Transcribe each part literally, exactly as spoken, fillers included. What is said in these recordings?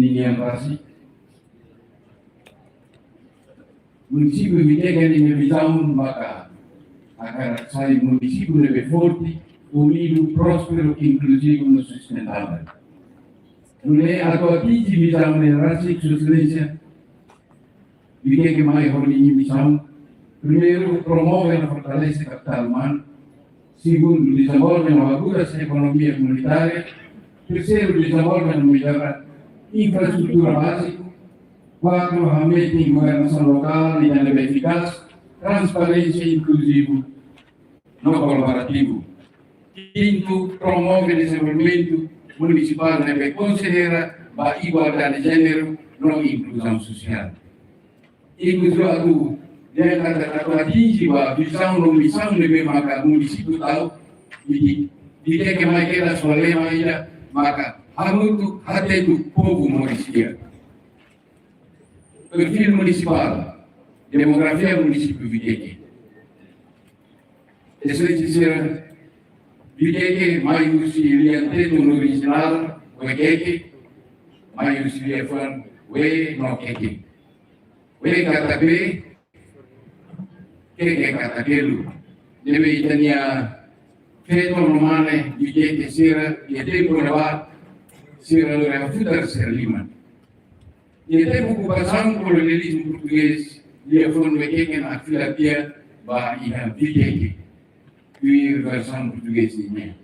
nian rasik. Munisípiu Viqueque ninia vizaun maka hakarak sai munisípiu ne'ebé forte, unidu, prósperu, inkluzivu no sustentável. Nune'e atu atinje vizaun ne'e rasik, Sua Exelénsia, Viqueque mai ho ninia misaun. Primeiru, promove no fortalese kapitál umanu. Segundu, dezenvolve no aguda ekonomia komunitária. Terseiru, dezenvolve no mellora infraestrutura báziku. Kuatru, hametin governasaun lokál ida ne'ebé efikás, transparénsia, inkluzivu no kolaborativu. Kintu, promove dezenvolvimentu munisipál ne'ebé konsidera ba igualdade de jéneru no inkluzaun sosiál. Inkluzaun atu, de atu atinje ba vizaun no misaun ne'ebé maka munisípiu tau, i di, Viqueque mai kedas ho lema ida maka hamutuk, hamutuk, povu moris di'ak. Perfíl munisipál, demografia munisípiu Viqueque. Sua Exelénsia, Viqueque mai husi lian tetun orijinál, Wekeke, mai husi liafuan We no Keke. We katak we, Keke katak kelu. Ne'ebé ita-nia feto no mane Viqueque sira, iha tempu ne'ebá, sira lori hafutar sira liman. Iha tempu okupasaun kolonializmu portugés, liafuan Wekeke ne'e fila tiha ba iha Viqueque, tuir versaun portugés nian.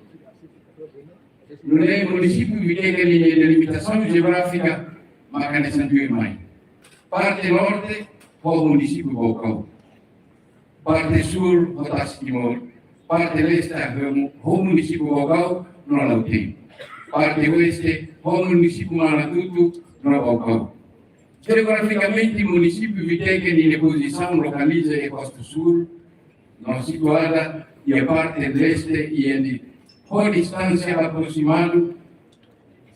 Nune'e munisípiu Viqueque ninia delimitasaun jeográfika maka hanesan tuirmai. Parte norte, ho munisípiu Baucau. Parte súl, ho Tasi Timor. Parte leste, ho, ho munisípiu Baucau no Lautém. Parte oeste, ho munisípiu Manatuto no Baucau. Jeografikamente, munisípiu Viqueque ninia pozisaun lokaliza iha kosta súl, no situada iha parte leste, iha ne'e ho distánsia aproximadu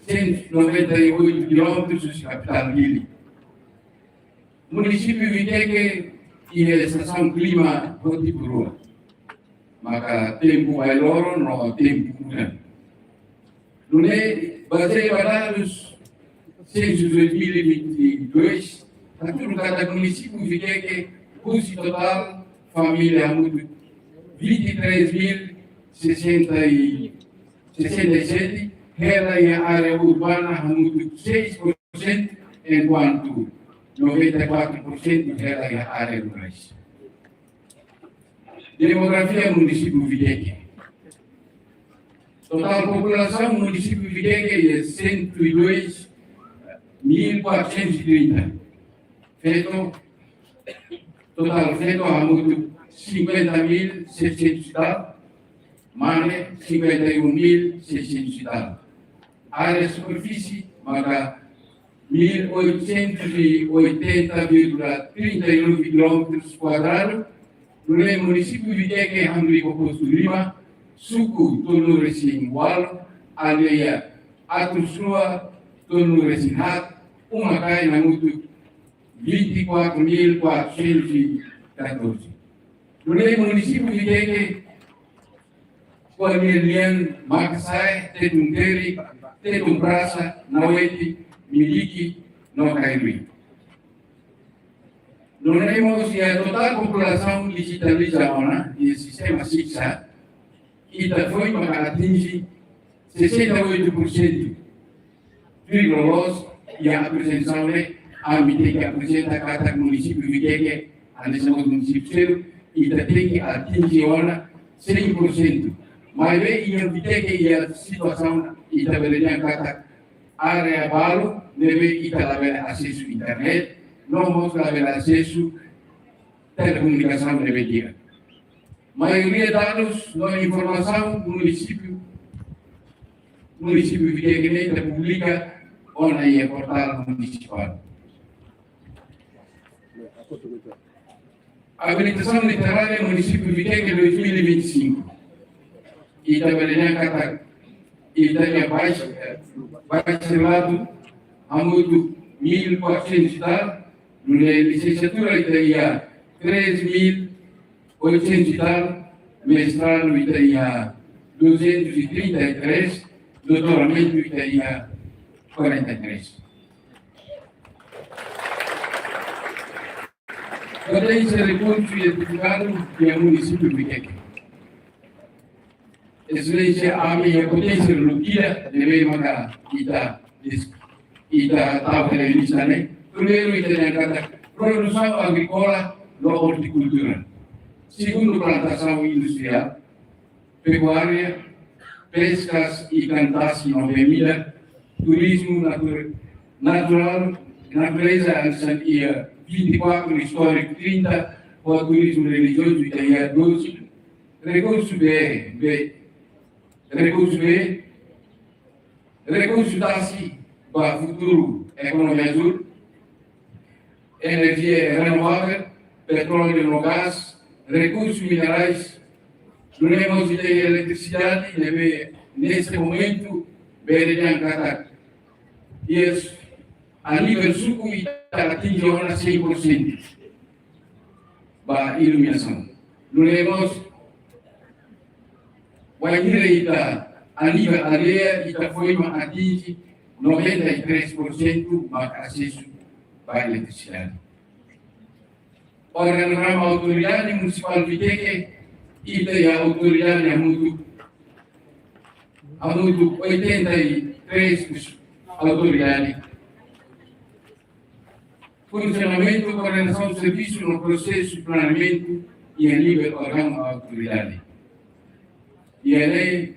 cento e noventa e oito quilómetros husi kapitál Dili. Munisípiu Viqueque iha estasaun klima ho tipu rua. Maka tempu bailoro no tempu udan. Nune'e, bazeia ba dadus Census dois mil e vinte e dois, hatudu katak munisípiu Viqueque, husi totál família hamutuk vinte e três mil sessenta e, sessenta e sete, hela iha área urbana hamutuk seis por cento, enkuantu noventa e quatro por cento hela iha área rurais. Demografia munisípiu Viqueque. Totál populasaun munisípiu Viqueque é cento e dois mil quatrocentos e trinta. Feto, totál feto hamutuk cinquenta mil seiscentos e tal. Mane, cinquenta e um mil seiscentos e tal. Área superfície, maka mil oitocentos e oitenta vírgula trinta e nove quilómetros quadrados, nune'e munisípiu Viqueque hamriik ho postu lima, suku tolunulu-resin-ualu, aldeia atus rua tolunulu-resin-haat, uma-kain hamutuk vinte e quatro mil quatrocentos e catorze. Nune'e munisípiu Viqueque, ko'alia lian Makasae, Tetun Teri, Tetun Prasa, Naueti, Miliki, no Kairui. Nune'e mós iha totál populasaun dijitaliza ona iha sistema SICSAT, ita foin maka atinje sessenta e oito por cento. Tuir loloos, iha aprezentasaun ne'e, ami tenke aprezenta katak munisípiu Viqueque, hanesan mós munisípiu seluk, ita tenke atinje ona cem por cento. Maibé iha Viqueque iha situasaun, ita bele dehan katak área balu ne'ebé ita labele asesu internet, no mós labele asesu telekomunikasaun ne'ebé di'ak. Maioria dadus no informasaun munisípiu, munisípiu Viqueque ne'e ita publika ona iha portál munisipál. Abilitasaun literária munisípiu Viqueque dois mil e vinte e cinco. Ita bele dehan katak ita iha bach-, bachareladu hamutuk mil quatrocentos e tal, nune'e lisensiatura ita iha três mil oitocentos e tal, mestradu ita iha duzentos e trinta e três, doutoramentu ita iha quarenta e três. Poténsia rekursu identifikadu iha munisípiu Viqueque. Eselénsia, ami iha poténsia lukida ne'ebé maka ita dis-, ita tau iha lista ne'e. Primeiru, ita dehan katak produsaun agríkola no ortikultura. Segundu, plantasaun industriál, pekuária, peskas, ikan tasi no bee-midar, turizmu natur-, naturál, natureza, hanesan iha vinte e quatro istóriku, trinta, ho turizmu relijiozu ita iha doze, rekursu bee, bee, rekursu bee, rekursu tasi ba futuru ekonomia azúl, enerjia renovável, petróleu no gás, rekursu minerais, nune'e mós ita iha eletrisidade, ne'ebé neste momentu bele dehan katak, yes, a nivel suku ita atinje ona cem por cento ba iluminasaun. Nune'e mós, wainhira ita, a nivel aldeia, ita foin mak atinje noventa e três por cento mak asesu ba eletrisidade. Organograma autoridade munisipál Viqueque, ita iha autoridade hamutuk, hamutuk oitenta e três autoridade. Funsionamentu, koordenasaun servisu no prosesu planeamentu iha nivel órgaun autoridade. Iha ne'e,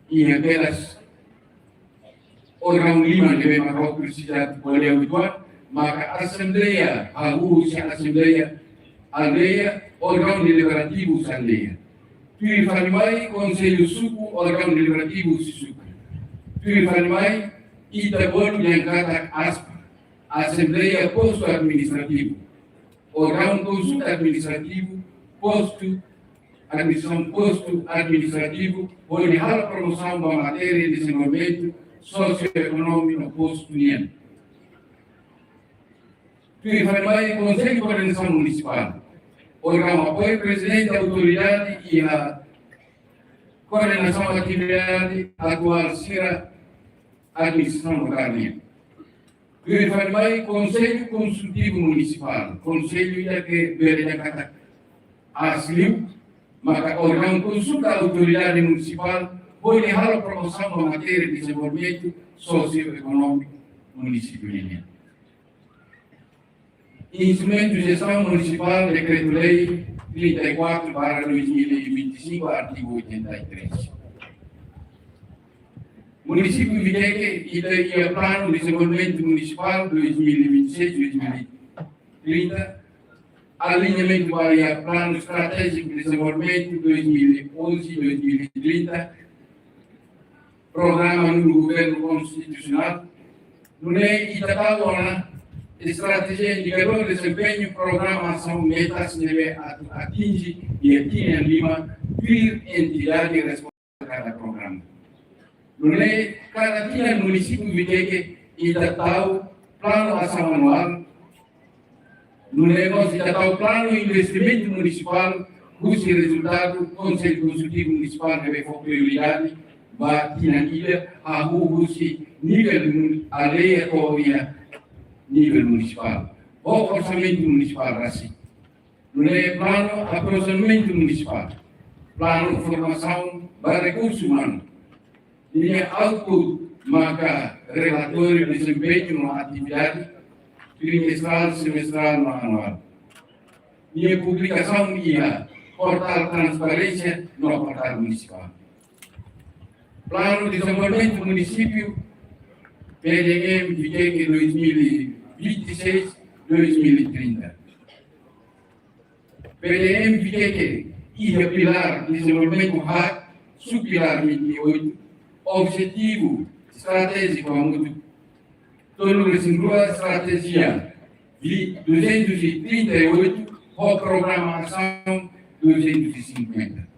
iha kedas órgaun lima ne'ebé maka presiza ko'alia uitoan, maka asembleia, hahú husi asembleia aldeia, órgaun deliberativu husi aldeia. Tuir fali mai, konsellu suku, órgaun deliberativu husi suku. Tuir fali mai, ita bolu dehan katak ASPA, asembleia postu administrativu. Órgaun konsulta administrativu, postu, administrasaun postu administrativu, hodi halo promosaun ba matéria dezenvolvimentu sosioekonómiku no postu nian. Tuir fali mai, Konsellu Koordenasaun Munisipál, órgaun apoiu prezidente autoridade iha koordenasaun atividade atuál sira administrasaun lokál nian. Tuir fali mai, Konsellu Konsultivu Munisipál, konsellu ida ke bele dehan katak ASLIU, maka órgaun konsulta autoridade munisipál, hodi halo promosaun ba matéria dezenvolvimentu sosioekonómiku munisípiu nian. Instrumentu jestaun munisipál, Dekretu-Lei trinta e quatro barra dois mil e vinte e cinco, artigu oitenta e três. Munisípiu Viqueque, ita iha Planu Dezenvolvimentu Munisipál dois mil e vinte e seis, dois mil e trinta, aliñamentu ba iha Planu Estratéjiku Dezenvolvimentu dois mil e onze, dois mil e trinta, Programa Nonu Governu Konstitusionál, nune'e ita tau ona estratéjia, indikadór dezempeñu, programa asaun, metas ne'ebé atu atinje iha tinan lima, tuir entidade responsavel kada programa. Nune'e kada tinan munisípiu Viqueque ita tau planu asaun anuál, nune'e mós ita tau planu investimentu munisipál, husi rezultadu Konsellu Konsultivu Munisipál ne'ebé fó prioridade ba tinan ida, hahú husi nivel mun-, aldeia to'o iha nivel munisipál. Ho orsamentu munisipál rasik. Nune'e planu aprovizionamentu munisipál, planu formasaun ba rekursu umanu. Ninia output maka relatóriu dezempeñu no atividade trimestrál, semestrál no anuál. Nia publikasaun iha portál transparénsia no portál munisipál. Planu Dezenvolvimentu Munisípiu, P D M Viqueque dois mil e vinte e seis, dois mil e trinta. P D M Viqueque iha pilár dezenvolvimentu haat, subpilár vinte e oito, objetivu estratéjiku hamutuk tolu resin rua, estratéjia vi-, duzentos e trinta e oito, ho programa asaun duzentos e cinquenta.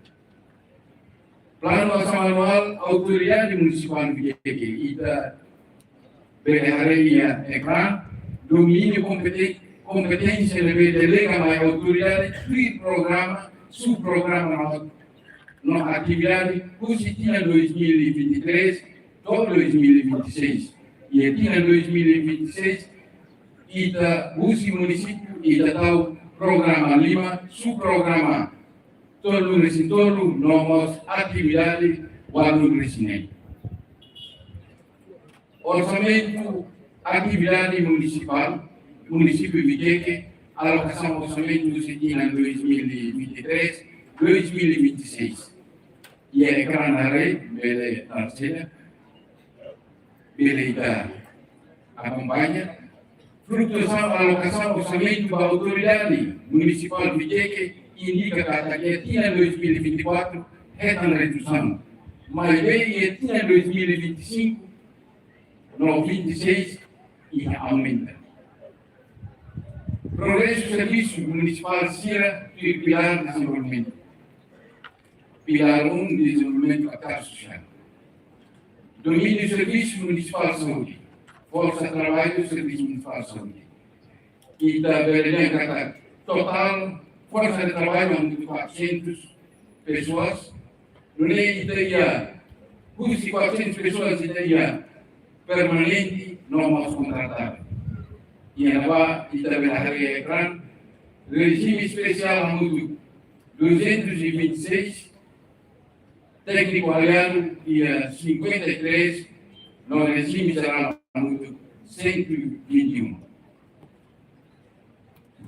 Planu asaun anuál autoridade munisipál Viqueque, ita bele haree iha ekrán, domíniu, kompeten-, kompeténsia ne'ebé delega mai autoridade, tuir programa, subprograma no, no atividade, husi tinan dois mil e vinte e três to'o dois mil e vinte e seis. Iha tinan dois mil e vinte e seis, ita husi munisípiu, ita tau programa lima, subprograma tolunulu-resin-tolu, no mós atividade ualunulu-resin-neen. Orsamentu atividade munisipál, munisípiu Viqueque, alokasaun orsamentu husi tinan dois mil e vinte e três, dois mil e vinte e seis. Iha ekrán haree, bele tarsila, bele ita akompaña. Flutuasaun alokasaun orsamentu ba autoridade munisipál Viqueque indika katak iha tinan dois mil e vinte e quatro hetan redusaun. Maibé iha tinan dois mil e vinte e cinco no vinte e seis iha aumenta. Progresu servisu munisipál sira tuir pilár dezenvolvimentu. Pilár um, dezenvolvimentu atar sosiál. Domíniu servisu munisipál saúde. Forsa traballu servisu munisipál saúde. Ita bele dehan katak totál forsa de traballu hamutuk quatrocentos pessoas. Nune'e ita iha, husi quatrocentos pessoas ita iha permanente no mós kontratadu. Iha ne'ebá ita bele haree ekrán, rejime espesiál hamutuk duzentos e vinte e seis, tékniku aliadu iha cinquenta e três, no rejime jerál hamutuk cento e vinte e um.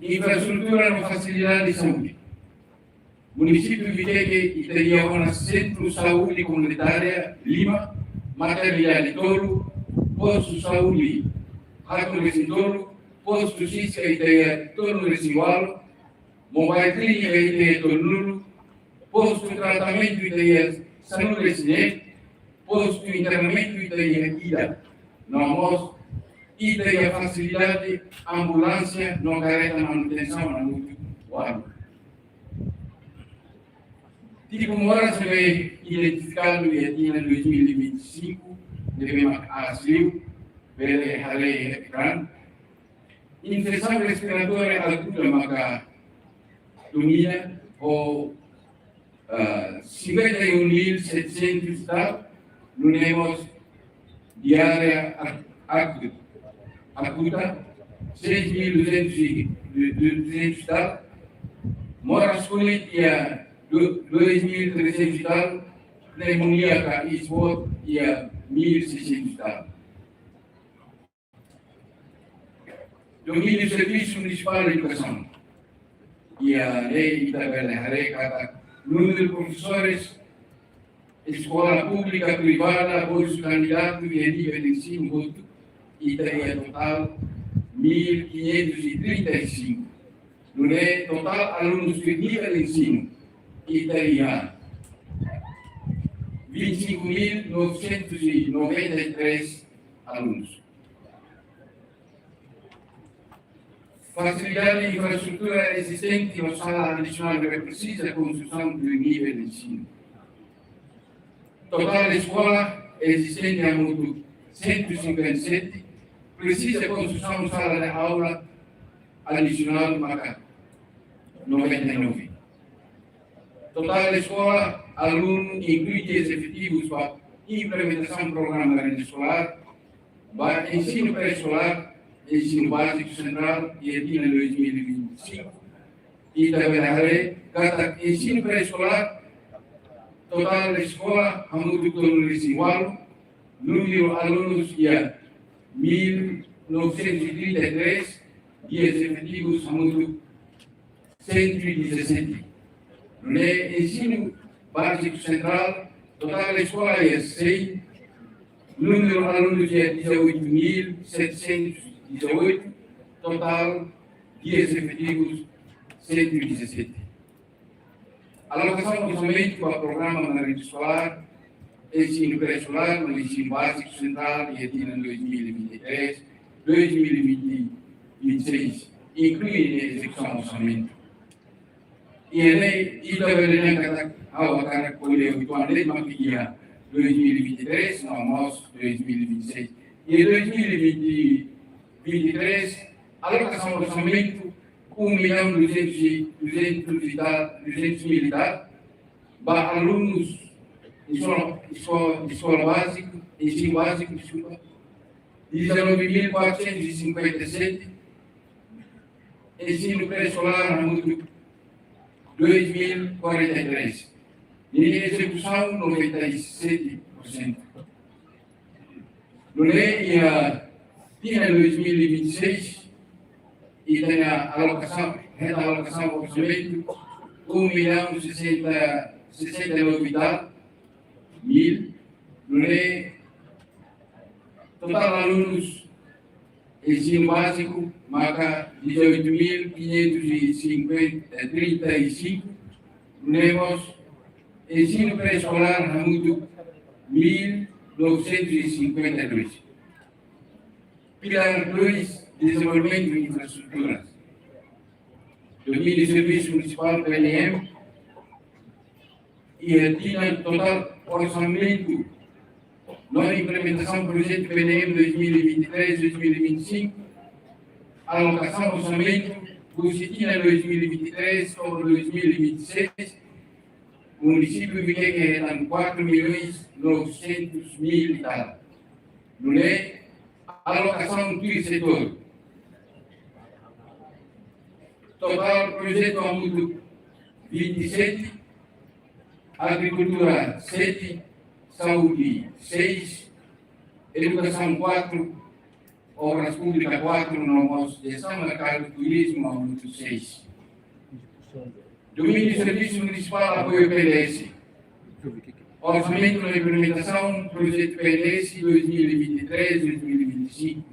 Infraestrutura no fasilidade de saúde. Munisípiu Viqueque ita iha ona sentru saúde komunitária lima, maternidade tolu, postu saúde haatnulu-resin-tolu, postu síska ita iha tolunulu-resin-ualu, mobile clinic ita iha tolunulu, postu tratamentu ita iha sanulu-resin-neen, postu internamentu ita iha ida. No mós ita iha fasilidade ambulánsia no kareta manutensaun hamutuk ualu. Tipu moras ne'ebé identifikadu iha tinan dois mil e vinte e cinco, ne'ebé mak aas liu, bele haree ekrán. Infesaun respiratória aguda maka domina ho, ah, cinquenta e um mil setecentos e tal, nune'e mós diarreia a-, agu-, aguda, seis mil duzentos e, du-, du-, duzentos e tal, moras kulit iha du-, dois mil trezentos e tal, pneumonia ka isbot iha mil seiscentos e tal. Domíniu servisu munisipál edukasaun. Iha ne'e ita bele haree katak númeru profesores eskola públika, privada, bolsu kandidatu iha nivel ensinu hotu, ita iha totál mil quinhentos e trinta e cinco. Nune'e totál alunus tuir nivel ensinu, ita iha vinte e cinco mil novecentos e noventa e três alunus. Fasilidade infraestrutura ezistente no sala adisionál ne'ebé presiza konstrusaun tuir nivel ensinu. Totál eskola ezistente hamutuk cento e cinquenta e sete, presiza konstrusaun sala de aula adisionál maka noventa e nove. Totál eskola, alunu, inklui dias efetivus ba implementasaun programa rede eskolár, ba ensinu pré-eskolár, ensinu báziku sentrál, iha tinan dois mil e vinte e cinco. Ita bele haree katak ensinu pré-eskolár, totál eskola hamutuk tolunulu-resin-ualu, númeru alunus iha mil novecentos e trinta e três, dias efetivus hamutuk cento e dezassete. Nune'e ensinu báziku sentrál, totál eskola iha cem, númeru alunus iha dezoito mil setecentos e dezoito, totál dias efetivus cento e dezassete. Alokasaun orsamentu ba programa merenda eskolár, ensinu pré-eskolár no ensinu báziku sentrál iha tinan dois mil e vinte e três, dois mil e vinte, vinte e seis, inklui ne'e ezekusaun orsamentu. Iha ne'e ita bele dehan katak ha'u hakarak ko'alia uitoan de'it mak iha dois mil e vinte e três no mós dois mil e vinte e seis. Iha dois mil e vinte, vinte e três, alokasaun orsamentu um milhão duzentos e, duzentos e tal, duzentos mil e tal, ba alunus eskola, eskola, eskola báziku, ensinu báziku, deskulpa, dezanove mil quatrocentos e cinquenta e sete, ensinu pré-eskolár hamutuk dois mil quarenta e três. Ninia ezekusaun noventa e sete por cento. Nune'e iha tinan dois mil e vinte e seis, ita-nia alokasaun, hetan alokasaun orsamentu um milhão sessenta, sessenta e nove e tal mil, nune'e totál alunus ensinu báziku maka dezoito mil quinhentos e cinquenta, trinta e cinco, nune'e mós ensinu pré-eskolár hamutuk mil novecentos e cinquenta e dois. Pilár dois, dezenvolvimentu infraestruturas. Domíniu Servisu Munisipál, P N M, iha tinan totál orsamentu no implementasaun projetu P N M dois mil e vinte e três, dois mil e vinte e cinco, alokasaun orsamentu husi tinan dois mil e vinte e três to'o dois mil e vinte e seis, munisípiu Viqueque hetan quatro milhões novecentos mil e tal. Nune'e alokasaun tuir setór. Totál projetu hamutuk vinte e sete, agrikultura sete, saúde seis, edukasaun quatro, obras públikas quatro, no mós jestaun merkadu, turizmu hamutuk seis. Domíniu Servisu Munisipál, apoiu P N S. Orsamentu no implementasaun projetu P N S dois mil e vinte e três, dois mil e vinte e cinco.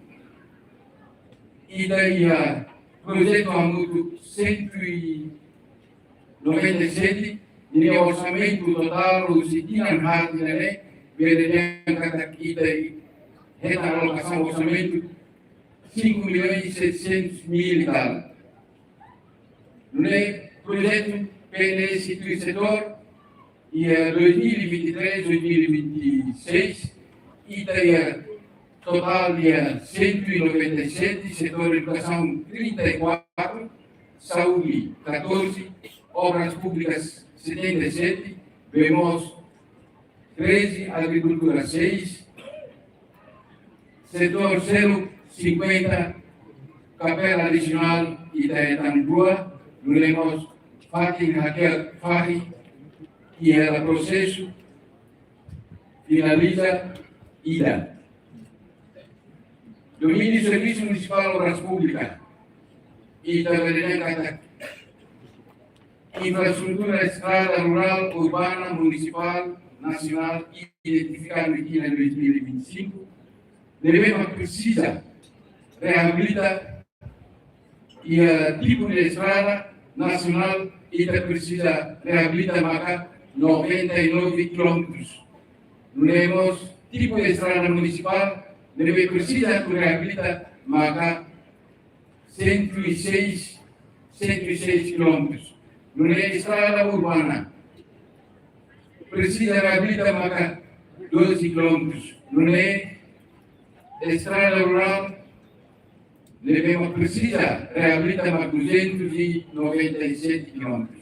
Ita iha projetu hamutuk cento e noventa e sete, ninia orsamentu totál husi tinan haat ida-ne'e, bele dehan katak ita hetan alokasaun orsamentu cinco milhões e setecentos mil e tal. Nune'e projetu P N S tuir setór, iha dois mil e vinte e três, dois mil e vinte e seis, ita iha totál iha cento e noventa e sete, setór edukasaun trinta e quatro, saúde catorze, obras públikas setenta e sete, bee moos treze, agrikultura seis, setór seluk cinquenta, kapela adisionál ita hetan rua, nune'e mós fatin hadi'a fahi, iha prosesu finaliza ida. Domíniu Servisu Munisipál Obras Públikas, ita bele dehan katak infraestrutura estrada rurál, urbana, munisipál, nasionál, identifikadu iha tinan dois mil e vinte e cinco, ne'ebé mak presiza reabilita, iha tipu de estrada nasionál, ita presiza reabilita maka noventa e nove quilómetros. Nune'e mós tipu de estrada munisipál, ne'ebé presiza atu reabilita maka cento e seis, cento e seis quilómetros. Nune'e estrada urbana presiza reabilita maka doze quilómetros. Nune'e estrada rurál ne'ebé mak presiza reabilita mak duzentos e noventa e sete quilómetros.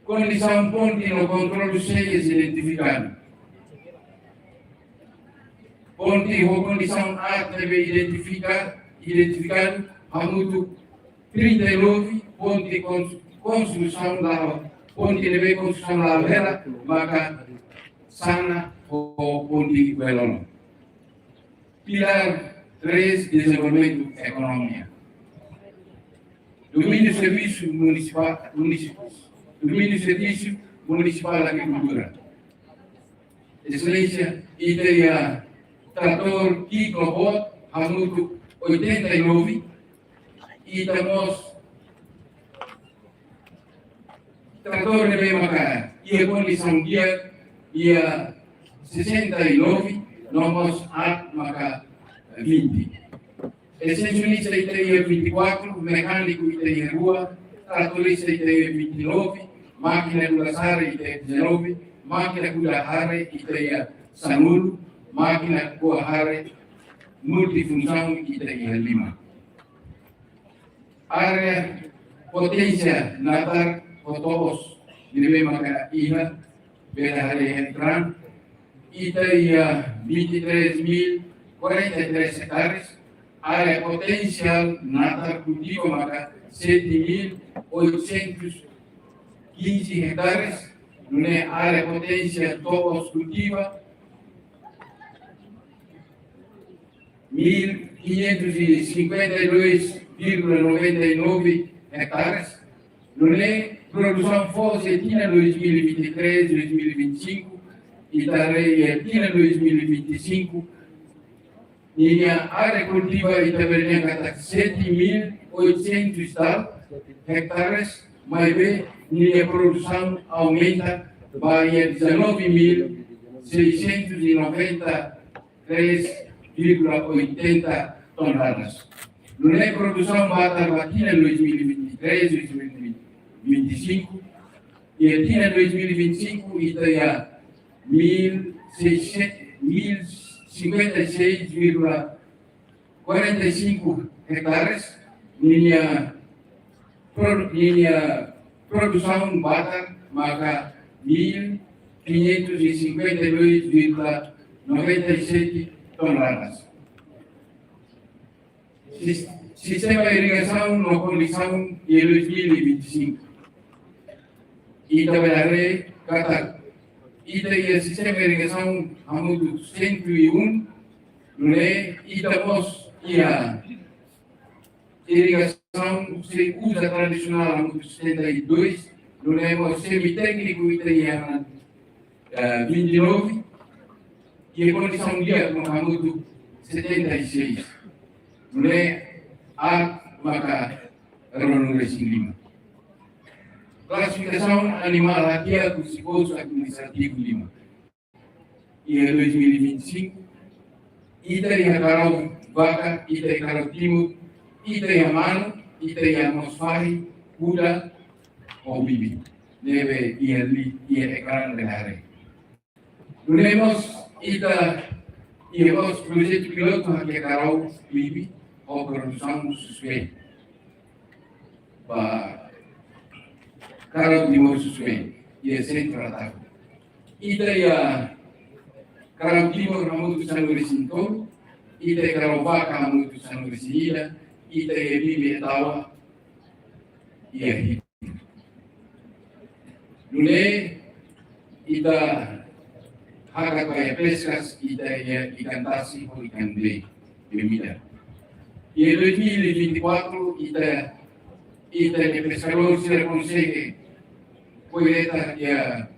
Kondisaun ponte no kontrolu cheias identifikadu. Ponte ho kondisaun aat ne'ebé identifika, identifikadu hamutuk trinta e nove, ponte kons-, konstrusaun la'o, ponte ne'ebé konstrusaun la'o hela, maka Sana ho ponte Uelolo. Pilár três, dezenvolvimentu ekonomia. Domíniu Servisu Munisipál, Munisipál, Domíniu Servisu Munisipál Agrikultura. Exelénsia, ita iha tratór Kiko Bot hamutuk oitenta e nove, ita mós tratór ne'ebé maka iha kondisaun di'ak iha sessenta e nove, no mós aat maka vinte. Extensionista ita iha vinte e quatro, mekániku ita iha rua, tratorista ita iha vinte e nove, mákina dura sare ita iha dezanove, mákina kuda hare ita iha sanulu, mákina ko'a hare multifunsaun ita iha lima. Área poténsia natar ho to'os ne'ebé maka iha, bele haree iha ekrán, ita iha vinte e três mil quarenta e três hectares, área potensiál natar kultivu maka sete mil oitocentos quinze hectares, nune'e área potensiál to'os kultiva mil quinhentos e cinquenta e dois vírgula noventa e nove hectares, nune'e produsaun foos iha tinan dois mil e vinte e três, dois mil e vinte e cinco, e também iha tinan dois mil e vinte e cinco, ninia área kultiva ita bele dehan katak sete mil oitocentos e tal hectares, maibé ninia produsaun aumenta ba iha dezanove mil seiscentos e noventa e três vírgula oitenta toneladas. Nune'e produsaun batar ba tinan dois mil e vinte e três, dois mil e vinte e cinco, e tinan dois mil e vinte e cinco ita iha mil seiscentos, mil cinquenta e seis vírgula quarenta e cinco hectares, ninia, pro, ninia produsaun batar maka mil quinhentos e cinquenta e dois vírgula noventa e sete toneladas. Sis-, sistema irrigasaun no kondisaun iha dois mil e vinte e cinco. Ita bele haree katak ita iha sistema irrigasaun hamutuk cento e um, nune'e ita mós iha irrigasaun sei uza tradisionál hamutuk setenta e dois, nune'e mós semi-tékniku ita iha, eh, vinte e nove, e kondisaun di'ak hamutuk setenta e seis. Nune'e aat maka ruanulu-resin-lima. Klasifikasaun animál hadi'a husi postu administrativu lima. Iha dois mil e vinte e cinco, ita iha karau vaka, ita iha karau timur, ita iha manu, ita iha mós fahi, kuda, ho bibi. Ne'ebé iha li, iha ekrán bele haree. Nune'e mós ita iha mós projetu pilotu hakiak karau bibi ho produsaun suspeita ba karau Timor suspeita iha sentru Ataco. Ita iha karau Timor hamutuk sanulu-resin-tolu, ita iha karau vaka hamutuk sanulu-resin-ida, ita iha bibi etawa iha hitu. Nune'e ita hakat ba iha peskas, ita iha ikan tasi ho ikan bee, bee midar. Iha dois mil e vinte e quatro ita, ita-nia peskadór sira konsege koleta iha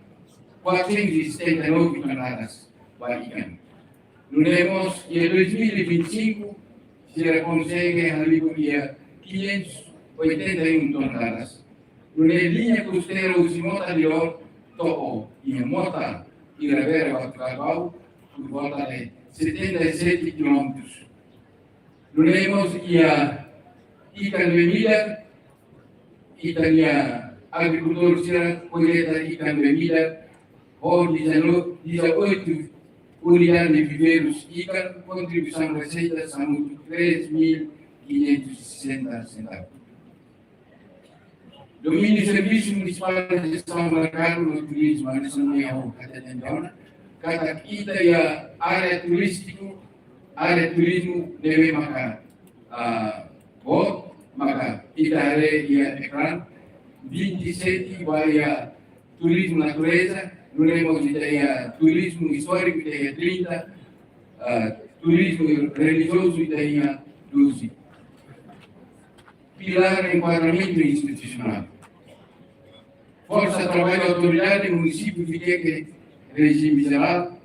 quatrocentos e setenta e nove toneladas ba ikan. Nune'e mós iha dois mil e vinte e cinco sira konsege halibur iha quinhentos e oitenta e um toneladas. Nune'e liña kosteira husi Mota de Ouro to'o iha Mota Ilhabera ba Baucau por volta de setenta e sete quilómetros. Nune'e mós iha ikan bee midar, ita-nia agrikultór sira koleta ikan bee midar ho dezanove, dezoito unidade de viveirus ikan, kontribuisaun reseita hamutuk três mil quinhentos e sessenta centavos. Domíniu servisu munisipál de jestaun merkadu no turizmu, hanesan ohin ha'u hateten tiha ona, katak ita iha área turístiku, área turizmu ne'ebé maka, ah, boot, maka ita haree iha ekrán, vinte e sete ba iha turizmu natureza, nune'e mós ita iha turizmu istóriku ita iha trinta, ah, turizmu relijiozu ita iha doze. Pilár enkuadramentu institusionál. Forsa traballu autoridade munisípiu Viqueque, rejime jerál,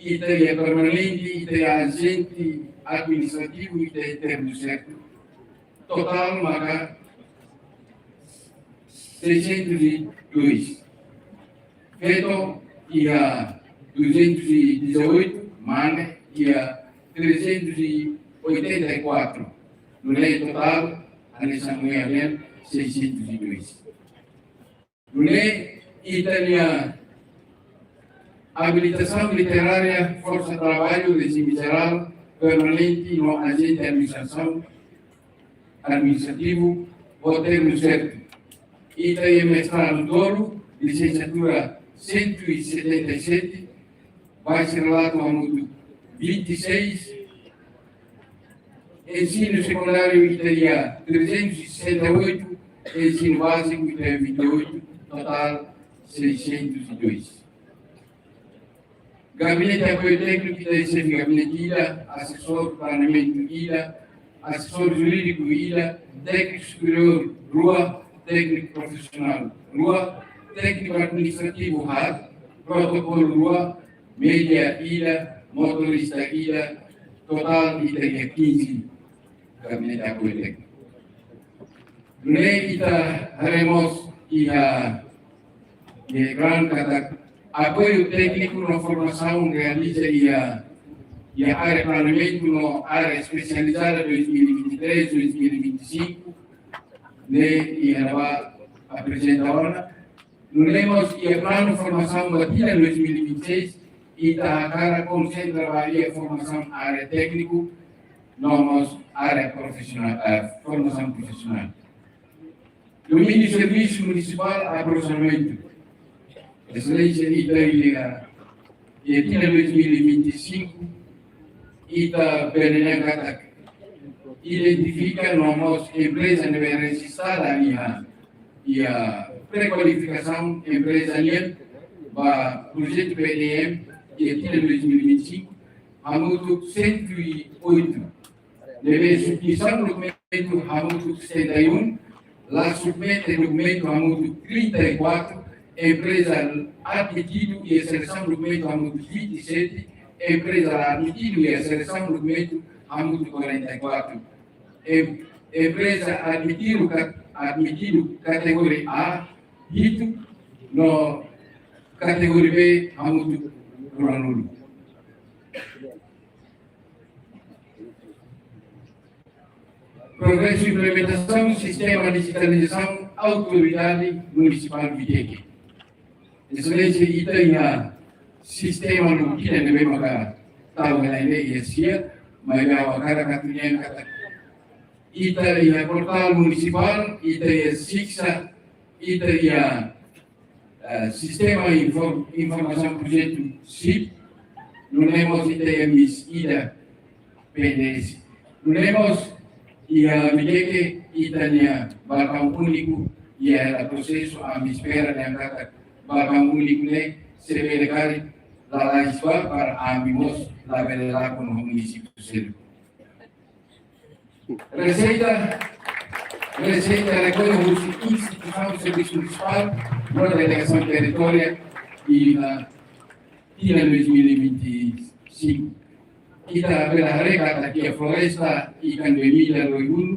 ita iha permanente, ita iha ajente administrativu, ita iha termu sertu. Totál maka seiscentos e dois. Feto iha duzentos e dezoito, mane iha trezentos e oitenta e quatro. Nune'e totál, hanesan ohin ha'u dehan, seiscentos e dois. Nune'e ita-nia abilitasaun literária, forsa traballu, rejime jerál, permanente no ajente administrasaun, administrativu, ho termu sertu. Ita iha mestradu tolu, lisensiatura cento e setenta e sete, bachareladu hamutuk vinte e seis, Ensinu sekundáriu ita iha trezentos e sessenta e oito, ensinu báziku ita iha vinte e oito, totál seiscentos e dois. Gabinete apoiu tékniku ita iha xefe gabinete ida, asesór planeamentu ida, asesór jurídiku ida, tékniku superiór rua, tékniku profisionál rua, tékniku administrativu haat, protokolu rua, média ida, motorista ida, totál ita iha quinze gabinete apoiu tékniku. Nune'e ita haree mós iha, iha ekrán katak apoiu tékniku no formasaun realiza iha, iha área planeamentu no área espesializada dois mil e vinte e três, dois mil e vinte e cinco, ne'e iha ne'ebá aprezenta ona. Nune'e mós iha planu formasaun ba tinan dois mil e vinte e seis, ita hakarak konsentra ba iha formasaun área tékniku, no mós área profisionál, eh, formasaun profisionál. Domíniu servisu munisipál, aprovizionamentu. Eselénsia, ita iha, iha tinan dois mil e vinte e cinco, ita bele dehan katak identifika no mós empreza ne'ebé rejistada iha, iha prekualifikasaun empreza nian ba projetu P D M iha tinan dois mil e vinte e cinco, hamutuk cento e oito. Ne'ebé submete dokumentu hamutuk setenta e um, la submete dokumentu hamutuk trinta e quatro, empreza admitidu iha selesaun dokumentu hamutuk vinte e sete, empreza la admitidu iha selesaun dokumentu hamutuk quarenta e quatro. Em-, empreza admitidu kat-, admitidu kategoria A, hitu, no kategoria B, hamutuk ruanulu. Progresu implementasaun sistema dijitalizasaun Autoridade Munisipál Viqueque. Eselénsia, ita iha sistema no kida ne'ebé maka tau hela ne'e iha sia, maibé ha'u hakarak atu dehan katak ita iha portál munisipál, ita iha SICSA, ita iha, eh, sistema inform-, informasaun projetu SIP, nune'e mós ita iha MIS ida, P D S. Nune'e mós iha Viqueque ita-nia balkaun úniku, iha hela prosesu, ami espera dehan katak balkaun úniku ne'e sei bele karik lalais ba para ami mós labele lakon ho munisípiu seluk. Reseita, reseita rekolla husi instituisaun servisu munisipál no delegasaun territoriál iha tinan dois mil e vinte e cinco. Ita bele haree katak iha floresta, ikan vermelha, loi-ulu,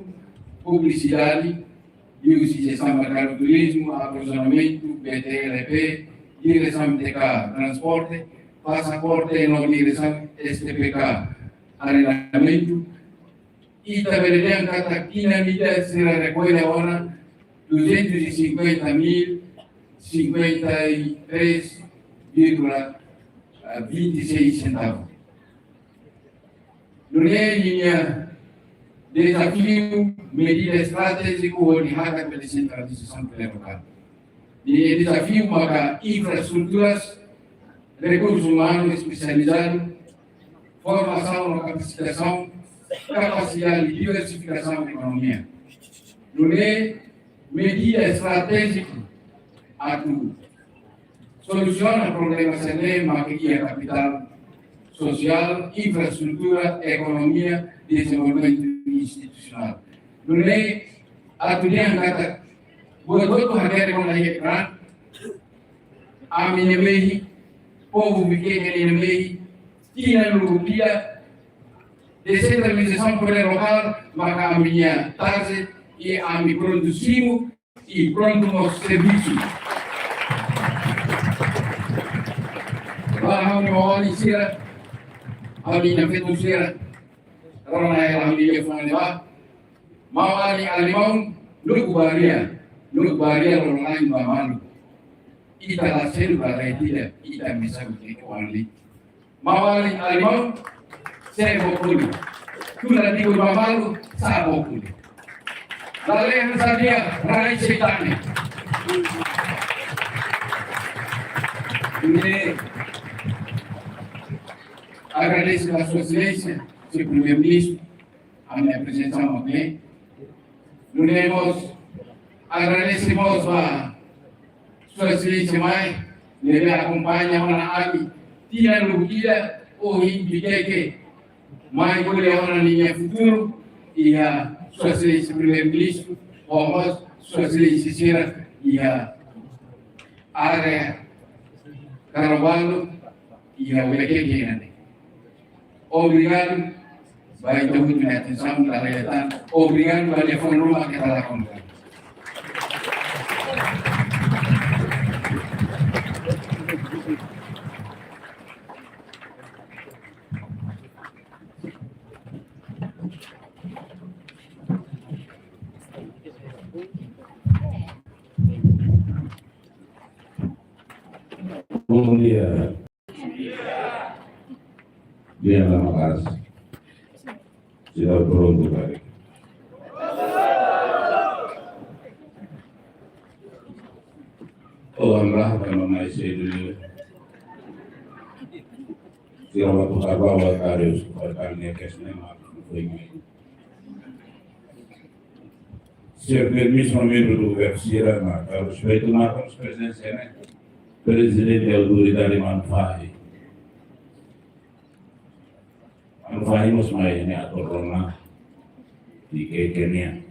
publisidade, iha jestaun merkadu turizmu, aprovizionamentu, B T L P, diresaun T K, transporte, pasaporte no diresaun S T P K, arrendamentu, ita bele dehan katak tinan ida sira rekolla ona duzentos e cinquenta mil, cinquenta e três vírgula vinte e seis centavos. Nune'e ninia dezafiu, medida estratéjiku hodi hakat ba desentralizasaun lokál. Ninia dezafiu maka infraestruturas, rekursu umanu espesializadu, formasaun no kapasitasaun, kapasidade diversifikasaun ekonomia. Nune'e medida estratéjiku atu solusiona problema sira-ne'e maka iha kapitál sosiál, infraestrutura, ekonomia, dezenvolvimentu institusionál. Nune'e atu dehan katak buat hotu hakerek ona iha ekrán, ami-nia mehi, povu Viqueque nia mehi, tinan lubuk ida, desentralizasaun podér lokál maka ami-nia target, i ami prontu simu, i prontu mós servisu. Ba ha'u-nia maun-alin sira, ha'u-nia feton sira, rona hela ha'u-nia liafuan ne'ebá. Maun-alin, alin maun, nu'udar barian, nu'udar barian loloos ba malu. Ita la selu ba rai ida, ita mesak ke kuali. Maun-alin, alin maun, sa'e ba kotuk. Tuur tiha ba malu, sa'e ba kotuk. Lalehan sá de'it, rai sei tane. Ne'e, agradese a Sua Exelénsia, Señór Primeiru-Ministru, Ami apresiasaun ba imi. Nune'e mós agradese mós ba Sua Exelénsia mai, ne'ebé akompaña ona ami tinan lubuk ida, ohin Viqueque mai ko'alia ona nia futuru, iha Sua Exelénsia Primeiru-Ministru, ho mós Sua Exelénsia sira iha área Karobalu, iha Viqueque nian. Obrigadu ba ita-boot nia atensaun, la reta. Obrigadu ba ita-boot nia atensaun. Bom dia. Dia da Paz. Sira prontu, pai. Oh, amra, pai, mamai, sei dulu. Sira waktu kabawa karius, pai, kami kes nema, foi mai. Señór Primeiru-Ministru, membru do governu sira, marka respeitu, marka mós prezensa ne'e. Prezidente Autoridade Manu Fahi. Manu Fahi mós mai ne'e ator rona Viqueque nian.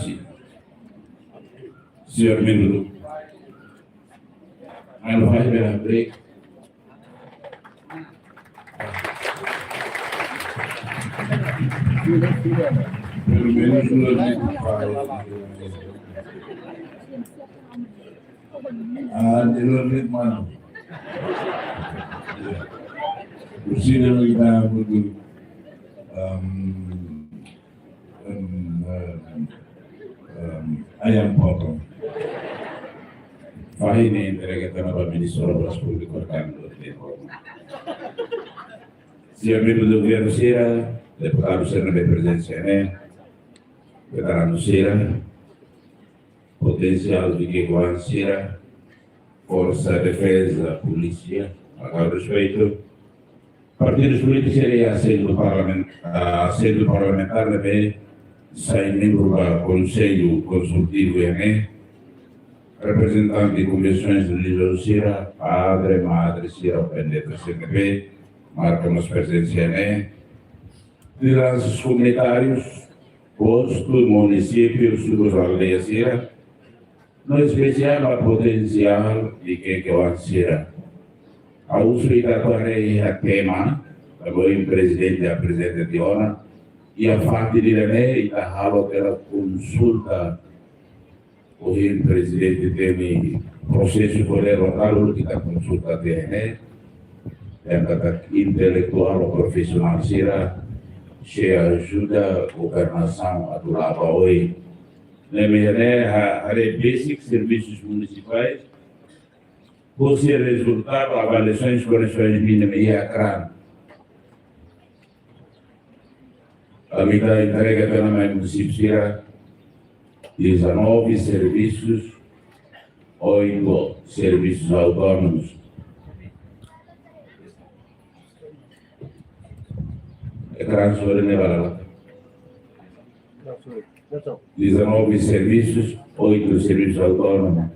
Si-, señór membru. Manu Fahi bele break. Pelo menos no. Ah, de los hermanos. Por si no me da mucho, um, um, um, um, ayam potong. Fahi ne'e entrega tanba Ministru Obras Públikas kan do tempo. Señór membru do governu sira, deputadu sira ne'ebé prezensa ne'e, veteranu sira, potensiál Viqueque oan sira, Forsa Defeza, polísia, marka respeitu. Partidus polítikus sira iha asentu parlamen-, ah, asentu parlamentár ne'ebé sai membru ba Konsellu Konsultivu nian, reprezentante konvensoens relijiozas sira, padre, madre sira, pendeta sira ne'ebé marka mós prezensa ne'e, lideransa komunitáriu, postu, munisípiu, suku, aldeia sira, no espesiál ba potensiál Viqueque oan sira. Ha'u husu ita atu haree iha tema, tanba ohin prezidente aprezenta tiha ona, iha fatin ida-ne'e ita halo tiha ona konsulta, ohin prezidente temi prosesu poder lokál, ita konsulta tiha ne'e, yang kata intelektuál ou profisionál sira, sei ajuda governasaun atu la'o ba oin. Ne'e mehene ha-, haree basic servisus munisipais, husi rezultadu avaliasoens kondisoens mínimas iha CRAM. Ami ita entrega tiha ona mai munisípiu sira, dezanove servisus, oito servisus autónomus. E CRAM sira ne'e balala. Dezanove servisus, oito servisus autónomus.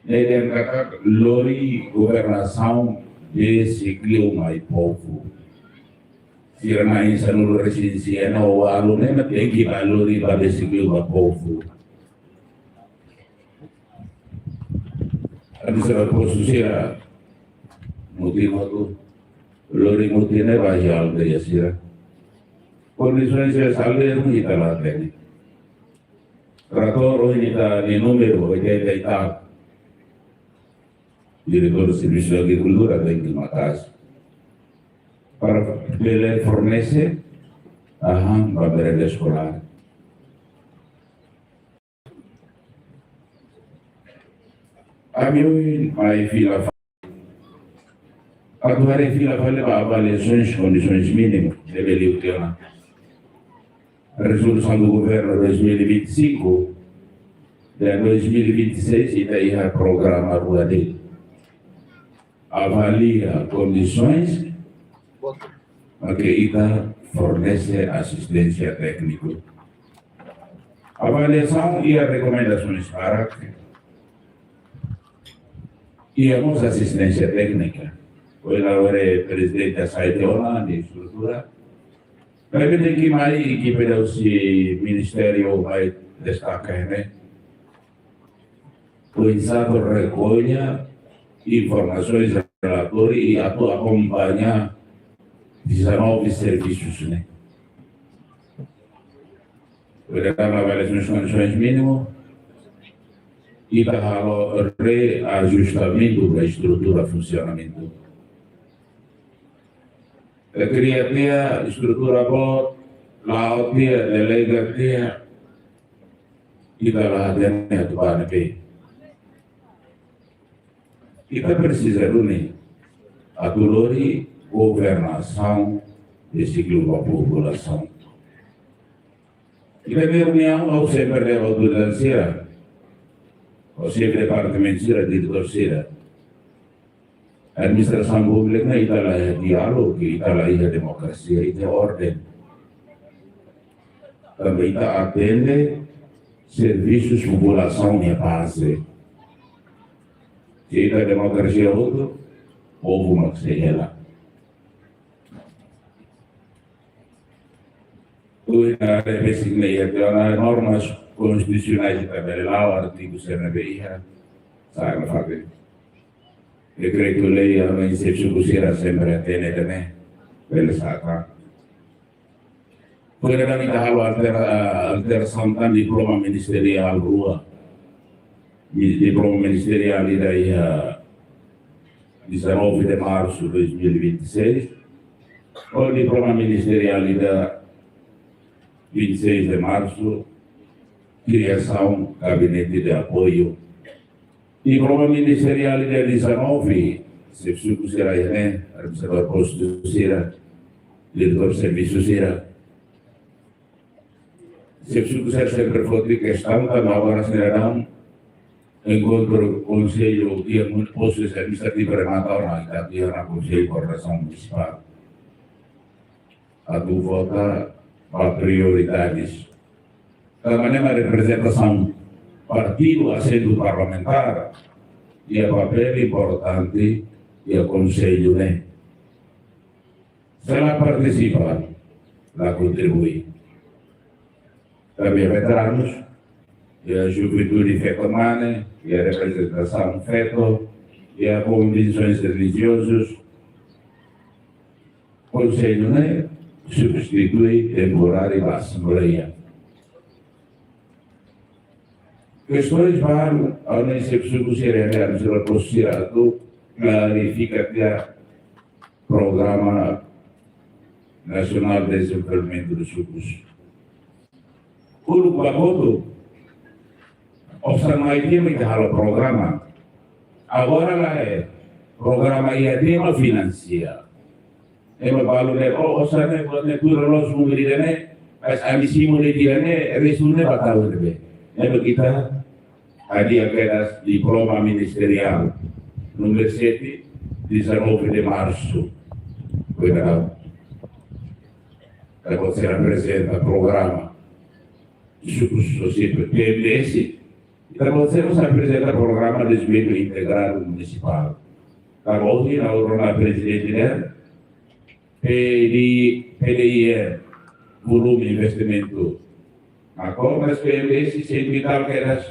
Ne'e dehan katak lori governasaun besik liu mai povu. Sira na'in sanulu-resin-sia, na'in ualu ne'e mak tenke bá lori ba besik liu ba povu. Administradór postu sira mutin hotu, lori mutin ne'e ba iha aldeia sira. Kondisoens iha aldeia ne'e ita la hatene. Tratór ohin ita-nia númeru oitenta e tal. Diretór Servisu Agrikultura tenke maka'as para bele fornese, aha, ba merenda eskolár. Ami ohin mai fila fa-, atu haree fila fali ba avaliasoens kondisoens mínimas ne'ebé liu tiha ona. Rezolusaun do governu dois mil e vinte e cinco, de dois mil e vinte e seis, ita iha programa rua de'it. Avalia kondisoens, para que ita fornese asisténsia tékniku. Avaliasaun iha rekomendasoens barak, iha mós asisténsia téknika. Ohin ha'u haree prezidente hasai tiha ona nia estrutura. Maibé tenke mai ekipa husi ministériu mai destaka ne'e. Oinsá atu rekolla informasoens, relatóriu i atu akompaña dezanove servisus ne'e. Oinsá avaliasaun kondisoens mínimu, ita halo reajustamentu ba estrutura funsionamentu. Ita kria tiha estrutura boot, la'o tiha, delega tiha, ita la hatene atu ba ne'ebé. Ita presiza duni atu lori governasaun de siglu ba populasaun. Ita-nia reuniaun ha'u sempre leva autoridade sira, ou xefe departamentu sira, diretór sira. Administrasaun públika ne'e ita la iha diálogu, ita la iha demokrasia, ita orden. Tanba ita atende servisus populasaun nia baze. Se ita demokrasia hotu, povu mak sei hela. Tuir ita haree besik ne'e iha tiha ona normas konstitusionais ita bele la'o artigu sira ne'ebé iha, sa'e nafatin. Dekretu-lei ha'u-nia xefe suku sira sempre hatene ida-ne'e, bele sa'e tan. Foin daudaun ita halo altera-, ah, alterasaun tan diploma ministeriál rua. Mi-, diploma ministeriál ida iha dezanove de março de dois mil e vinte e seis, ho diploma ministeriál ida vinte e seis de março, kriasaun gabinete de apoiu. Diploma ministeriál ida dezanove, xefe suku sira iha ne'e, administradór postu sira, diretór servisu sira. Xefe suku sira sempre foti kestaun, tanba agora sira daudaun enkontru konsellu iha mun-, postu administrativu remata ona, ita iha ona konsellu koordenasaun munisipál. Atu vota ba prioridades. Tanba ne'e mak reprezentasaun partidu, asentu parlamentár, iha papél importante iha konsellu ne'e. Se la partisipa, la kontribui. Tanba veteranus, iha juventude feto mane, iha reprezentasaun feto, iha konvensoens relijiozus, konsellu ne'e substitui temporáriu ba asembleia. Kestaun balu, ha'u-nia xefe suku sira ne'e, ha'u-nia xefe suku sira atu klarifika tiha Programa Nasionál de Dezenvolvimentu de Sukus. Uluk ba kotuk, osan mai tiha mak ita halo programa. Agora lae, programa iha tiha mak finansia. Ema balu dehan, "Oh, osan ne'e buat ne'e tuir loos mundu ida-ne'e, mas ami simu ne'e ida-ne'e, restu ne'e ba tau ne'ebé." Ne'ebé ita hadi'a kedas diploma ministeriál númeru sete, dezanove de março. Foin daudaun, ita-boot sira aprezenta programa. Sukus sosiedade P M D S, ita-boot sira aprezenta programa dezenvolvimentu integradu munisipál. Tanba ohin ha'u rona prezidente dehan, P D, P D I R, volume investimentu. Agora, mas P M D S sei vital kedas.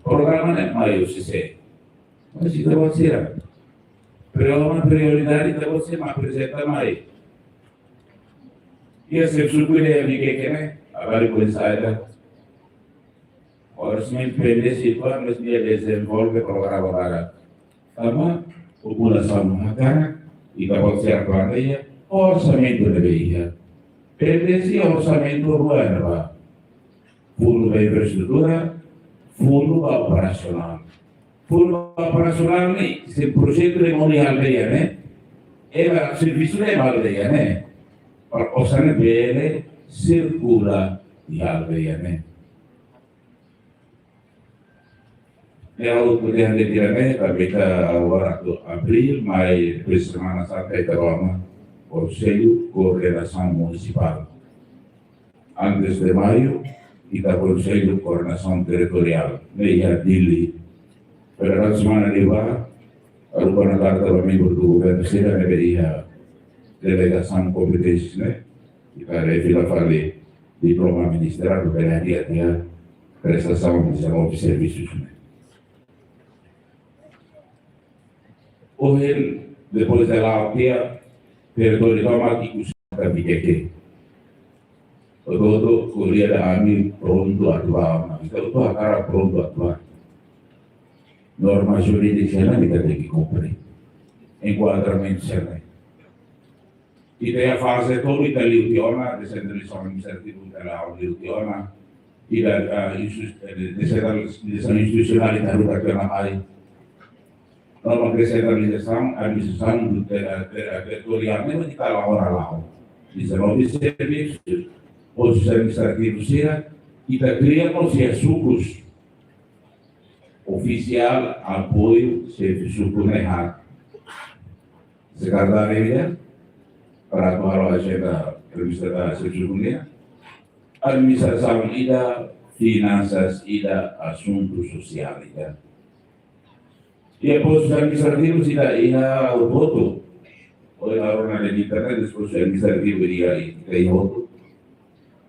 Programa ne'e mai husi sé? Mas ita-boot sira. Programa prioridade ita-boot sira mak aprezenta mai. Iha xefe suku ida iha Viqueque ne'e, agora foin sai ida. Orsamentu P M D S ita-boot, mas nia dezenvolve programa barak. Tanba populasaun hakarak, ita-boot sira planeia, orsamentu ne'ebé iha. P M D S iha orsamentu rua ne'ebá. Fundu ba infraestrutura, fundu ba operasionál. Fundu ba operasionál ne'e, se projetu ne'e monu iha aldeia ne'e, ema servisu ne'e ba aldeia ne'e. Para osan ne'e bele sirkula iha aldeia ne'e. Ne'e ha'u atu dehan de'it tiha ne'e, tanba ita agora atu abríl, mai depois Semana Santa ita rona. Konsellu Koordenasaun Munisipál. Antes de maiu, ita Konsellu Koordenasaun Territoriál, ne'e iha Dili. Pada semana ne'ebá, Aruba hato'o karta ba membru governu sira ne'ebé iha delegasaun kompeténsia ne'e, ita haree fila fali diploma ministeriál, para hadi'a tiha prestasaun de servisu ne'e. Ohin, depois de la'o tiha, territóriu tomak ikus ka B K K. Hotu-hotu ko'alia dehan ami prontu atu bá, ita hotu hakarak prontu atu bá. Norma jurídika sira-ne'e ita tenke kumpre. Enkuadramentu sira-ne'e. Ita iha faze tolu ita liu tiha ona, desentralizasaun administrativa ita la'o liu tiha ona. Ita, ah, insus-, eh, de-, desentralizasaun institusionál ita haruka tiha ona mai. Norma desentralizasaun administrasaun do te-, eh, te-, eh, territoriál ne'e ita la'o ona la'o. Dezanove servisu, postus administrativus sira, ita kria mós iha sukus. Ofisiál apoiu xefe suku ne'e haat. Sekretáriu ida, para atu halo ajenda revista da xefe suku nian. Administrasaun ida, finansas ida, asuntu sosiál ida. Iha postus administrativus ita iha hotu-hotu. Ohin ha'u rona de'it iha internet, postus administrativus ita iha, ita iha hotu.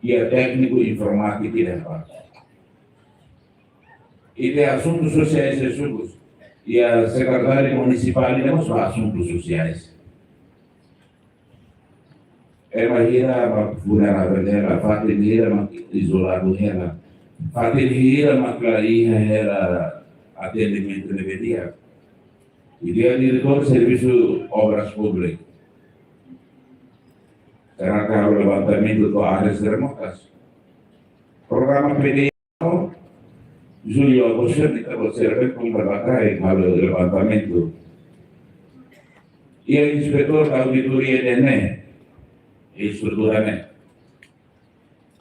Iha tékniku informátika ida ba. Ita iha asuntu sosiais iha sukus. Iha sekretáriu munisipál ida mós ba asuntu sosiais. Ema hira mak vulneravel hela, fatin hira mak izoladu hela, fatin hira mak la iha hela atendimentu ne'ebé di'ak. Ita iha diretór servisu obras públikas. Será ke halo levantamentu to'o áreas remotas? Programa P D I, jullu, agostu, ita-boot sira bele kumpre ba karik halo levantamentu. Iha inspetór auditoria ida-ne'e, estrutura ne'e.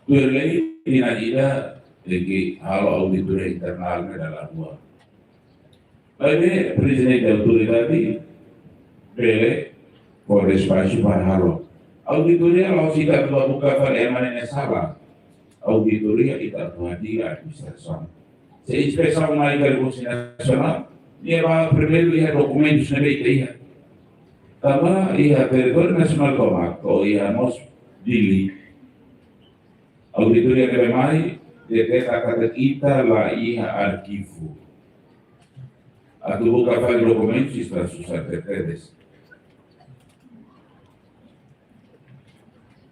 Tuir lei, tinan ida tenke halo auditoria internál ne'e dala rua. Maibé, prezidente autoridade bele fó espasu para halo auditoria, la'ós ita atu buka fali ema ne'e sala. Auditoria ita atu hadi'a administrasaun. Se inspesaun mai ka Konsellu Nasionál, nia bá primeiru iha dokumentus ne'ebé ita iha. Tanba iha territóriu nasionál tomak, ou iha mós Dili. Auditoria ne'ebé mai deteta katak ita la iha arkivu. Atu buka fali dokumentus ita susar tebes.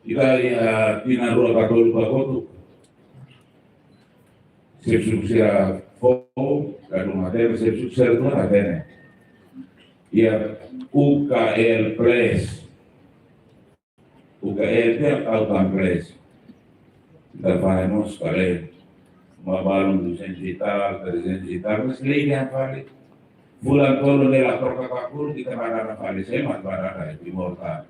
Ita iha tinan rua ka tolu ba kotuk. Xefe suku sira foun, la dún hatene, xefe suku sira tuur hatene. Iha U K L Plus. U K L Plus, Autan Plus. Ita fahe mós kale. Uma balun duzentos e tal, trezentos e tal, mas lei dehan fali. Fulan tolu ne'e la troka kakuru, ita bá dada fali, sé mak bá dada, é imortal.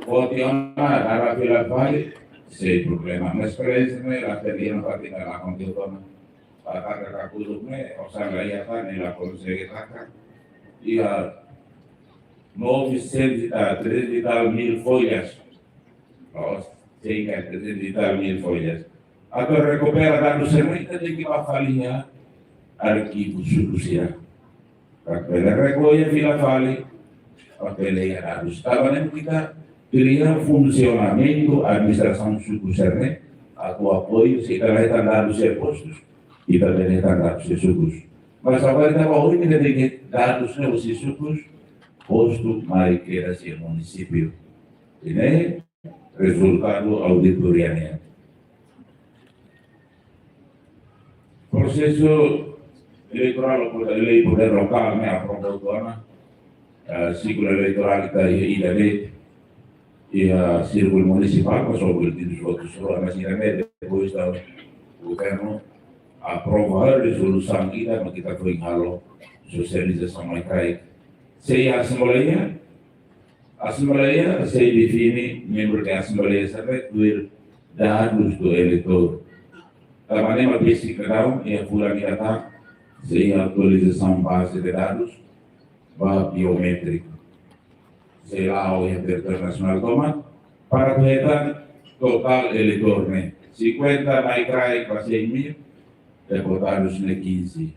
Fó tiha ona, dada fila fali, sei problema. Mas presensa ne'e la terima, fatin la konteúdu ona. Bá taka kakuru ne'e, osan la iha tan, ne'e la konsege taka. Iha novecentos e tal, trezentos e tal mil folhas. Ou, sei ka trezentos e tal mil folhas. Atu rekupera dadus sira-ne'e, ita tenke bá fali iha arkivu suku sira. Para bele rekolla fila fali, para bele iha dadus. Tanba ne'e ita kria funsionamentu administrasaun suku sira-ne'e, atu apoiu, se ita la hetan dadus iha postus, ita bele hetan dadus iha sukus. Mas agora ita bá ohin ita tenke dadus ne'e husi sukus, postu mai kedas iha munisípiu. Ida-ne'e rezultadu auditoria nian. Prosesu eleitorál, lei podér lokál ne'e aprova hotu ona, eh, siklu eleitorál ita iha ida de'it, iha sírkulu munisipál, mas só boletin dos votos rua, mas ida-ne'e depois da governu aprova rezolusaun ida, mak ita foin halo sosializasaun mai karik. Sei asembleia, Asembleia sei define membru de asembleia sira tuir dadus do eleitór. Tanba ne'e mak besik daudaun, iha fulan ida tan, sei atualizasaun baze de dadus. ba biométriku. Sei la'o iha territóriu nasionál tomak, para atu hetan totál eleitór ne'e. Sinkuenta mai kraik ba sein mil, deputadus ne'e kinze.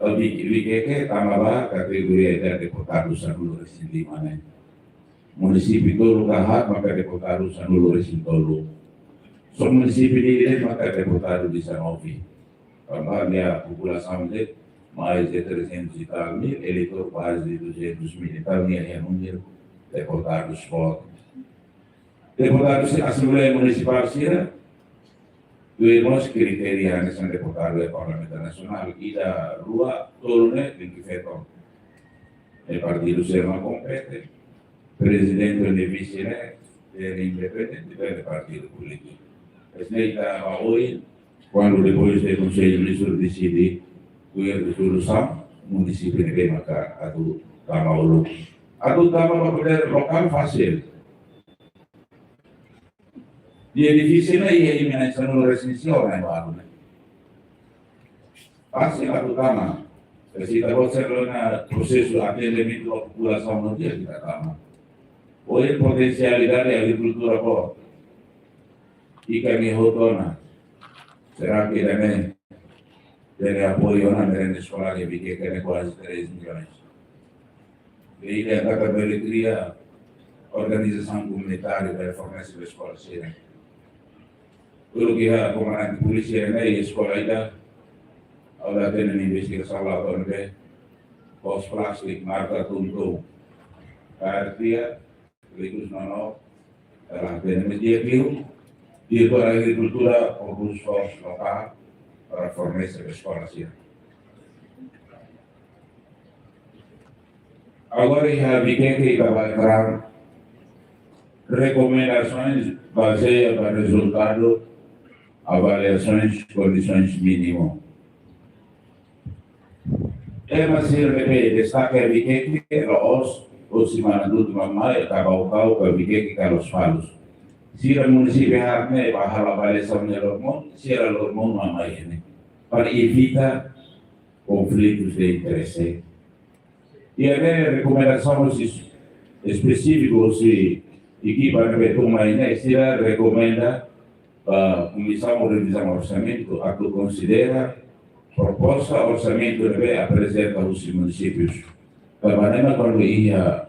Entaun, Viqueque tama ba kategoria ida deputadu sanulu-resin-lima ne'e. Munisípiu tolu ka haat maka deputadu sanulu-resin-tolu. Só munisípiu Dili maka deputadu dezanove. Tanba nia populasaun de'it mais de trezentos e tal mil, eleitór kuaze duzentos mil. Entaun, nia iha númeru deputadus boot. Deputadu sira Asembleia Munisipál sira, tuir mós kritéria hanesan deputadu iha Parlamentu Nasionál, ida, rua, tolu ne'e tenke feto. Iha partidu sira mak kompete, prezidente no vise ne'e, iha independente, iha partidu polítiku. Mas ne'e ita ba oin, kuandu depois de Konsellu Ministru deside, tuir rezolusaun, munisípiu ne'ebé maka atu tama uluk. Atu tama ba podér lokál fasil. Di'ak, difisil ne'e iha imi na'in sanulu-resin-sia ona balu ne'e. Fasil atu tama. Kasi ita-boot sira lori ona prosesu atendimentu ba populasaun no di'ak ita tama. Ohin potensialidade agrikultura boot. Ikan ne'e hotu ona. Será que ida-ne'e bele apoiu ona merenda eskolár iha Viqueque ne'e kuaze três milhões. Ida-ne'e ita bele kria organizasaun komunitária para fornese ba eskola sira. Uluk iha komandante polísia ne'e iha eskola ida, ha'u la hatene nia investigasaun la hatene be, kos plástiku marka Tum Tum. Kaer tiha, rikus nono, la hatene, mas di'ak liu, di'ak liu agrikultura, produtos lokais, para fornese ba eskola sira. Agora, iha Viqueque ita ba entra rekomendasoens bazeia ba rezultadu avaliasoens kondisoens mínimu. Ema sira ne'ebé destaka iha Viqueque, la'ós, ou semana tutu mamai, ka Baucau, ka Viqueque, ka Lospalos. Sira munisípiu haat ne'e ba halo avaliasaun ne'e loromonu, sira loromonu mamai ne'e. Para evita konflitus de interese. Iha ne'e rekomendasaun husi espesífiku husi ekipa ne'ebé tun mai ne'e, sira rekomenda ba Komisaun Revizaun Orsamentu atu konsidera proposta orsamentu ne'ebé aprezenta husi munisípius. Tanba ne'e mak kuandu iha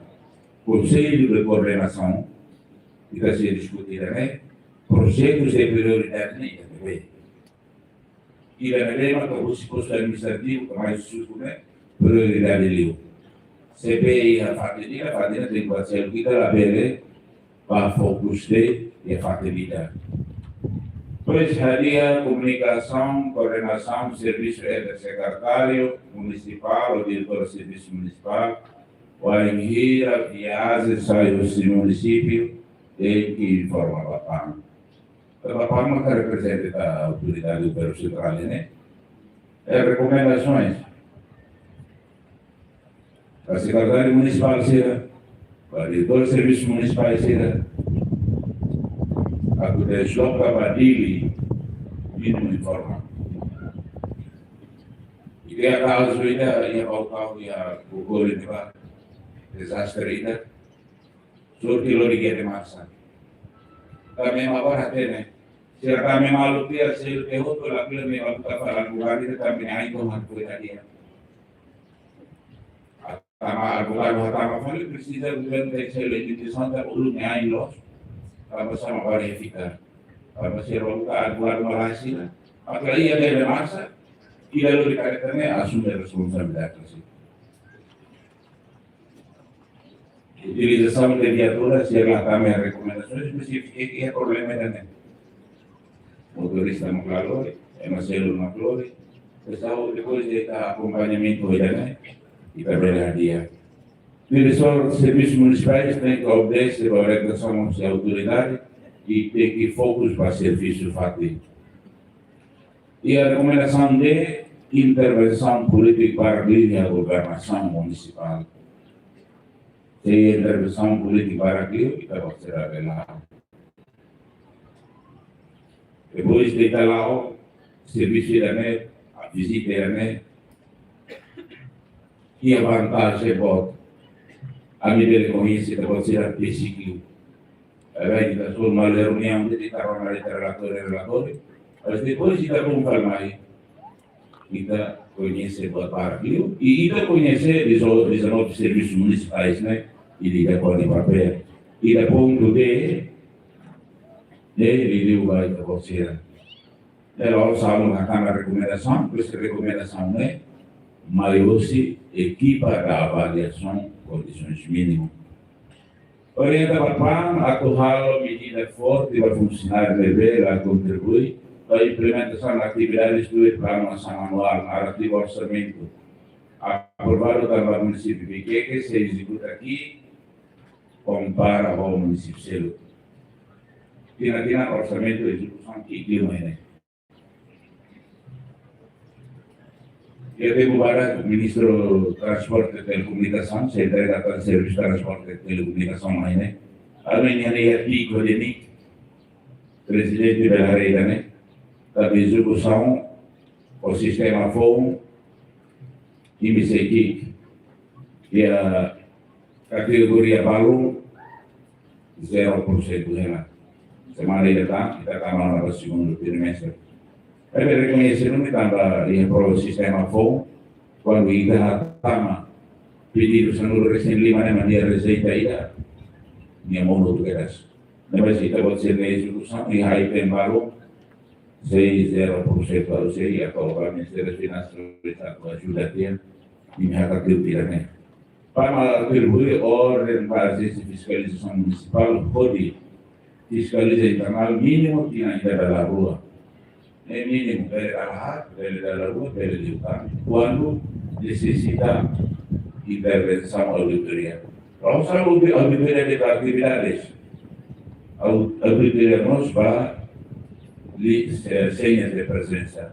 Konsellu de Koordenasaun, ita sei diskute ida-ne'e, projetus de prioridade ne'e ida-ne'ebé. Ida-ne'ebé maka husi postu administrativu ka mai suku ne'e prioridade liu. Se bele iha fatin ida, fatin ida tenke buat seluk, ita labele ba fokus de'it iha fatin ida. Depois, hadi'a komunikasaun, koordenasaun servisu entre sekretáriu munisipál ou diretór servisu munisipál, wainhira viajen sai husi munisípiu, tenke informa ba PAM. Tanba PAM maka reprezenta autoridade governu sentrál ne'e. Iha rekomendasoens ba sekretáriu munisipál sira, ba diretór servisu munisipál sira, atu desloka ba Dili, mínimu informa. Iha kazu ida, iha Baucau, iha Gogori ne'ebá, dezastre ida, sorte lori guia de marcha. Tanba ema agora hatene, sira tama malu tiha, sira te hotu la pila me balu ka fala bukan ida, tanba nia ain tomak foin hadi'a. Tama advogadu, tama fali presiza governu tenke sei legislasaun, tanba uluk nia ain loos, tanba sama bari fika. Tanba sira buka advogadu malae sira, maka iha guia de marcha, ida lori kareta ne'e asume responsabilidade sira. Utilizasaun de viatura, sira la tama rekomendasoens, mas sira fiar ke iha problema ida-ne'e. Motorista mak la lori, ema seluk mak lori. Pessoal, depois de ita akompañamentu ida-ne'e, ita bele hadi'a. Diretór servisus munisipais tenke obedese ba orientasaun husi autoridade i tenke fokus ba servisu fatin. Iha rekomendasaun de intervensaun polítika barak liu iha governasaun munisipál. Se intervensaun polítika barak liu, ita bá sira bela. Depois de ita la'o servisu ida-ne'e, a vizita ida-ne'e, iha vantajen boot. Ami bele koñese ita-boot sira besik liu. Agora ita só mai reuniaun, ita rona ita relatóriu, relatóriu. Mas depois ita bá fali mai, ita koñese buat barak liu. I ita koñese dezo-, dezanove servisus munisipais ne'e, i ita ko'alia papél. Ita pontu de, de, de, de, ba ita-boot sira. Ne'e la'ós halo hanesan rekomendasaun, pois rekomendasaun ne'e mai husi ekipa da avaliasaun kondisoens mínimas. Orienta ba PAM atu halo medida forte ba funsionáriu ne'ebé la kontribui ba implementasaun atividades tuir planu asaun anuál, narrativu orsamentu aprovadu tanba munisípiu Viqueque sei ezekuta ki'ik kompara ho munisípiu seluk. Tinan-tinan orsamentu ezekusaun ki'ik liu mai ne'e. Iha tempu badak, Ministru Transporte Telekomunikasaun, sei entrega tan servisu transporte telekomunikasaun mai ne'e. Ami-nia iha piko de nik, Prezidente bele haree ida-ne'e, tanba ezekusaun ho sistema foun, imi sei ki'ik. Iha kategoria balun, zero por cento hela. Semana ida tan, ita tama ona ba segundu trimestre. Ita rekoñese duni tanba iha pro sistema foun, kuandu ita hatama pedidu sanulu-resin-lima ne'e mak nia rejeita ida, nia monu hotu kedas. Ne'ebé se ita-boot sira-nia ezekusaun iha item balun, sei zero por cento, ha'u sei atu ba Ministériu Finansas atu ajuda tiha, imi hakarak ida-ne'e. Para atribui orden ba Ajénsia Fiskalizasaun Munisipál hodi fiskaliza internál mínimu tinan ida dala rua. Ne'e mínimu, bele dala haat, bele dala rua, bele liután. Kuandu nesesita intervensaun auditoria. La'ós audi-, auditoria de atividades. Au-, auditoria mós ba li-, eh, señas de prezensa.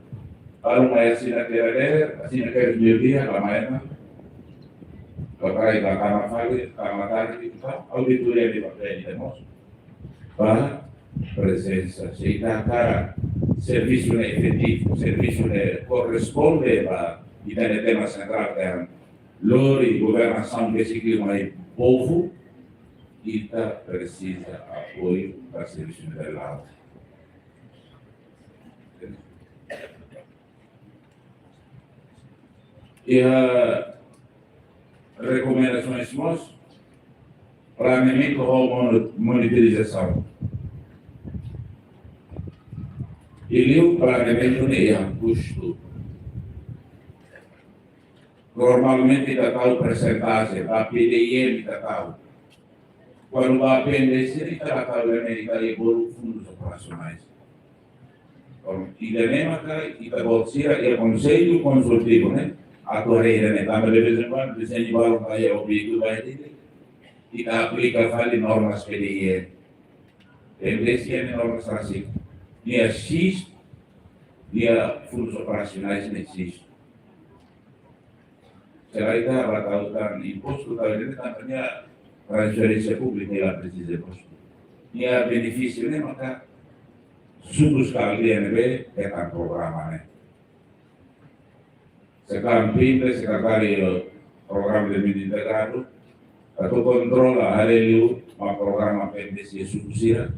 Para mai asina kera der, asina kera meiudia, la mai ona. Ba trai, ba tama fali, tama tarde, entaun auditoria de papél de mós. Ba prezensa, se ita hakarak servisu ne'e efetivu, servisu ne'e korresponde ba ita-nia tema sentrál, ke lori governasaun besik liu mai povu, ita presiza apoiu ba servisu ne'e la'o. Iha rekomendasaun mós, planeamentu ho moni-, monitorizasaun. I liu planeamentu ne'e iha kustu. Normalmente ita tau persentajen, ba P D I M ita tau. Kuandu ba P N D S ita la tau, ne'e ita iha bolu fundus operasionais. Entaun, ida-ne'e maka ita-boot sira iha Konsellu Konsultivu ne'e atu haree ida-ne'e, tanba de vez em quando dezeñu balun ba iha objetu ba ida-ne'e, ita aplika fali normas P D I M. P N D S ne'e normas rasik. Nia X, nia fundus operasionais ne'e X. Se la ita ba tau tan impostu, tau ida-ne'e tanba nia transferénsia públika, la presiza impostu. Nia benefísiu ne'e maka suku sekalian ne'ebé hetan programa ne'e. Se kan pinta, se kan kari, eh, programa de mini integradu, atu kontrola, haree liu mak programa P N D S iha suku sira.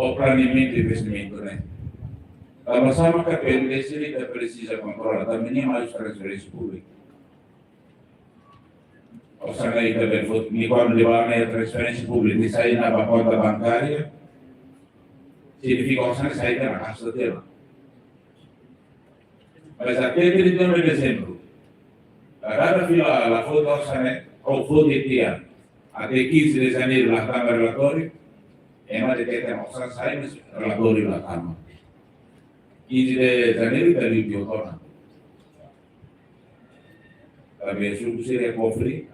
Ou planeamentu investimentu ne'e. Tanba sá maka P N D S ita presiza kontrola, tanba nia mai husi transferénsia públika. Osan ne'e ita bele foti, nia kuandu leba mai transferénsia públika, nia sai ona ba konta bankária, signifika osan ne'e sai ona, gasta tiha ona. Mas até trinta e um de dezembro, la dada fila, la foti osan ne'e, ou foti tiha, até quinze de janeiro la tama relatóriu, ema hatete osan sai, mas relatóriu la tama. Quinze de janeiro ita liu tiha ona. Tanba suku sira kofre,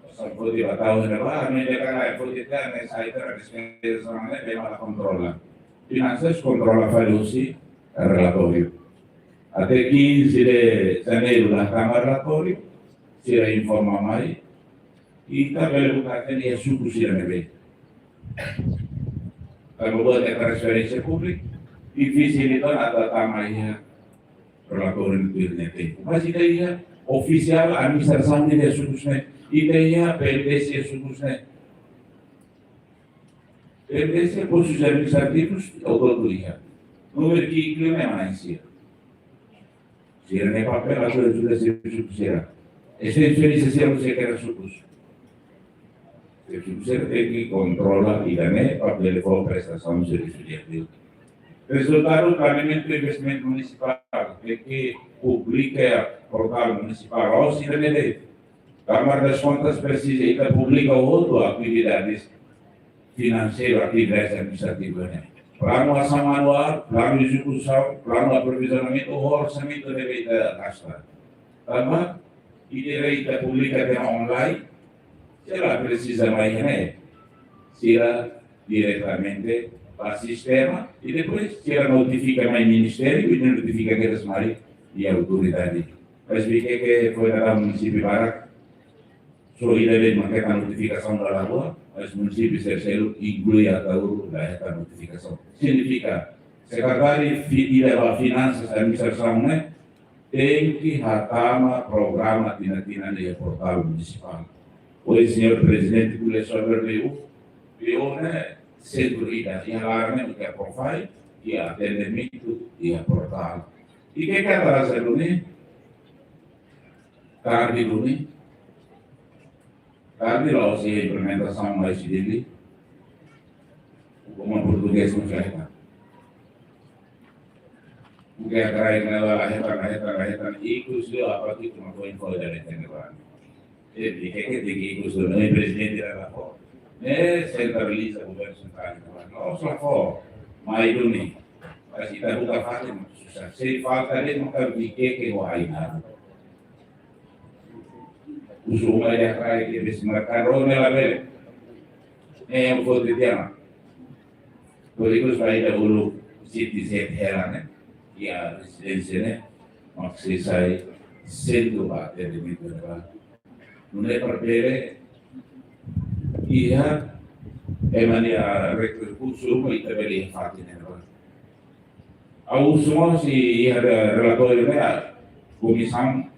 osan foti ba tau ne'ebá, ami dehan katak foti tiha, ne'e sai tiha, despeza ne'e, ema la kontrola. Finansas kontrola fali husi relatóriu. Até quinze de janeiro la tama relatóriu, sira informa mai, ita bele buka hatene iha suku sira ne'ebé. Tanba buat ne'e transferénsia públika, difisil ita atu tama iha relatóriu ne'e tuir nia tempu. Mas ita iha ofisiál administrasaun iha sukus ne'e, ita iha PLDC iha sukus ne'e. PLDC postus administrativus, autónomu iha. Númeru ki'ik ne'e mak sira. Sira-nia papél atu ajuda xefe suku sira. Estensiona sira, sira kera sukus. Xefe suku sira tenke kontrola ida-ne'e para bele fó prestasaun servisu di'ak liu. Rezultadu planeamentu investimentu munisipál, tenke publika iha portál munisipál, ou sira-ne'e de'it. Kámara das Kontas presiza ita publika hotu atividades finanseiru, atividades administrativas ne'e. Planu asaun anuál, planu ezekusaun, planu aprovizionamentu, orsamentu ne'ebé ita gasta. Tanba ita, ita publika tiha ona online, sira la presiza mai iha ne'e. Sira diretamente ba sistema, i depois sira notifika mai ministériu, i notifika kedas mai iha autoridade. Mas Viqueque foin dadaun munisípiu barak, só ida de'it mak hetan notifikasaun ba lagoa, mas munisípiu sira seluk, inklui Ataúro, la hetan notifikasaun. Signifika, sekretáriu fi-, ida ba finansas, administrasaun ne'e, tenke hatama programa tinan-tinan iha portál munisipál. Ohin señór prezidente ko'alia sobre B U, B U ne'e sentru ida, iha laran ne'e ita profile, iha atendimentu, iha portál. I ke kata rasa duni, tarde duni, tarde la'ós iha implementasaun mai husi Dili, komu portugés no flecha. Porque a crai na la hetan, la hetan, la hetan, ikus liu apa tu como foi foi da hetan de ban. E Viqueque tenke ikus liu, no prezidente la la fó. Ne'e sentraliza governu sentrál, no la fó. Mai duni. Mas ita buka fatin, se falta de no ka Viqueque ho ai na. Husu uma iha kraik, iha besi merkadu ne'e labele. Ne'e yang foto tiama. Polígono sai da ulu city set hela ne'e. Iha rezidénsia ne'e. Mak sei sai sentru ba atendimentu ne'ebá. Nune'e para bele iha ema nia rekursu uma ita bele iha fatin ne'ebá. Ha'u husu mós iha re-, relatóriu ne'e, komisaun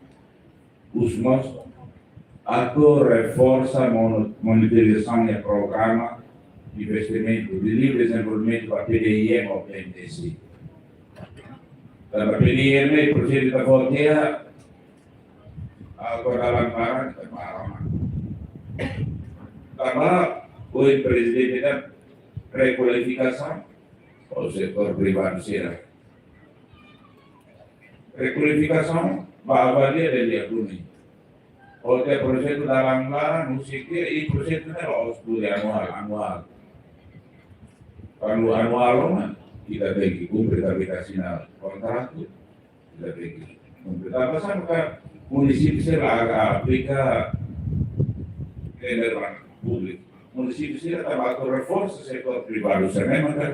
husu mós atu reforsa monu-, monitorizasaun iha programa investimentu de livre dezenvolvimentu ba P D I M ou P M D C. Tanba P D I M ne'e projetu ita fó tiha, ah, kota Langkaran, ita para. Tanba ohin prezidente ita rekualifikasaun, ou setór privadu sira. Rekualifikasaun, ba avalia de'it di'ak duni. Ou tiha projetu dalan-dalan, husik tiha, i projetu ne'e la'ós plurianuál, anuál. Kuandu anuál ona, ita tenke kumpre, ita tenke asina kontratu, ita tenke kumpre. Tanba sá maka munisípiu sira la aplika tender ba públiku? Munisípiu sira tanba atu reforsa setór privadu sira-ne'e maka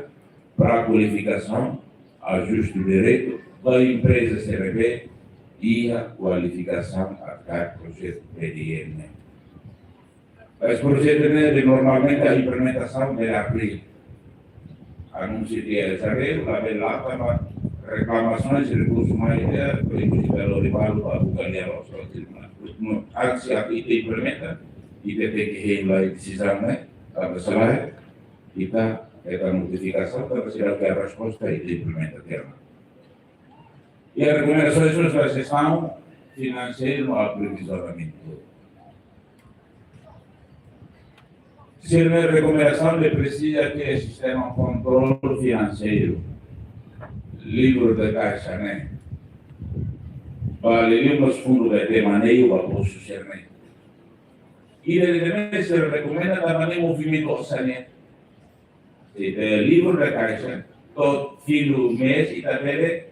para kualifikasaun, ajustu diretu ba empreza sira ne'ebé iha kualifikasaun atu projetu P D I M ne'e. Mas projetu ne'e de normalmente a implementasaun de abríl. Anúnsiu de sareu, la bele lata ba reklamasoens, rekursu mai de, por exemplo, de Loribalu ba buka lia loos ba tribunál. No, antes atu ita implementa, ita tenke hein lai desizaun ne'e, tanba selae ita hetan notifikasaun, tanba selae iha resposta, ita implementa tiha ona. I rekomendasoens ba jestaun finanseiru no aprovizionamentu. Sira-nia rekomendasaun de presiza ter sistema kontrolu finanseiru, livru de kaixa ne'e. Ba liuliu mós fundu de maneiu ba postu sira-ne'e. I de, de, de, sira rekomenda tanba ne'e movimentu osan ne'e. Se ita livru de kaixa, to'o fim do mês, ita bele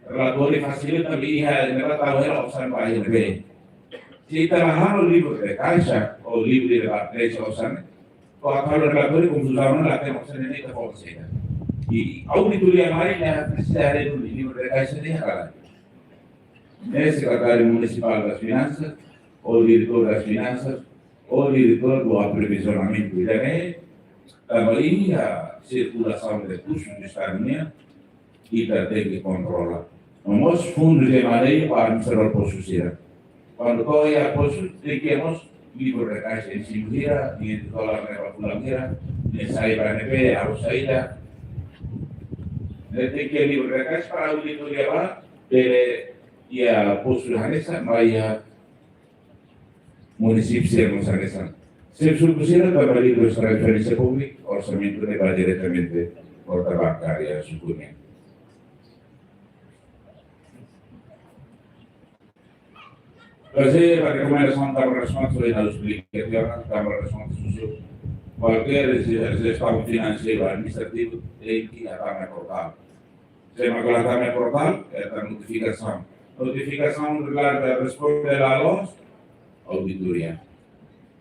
relatóriu fasilita, iha, ne'ebá tau hela osan ba iha ne'ebé. Se ita la halo livru de kaixa, ou livru de ba, de osan, to'o halo relatóriu konfuzaun, la hatene osan ne'ebé ita fó ba sira. I auditoria mai, ne'e presiza haree duni livru de kaixa ne'e hakarak. Ne'e sekretáriu munisipál das finansas, ou diretór das finansas, ou diretór do aprovizionamentu. Ida-ne'e, tanba iha sirkulasaun de kustu de estadu nian, ita tenke kontrola. No mós fundu de maneiu ba administradór postu sira. Kuandu to'o iha postu, tenke iha mós livru de kaixa, iha simu hira, iha tola ne'e ba fulan hira, ne'e sai ba ne'ebé, arus saida. Ne'e tenke iha livru de kaixa para auditoria ba, bele iha postu hanesan, ba iha munisípiu sira mós hanesan. Xefe suku sira tanba livru transferénsia públika, orsamentu ne'e ba diretamente konta bankária suku nian. Bazeia ba rekomendasaun Kámara das Contas, ha'u esplika tiha ona, Kámara das Contas husu kualkér jestaun finanseiru administrativu tenke hatama iha portál. Se ema la hatama iha portál, hetan notifikasaun. Notifikasaun la responde la loos, auditoria.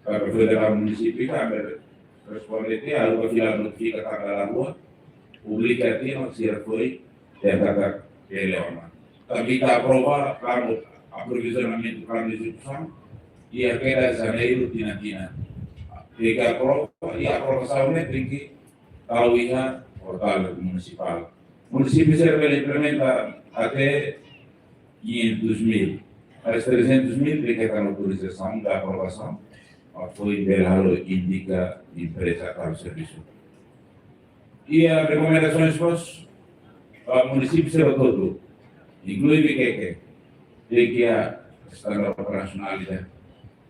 Tanba federal munisípiu ita, responde tiha, halo ba fila notifika tanggal dua, publika tiha, no sira foin, ya kata, bele ona. Tanba ita aprova, planu, aprovizionamentu, planu ezekusaun, iha kedas Janeiru tinan-tinan. Tenke aprova, iha aprovasaun ne'e tenke tau iha portál munisipál. Munisípiu sira bele implementa até quinhentos mil. Mas trezentos mil tenke hetan autorizasaun ka aprovasaun, para foin bele halo indika empreza halo servisu. Iha rekomendasoens mós ba munisípiu sira hotu, inklui Viqueque, tenke iha standar operasionál ida,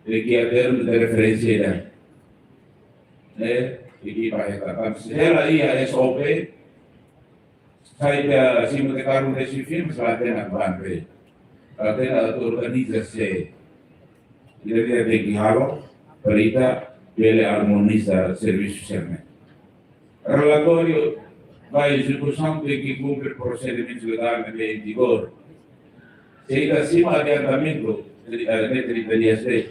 tenke iha termus de referénsia ida, ne'e, tenke ba hetan. Tanba se hela iha S O P, sai ba simu tiha karun de sifin, mas la hatene ba ne'ebé. La hatene atu organiza sé. Ida-ne'e tenke halo, para ita bele armoniza servisu sira-ne'e. Relatóriu ba ezekusaun tenke kumpre prosedimentu legál ne'ebé em vigor. Se ita simu adiantamentu, tri-, eh, ne'e trinta dias de'it.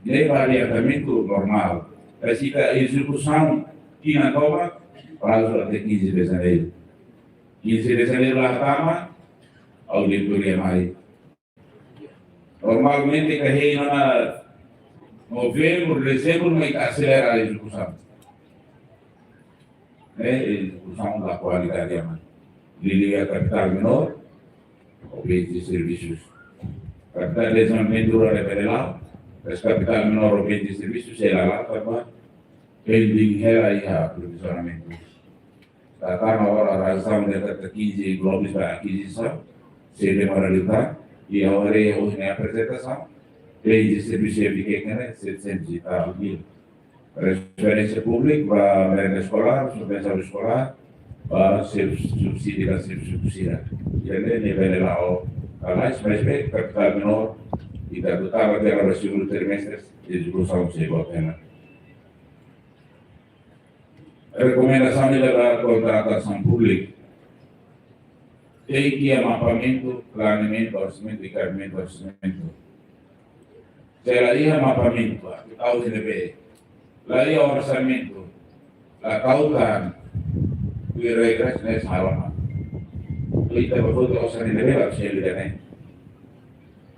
Ne'e ba adiantamentu normál. Mas se ita ezekusaun tinan tomak, prazu até quinze de Janeiro. Quinze de Janeiro la hatama, auditoria mai. Normalmente, ita hein ona Novembru, Dezembru, mak ita aselera ezekusaun. Ne'e, ezekusaun la kualidade aman. Liuliu iha kapitál menór, ou bens de servisus. Kapitál de dezenvolvimentu rurál ne'e bele la'o, mas kapitál menór ou bens de servisus sei la la'o, tanba pending hela iha aprovizionamentu. Data agora, razaun de data quinze globis ba akizisaun, sei demora liután, i agora iha ohin aprezentasaun, bens de servisus iha Viqueque ne'e setecentos e tal mil. Transferénsia públika ba merenda eskolár, subvensaun eskolár, ba sub-, subsídiu ba xefe suku sira. Ida-ne'e bele la'o kalais, mas be kapitál menór, ita atu tau ba tiha ona ba segundu trimestre, ezekusaun sei boot ona. Rekomendasaun ida ba kontratasaun públika. Tenke iha mapamentu, planeamentu orsamentu i kabimentu orsamentu. Se la iha mapamentu, atu tau iha ne'ebé? La iha orsamentu, la tau tan, tuir regras ne'e sala ona. Ita ba foti osan iha ne'ebé, la selu iha ne'e.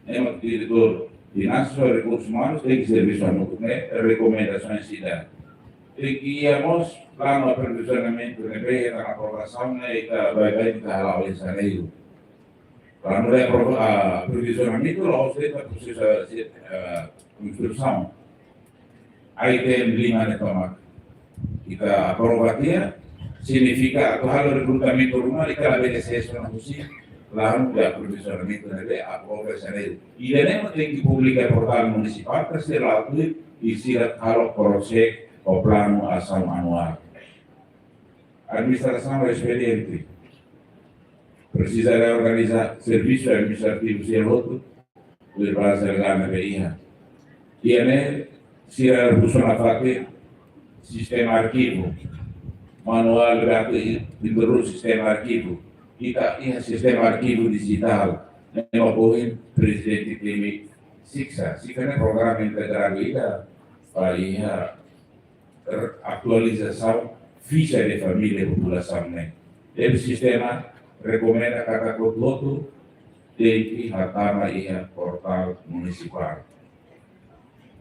Ne'e mak diretór finansas, rekursus umanus, tenke servisu hamutuk ne'e, rekomendasaun sira. Tenke iha mós planu aprovizionamentu ne'ebé hetan aprovasaun ne'e, ita baibain ita hala'o iha Janeiru. Planu de aprova-, ah, aprovizionamentu la'ós de'it ba prosesu, ah, konstrusaun. Item lima ne'e tomak. Ita aprova tiha, signifika atu halo rekrutamentu ruma, ita labele sees ona husi planu de aprovizionamentu ne'ebé aprova iha Janeiru. Ida-ne'e mak tenke publika iha portál munisipál, para sira la tuir, i sira halo cross check ho planu asaun anuál. Administrasaun espediente. Presiza reorganiza servisu administrativu sira hotu, tuir baze legál ne'ebé iha. Iha ne'e sira husu nafatin sistema arkivu. Manuál berarti i-, introdús sistema arkivu. Ita iha sistema arkivu dijitál. Ne'e mak ohin prezidente temi SICSA. SICSA ne'e programa integradu ida ba iha r-, atualizasaun fixa de família populasaun ne'e. Ne'ebé sistema rekomenda katak hotu-hotu tenke hatama iha portál munisipál.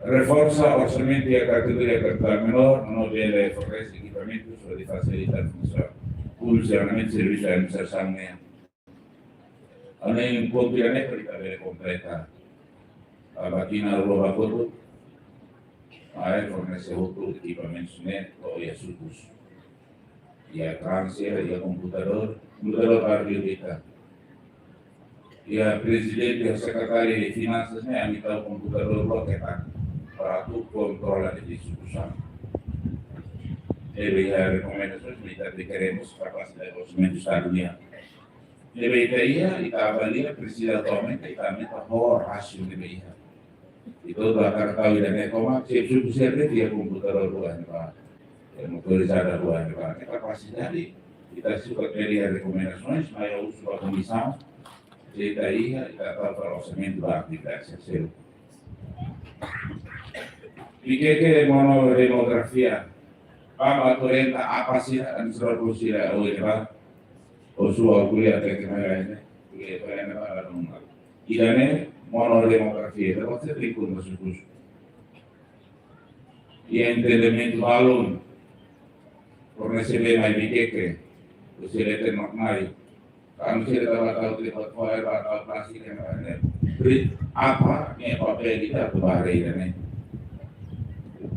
Reforsa orsamentu iha kategoria kapitál menór, no bele fornese ekipamentus hodi fasilita funsiona-, funsionamentu servisu administrasaun ne'e. Ha'u hanoin pontu ida-ne'e para ita bele kompleta. Ba tinan rua ba kotuk, mai fornese hotu ekipamentu ne'e to'o iha sukus. Iha trans, iha komputadór, komputadór para biblioteika. Iha prezidente, iha sekretáriu de finansas ne'e, ami tau komputadór rua ketak para atu kontrola de instituisaun. Ne'ebé iha rekomendasaun, ita tenke remos kapasidade orsamentu Estadu nian. Ne'ebé ita iha, ita avalia, presiza aumenta, ita aumenta ho rasio ne'ebé iha. Ita hotu hakarak tau ida-ne'e, koma xefe suku sira de'it iha komputadór rua ne'ebá, iha motorizada rua ne'ebá. Iha kapasidade, ita sukat pede rekomendasaun, mai husu ba komisaun, se ita iha, ita tau para orsamentu ba atividade sosiál. Viqueque, mono demografia, ba atu orienta APA sira, administradór postu sira, oin ne'ebá, o sua ko'alia até ke mai lain, ko'alia até ke mai lain, ida-ne'e, mono demografia, ita bele trinta e cinco sukus. Iha entendimentu balun, por resibe mai Viqueque, o sira tenke mai, kami sira tau, tau, tau, tau, tau, tau, plástiku yang ada. Pri, APA, ne'e papél ita atu ba haree ida-ne'e.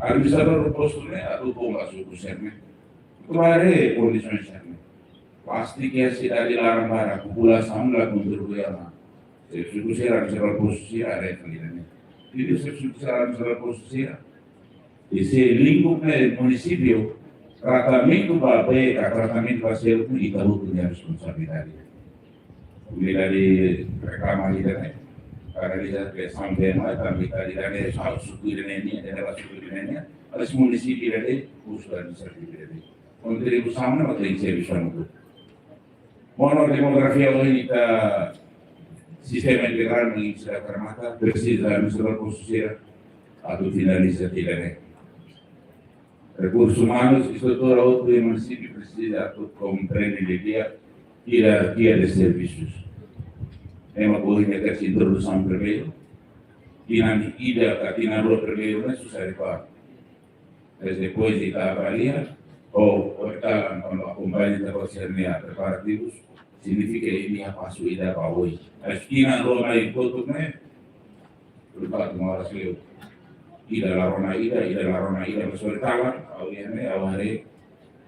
Administradór postu ne'e, atu bom ba suku sira-ne'e. Atu ba haree kondisaun sira-ne'e. Pasti ke sidade laran barak, populasaun la kontribui ona. Xefe suku sira, administradór postu sira, haree tan ida-ne'e. Jadi xefe suku sira, administradór postu sira. I se lingkup ne'e munisípiu, tratamentu ba bee ka tratamentu ba seluk ne'e ita hotu nia responsabilidade. Komunidade reklama ida-ne'e. Karena ida ke sampai mai, tanba ita ida-ne'e hal suku ida-ne'e nian, ida-ne'e ba suku ida-ne'e nian, harus munisípiu ida-ne'e, husu administrativu ida-ne'e. Kontribuisaun ne'e maka tenke servisu hamutuk. Mono demografia ohin ita sistema integrál no ensida karmata, presiza administradór postu sira atu finaliza tiha ne'e. Rekursus umanus, estrutura hotu iha munisípiu presiza atu komprende didi'ak hierarkia de servisus. Ema ohin ita sei introdusaun primeiru, tinan ida ka tinan rua primeiru ne'e susar liu. Mas depois de ita avalia, o, o ita akompaña, ita konsege preparativus, signifika imi iha pasu ida ba oin. Mas tinan rua mai kotuk ne'e, lupa tu malas liu. Ida la rona ida, ida la rona ida, mas o ita, ha'u iha ne'e, ha'u haree.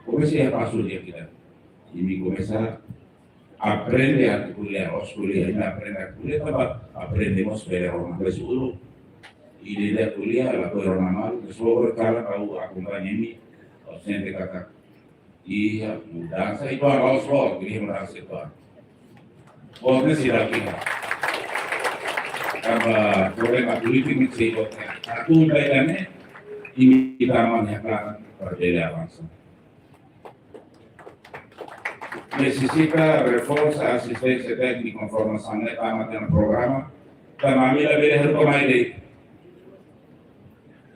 Komesa iha pasu di'ak ida. Imi komesa aprende atu ko'alia, os ko'alia, imi aprende atu ko'alia, tanba aprende mós bele rona, mas uluk. Ida-ida ko'alia, lakohi rona malu, mas o ita, ha'u akompaña imi, ha'u sente katak iha mudansa, ita harus, iha mudansa ita. Oke, sira kira. Tanba problema polítiku ne'e sei oke. Atu ida-ne'e, imi ita aman ya kan, para bele avansa. Nesesita reforsa asisténsia téknika, formasaun ne'e tama iha programa, tanba ami labele haruka mai de'it.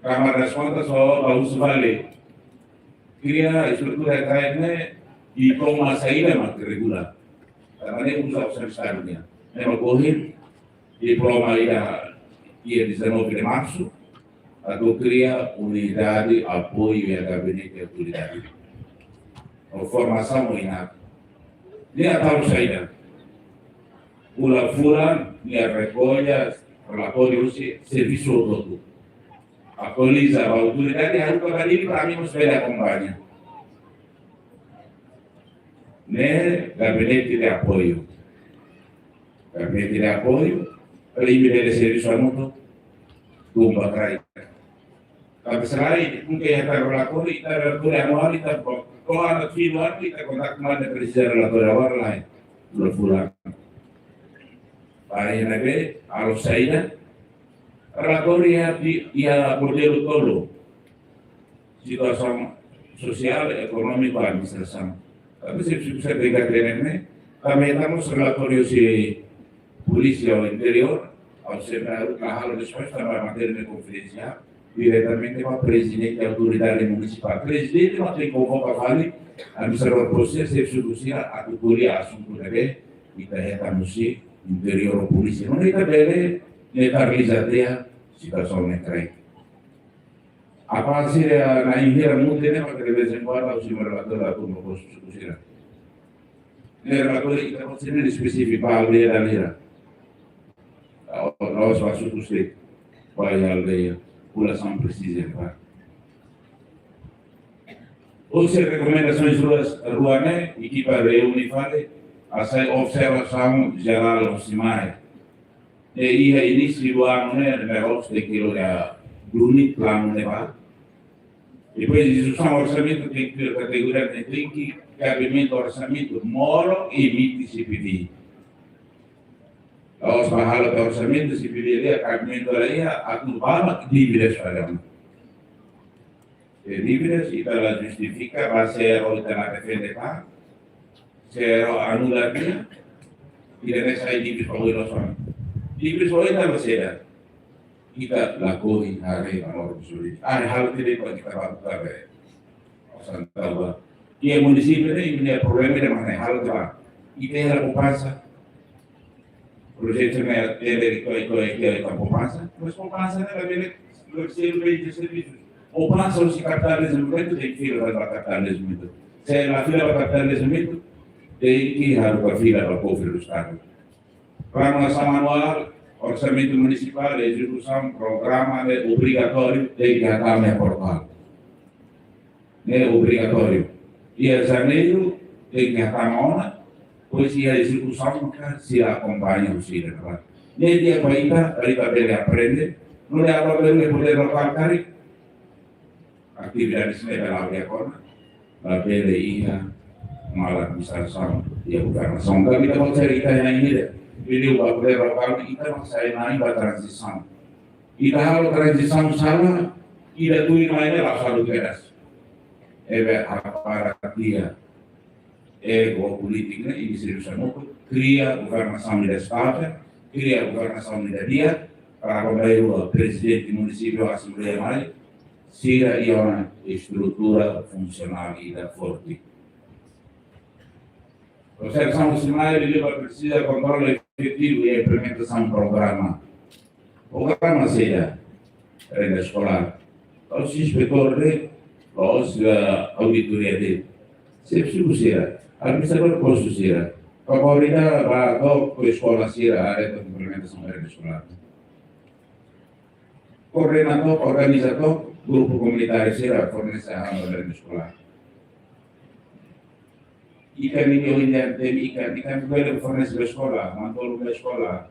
Kámara das Kontas só ba husu fali. Kria estrutura ida-ne'e, i koma saida mak regula. Tanba ne'e uza osan Estadu nian. Ne'e mak ohin, diploma ida iha dezanove de Março, atu kria unidade apoiu iha gabinete autoridade. No formasaun iha ne'e. Nia tau saida. Fulan-fulan, nia rekolla relatóriu husi servisu hotu. Atualiza ba autoridade, haruka ba Dili para ami mós bele akompaña. Ne'e gabinete de apoiu. Gabinete de apoiu, para imi bele servisu hamutuk, tun ba kraik. Tanba selae, mungkin iha relatóriu, ita relatóriu anuál, ita ba, ko ana filo anu, ita kontaktu manda presiza relatóriu anuál lai. Fulan-fulan. Para iha ne'ebé, halo saida, relatóriu iha di, iha modelu tolu. Situasaun sosiál, ekonómiku, administrasaun. Tapi se, se, se brinka tene ne'e, tanba ita mós relatóriu husi Polísia Interiór, ha'u sempre la halo despaxu tanba matéria ne'e konfidensiál, diretamente ba prezidente autoridade munisipál. Prezidente mak tenke konvoka fali administradór postu sira, xefe suku sira, atu ko'alia asuntu ne'ebé ita hetan husi interiór ou polísia. Nune'e ita bele neutraliza tiha situasaun ne'e kraik. Apa sira na'in hira mutin ne'e, mak de vez em quando ha'u simu relatóriu atu ba postu suku sira. Ne'e relatóriu ita pode ser espesífiku ba aldeia da Lira. La'ós ba suku state, ba aldeia, populasaun presiza, ba. Husi rekomendasoens rua, rua ne'e, ekipa reúne fali, hasai observasaun jerál husi mai. Ne'e iha inísiu anu ne'e, ne'e la'ós tenke loke duni planu ne'e ba. Depois, ezekusaun orsamentu tenke kategoria, ne'e tenke kabimentu orsamentu molok emite C P V. La'ós ba halo orsamentu C P V iha, kabimentu la iha, atu ba dívidas fali ona. E dívidas ita la justifika, ba sero ita la defende ba, sero anula tiha, ita ne'e sai dívidas ba oin loos ona. Dívidas ba oin ita la seda. Ita lakohi haree ba norma jurídika. Ah, halo tiha de'it ba ita ba buka be. Osan tau ba. Iha munisípiu ne'e, nia problema ida mak ne'e halo tiha ba. Ita iha poupansa. Projetu ne'e atende iko, iko, iko, iko poupansa. Mas poupansa ne'e labele, labele servisu. Poupansa husi kapitál dezenvolvimentu tenke fila ba kapitál dezenvolvimentu. Se la fila ba kapitál dezenvolvimentu, tenke haruka fila ba kofre do Estadu. Programasaun anuál, orsamentu munisipál, ezekusaun programa ne'e obrigatóriu, tenke hatama iha portál. Ne'e obrigatóriu. Iha janeiru, tenke hatama ona, depois iha ezekusaun, maka sira akompaña husi ida, ne'e di'ak ba ita, para ita bele aprende, nune'e aba bele poder lokál karik, atividade sira bele abre agora, labele iha mal administrasaun iha governasaun. Tapi ita pode ser ita yang ini deh. Jadi, ba poder lokál ita mak sai na'in ba tranzisaun. Ita halo tranzisaun sala, ida tuir mai ne'e la sala pedas. Ne'ebé aparat iha ego polítiku ne'e, imi servisu hamutuk, kria governasaun ida estável, kria governasaun ida di'ak, para bainrua prezidente munisípiu, asembleia mai, sira iha ona estrutura funsionál ida forte. Observasaun husi mai, liuliu ba presiza kontrolu efetivu iha implementasaun programa. Programa saida, renda eskolár. La'ós inspetór de'it, la'ós, eh, auditoria de'it. Xefe suku sira, administradór postu sira. Kaparidade ba to'o eskola sira, área de implementasaun renda eskolár. Koordena to'o, organiza to'o, grupu komunitáriu sira fornese hahán ba renda eskolár. Ikan ne'e ohin di'ak temi ikan, ikan bele fornese ba eskola, mantolun ba eskola.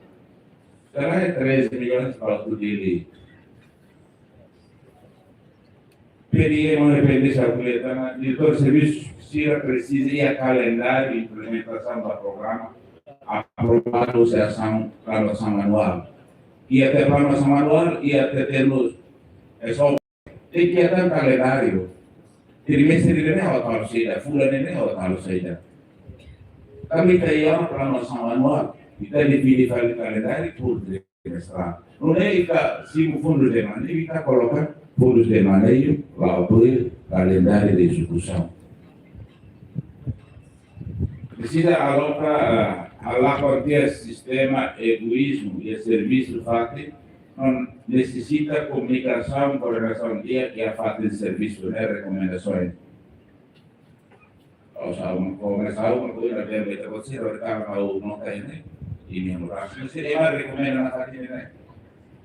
Sala três milhões para o Dili. P D E mak depende sa kuliah tanba diretór servisu sira presiza iha kalendáriu implementasaun ba programa aprovadu husi asaun, planu asaun anuál. Iha tiha planu asaun anuál, iha tiha termus S O P. Tenke iha tan kalendáriu. Trimestre ne'e ha'u halo saida, fulan ne'e ha'u halo saida. Tanba ita iha planu asaun anuál, ita define fali kalendáriu por trimestrál. Nune'e ita simu fundus de maneio, ita koloka fundus de maneio, la'o tuir kalendáriu de ezekusaun. Presiza aloka, ah, aloka tiha sistema egoízmu iha servisu fatin, no nesesita komunikasaun, koordenasaun di'ak iha fatin servisu, ne'e rekomendasaun. Ha'u sa'e uma, komesa uma, ko ina bem, beta, ko sira, beta, ha'u nota ne'e, imi mudansa. Sira ema rekomenda ona fatin ne'e.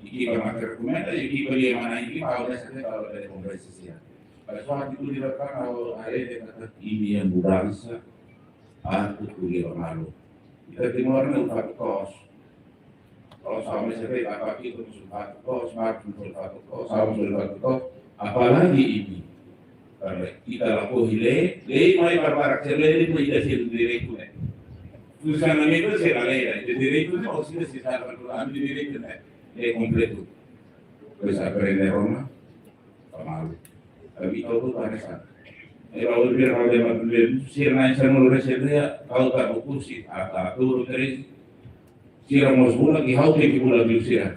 Ekipa mak rekomenda, ekipa lia mana, ekipa ha'u nesa, beta, ha'u bele konvense sira. Mas só atitude bacana, ha'u haree de'it katak imi mudansa, atu ko'alia ba malu. Ita Timor ne'e ulfatu to'os. Kalau sama saya apa kita ulfatu to'os, Marcos ulfatu to'os, sama ulfatu to'os. Apalagi ini. Karena ita lakohi lei, lei mai para para se lei itu ita sira direitu ne'e. Funsionamentu sira lei, ita direitu ne'e, o sira sira sala para ami direitu ne'e. Lei kompletu. Depois aprende Roma. Pamalu. Tapi kau tu paresan. Ela olvir hal yang berbeda. Sira na'in sanulu-resin-sia, kau tak fokus sih, atau turun terus. Sira mós bulak, i ha'u tenke bulak liu sira.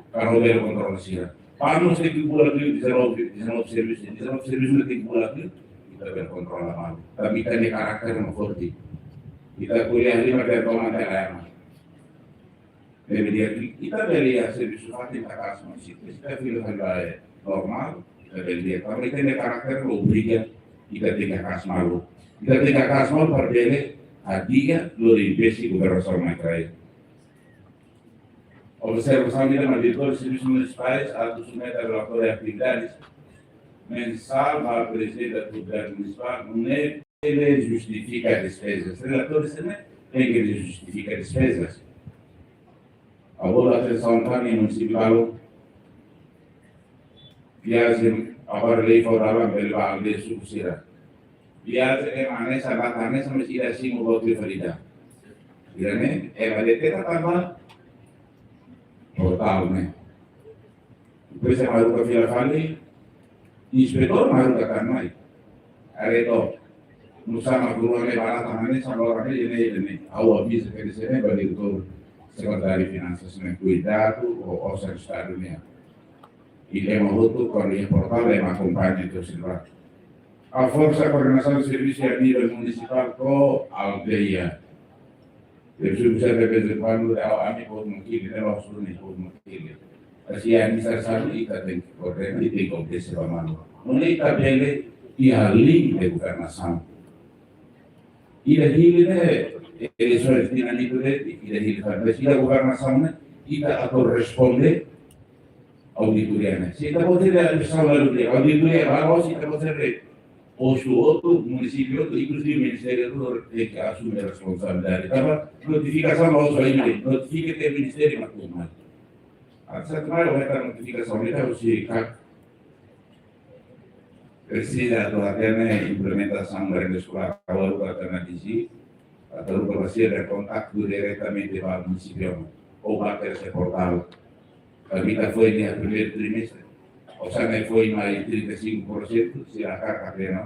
Karena bele kontrola sira. Panu tenke bulak liu, dezanove, dezanove servisu, dezanove servisu tenke bulak liu. Ita bele kontrola malu. Tapi ita-nia karakter mak forte. Ita ko'alia lima dan toman tela ema. Ne'ebé di'ak, ita bele iha servisu fatin, ita kaas malu, ita fila fali ba normál, ita bele iha, tanba ita-nia karakter obriga ita tenke kaas malu. Ita tenke kaas malu para bele hadi'a, lori impede governasaun mai kaer. Observasaun ida mak diretór servisu munisipais atu submete relatóriu atividades mensál ba prezidente da autoridade munisipál, ne'ebé justifika despezas. Relatóriu sira-ne'e tenke justifika despezas. Ha'u bolu atensaun ba munisípiu balu. Viajen agora lei fó dalan bele ba aldeia suku sira. Viajen ema hanesan, data hanesan, mas ida simu ba otu fali ida. Ida-ne'e ema deteta tanba portál ne'e. Depois ema haruka fila fali, inspetór mak haruka tan mai. Haree to'ok, nusá mak rua ne'e ba data hanesan, loron ne'e, ne'e, ne'e. Ha'u aviza ke di sini ba diretór, sekretáriu finansas ne'e kuidadu ho osan estadu nian. I ema hotu kuandu iha portál ema akompaña to'o sira. Haforsa koordenasaun servisu iha nivel munisipál ho aldeia. Servisu bisa de vez em quando de ao ami pode mungkin de lo suni pode mungkin. Asi administrasaun ita tenke koordena i tenke kontese ba malu. Nune'e ita bele iha link de governasaun. Ida hili ne'e eleisoens tinan ida-ne'e, ida hili fali. Mas ida governasaun ne'e, ita atu responde auditoria ne'e. Se ita bele auditoria, auditoria ba, se ita bele postu hotu, munisípiu hotu, inkluzive ministériu hotu tenke asume responsabilidade. Tanba notifikasaun ba osan ida, notifika ke ministériu mak tun mai. Atu sai tun mai, o ita notifikasaun ita husi ka presiza atu hatene implementasaun merenda eskolár, agora atu hatene digi, atu haruka ba sira kontaktu diretamente ba munisípiu, ou ba terse portál. Tanba ita foin iha primeiru trimestre, osan ne'e foin mai trinta e cinco por cento, sira hakarak hatene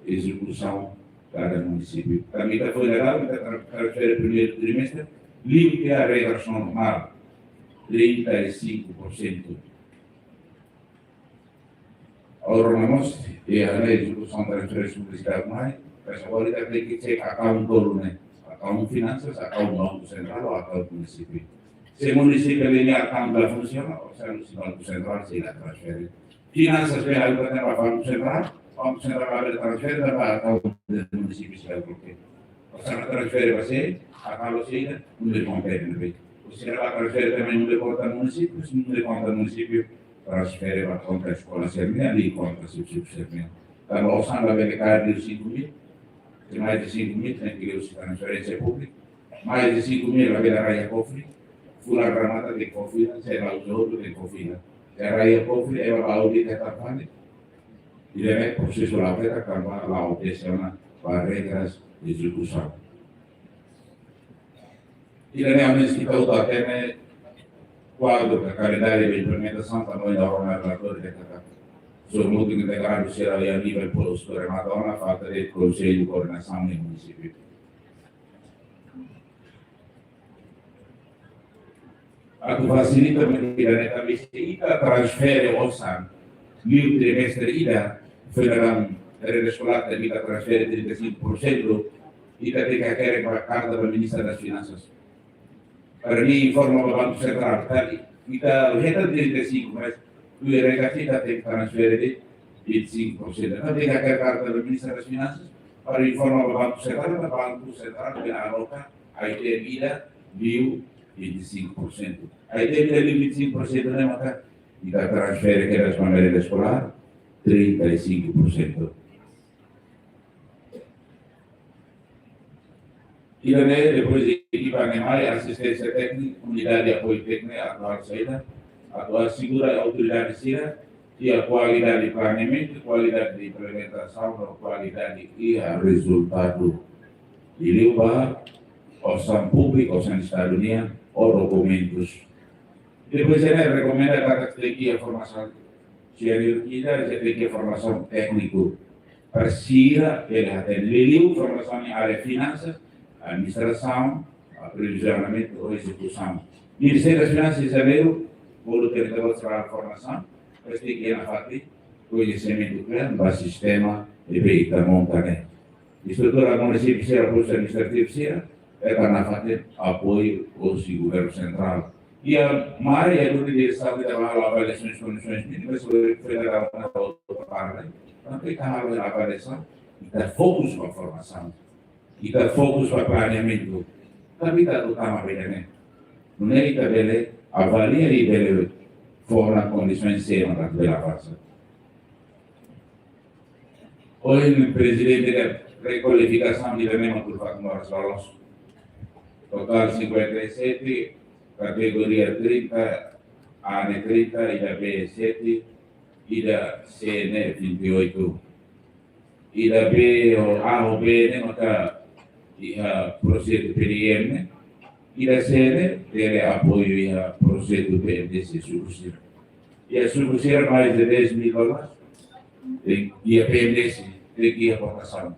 ezekusaun kada munisípiu. Tanba ita foin iha, ita tra-, transfere primeiru trimestre, limite a regras normál, trinta e cinco por cento. Agora mós, iha ne'e ezekusaun transferénsia publisitária mai, mas agora ita tenke cek account tolu ne'e, account finansas, account Banku Sentrál, ou account munisípiu. Se munisípiu ne'e account la funsiona, osan husi Banku Sentrál sei la transfere. Finansas bele haruka tan ba Banku Sentrál, Banku Sentrál bele transfere tan ba account de munisípiu sira bloke. Osan transfere ba sé, account sé ida, númeru konta ne'ebé. Ou sira bá transfere tanba númeru konta munisípiu, númeru konta munisípiu transfere ba konta eskola sira-nian, i konta servisu sira-nian. Tanba osan labele kaer liu cinco mil, se mais de cinco mil, tenke liu husi transferénsia públika. Mais de cinco mil labele rai iha kofre, fulan remata tenke fó fila, se la'o jogo tenke fó fila. Se rai iha kofre, ema bá audita tan fali. Ida-ne'e prosesu la'o keta tanba la'o obedese ona ba regras de ezekusaun. Ida-ne'e ami sei atu hatene kuadru ka kalendáriu de implementasaun, tanba ohin ha'u rona relatóriu dehan katak só mutu ke integradu sira iha nivel postu remata ona, falta de'it Konsellu Koordenasaun de Munisípiu. Atu fasilita mak ida-ne'e tanba se ita transfere osan liu trimestre ida, federal merenda eskolár, tanba ita transfere trinta e cinco por cento, ita tenke hakerek ba karta ba Ministra das Finansas. Para nia informa ba Banku Sentrál, tanba ita hetan trinta e cinco, mas tuir regras ita tenke transfere de'it vinte e cinco por cento. Entaun tenke hakerek karta ba Ministra das Finansas, para informa ba Banku Sentrál, para Banku Sentrál bele aloka item ida liu vinte e cinco por cento. Item ida liu vinte e cinco por cento ne'e maka ita transfere kedas ba merenda eskolár trinta e cinco por cento. Ida-ne'e depois ekipa ne'e mai, asisténsia téknika, unidade de apoiu tékniku atuál saida, atu asegura autoridade sira iha kualidade planeamentu, kualidade de implementasaun, no kualidade iha rezultadu. Liuliu ba osan públiku, osan Estadu nian, ou dokumentus. Depois ita rekomenda katak tenke iha formasaun, se ida, ida tenke iha formasaun tékniku. Para sira bele hatene liuliu formasaun iha área finansas, administrasaun, aprevizionamentu ou ezekusaun. Ministériu das Finansas iha Dili, bolu tenke iha formasaun, mas tenke iha nafatin koñesimentu kle'an ba sistema ne'ebé ita monta ne'e. Estrutura munisípiu sira, postu administrativu sira, ita nafatin apoiu husi governu sentrál. Iha mai, iha duni diresaun ita bá halo avaliasaun kondisoens mínimas, foin, foin dada ona ba otu parte. Tanba ita halo avaliasaun, ita fokus ba formasaun. ita fokus ba planeamentu. Tapi ita atu tama ba ida-ne'e. Nune'e ita bele avalia i bele fó ona kondisaun sira atu bele avansa. Ohin prezidente da rekualifikasaun ida-ne'e mak tuur fak moras loloos. Totál cinquenta e sete, kategoria trinta, A ne'e trinta, ida B sete, ida C ne'e vinte e oito. Ida B ho A ho B ne'e maka iha projetu P D M ne'e. Ida C ne'e bele apoiu iha projetu P M D C suku sira. Iha suku sira mais de dez mil dólares. Iha P M D C, iha votasaun.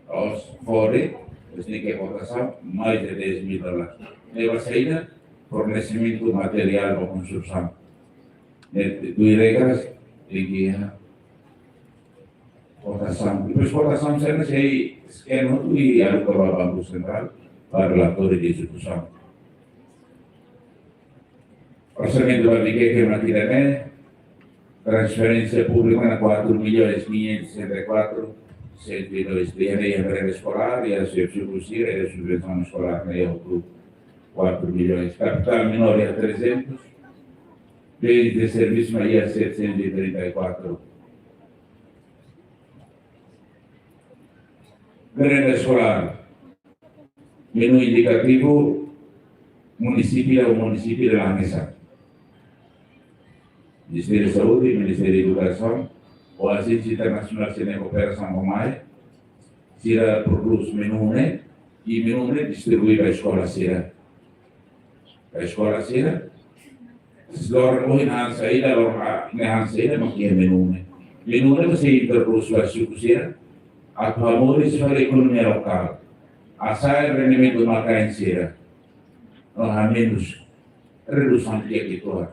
Os fore, os ne'e ke votasaun, mais de dez mil dólares. Ne'e ba saida, fornesimentu materiál ba konstrusaun. Ne'e tuir regras, iha votasaun. Depois votasaun sira sei scan hotu i aloka ba Banku Sentrál, ba relatóriu de ezekusaun. Orsamentu ba Viqueque mak ida-ne'e, transferénsia públika ne'e quatro milhões quinhentos e sessenta e quatro, cento e dois, iha merenda eskolár, iha subsídiu sira, iha subvensaun eskolár ne'e hotu quatro milhões. Kapitál menór iha trezentos, bens de servisu iha setecentos e trinta e quatro. Merenda eskolár. Menu indikativu, munisípiu, munisípiu la hanesan. Ministériu Saúde, Ministériu Edukasaun, ho ajénsia internasionál sira-ne'e kooperasaun ho mai, sira prodús menu ne'e, i menu ne'e distribui ba eskola sira. Ba eskola sira, loron ohin han saida, loron ne'e han saida, mak iha menu ne'e. Menu ne'e mak sei introdús ba suku sira, atu hamoris fali ekonomia lokál. Hasa'e rendimentu malkain sira. No hamenus, redusaun kiak uitoan.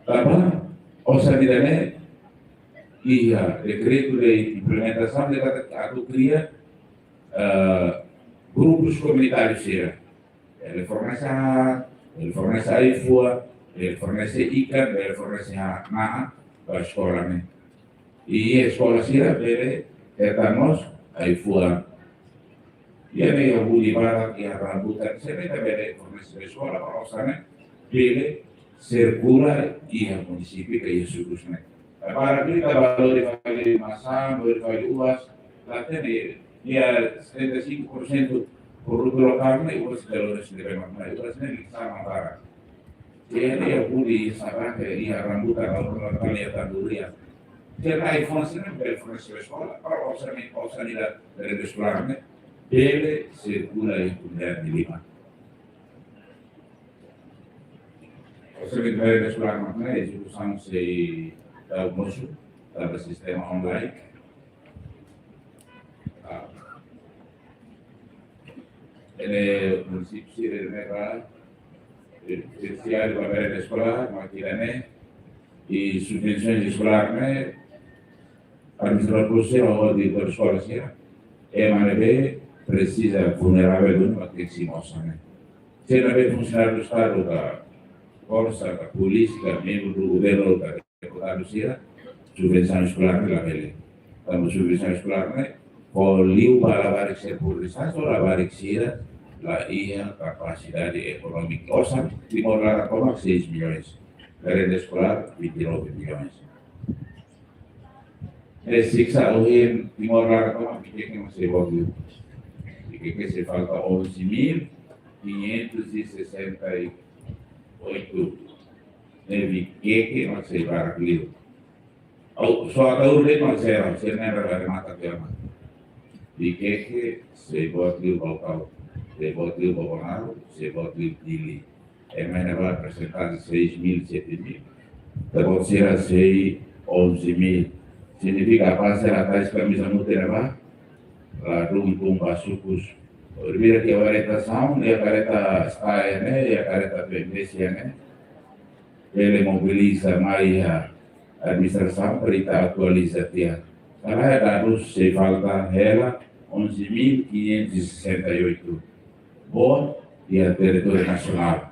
Tanba osan ida-ne'e, iha dekretu de implementasaun dehan katak atu kria, eh, grupus komunitáriu sira. Bele fornese, bele fornese ai-fuan, bele fornese ikan, bele fornese ha-, na'an, ba eskola ne'e. I eskola sira bele hetan mós ai-fuan. Iha ne'e iha buli barak, iha rambutan, sira-ne'e ita bele fornese ba eskola, para osan ne'e bele sirkula iha munisípiu ka iha suku sira-ne'e. Para kita valori fali masan, valori fali uvas, la hatene, iha setenta e cinco por cento produtu lokál ne'e uvas, valori sira-ne'e mak mai, uvas ne'e mak sama barak. Iha ne'e iha buli, sabá ke iha rambutan, rambutan iha tan durian. Jadi ai-fuan sira-ne'e bele fornese ba eskola, para osan ne'e, osan ida merenda eskolár ne'e bele sirkula iha komunidade ne'e liman. Osan ida merenda eskolár mak ne'e, ezekusaun sei tau mosu, tau ba sistema online. Ah. Iha ne'e munisípiu sira-ne'e ba, eh, tersiáriu ba merenda eskolár, mak ida-ne'e, i subvensaun eskolár ne'e, administradór sira, ou diretór eskola sira, ema ne'ebé presiza vulneravel duni, mak tenke simu osan ne'e. Sira ne'ebé funsionáriu Estadu ka, forsa ka, polísia ka, membru governu ka, deputadu sira, subvensaun eskolár ne'e labele. Tanba subvensaun eskolár ne'e fó liu ba labarik sira pobreza, só labarik sira la iha kapasidade ekonómika. Osan Timor laran tomak seis milhões, merenda eskolár vinte e nove milhões. Ne'e siksa ohin Timor laran tomak Viqueque mak sei boot liu. Viqueque sei falta onze mil quinhentos e sessenta e oito. Ne'e Viqueque mak sei barak liu. Au, só Ataúro de'it mak sei, sei lembra dari mata tema. Viqueque sei boot liu Baucau, sei boot liu Bobonaro, sei boot liu Dili. Ema ne'ebá persentajen seis mil, sete mil. Ita-boot sira sei onze mil. Signifika apa sira tais kamiza mute ne'ebá? La dun tun ba sukus. Orbira ke wareta saun, iha kareta STAE ne'e, iha kareta P M D C ne'e. Bele mobiliza mai iha administrasaun para ita atualiza tiha. Karena dadus sei falta hela onze mil quinhentos e sessenta e oito. Boot iha territóriu nasionál.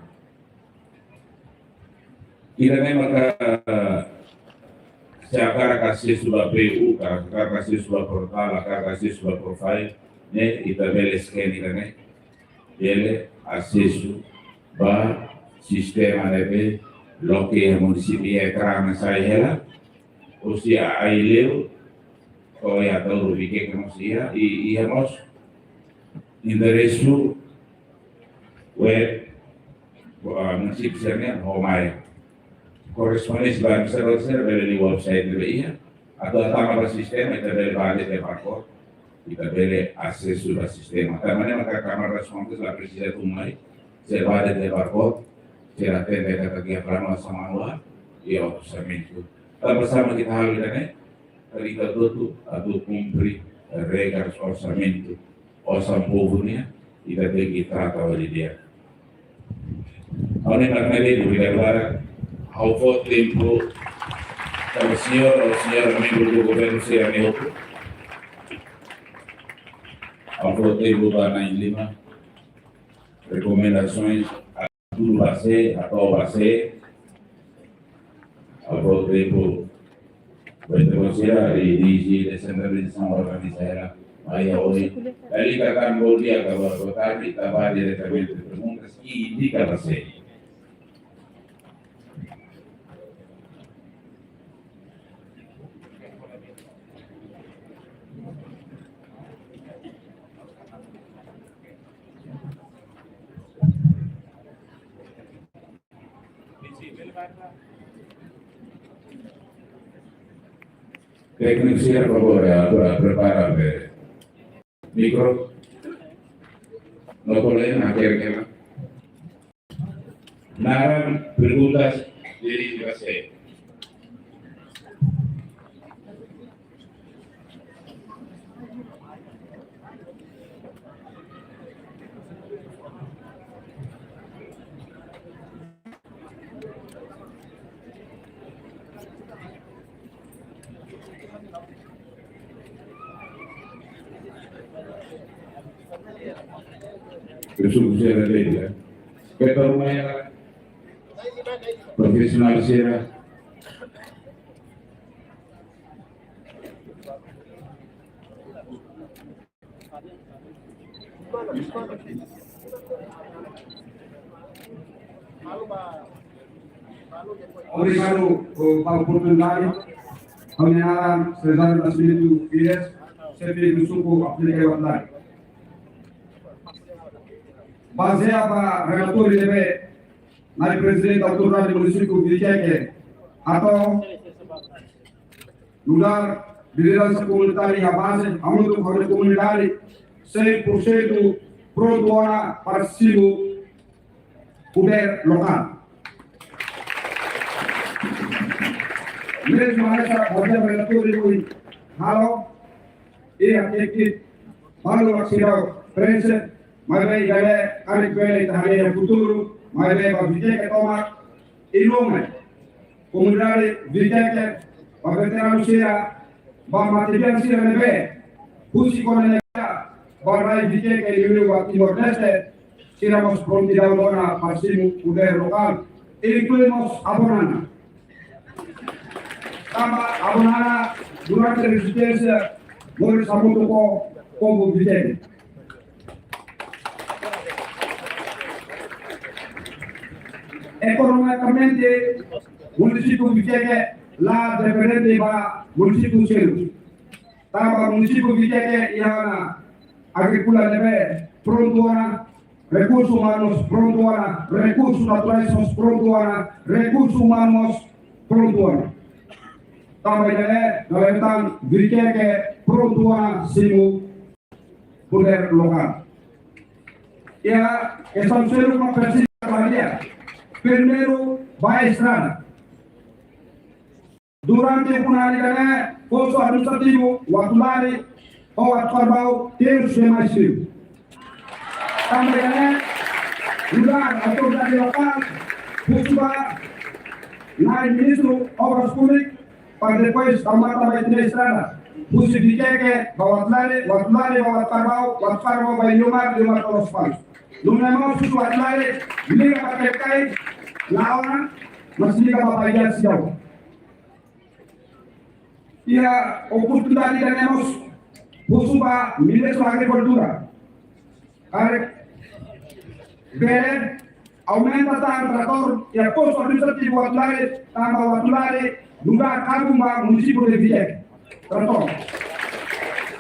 Ida-ne'e maka, se hakarak asesu ba P U, ka hakarak asesu ba portál, hakarak asesu ba profile, ne'e, ita bele scan ida-ne'e, bele asesu ba sistema ne'ebé loke iha munisípiu, iha ekrán ne'e sai hela, husi Aileu to'o iha Ataúru, Viqueque mós iha, i, iha mós enderesu web, ah, munisípiu sira-nian ho mai. Korrespondénsia ba administradór sira bele liu website ne'ebé iha, atu tama ba sistema, ita bele ba de'it barcode, ita bele asesu ba sistema. Tanba ne'e maka Câmara das Contas la presiza tun mai, sira ba de'it barcode, sira hatene katak iha planu orsamentu, iha orsamentu. Tanba sá mak ita halo ida-ne'e, para ita hotu atu kumpre regras orsamentu, osan povu nian, ita tenke trata ho di'ak. Ha'u hanoin katak ne'e de'it, obrigadu barak. Ha'u fó tempu ba señór, ba señora membru do governu sira-ne'e hotu. Ha'u fó tempu ba na'in lima. Rekomendasoens, hatudu ba sé, hato'o ba sé. Ha'u fó tempu ba ita-boot sira, i dirije desentralizasaun organiza hela mai iha oin. Dala ida karik bom dia ka boa tarde, ita ba diretamente perguntas i indika ba sé. Tékniku sira, por favór, eh, pre-, prepara, eh, mikro. No problema, kira-kira. Naran perguntas dirije ba sé. Pessoal, sira de'it, eh. Petor Maia, profisionál sira. Obrigadu, eh, ba oportunidade. Ha'u-nia naran Cesário Nascimento Pires, xefe do suku Aplique Watlare. Bazeia ba relatóriu ne'ebé Nai Prezidente Autoridade Munisípiu Viqueque hato'o, nu'udar lideransa komunitária iha baze, hamutuk ho komunidade, cem por cento prontu ona para simu podér lokál. Mezmu hanesan, hanesan relatóriu ohin halo, iha ekipa balu mak seidauk preenxe, maibé ida-ne'e karik bele ita haree iha futuru, maibé ba Viqueque tomak, i loma komunidade Viqueque, ba veteranu sira, ba matebian sira ne'ebé husi kona ne'e ba rai Viqueque liuliu ba Timor-Leste, sira mós prontidaun ona para simu podér lokál, inklui mós avó Nana. Tanba avó Nana durante rezistensia moris hamutuk ho povu Viqueque. Ekonomikamente, munisípiu Viqueque la dependente ba munisípiu seluk. Tanba munisípiu Viqueque iha ona agríkola ne'ebé prontu ona, rekursu umanu prontu ona, rekursu naturais prontu ona, rekursu umanu prontu ona. Tanba ida-ne'e, dala ida tan Viqueque prontu ona simu podér lokál. Iha kestaun seluk mak presiza avaliadu. Primeiru, ba estrada. Durante ukun-an ida-ne'e, postu administrativu Watlare ho Watkarbau terus demais frio. Tanba ida-ne'e, nu'udar autoridade lokál, husu ba Nai Ministru Obras Públikas, para depois tau matan ba ita-nia estrada. Husi Viqueque ba Watlare, Watlare ba Watkarbau, Watkarbau ba Iliomar, Iliomar ba Lospalos. Nune'e mós husu Watlare, liga ba Kefkai, la'o ona, mas liga ba Paidian seidauk. Iha oportunidade ida-ne'e mós, husu ba Ministru Agrikultura karik bele aumenta tan tratór iha postu administrativu Uatulari, tanba Uatulari nu'udar kabun ba munisípiu de Vijek. Tratór.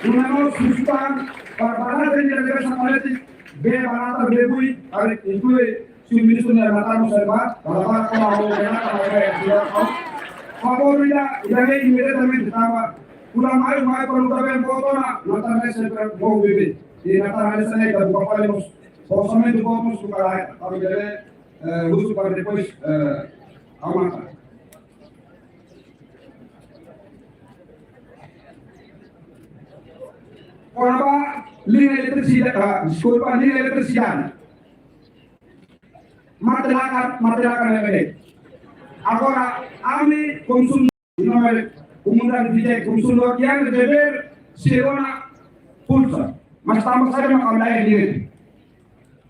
Nune'e mós husu tan ba barata nia regresa maletik, bee ba natar, bee bui, karik inklui señór Ministru nia matan no serba, para ba kona ho bee natar, bee bui. Favór ida, ida-ne'e imediatamente tanba, kuda mai, mai para nu'udar bee boot ona, natar ne'e sempre bom viver. I natar hanesan ne'e ita buka fali mós, orsamentu boot mós buka lai, para bele, eh, husu para depois, eh, aumenta. Kona-ba liña eletrisidade, ah, deskulpa, liña eletrisidade. Matenek, matenek ne'ebé. Agora, ami konsum-, no, komunidade Vijek konsumidór iha dever sira-nia pulsa. Mas tanba saida mak ami la iha direitu.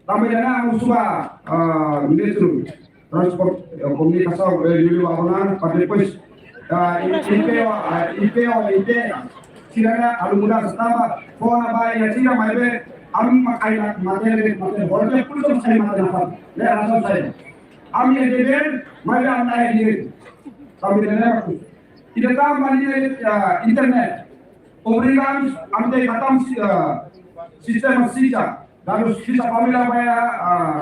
Tanba ida-ne'e ami husu ba, ah, Ministru Transporte, eh, Komunikasaun, eh, Yuli Wabonan, para depois, ah, I-, IPO, ah, IPO, IPO, sira-ne'e halo mudansa tanba, kona-ba iha sira maibé, ami mak ai matenek, matenek, hola pulsa sai matenek apa. Ne'e razaun saida. Ami iha dever, maibé ami la iha direitu. Tanba ida-ne'e mak husu. Ida tan ba liña, ah, internet. Obriga ami, ami tenke hatama si-, ah, sistema sisa. Dadus sisa família ba iha, ah,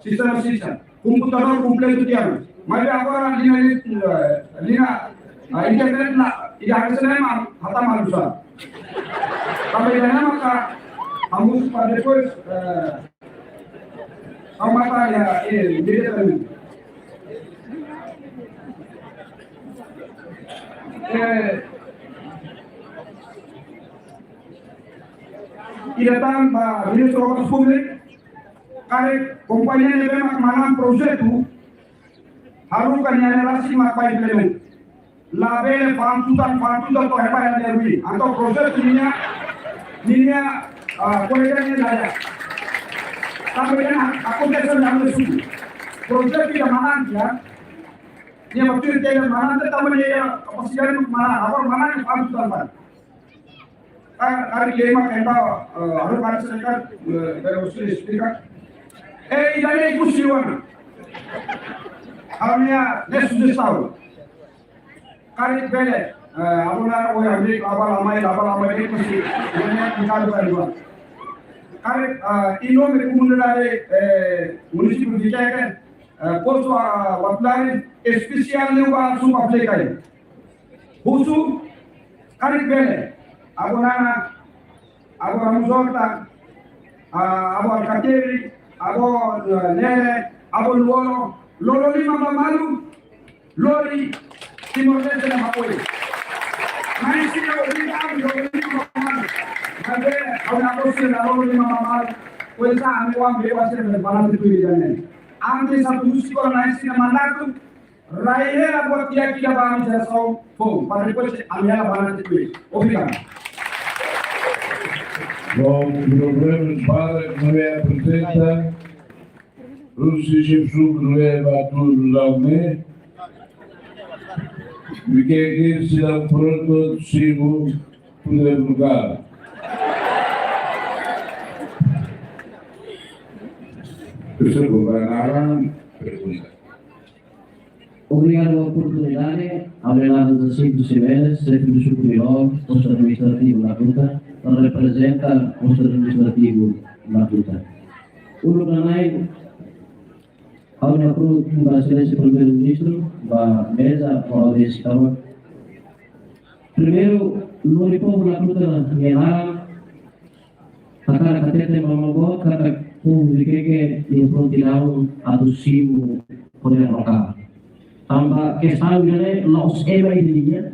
sistema sisa. Komputadór kompletu tiha ona. Maibé agora liña, ah, liña, ah, internet la, iha hanesan ne'e mak hatama halo sá. Tanba ida-ne'e maka, ami husu para depois, eh, aumenta iha, eh, diretamente. Eh, ida tan ba Ministru Obras Públikas, karik kompañia ne'ebé mak manán projetu, haruka nia na'in-rasik mak bá implementa. Labele fa'an tutan, fa'an tutan to'o hebat yang derwi. Entaun projetu ninia, ninia, ah, kualidade ninia la iha. Tanba ne'e akontese iha ami-nia sul. Projetu ida manán, ya. Nia waktu itu ida manán, tanba nia kapasidade manán, agora manán fa'an tutan ba. Ah, karik lema kenta, eh, haruka atu sertifikat, eh, para husi sertifikat. Eh, ida-ne'e ikus siwan. Ami-nia ne'e sujestaun. Karik bele, eh, agora ohin ami laba-laba mai, laba-laba mai, ikus si, ida-ne'e ikus siwan. Karik, eh, iha ne'ebé komunidade, eh, munisípiu Vijek, eh, postu, ah, Uatulari, espesiál liu ba Suka Flekai. Husu, karik bele, avó Nana, avó Ramos Horta, ah, avó Alkatiri, avó, eh, Nere, avó Luolo, lolo liman ba malu, lori Timor-Leste nia apoiu. Na'in-sira obriga ami lolo liman ba malu. Maibé, ha'u-nia avó sira la lolo liman ba malu. Pois, ah, ami-nia oan bebé sira balante tuir ida-ne'e. Antes atu husi kona-ba na'in-sira mandatu, rai hela buat di'ak ida ba ami jerasaun foun, para depois ami hela ba na'in-sira tuir. Obrigadu. Bom, programa para que não é apresenta, o Sisip Sucre não é batu do Laume, e que é que se dá pronto, sigo, poder lugar. Profesór Bumba Naran, pergunta. Obrigadu ba oportunidade, ami naran Jacinto Ximenes, xefe do suku Milor, postu administrativu Latuta, reprezenta postu administrativu Latuta. Uluk nanain, ha'u-nia pruk ba Exelénsia Primeiru-Ministru, ba meza, ba audiénsia tama. Primeiru, lori povu Latuta nia naran, hakarak hatete ba maun boot katak povu Vikeke iha prontidaun atu simu poder lokál. Tanba kestaun ida-ne'e la'ós ema ida nian,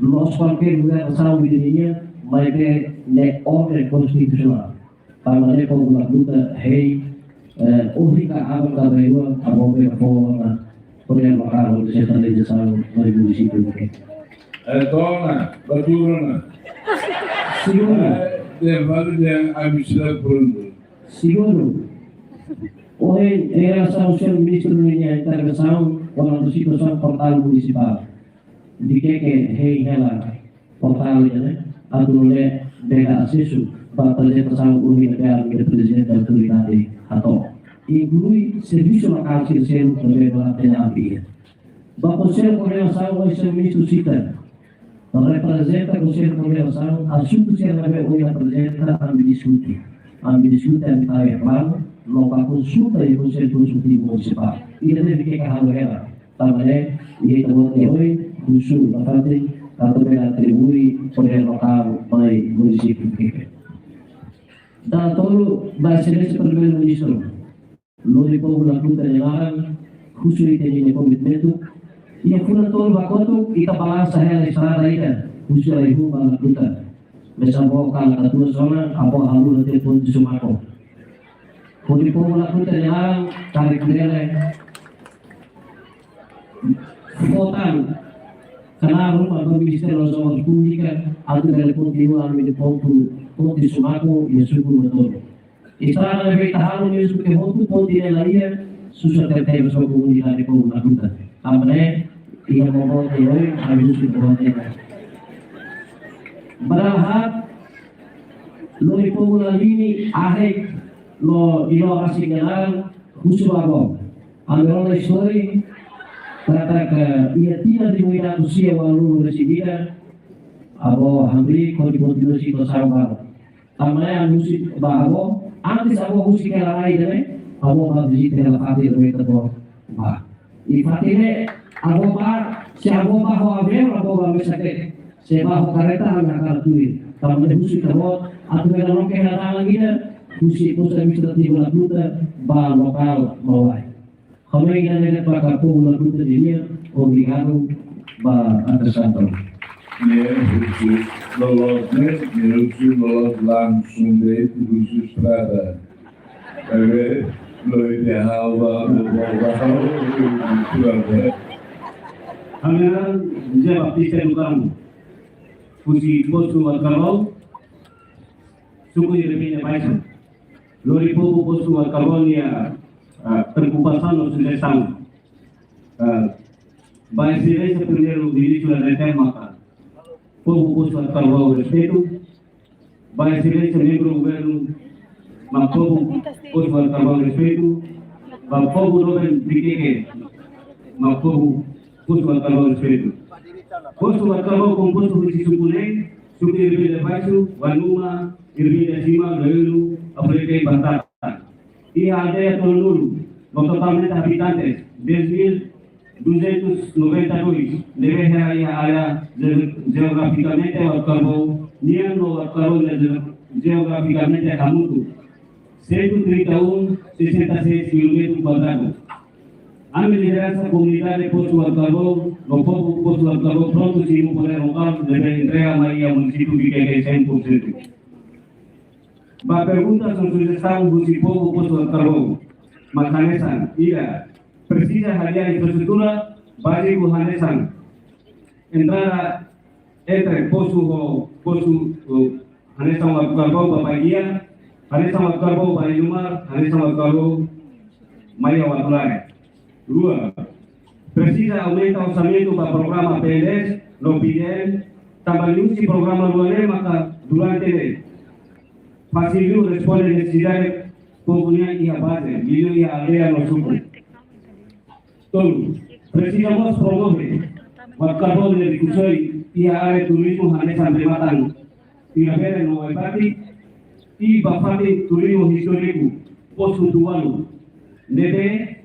la'ós kualkér governasaun ida nian, maibé ne'e orden konstitusionál. Tanba ne'e povu Latuta hein, eh, ohin ka aban ka bainrua, aban ka fó ona poder lokál, desentralizasaun ba munisípiu Vikeke. Eh, tona, baturuna. Segundu. Eh, de vale de amistad pronto. Segundu. Ohin, em relação ao senhor ministru nia intervensaun, kona-ba situasaun portál munisipál. Vikeke hein hela portál ida-ne'e. atu nune'e bele asesu ba prezentasaun ohin ne'ebé ami-nia Prezidente Autoridade hato'o. Inklui servisu lokál sira seluk ne'ebé durante ami iha. Ba Konsellu Koordenasaun ohin Señór Ministru sita, reprezenta Konsellu Koordenasaun, asuntu sira ne'ebé ohin aprezenta ami diskute. Ami diskute, ami tau iha planu, no ba konsulta iha Konsellu Konsultivu Munisipál. Ida-ne'e Viqueque halo hela. Tanba ne'e, iha ita-boot nia oin, husu nafatin, atu bele atribui podér lokál mai munisípiu Viqueque. Dala tolu ba Exelénsia Primeiru-Ministru. Lori povu Lacruta nia laran, husu ita-nia komitmentu. Iha fulan tolu ba kotuk, ita balansa hela estrada ida, husi Araihu ba Lacruta. Mesak Avó kala katuas ona, Avó haluha tiha ponte Sumaco. Hodi povu Lacruta nia laran, karik bele fó tan knaar ruma ba Ministériu Relasaun Públika, atu bele kontinua ami-nia pontu, ponte Sumaco, iha suku rua tolu. Estrada ne'ebé ita halo mezmu ke hotu ponte ne'e la iha, susar tebetebes ba komunidade povu Lacruta. Tanba ne'e, iha modo de hoy, ami husu importante. Ba dala haat, lori povu Lalini, Ahek, no Ilo rasik nia laran, husu ba Avó. Ami rona istória, katak iha tinan rihun ida atus sia ualunulu-resin-ida, Avó hamriik hodi kontinua situasaun balu. Tanba ne'e ami husu ba Avó, antes Avó husik hela rai ida-ne'e, Avó bá vizita hela fatin ne'ebé ita-boot bá. I fatin ne'e, Avó bá, se Avó bá ho aviaun, Avó bá mesak de'it. Se bá ho karreta, ami hakarak tuir. Tanba ne'e husu ita-boot, atu bele loke hela dalan ida, husi Postu Administrativu Lacruta, ba lokál Mauai. Ha'u hanoin ida-ne'e de'it ba povu Lacruta nian, obrigadu ba atensaun. Ne'e husu loloos ne'e, ne'e husu loloos langsung de'it husi estrada. Ebe, lori de halva, lori de halva, estrada. Ami naran José Baptista do Carmo. Husi Postu Uarcarvau, suku Iribine Baixo. Lori povu Postu Uarcarvau nia, ah, preokupasaun no sujestaun. Ah, ba Exelénsia Primeiru-Ministru nia tema ka. Povu Postu Uarcarvau respeitu. Ba Exelénsia Membru Governu, ba povu Postu Uarcarvau respeitu. Ba povu doben Viqueque, ba povu Postu Uarcarvau respeitu. Postu Uarcarvau kompostu husi suku neen, suku Iribine Baixo, Wanuma, Iribine Sima, Loilu, Afurekei, Batata. Iha aldeia tolunulu, no totalmente habitantes dez mil duzentos noventa e dois, ne'ebé hela iha área ge-, geografikamente Uarcarvau nian no Uarcarvau ge-, geografikamente hamutuk, cento e trinta e um, sessenta e seis quilómetros quadrados. Ami lideransa komunidade Postu Uarcarvau, no povu Postu Uarcarvau prontu simu podér lokál ne'ebé entrega mai iha munisípiu Viqueque cem por cento. Ba perguntas no sujestaun husi povu Postu Uarcarvau, mak hanesan, ida, presiza hadi'a infraestrutura báziku hanesan entrada entre postu ho postu, eh, hanesan Uarcarvau ba Baiguia, hanesan Uarcarvau ba Ilumar, hanesan Uarcarvau mai iha Uatulare. Rua, presiza aumenta orsamentu ba programa P L S no P D M, tanba liuhusi programa rua ne'e maka durante ne'e fasil liu responde nesesidade povu nian iha baze, liuliu iha aldeia no suku. Tolu, presiza mós promove Uarcarvau nia rikusoin iha área turizmu hanesan bee-matan Ilhabere no Waibati, i ba fatin turizmu istóriku Posu Tuvalu, ne'ebé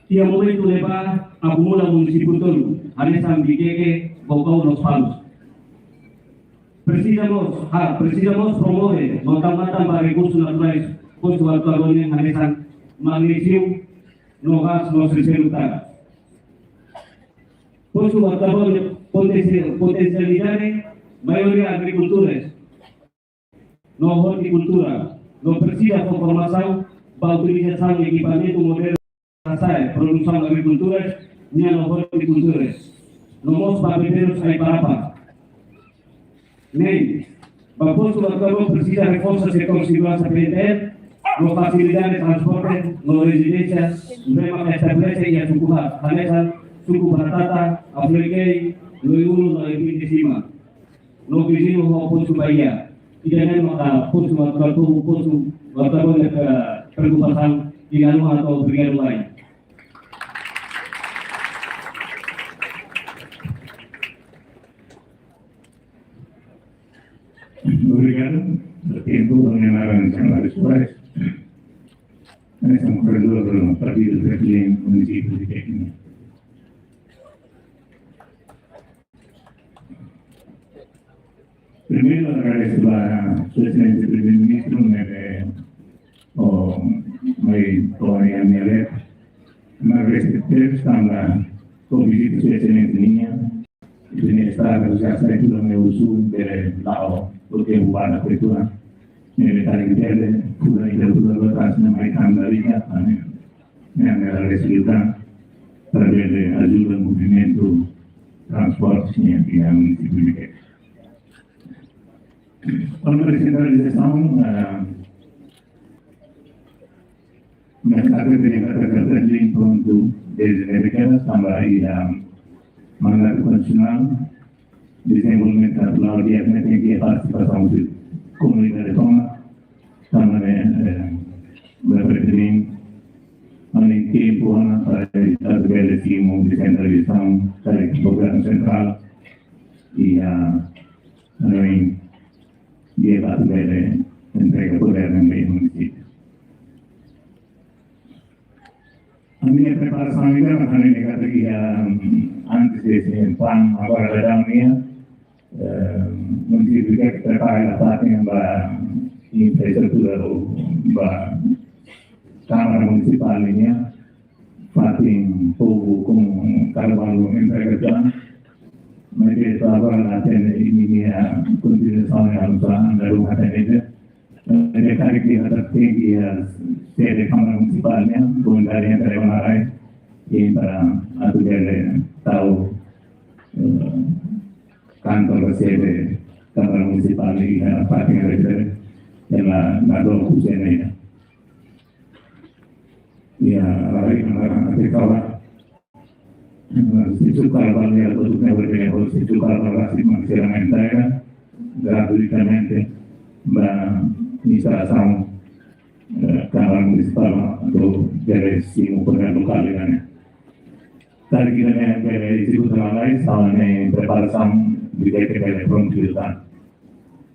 iha momentu ne'ebá akumula munisípiu tolu, hanesan Viqueque, Baucau no Lospalos. Presiza mós, ha, presiza mós promove no tau matan ba rekursus naturais Postu Uarcarvau nian hanesan magnéziu no gás no selu-selu tan. Postu Uarcarvau nia potensi-, potensialidade maioria agrikultura no ortikultura, no presiza fó formasaun ba utilizasaun ekipamentu modernu para sai produsaun agrikultura nian no ortikultura, no mós ba viveirus ai-parapa. Neen, ba Postu Uarcarvau presiza reforsa setór seguransa P N T L, no fasilidade transporte no rezidénsia, ne'ebé maka estabelese iha suku haat, hanesan suku Batata, Afurekei, Loiulu no Iribine Sima. no viziñu ho postu Baía. Ida-ne'e maka postu mak atu, postu mak atu, eh, preokupasaun ida-ne'e mak atu obrigadu mai. Obrigadu. Tempu mengenai rencana Suárez. Ini sama kedua belum pergi dari munisipio di Kenya. Primeiru, agradese ba Sua Exelénsia Primeiru-Ministru, ne'ebé, o, mai to'o iha ami-nia leet. Agradese tebes tanba, ko vizita Sua Exelénsia nian, bele estar, já sai tudo meu uso, bele la'o, porque o bar da cultura, ne'ebé karik bele, tudo aí, tudo aí, atrás, na mai tanda liga, ne'e, ne'e, ne'e, resulta, para bele ajuda movimentu transporte, sim, aqui na município de Queque. Kuantu desentralizasaun, ah, merkadu de merkadu de prontu dezde dékadas tanba iha mandatu konstitusionál, dezenvolvimentu natural di'ak ne'e tenke iha partisipasaun de komunidade tomak, tanba ne'e, eh, ba pretende, alin tempu ona para atu bele simu desentralizasaun, karik governu sentrál, iha, alin, di'ak atu bele entrega podér ba munisípiu. Ami-nia preparasaun ida, ami-nia katak iha, antes de esse PAN, agora daudaun nian, eh, munisípiu tenke prepara fatin ba infraestrutura, ba Kámara Munisipál nian, fatin povu komu karnaval entrega tan, mas de agora la atende imi-nia kontribuisaun yang harus anda rumah tangga. Jadi, karik iha, tenke iha sede Kámara Munisipál nian, komunidade entrega ona rai, i para atu bele tau, eh, kantor sede Kámara Munisipál iha fatin refere, iha la, la do kusen nian. Iha, rai, rai, rai, rai, rai, Sítio Carvalho, ya, tudo que eu vou, sítio Carvalho, assim, mas que era uma entrega gratuitamente ba instalasaun, eh, Kámara Munisipál do Diretóriu Poder Lokál, né? Karik ita-nia bele ezekuta lalais, entaun ne'e preparasaun de que bele prontu, tá?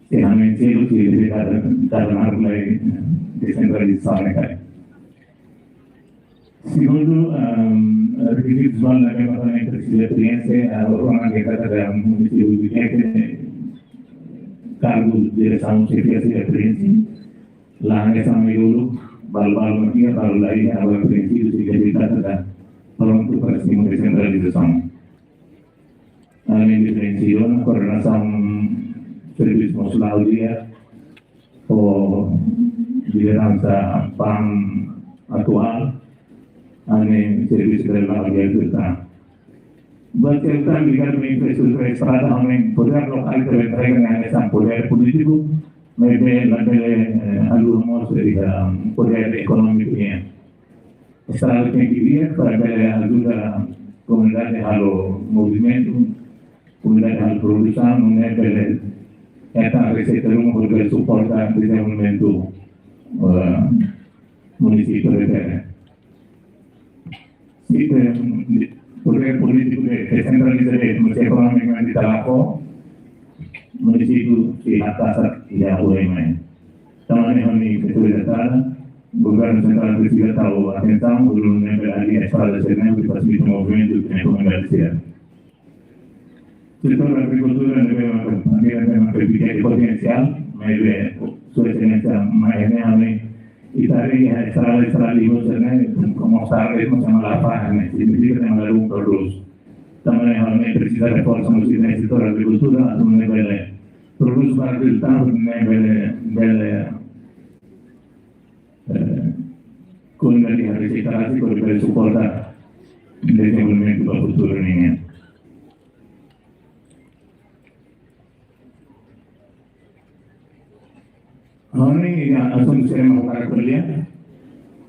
Se realmente se ele se dedicar a dar uma desentralizasaun, né, karik? Segundu, ehm, rekizitu visuál ne'ebé mak presiza preenxe, eh, orang yang kata dalam munisípiu de Queque, kargu diresaun xefia sira preenxe, la hanesan uluk, balu-balu mak iha, balu la iha, agora preenxe, sira kata prontu para simu desentralizasaun. Alin de preenxe ona, koordenasaun servisu mós la'o di'ak, ho lideransa PAN atuál, alin servisu de la'o di'ak tutan. Buat serta ligadu infraestrutura estrada, alin podér lokál ke entrega hanesan podér polítiku, maibé labele, eh, haluha mós, eh, podér ekonómiku nian. Estrada tenke di'ak para bele ajuda komunidade halo movimentu, komunidade halo produsaun, nune'e bele hetan reseita ruma hodi bele suporta dezenvolvimentu, eh, munisípiu refere. Se, eh, podér polítiku de, desentraliza de'it, mas ekonomikamente ita la fó, munisípiu sei haka'as iha oin mai. Tanba ne'e ha'u-nia kritériu ida, governu sentrál presiza tau atensaun, uluk ne'ebé ali estrada sira-ne'e, para fasilita movimentu de komunidade sira. Setór agrikultura ne'ebé mak, ne'ebé mak tenke potensiál, maibé Sua Exelénsia mai ne'e, ami ita haree estrada, estrada liu sira-ne'e, komu estrada, komu sama lapa, ne'e, signifika ne'e mak la produz. Tanba ne'e, ami presiza reforsa mós iha setór agrikultura, atu nune'e bele produz ba agrikultór, nune'e bele, bele, eh, komunidade haree se karik hodi bele suporta dezenvolvimentu ba futuru nian. Ha'u-nia asuntu sira mak hakarak ko'alia.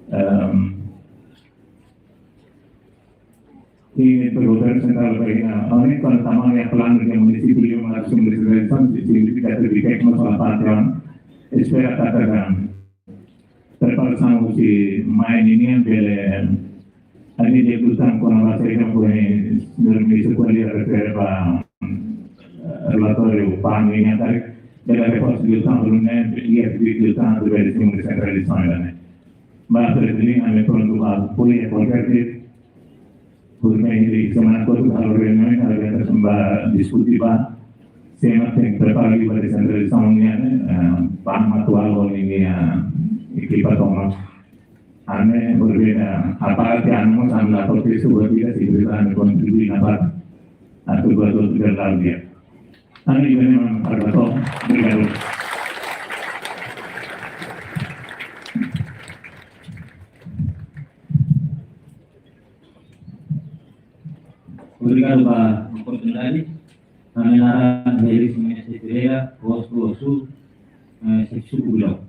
Ehm, i governu sentrál ba iha, ha'u-nia kuandu tama iha planu de munisípiu, mas munisípiu signifika ke ita-nia parte, espera katak preparasaun husi mai ninian bele, ami-nia difikultade kona-ba saida, señór Ministru Korea refere ba, eh, relatóriu PAM ninian, bele reforsa difikultade, iha difikultade bele simu desentralizasaun ne'e. Ba Fretilin, ami prontu ba apoiu kualkér tipo. Por meio de semana toda, halo reuniaun, halo reuniaun ba diskute ba tema, tenke prepara ba desentralizasaun nian, eh, ba atuál ho ninia ekipa tomak. Ami berbeda, aparte ami mós ami la protestu buat ida, se ami kontribui ona ba atu buat ida la dia. Ami iha ne'e mak ha'u hato'o. Obrigadu. Obrigadu ba oportunidade. Ha'u-nia naran Delis Menezes Pereira, Osu, Osu, eh, Seksi Suku Bilong.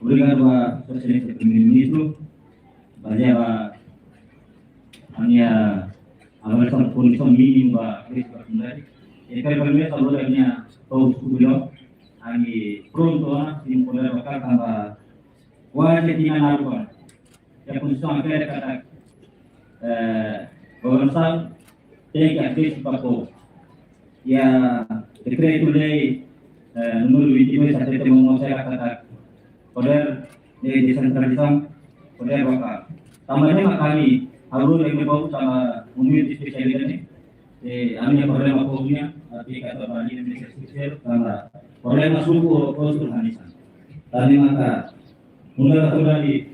Obrigadu ba Sua Exelénsia Primeiru-Ministru, bazeia ba ami-nia avaliasaun kondisaun mínimu ba krize ba komunidade. E kare primeiru, ha'u hato'o ba ami-nia povu Suku Bilong, ami prontu ona, simu podér lokál tanba kuaze tinan naruk ona. Iha kondisaun ne'ebé katak, eh, governasaun tenke asesu ba povu. Iha dekretu-lei, eh, númeru vinte e dois, hatete momoos katak podér de desentralizasaun, podér lokál. Tanba ne'e mak ami halo reuniaun povu tanba momentu espesiál ida-ne'e. Eh, ami-nia problema povu nian, tapi katak ba ami-nia espesiál, tanba problema suku ho postu hanesan. Tanba ne'e maka nu'udar autoridade,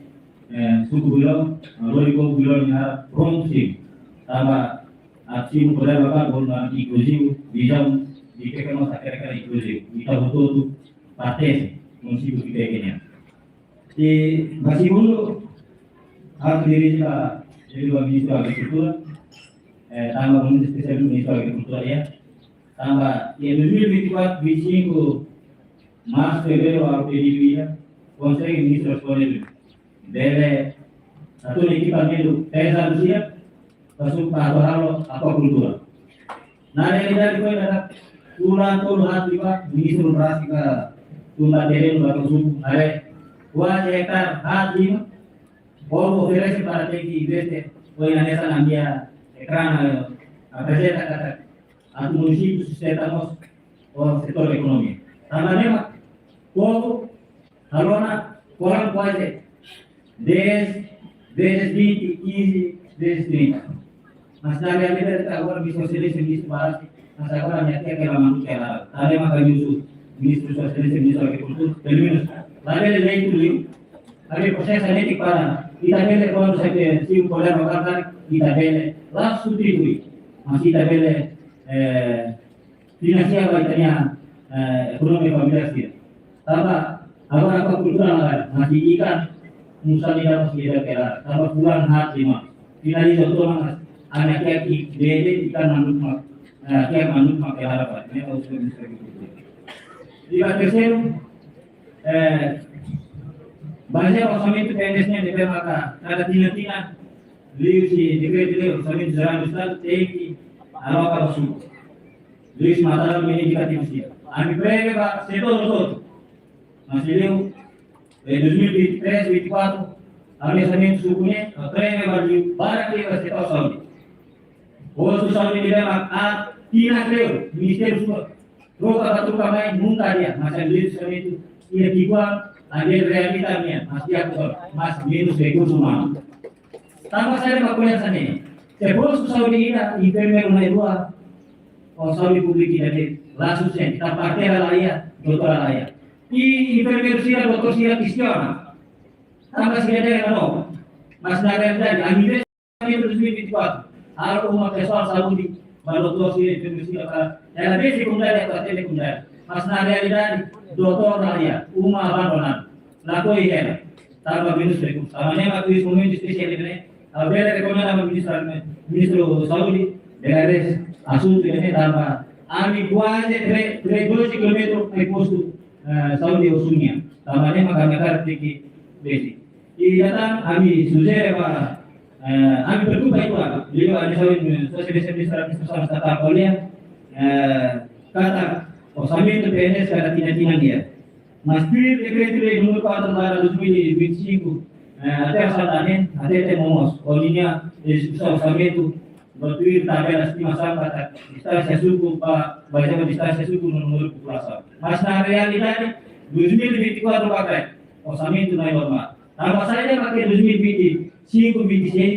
eh, Suku Bilong, eh, lori povu Bilong nian prontu simu. Tanba atu simu problema ba, bolu ba inkluzivu, vizaun, di ke mós hakerek inkluzivu. Ita hotu-hotu pertense, munisípiu ida-ne'e. I ba segundu, ha'u dirije ba, dirije ba Ministru Agrikultura, eh, tanba muito espesiál Ministru Agrikultura, ya. Tanba iha dois mil e vinte e quatro, vinte e cinco Marsu, Fevereiru, ha'u pedidu ida, konsege Ministru responde duni. Bele, atu ekipamentu pezadu sira, ba suku ba atu halo akuakultura. Na realidade foin katak, fulan tolu haat liubá, Ministru rasik tun ba terrenu ba suku, haree, kuaze ektare haat lima, povu oferese para tenke investe, foin hanesan ami-nia ekrana, eh, aprezenta katak, atu munisípiu sustenta mós, ho setór ekonomia. Tanba ne'e mak, povu, halo ona, kolam kuaze dez vezes vinte, quinze vezes trinta. Mas na realidade, até agora, Ministru Sua Exelénsia, Ministru Barasi, mas agora minha tia que ela mandou que ela, tanba ne'e mak ami husu, Ministru Sua Exelénsia, Ministru Agrikultura, pelo menos, labele leitu liu, ami prosesu netik para, ita bele, kuandu se, se o problema ba, ita bele, la substitui, mas ita bele, eh, finansia ba ita-nia, eh, ekonomia familiár sira. Tanba, agora akuakultura la, mas ikan, musa ni dapat sira kela, tanba fulan haat lima. Finaliza toma, mas, anak kiak i bele, ikan manduk mak, eh, kiak manduk mak kela apa, ini tahu sudah bisa gitu. Ikan tersebut, eh, bazeia ba orsamentu P N S ne'e, ne'ebé maka, kada tinan-tinan, liuhusi dekretu-lei, Orsamentu Jerál do Estadu, tenke aloka ba suku. Liuhusi materiál indikativu sira. Ami prevee ba setór hotu-hotu. Mas liu, eh, dois mil e vinte e três, vinte e quatro, ami orsamentu suku ne'e, prevee ba liu, barak liu ba setór saúde. Postu saúde ne'ebé mak, ah, tinan kleur, Ministériu Saúde troka ba troka mai, nunka di'ak, mas ami liu orsamentu, iha tiga bulan, ami reabilita nian, mas di'ak, mas menus rekursu umanu. Tanba saida mak ko'alia hanesan ne'e? Se postu saúde ida, enfermeiru na'in-rua, ou saúde públika ida de'it, la sufisiente, tanba parteira la iha, doutora la iha. I enfermeiru sira, doutór sira, kestiona. Tanba sira dehan la no. Mas na realidade, ami dois mil e vinte e quatro, halo uma pesoál saúde, ba doutór sira, enfermeiru sira, para, ela vem sekundari, atu atende kundari. Mas na realidade, doutór la iha, uma abandonadu. Lakohi hela. Tanba menus rekursu. Tanba ne'e mak tuir momentu espesiál ne'e, ha'u bele rekomenda ba Ministru, Ministru Saúde, bele haree asuntu ne'e tanba ami kuaze tre-, tre-, doze kilómetru iha postu, eh, saúde Osu nian. Tanba ne'e mak ami hakarak tenke besi. I datan ami sujere ba, eh, ami preokupa uitoan. Liuliu ami saúde, eh, sosiál, sosiál, sosiál, sosiál, sosiál, eh, katak orsamentu P N S kada tinan-tinan nian. Mas tuir dekretu-lei númeru quatro barra dois mil e vinte e cinco, eh, até osan ida-ne'e, até, até momoos, ho liña ezekusaun orsamentu, no tuir tabela estimasaun katak distánsia suku ba, ba jama distánsia suku no númeru populasaun. Mas na realidade, dois mil e vinte e quatro ba kai, orsamentu na'in-lima. Tanba saida mak dois mil e vinte e cinco, vinte e seis,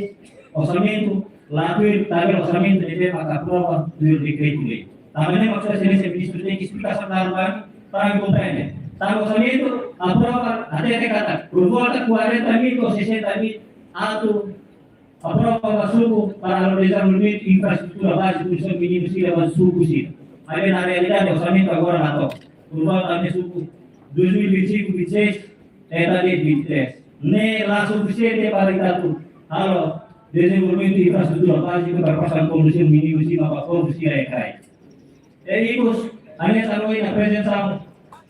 orsamentu la tuir tabela orsamentu ne'ebé mak aprova tuir dekretu-lei. Tanba ne'e mak Sua Exelénsia Ministru tenke esplika sanar ba ami, para ami komprende. Tanba orsamentu aprova até, até katak, por volta quarenta mil ou sessenta mil atu aprova ba suku para halo dezenvolvimentu infraestrutura bázika, kondisaun mínimu sira ba suku sira. Maibé na realidade orsamentu agora la to'o. Por volta ami suku dois mil e vinte e cinco, vinte e seis, até vinte e três. Ne'e la sufisiente para ita atu halo dezenvolvimentu infraestrutura bázika para pasa kondisaun mínimu sira ba povu sira iha rai. I ikus, ami hanesan ohin aprezenta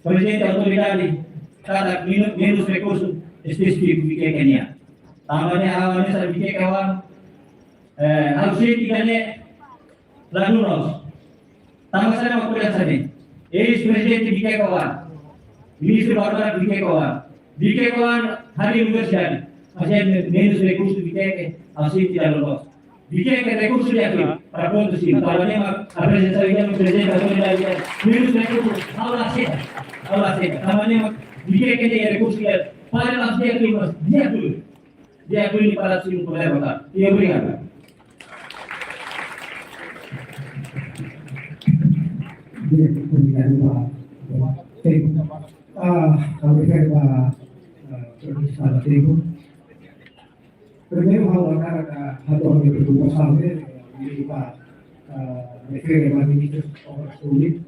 Prezidente Autoridade, katak minu-, menus rekursu espesífiku Viqueque nian. Tanba ne'e ha'u hanesan Viqueque oan, eh, ha'u sente katak la dún loos. Tanba saida mak ko'alia hanesan ne'e? Eis-prezidente Viqueque oan, ministru barak Viqueque oan, Viqueque oan harii universidade, mas menus rekursu Viqueque, ha'u sente la dún loos. Viqueque rekursu di'ak liu para pontu sira. Tanba ne'e mak aprezenta iha prezidente Autoridade, menus rekursu, ha'u la aseita. Ha'u la aseita. Tanba ne'e mak Viqueque iha rekursu di'ak. Para la di'ak liu, mas di'ak liu. Di'ak liu para sira poder votar. I obrigadu. Di'ak, obrigadu ba tempu. Ah, ha'u refere ba, ah, pergunta ba tempu. Primeiru, ha'u hakarak, ah, hato'o ha'u-nia preokupasaun ne'e, eh, ba, ah, refere ba Ministru Obras Públikas,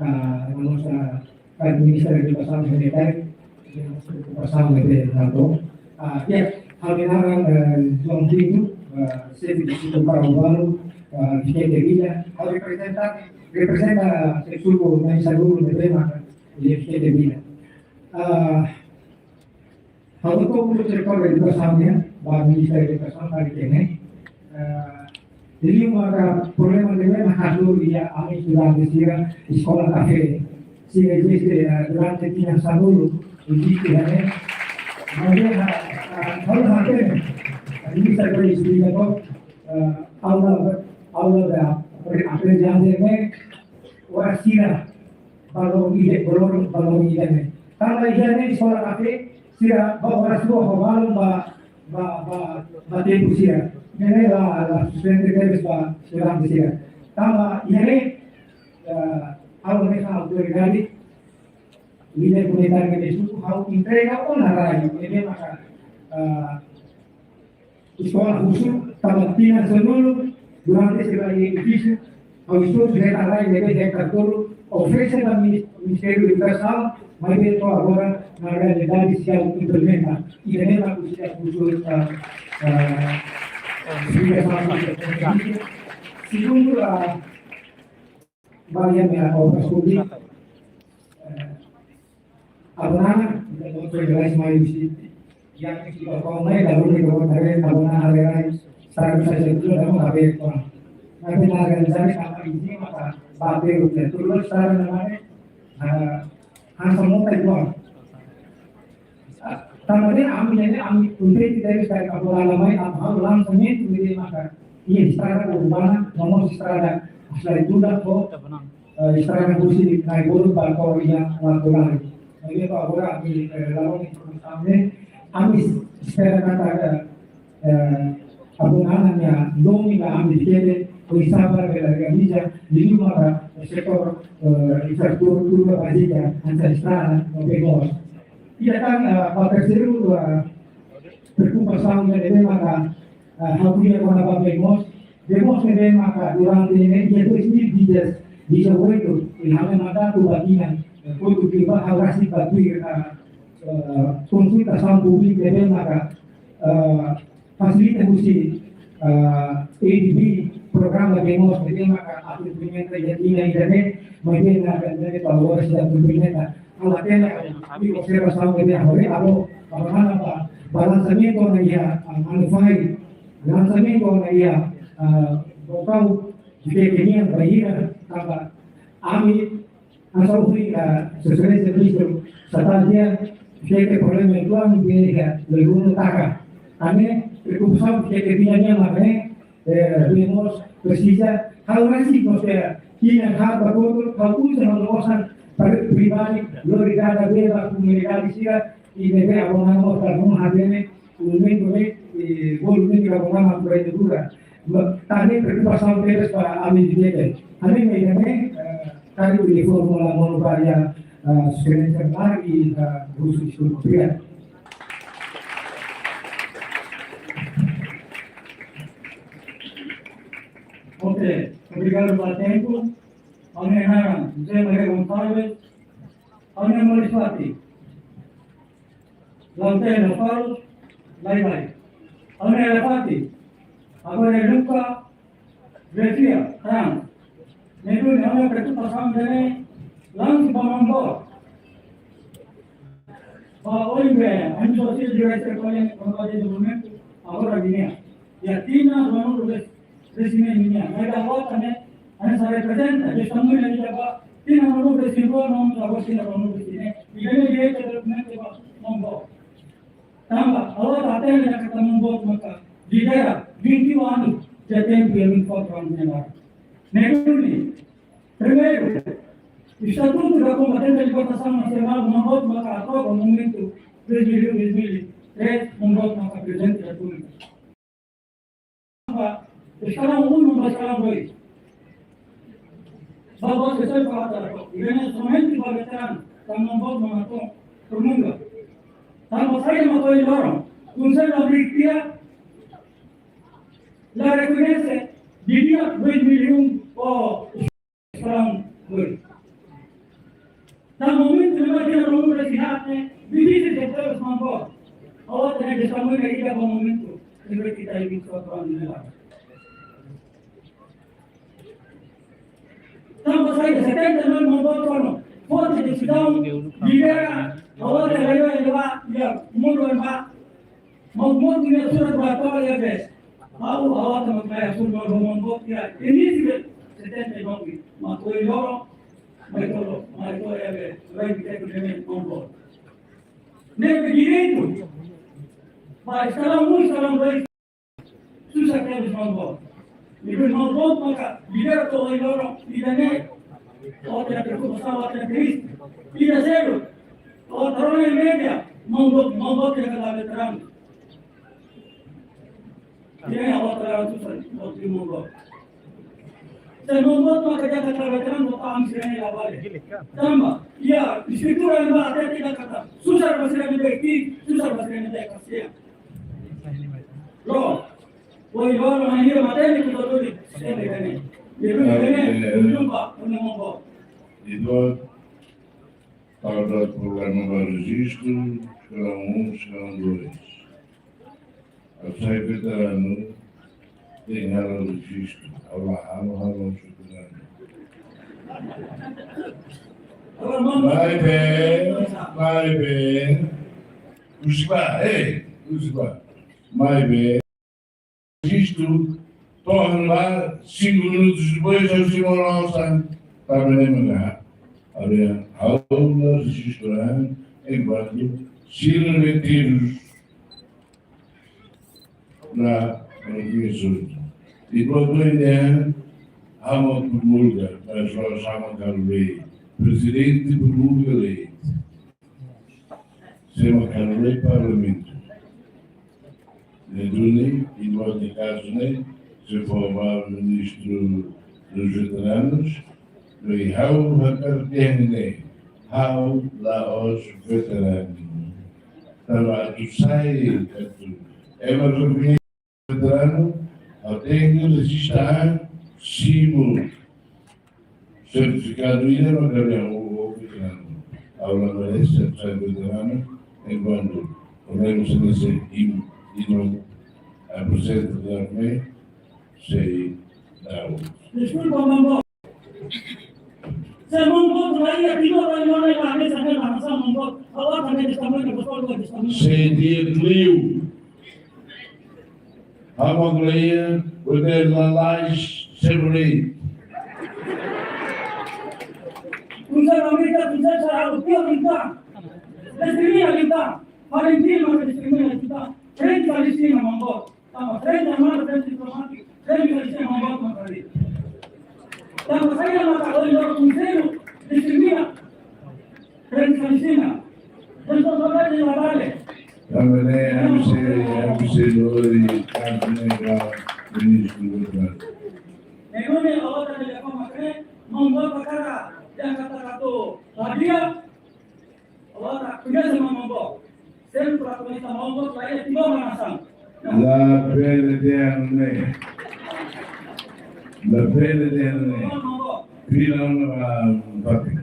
ah, no mós, ah, ba Ministériu Edukasaun Sanitáriu, no mós preokupasaun ne'ebé hato'o. Ah, ya, ha'u-nia naran, eh, João Pinto, eh, xefe distritu Karaubalu, eh, Viqueque Vila, ha'u reprezenta, reprezenta, eh, suku na'in-sanulu ne'ebé mak iha Viqueque Vila. Ah, ha'u hato'o ba Setór Edukasaun nian, ba Ministériu Edukasaun katak ne'e, eh, liu maka problema ne'ebé mak hasoru iha ami estudante sira eskola kafé. Sira eziste, eh, durante tinan sanulu, eziste iha ne'e. Maibé, eh, eh, ha'u hatene, eh, Ministériu esplika katak, eh, aula, aula da apre-, aprendizajen ne'e, oras sira ba loron ida, ba loron, ba loron ida ne'e. Tanba iha ne'e eskola kafé, sira ba oras rua ho balun ba, ba, ba, ba tempu sira. Ne'e la, la sustenta tebes ba estudante sira. Tanba iha ne'e, eh, ha'u hanesan autoridade, líder komunitáriu ne'e suku, ha'u entrega ona rai, ne'e maka, eh, eskola husu, tanba tinan sanulu, durante sira iha edifísiu, ha'u eskola hektare rai, ne'ebé hektare tolu, oferese ba minis-, Ministériu Edukasaun, maibé to'o agora, na realidade, seidauk implementa. I ne'e mak seidauk husu, ah, ah, esplikasaun. Segundu, ah, ba iha ne'e Obras Públikas, eh, Abonana, ita mau coba lais mai husi, yang kita kau mai, lalu kita mau tarik Abonana rai-rai, sekarang bisa jadi dulu, kamu kabeh orang. Tapi na realisasi tanpa izin, maka bape rupiah. Terus sekarang namanya, eh, hanesan mota igual. Tanba ne'e ami, ne'e ami, kontente tebes katak Abonana mai, ami halo lansamento ne'e maka, iha estrada urbana, no mós estrada asfaltada, ho, eh, estrada husi Naibolu ba to'o iha Latorari. Maibé to'o agora ami, eh, la rona informasaun ne'e, ami espera katak, eh, eh, Abonana nia domin ba ami Viqueque, oinsá para bele realiza, liuliu ba setór, eh, infraestrutura bázika, hanesan estrada, no bee moos. I entaun, eh, ba terseiru, eh, preokupasaun ne'ebé maka, eh, ha'u ko'alia kona-ba bee moos, bee moos ne'ebé maka durante ne'e, iha dois mil e dezoito, i ha'u-nia mandatu ba tinan, eh, kotuk liubá ha'u rasik ba tuir, eh, eh, konsultasaun públika ne'ebé maka, eh, fasilita husi, eh, A D B, programa bee moos ne'ebé maka atu implementa iha tinan ida-ne'e, maibé na realidade to'o agora seidauk implementa. Ha'u hatene, ami observasaun ne'ebé ha'u haree, abo, abo mana ba, ba lansamentu ona iha, ah, Manufahi, lansamentu ona iha, ah, Baucau, Viqueque nian, bainhira, tanba ami, Só fui a Sua Exelénsia Ministru Satán Dias, ke ke problema itu ang dia ya lelunu taka. Ane preokupasaun ke ke bina nia mak ne'e, eh, bemos presiza hal rasik mós ke ina hal bakoto hal uza hal osan pribadi lori dada beba komunidade sira i bebe abonamo para não havene o mesmo ne bolu ne abonamo para educar. Tanba preokupasaun tebes ba ami di'ak. Ami ne'e, eh, kari uniforme la monu ba iha, eh, Sua Exelénsia Mar i, eh, Rusu Iskur Kopian. Ok, obrigadu pela tempu. Ha'u-nia naran José Maria Gonçalves. Ha'u-nia moris fatin Lautém, Lafalus, Laibai. Ha'u-nia elefante, agora é Luca, Vefia, Trans. Ne'e duni ha'u-nia preokupasaun ne'e langsung ba maun boot. Ba oin be, ami sosial juga sekali yang kembali di momen agora nian. Ya, tinan ruanulu resin-resin nian. Mas agora também, ami só reprezenta, de tamanho de ba, tinan ruanulu resin-rua, não, agora tinan ruanulu resin-neen. I ne'e direitu dokumentu ba maun boot. Tanba, agora até ne'e katak maun boot maka lidera vinte anos de tempo e vinte e quatro anos de idade. Ne'e duni, primeiru, Estatutu da Combatente Libertação Nacional, maun boot maka aprova momentu dois mil e um, dois mil e três, maun boot maka prezidente da Repúblika. Eskalaun unu ba eskalaun dois. Ba boot sesai para ata, i ne'e somente ba veteranu, tanba maun boot maka tun permunga. Tanba saida mak ohin loron, Konsellu Amnistia la rekoñese, di'ak dois mil e um, o Eskalaun dois. Tanba momentu ne'ebá tinan ruanulu resin-haat ne'e, difisil de ter os mambos. Agora tem que estar muito aí para o momento. Tem que quitar aí vinte e quatro anos ne'e. Tanba saida setenta e nove mambos foram, forte decisão, libera, agora tem que levar, levar, levar, mundo em bar. Maun boot nia surat ba to'o iha be. Ha'u, ha'u atu mak mai asun maun boot nia. Inísiu setenta e nove. Mak ohin loron, mai to'o, mai to'o iha be. Vai ficar com ele, maun boot. Ne'e direitu. Ba eskalaun unu, eskalaun dois. Susar tebes maun boot. Ne'e duni maun boot maka lidera to'o ohin loron, ida-ne'e. Otra preokupasaun, otra triste. Ida seluk. Otra hora e meia, maun boot, maun boot iha katak veteranu. Ida-ne'e otra susar, otra maun boot. Se maun boot maka iha katak veteranu, bota ami sira-ne'e la vale. Tanba, iha eskritura ne'ebá hatete katak susar ba sira ne'ebé iha, susar ba sira ne'ebé iha kasian. Loos. Ohin loron, ohin loron, matéria ke doutór di sende gane. Di dulu gane, di dulu ba, unu maun boot. Ita, para programa ba rejistu, eskalaun unu, eskalaun dois. Ha'u sai veteranu, tenke halo rejistu, ha'u la halo, halo veteranu. Maibé, maibé, husu ba, eh, husu ba. Maibé, rejistu, to'o ba, cinco minutos depois, eu sigo a nossa, para nem mandar. Olha, ha'u la rejista, enkuantu sira retirus la retirus. I kuandu ida, ha'u promulga, mas ha'u sama kalu lei. Prezidente promulga lei. Sema kalu lei Parlamentu. Ne'e duni, igual de kazu ne'e, se for ba Ministru dos Veteranus, no i ha'u hakarak dehan ne'e, ha'u la'ós veteranu. Tanba atu sai, atu ema rekoñese veteranu, ha'u tenke rejista simu sertifikadu ida mak ha'u, ha'u veteranu. Ha'u la merese sai veteranu, enkuantu, o mesmo se me se im, ino, apresenta da me, sei dau. Deskulpa, maun boot. Se maun boot la iha, tiga orang yang lain, lain, lain, lain, maun boot. Awak kan ada sama, ada betul, ada sama. Sei dia liu. Ha'u mak ko'alia, udah lalais, sebenarnya. Komisaun Amérika, komisaun sira, o pior, entaun. Diskrimina, entaun. Valentino, diskrimina, entaun. Frente Palestina, mambo. Tanba frente armada, frente diplomátika, frente Palestina, mambo, mambo. Tanba saida maka ohin loron komisaun diskrimina frente Palestina. Entaun, saudade de la vale. Tanba ne'e, M C, M C lori, tanba ne'e, ministru, Ne'e nune'e, o ta de la forma que, mambo, para cara, ya kata kata, todavía, Agora, koñese mambo. Sempre koñese mambo, la iha Timor nasaun. La P L D nune'e. La P L D nune'e. Mambo. Pila ona ba fatin.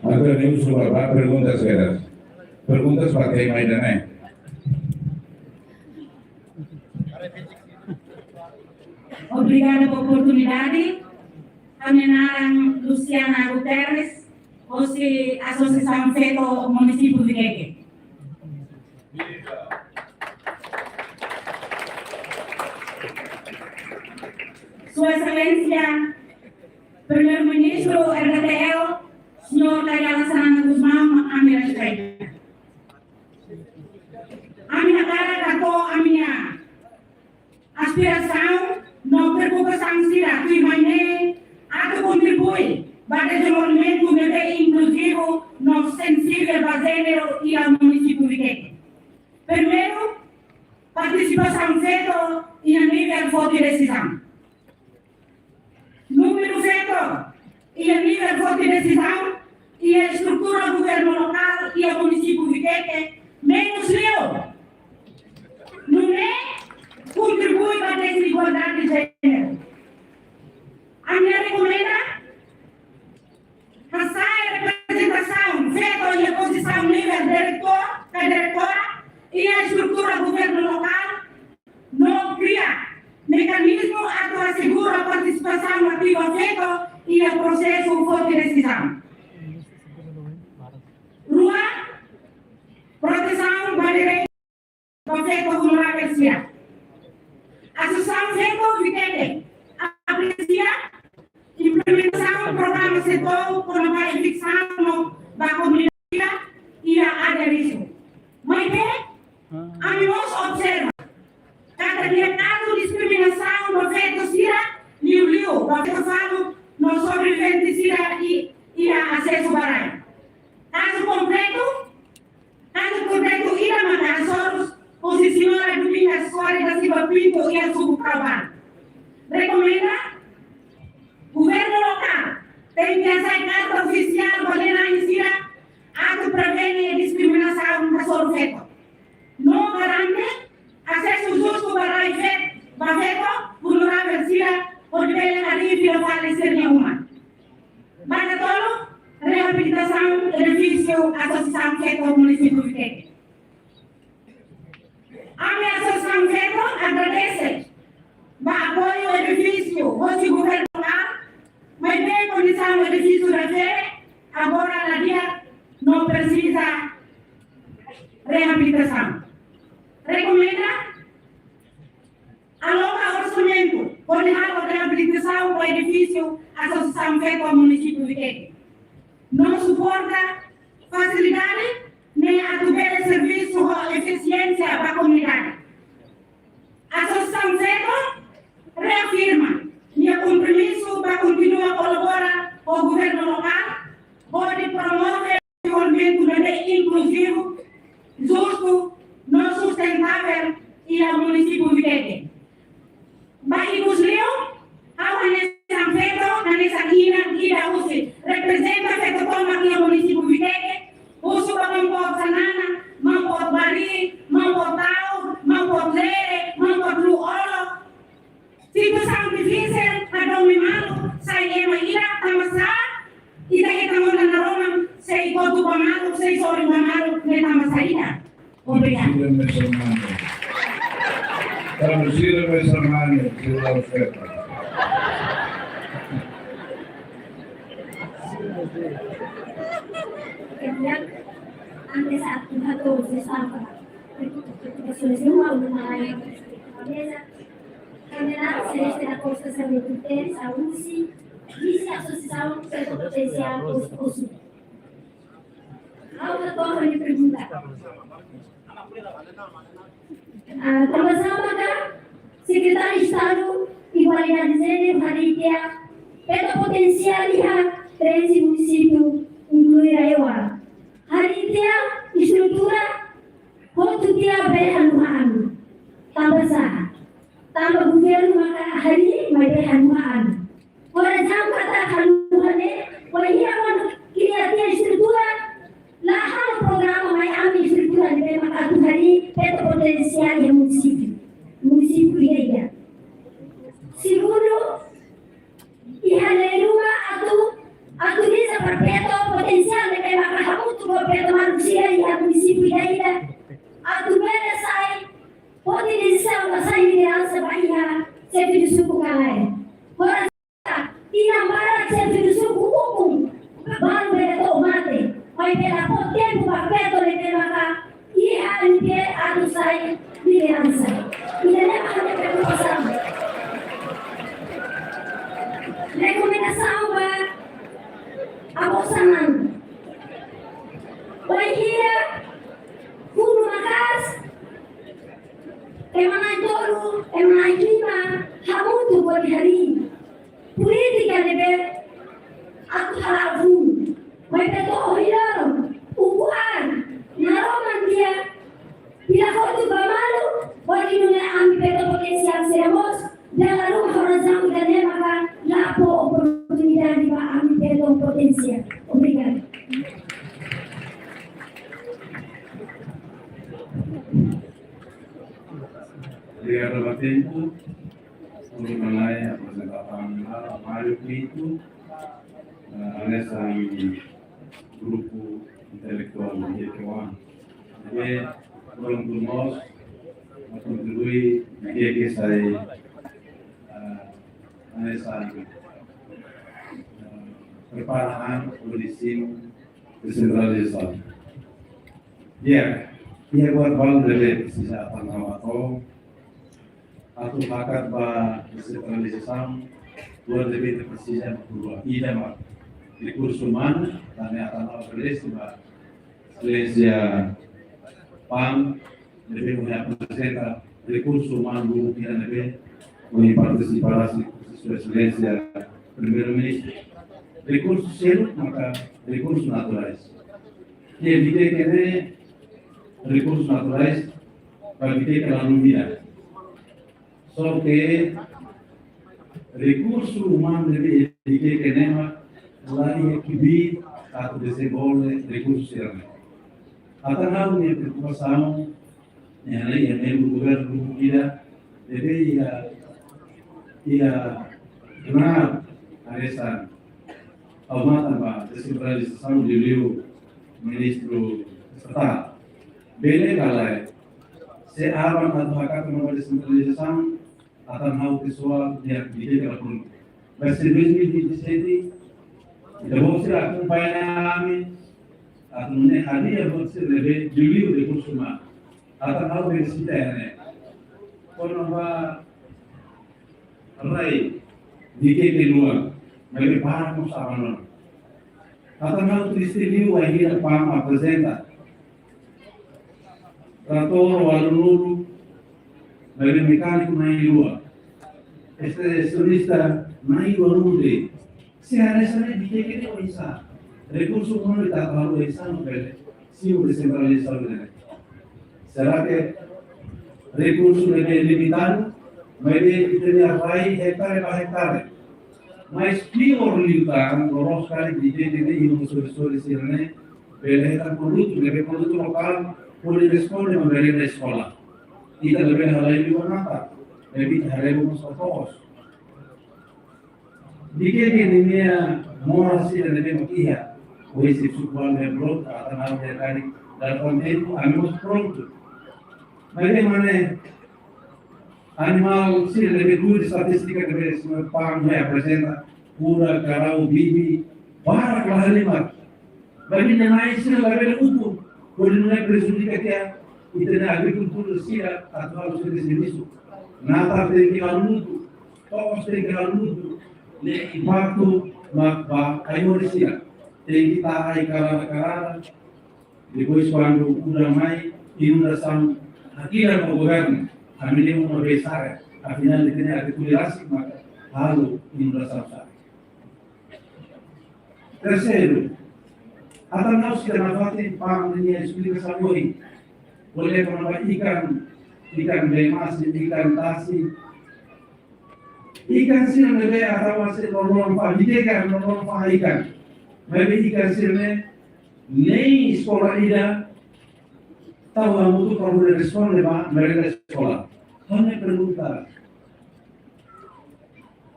Entaun, ne'e husu ba perguntas kedas. Perguntas ba tema ida-ne'e. Obrigada ba oportunidade. Ha'u-nia naran Luciana Guterres, hosi Asosiasaun Feto Munisípiu Viqueque. Sua Exelénsia Primeiru-Ministru R D T L, Señór Kay Rala Xanana Gusmão, ami respeita. Ami hakarak hato'o ami-nia aspirasaun no preokupasaun sira tuirmai ne'e atu kontribui ba dezenvolvimentu ne'ebé inkluzivu no sensivel ba jéneru iha munisípiu Viqueque. Primeiru, partisipasaun feto iha nivel foti desizaun. Númeru feto iha nivel foti desizaun iha estrutura governu lokál iha munisípiu Viqueque menus liu. Nune'e kontribui ba dezigualdade de jéneru. Ami rekomenda hasa'e reprezentasaun feto iha pozisaun nivel diretór ka diretora iha estrutura governu lokál, no kria mekanizmu atu asegura partisipasaun ativa feto iha prosesu foti desizaun. Rua, protesaun ba direitu ba feto vulneravel sira. Asosiasaun Feto Viqueque apresia implementasaun programa SETOU kona-ba eviksaun ba komunidade iha área risku. Maibé, ami mós observa katak iha kazu diskriminasaun ba feto sira, liuliu ba feto faluk no sobrevivente sira i-, iha asesu ba rai. Kazu konkretu, kazu konkretu ida maka hasoru husi señora Domingas Soares da Silva Pinto iha Suku Craobal. Rekomenda governu lokál tenke hasa'e karta ofisiál ba lia-na'in sira atu prevene diskriminasaun hasoru feto. No garante asesu justu ba rai fet-, ba feto vulneravel sira hodi bele harii fila fali sira-nia uma. Ba katolu, reabilitasaun edifísiu Asosiasaun Feto Munisípiu Viqueque. Ami Asosiasaun Feto agradese ba apoiu edifísiu hosi governu lokál, maibé kondisaun edifísiu refere agora la di'ak no presiza reabilitasaun. Rekomenda aloka orsamentu hodi halo reabilitasaun ba edifísiu Asosiasaun Feto Munisípiu Viqueque. No suporta fasilidade ne'e atu bele servisu ho efisiénsia ba komunidade. Asosiasaun Feto reafirma nia kompromisu ba kontinua kolabora ho governu lokál hodi promove dezenvolvimentu ne'ebé inkluzivu, justu no sustentável iha munisípiu Viqueque. Ba ikus liu, ha'u hanesan feto, hanesan inan ida husi reprezenta feto tomak iha munisípiu Viqueque, husu ba Maun Poot Xanana, Maun Poot Barii, Maun Poot Taur, Maun Poot Lere, Maun Poot Luolo, situasaun difisil, hadomi malu, sai ema ida, tanba sá ita hetan ona naroman, sei kotu ba malu, sei sorin ba malu, ne'e tanba saida? Obrigada. Sira mesak mane. Tanba sira mesak mane, sira la usketa. Kemudian, antes atu hato'o sesama. Solusi uma uma lain. Celeste da Costa Sarmento Pérez, a UCI, vice-asosiasaun Feto Potensiál Osu-Osu. Ha'u hato'o ha'u-nia pergunta. Ah, tanba sá maka Sekretáriu Estadu Igualdade de Género harii tiha feto potensiál iha treze munisípiu inklui RAEOA. Harii tiha estrutura hotu tiha bele haluha ami. Tanba sá? Tanba governu maka harii maibé haluha ami. Por ezemplu, katak haluha ne'e, wainhira kuandu kria tiha estrutura, la halo programa mai ami estrutura ne'ebé maka atu harii feto potensiál iha munisípiu. Munisípiu ida-idak. Segundu, iha lei ruma atu, atu bisa para feto potensiál ne'ebé maka hamutuk ho feto maluk sira iha munisípiu ida-idak. Atu bele sai, foti desizaun ka sai lideransa ba iha xefe de suku ka lae. Ora, iha barak xefe de suku ukun, balu bele to'o mate. Maibé la fó tempu ba feto ne'ebé maka iha nivel atu sai lideransa. Ida-ne'e mak ha'u-nia preokupasaun. Rekomendasaun ba avó Xanana. Wainhira funu maka'as, ema na'in-tolu, ema na'in-lima, hamutuk hodi harii polítika ne'ebé atu hala'o funu. Maibé to'o ohin loron, ukun an, naroman tiha, pila hotu ba malu, hodi nune'e ami feto potensiál sira mós, dala ruma ho razaun ida-ne'e maka la fó oportunidade ba ami feto potensiál. Obrigada. Obrigadu ba tempu. Uluk halai aprezentasaun ba Mário Pinto, eh, hanesan grupu intelektuál G K one. Jadi, prontu mós, kontribui, G K sai, eh, hanesan, eh, prepara an, kondisi desentralizasaun. Ya, iha buat balu ne'ebé presiza atu hato'o. Atu hakat ba desentralizasaun, buat ne'ebé ita presiza mak rua. Ida mak rekursu umanu, tanba ita halo agradese ba Exelénsia Pan, ne'ebé mai aprezenta rekursu umanu lubuk ida ne'ebé mai partisipa husi Sua Exelénsia Primeiru-Ministru. Rekursu seluk maka rekursu naturais. Ke Viqueque ne'e rekursu naturais, ba Viqueque la dúvida. Só ke rekursu umanu ne'ebé iha Viqueque ne'e mak la iha kbiit atu dezenvolve rekursu sira-ne'e. Entaun ha'u-nia preokupasaun, iha ne'e iha membru governu ida, ne'ebé iha, iha benar hanesan ha'u matan ba desentralizasaun, liuliu Ministru Estatál. Bele ka lae, se aban atu hakat ba desentralizasaun, entaun ha'u pesoál, iha Viqueque la prontu. Mas iha dois mil e vinte e sete, ita-boot sira akompaña ami, atu nune'e harii buat sira ne'ebé liuliu rekursu umanu. Entaun ha'u bele sita iha ne'e. Kona-ba rai Viqueque luan, maibé barak mós abandona. Entaun ha'u triste liu wainhira Pan aprezenta tratór ualunulu, maibé mekániku na'in-rua. Este, estensionista na'in-ruanulu de'it. Se hanesan ne'e Viqueque ne'e oinsá? Rekursu umanu ita halo oinsá no bele simu desentralizasaun ne'e? Será ke rekursu ne'e limitadu, maibé ita-nia rai hektare ba hektare? Mas piór liután, loloos karik Viqueque ne'e iha uma sorin-sorin sira-ne'e bele hetan produtu, ne'ebé produtu lokál, hodi responde ba merenda eskola. Ita labele halai liu ba natar, maibé ita haree mós oto-os. Viqueque ninia moras sira ne'ebé mak iha, ohin xefe suku balu dehan prontu, entaun ha'u dehan karik dala rua tempu, ami mós prontu. Maibé mak ne'e, animál sira ne'ebé tuir estatístika ne'ebé Señór Pan mai aprezenta, kura, karau, bibi, barak la halimar. Maibé nia na'in sira labele ukun, hodi nune'e prejudika tiha ita-nia agrikultór sira atu halo sira-nia servisu. Natar tenke halo lutu, To'os tenke halo lutu, ne'e impaktu mak ba ai-horis sira. Tenke ta'a ai karada-karada. Depois, kuandu udan mai, inundasaun hakilar ba governu. Ami ne'e uma besar, afinál de contas, ita-nia atu ko'alia rasik maka halo inundasaun sa'e. Terseiru, atan ha'u sira nafatin PAM nia esplikasaun ohin. Ko'alia kona-ba ikan, ikan bee-masi, ikan tasi. Ikan sira-ne'ebé atan masi loroloron fa'an, ita-nia loroloron fa'an ikan. Maibé ikan sira-ne'e, nein eskola ida, tau hamutuk para bele responde ba merenda eskola. Ha'u-nia pergunta,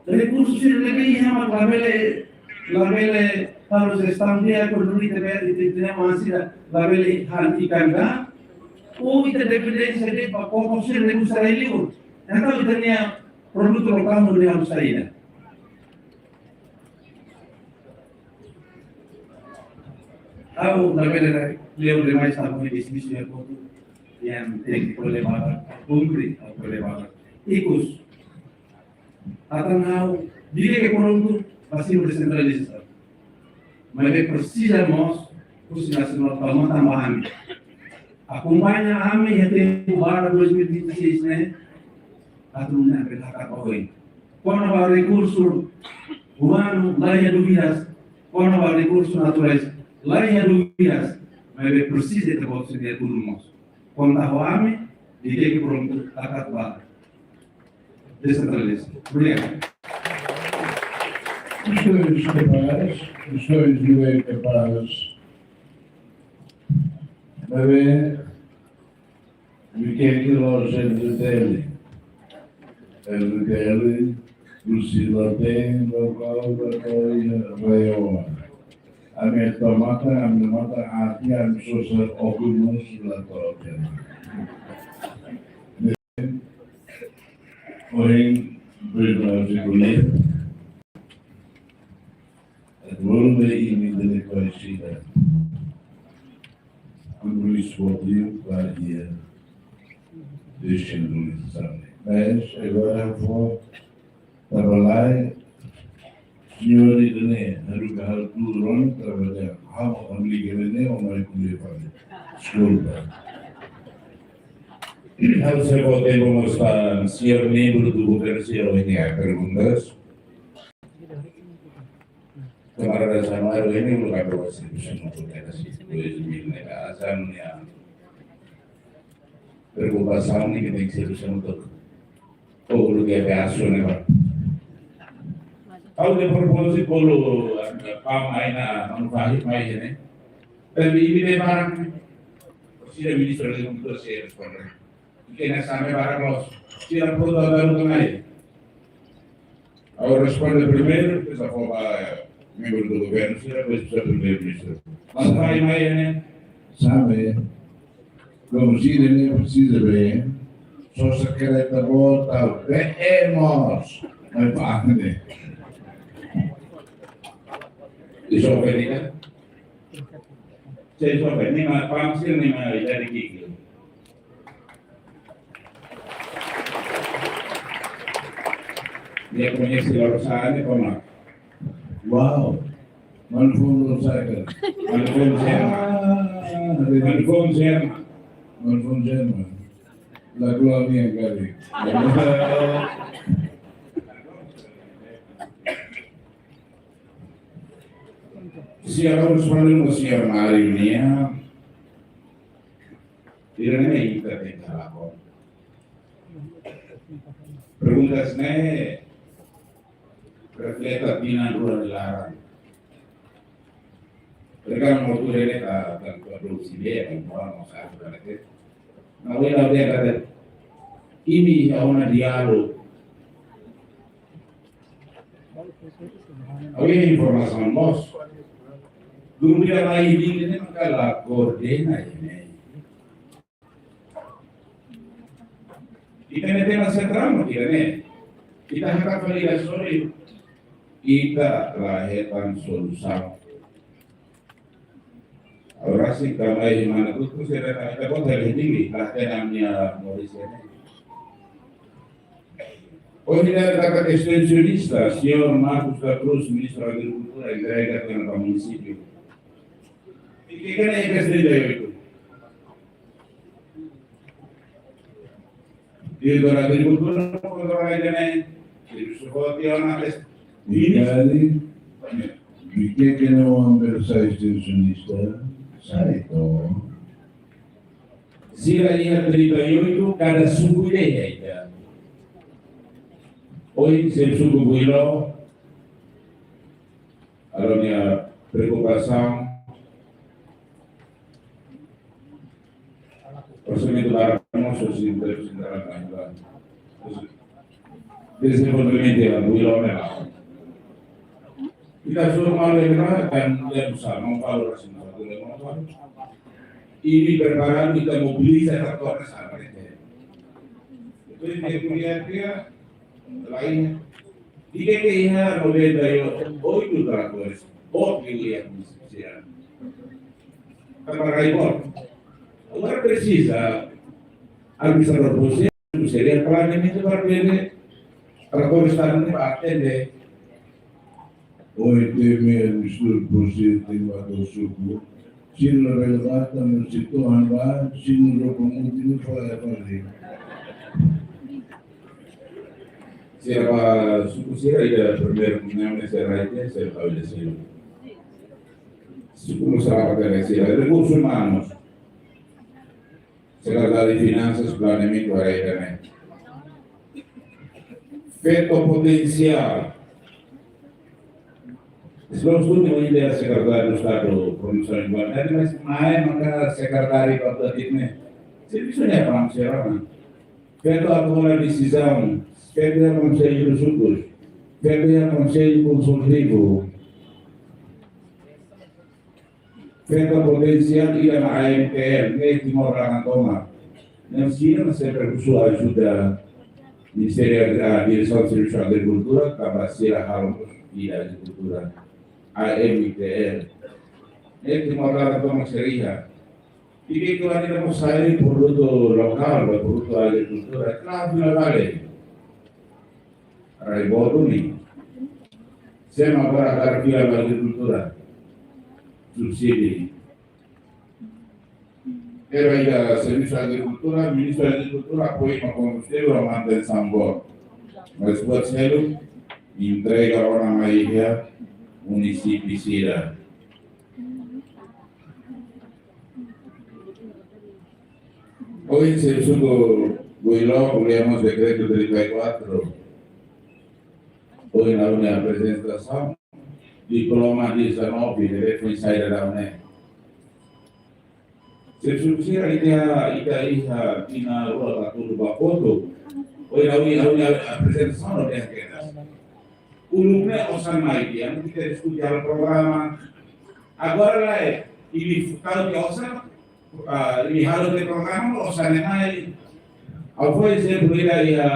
rekursu sira-ne'ebé iha mak labele, labele halo jestaun di'ak, kuandu ita be, ita, ita-nia oan sira labele han ikan ka? Ou ita dependénsia de'it ba koko sira-ne'ebé uza rai-liur? Entaun ita-nia produtu lokál ne'e halo saida? Ha'u labele rai-liur demais, ha'u foin dismisu iha kotuk yang tenke ko'alia barak, kumpre, ha'u ko'alia barak. Ikus, atan ha'u, di'ak ke prontu, pasti desentraliza. Maibé presiza mós, husi nasionál tau matan ba ami. Akompaña ami iha tempu barak dois mil e vinte e seis ne'e, atu nune'e hakat ba oin. Kona-ba rekursu umanu, la iha dúvidas, kona-ba rekursu naturais, la iha dúvidas, maibé presiza ita-boot sira-nia tulun mós. Konta ho ami, di'ak ke prontu, hakat ba desentraliza. Obrigadu. Questões capazes, questões de bem capazes. Maibé, o que é que nós, R T L? R T L, Lucy Laten, Bacau, Bacau, Raioa. Ami tau matan, ami matan, ati, ami sosa, oku, nos, la tau, ohin, depois na segunda, atu bolu ba imi ita-nia koñesidu. Kuandu esportivu, ba iha desentralizasaun. Mas agora vou trabalhar, señór ida-ne'e, haruka hal turun, trabalhar, ha'u, ha'u liga ne'e, o mai kuliah fali. Deskulpa. Ha'u sei fó tempu mós ba señór membru do governu, señór, ohin iha perguntas. Kamarada Januário ne'e uluk aprovasaun servisu hamutuk iha dois mil ne'e, asa nia preokupasaun ne'e ke tenke servisu hamutuk. Ou uluk iha aviasaun ne'ebá. Ha'u de propózitu bolu, eh, PAM mai ona, manu fahi mai ne'e. Tapi imi dehan barak, sira ministru de Agrikultura sei responde. Ita-nia same barak loos. Sira prontu atu mai. Ha'u responde primeiru, depois ha'u fó ba membru do governu, sira depois ba primeiru-ministru. Mas mai, mai, ne'e? Same. Komu sira ne'e presiza bee, sosa karreta boot, tau. Bee mós. Mai ba ne'e. Isu apa ini kan? Sei isu apa? Nia mak PAM sira, nia mak jadi kiki. Nia koñese lorosa'e ne'e, pama. Wow. Manu foun lorosa'e ka? Manu foun sira. Ah, manu foun sira. Manu foun sira. La keluar ni yang kali. Señór Ramos Fernando, señór Mário nian, ida-ne'e ita tenke halakon. Perguntas ne'e refleta tinan rua nia laran. Mereka mau tu rene ta ta ta produksi dia kan orang mau satu kan itu. Nah, wena dia kata, imi iha ona diálogu. Ha'u iha informasaun mós. Dúvida mai imi ne'e maka la koordena ne'e. Ita-nia tema sentrál mak ida-ne'e. Ita hakat fali ida sorin, ita la hetan solusaun. Agora se kama iha mana tutu, se ita, ita-boot hela tinggi, la hetan ami-nia moris ne'e. Ohin ita katak estensionista, señór Marcos da Cruz, Ministru Agrikultura, entrega tiha ona ba munisípiu. I ke kena iha trinta e oito? Diretór Agrikultura, kontrola ida-ne'e, servisu foti ona es. Dikali, dikali ke no ambil sai estensionista, sai to. Sira iha trinta e oito, kada suku ida iha ida. Ohin, xefe suku Builo, halo nia preokupasaun, orsamentu barak mós, orsamentu sentral, dezenvolvimentu iha Builo ne'e. Ita suru malu ema, dan dia bisa mau kalau rasa mau kalau mau kalau. Imi preparadu, ita mobiliza traktor ke sana, ya. Itu yang dia kuliah dia, lain. Di K K I H noventa e oito traktor, boot yang dia bisa. Tanba rai boot. Agora presiza administradór prosesu, seria planeamentu para bele traktor Estadu ne'e ba atende. Ohin temi administradór prosesu temi ba to'o suku. Sira la bele ba, tanba sira to'o han ba, sira no roupa mutin no fala fali. Sira ba suku sira ida primeiru, ne'e sira rai, sira ba ida sira. Suku no sira ba sira. Rekursus umanus. Sekretáriu Finansas, Planeamentu, haree ida-ne'e. Feto potensiál. Sebelum sebelumnya ini dia Sekretáriu Estadu Promosaun Igualdade, mas mai maka sekretáriu fakultativu ne'e. Servisu ne'e apa, siapa? Feto atu toma desizaun, feto iha Konsellu Suku, feto iha Konsellu Konsultivu. Feto potensiál iha A M T L, ne'e Timor Laran tomak. Ne'e sira sempre husu ajuda Ministériu Agri-, ah, Diresaun Servisu Agrikultura, tanba sira halo iha agrikultura. A M T L. Ne'e Timor Laran tomak sira iha. I ke kuandu ita mós sai produtu lokál, ba produtu agrikultura, klaru, fila fali. Rai boot ne'e. Sé mak agora hakarak fila ba agrikultura. Subsídiu. Ita iha Servisu Agrikultura, Ministru Agrikultura apoiu ba kombustivel ba manutensaun boot. Mas buat seluk, entrega ona mai iha munisípiu sira. Ohin servisu Builo, ko'alia mós dekretu trinta e quatro. Ohin ha'u-nia aprezentasaun, diploma dezanove, ne'ebé foin saida daudaun ne'e. Servisu sira ita, ita iha tinan rua ka tolu ba kotuk. Ohin ha'u, ha'u-nia aprezentasaun ne'e kedas. Uluk ne'e osan mai tiha, ita diskute halo programa. Agora lae, imi fukau tiha osan, ah, imi halo tiha programa, osan ne'e mai. Ha'u fó ezemplu ida iha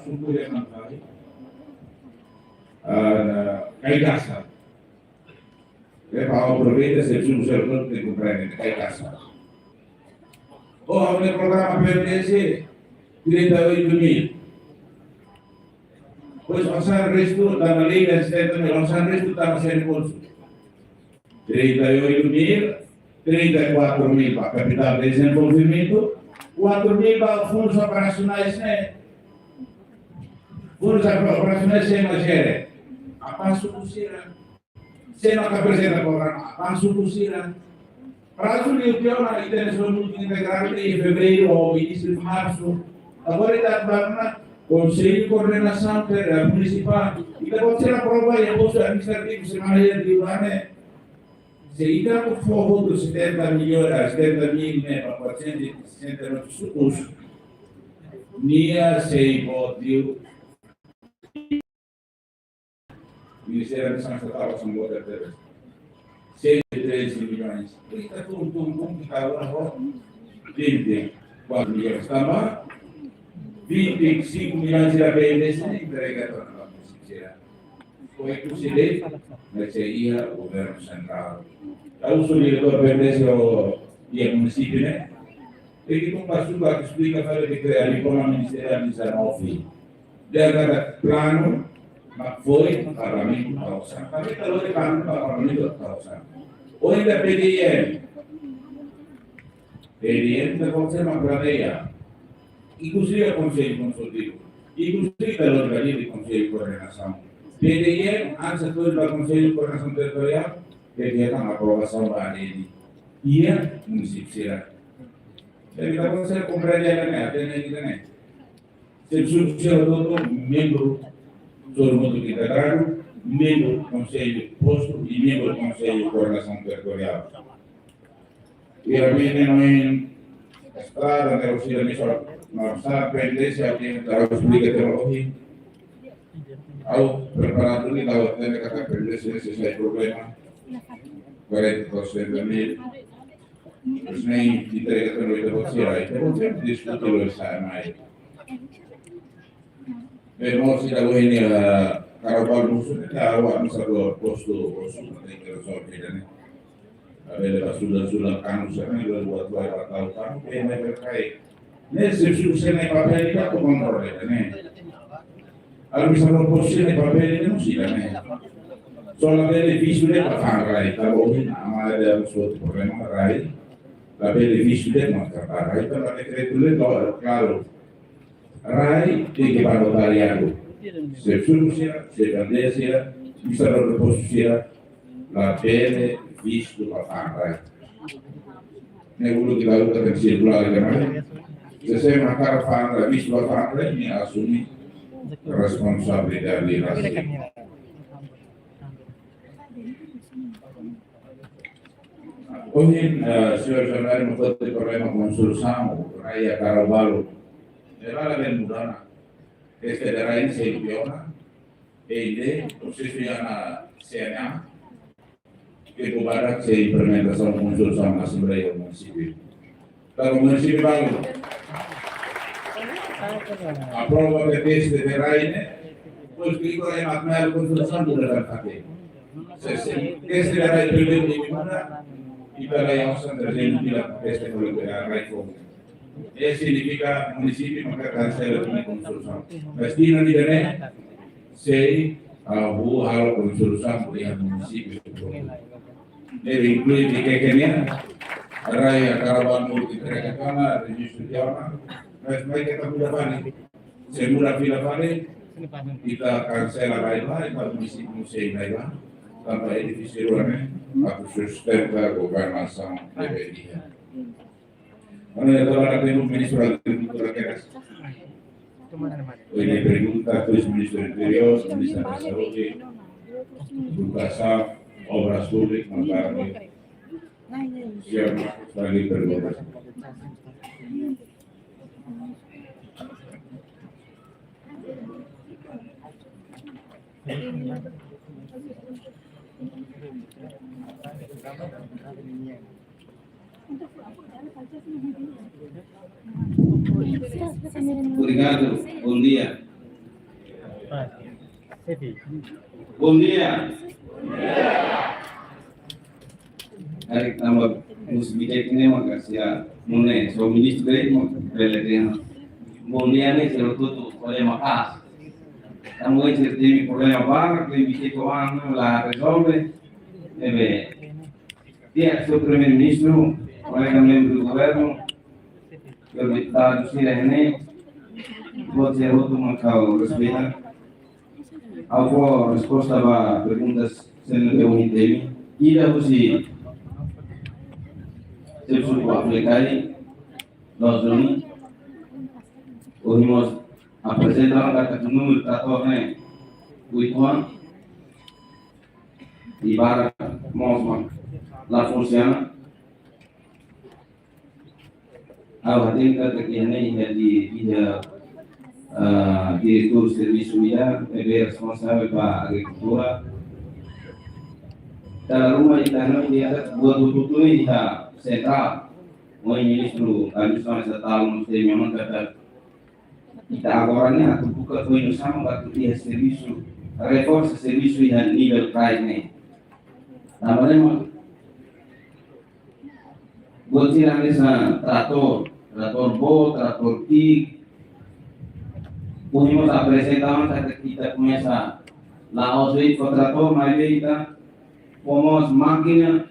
suku ida Manfai. Ah, Kaikasa. Ita aproveita, servisu sira tenke komprende, Kaikasa. Oh, ha'u-nia programa P M D S, trinta e oito mil. Depois, osan restu, tanba lei setenta mil, osan restu, tanba sériu bolsu. Trinta e oito mil, trinta e quatro mil ba kapitál dezenvolvimentu, quatro mil ba fundus operasionais ne'e. Fundus operasionais sé mak jere. Apa suku sira. Sé mak aprezenta programa, apa suku sira. Prazu liu tiha ona, ita-nia solusaun integrál iha fevereiru ou inísiu de marsu. Agora ita atu ba Konsellu Koordenasaun Munisipál. Ita pode ser aprova iha postu administrativu semana iha di Lane. Se ita atu fó hotu setenta milhões, setenta mil ne'e ba quatrocentos e sessenta e nove sukus. Nia sei boot liu. Ministériu Administrasaun Estatal são botar três. Cento e treze milhões. Ita tun, tun, tun, ita agora ho vinte e quatro milhões. Tanba vinte e cinco milhões de P M D S ne'e entrega para a província. Foi concedido, mas seria o governo central. Ha'u husu diretór P M D S iha munisípiu ne'e. Tenke tun ba suku atu esplika fali diretór Diploma Ministeriál dezanove. Ida-ne'e planu mak foin Parlamentu tau sa'e. Tapi kalau di planu mak Parlamentu tau sa'e. Ohin PDIM, PDIM ita konsellu mak planeia. Inkluzive Konsellu Konsultivu. Inkluzive ita lori ba Konsellu Koordenasaun. PDIM antes atu ba Konsellu Koordenasaun Territoriál, PDIM hetan aprovasaun ba ADN iha munisípiu sira. Jadi ita konsellu komprende ne'e, atende ne'e. Xefe suku sira hotu membru, soru mutu integradu, membru Konsellu Postu i membru Konsellu Koordenasaun Territoriál. I ami ne'e main estrada ne'e orsida mi só, mas sa pendénsia, alguém tá esplika te ohin. Ha'u preparadu ni ha'u atende katak pendénsia ne'e sei sai problema. Quarenta por cento de mil. Terus ne'e entrega te ohin, ita-boot sira, ita-boot sira diskute loos sa'e mai. Bem, mós ita ohin, eh, Karnaval musu ne'e, ha'u anu sa do postu, postu, ne'e, ke rezolve ida-ne'e. Labele ba sulan-sulan kanu sira ne'e, buat, buat, buat, tahu kanu, ke ne'e berkai. Ne'e, se su, se ne'e papél ida atu kontrola ida-ne'e. Ha'u bisa ba postu ne'e papél ida mós ida-ne'e. Só labele visu de'it ba fa'an rai, tanba ohin, ami iha suatu problema rai. Labele visu de'it ba fa'an rai, tanba dekretu ne'e, klaru. Rai tenke ba notariadu. Xefe suku sira, xefe aldeia sira, bisa ba postu sira, labele vistu ba fa'an rai. Ne'e uluk ita uta kan sirkulár ida-ne'e. Se sé mak hakarak fa'an rai, vistu ba fa'an rai, ne'e asume responsabilidade rasik. Ohin, eh, señór Januário mak foti problema konstrusaun, rai iha Karnaval. Ne'e la labele muda ona. Este de rai sei pior ona. E ide, prosesu iha ona C N A. Ke buat barak sei implementasaun konstrusaun asambleia munisípiu. Tanba munisípiu balu aprova ke teste de rai ne'e, depois ke ikut ema akmal konstrusaun buat barak fake. Se, se teste de rai primeiro de muda, ita la iha osan terjadi bila teste kolektor rai foun. Ne'e signifika munisípiu maka kansela tiha ona konstrusaun. Mas tinan ida-ne'e, sei, ah, halo konstrusaun iha munisípiu. Ne'e inklui Viqueque nian, rai iha Karnaval mós entrega tiha ona, rejistu tiha ona, mas mai ke ita muda fali. Se muda fila fali, ita kansela rai ba, ita munisípiu sei rai ba, tanba edifísiu rua ne'e, atu sustenta governasaun ne'ebé iha. Mana ya, agora tem o ministro da Agricultura, que era. Ohin iha pergunta, depois Ministru Interiór, Ministru Saúde, Edukasaun, Obras Públikas, Mambara. Siap, lagi pergunta. Obrigadu. Bom dia. Bom dia. Ari tanba musu bidek ne maka sia mune so ministru be mo bele dia. Bom dia ne sira hotu-hotu, olha, maka'as. Tanba sira temi problema barak, temi bidek ko anu la rezolve. Ne'ebé, di'ak, señór Primeiru-Ministru, kolega membru governu, deputadu sira ne'e, buat sira hotu mak ha'u respeita. Ha'u fó resposta ba perguntas sira ne'ebé ohin temi. Ida husi xefe suku Afrikari, Lozoni, ohin mós aprezenta ona katak númeru tratór ne'e uitoan, i barak mós mak la funsiona. Ha'u hatene katak iha ne'e iha di, iha, ah, diretór servisu ida ne'ebé responsavel ba agrikultura. Dala ruma ita hanoin dehan buat hotu-hotu iha sentrál. Ohin ministru Carlos Sainz atu tau no temi ona katak ita agora ne'e atu buka foin oinsá mak atu iha servisu, reforsa servisu iha nivel kraik ne'e. Tanba ne'e mak buat sira hanesan tratór, tratór boot, tratór ki'ik, Ohin mós aprezenta ona katak ita komesa la'ós de'it fó tratór, maibé ita fó mós mákina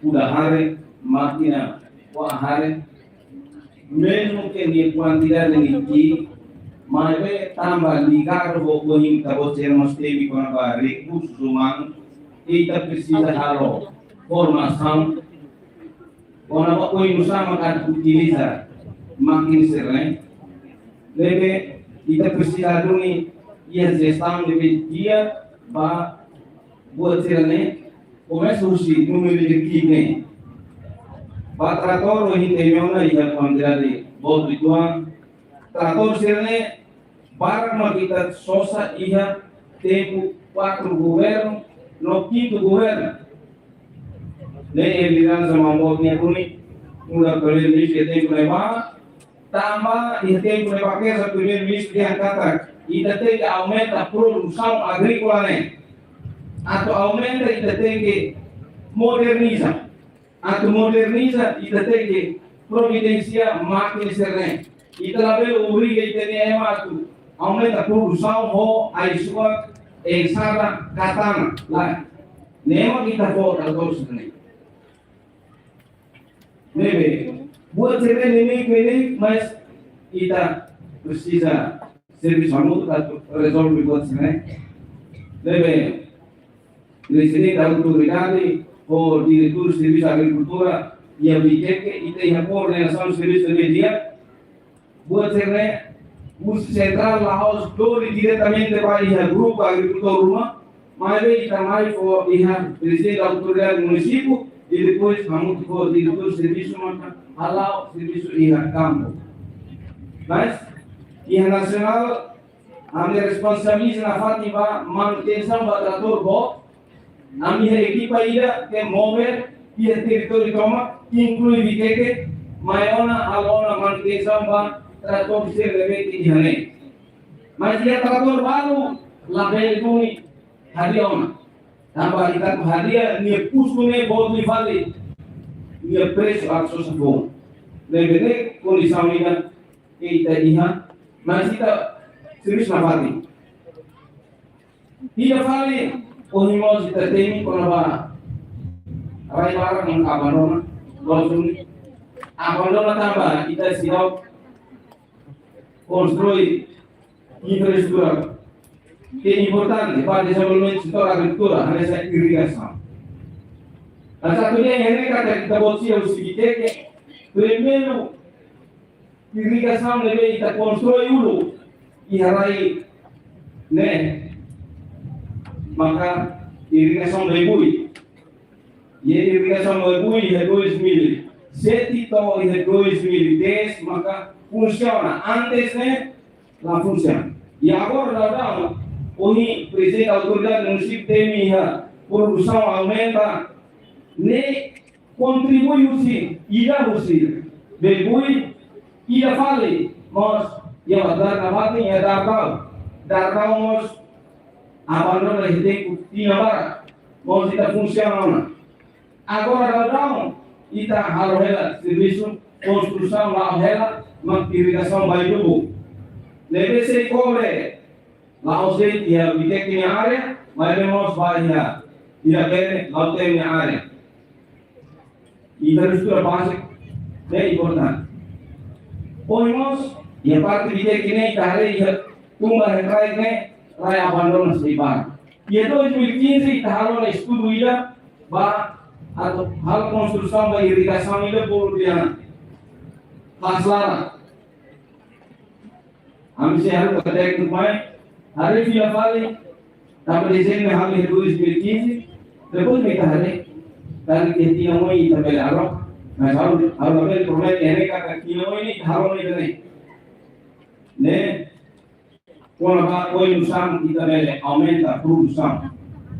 kuda hare, mákina ko'a hare, mezmu ke nia kuantidade nia ki'ik, maibé tanba ligadu ho ohin ita-boot sira mós temi kona-ba rekursus umanus, ita presiza halo formasaun kona-ba oinsá mak atu utiliza mákina sira-ne'e. Ne'ebé ita presiza duni iha jestaun ne'ebé di'ak ba buat sira-ne'e, komesa husi númeru de ki'ik ne'e. Ba tratór ohin temi ona iha kuantidade boot uitoan. Tratór sira-ne'e barak mak ita sosa iha tempu kuatru governu no kintu governu. Ne'e lideransa maun boot nia duni, nu'udar Primeiru-Ministru iha tempu ne'ebá, tanba iha tempu ne'ebá kedas Primeiru-Ministru dehan katak ita tenke aumenta produsaun agríkola ne'e. Atu aumenta ita tenke moderniza. Atu moderniza ita tenke providensia mákina sira-ne'e. Ita labele obriga ita-nia ema atu aumenta produsaun ho ai-suak, ensada, katana. Lae. Ne'e mak ita fó tratór sira-ne'e. Ne'ebé buat sira-ne'e neineik, neineik, mas ita presiza servisu hamutuk atu rezolve buat sira-ne'e. Ne'ebé Prezidente Autoridade ho Diretór Servisu Agrikultura iha Viqueque, ita iha koordenasaun servisu ne'ebé di'ak. Buat sira-ne'e husi sentrál la'ós lori diretamente ba iha grupu agrikultór ruma, maibé ita mai fó iha Prezidente Autoridade Munisípiu, i depois hamutuk ho Diretór Servisu maka hala'o servisu iha kampu. Mas iha nasionál, ami responsabiliza nafatin ba manutensaun ba tratór boot. Ami iha ekipa ida ke move iha territóriu tomak, inklui Viqueque, mai ona halo ona manutensaun ba tratór sira ne'ebé iha ne'e. Mas iha tratór balu labele duni hadi'a ona. Tanba ita hadi'a nia kustu ne'e boot liu fali, nia presu atu sosa foun. Ne'ebé ne'e kondisaun ida ke ita iha, mas ita servisu nafatin. Ida fali, ohin mós ita temi kona-ba rai barak mak abandona, loos duni. Abandona tanba ita seidauk konstrui infraestrutura ke importante ba dezenvolvimentu setór agrikultura, hanesan irrigasaun. Mas atu dehan ne'e katak ita-boot sira husi Viqueque, primeiru irrigasaun ne'ebé ita konstrui uluk iha rai ne'e maka irrigasaun Bebui. Iha irrigasaun Bebui iha dois mil e sete to'o iha dois mil e dez maka funsiona. Antes ne'e la funsiona. I agora daudaun, ohin Prezidente Autoridade Munisípiu temi iha produsaun aumenta, ne'e kontribui husi, ida husi Bebui, ida fali mós iha Batar nafatin iha Dardau. Dardau mós abandona iha tempu tinan barak, mós ita funsiona ona. Agora daudaun ita halo hela servisu konstrusaun la'o hela mak irrigasaun Baidubu. Ne'ebé sei kobre la'ós de'it iha Viqueque nia área, maibé mós ba iha, iha Bene, Lautém nia área. Infraestrutura báziku ne'e importante. Ohin mós iha parte Viqueque ne'e ita haree iha Tumba Retraik ne'e rai abandona sei barak. Iha dois mil e quinze ita halo ona estudu ida ba atu halo konstrusaun ba irrigasaun ida bolu tiha ona. Pas laran. Ami sei haruka tékniku mai, haree fila fali, tanba dezeñu ne'e halo iha dois mil e quinze, depois mak ita haree, karik iha tinan oin ita bele halo, mas ha'u, ha'u labele promete, ne'e katak tinan oin ne'e ita halo ne'e. Ne'e, kona-ba oinsá mak ita bele aumenta produsaun.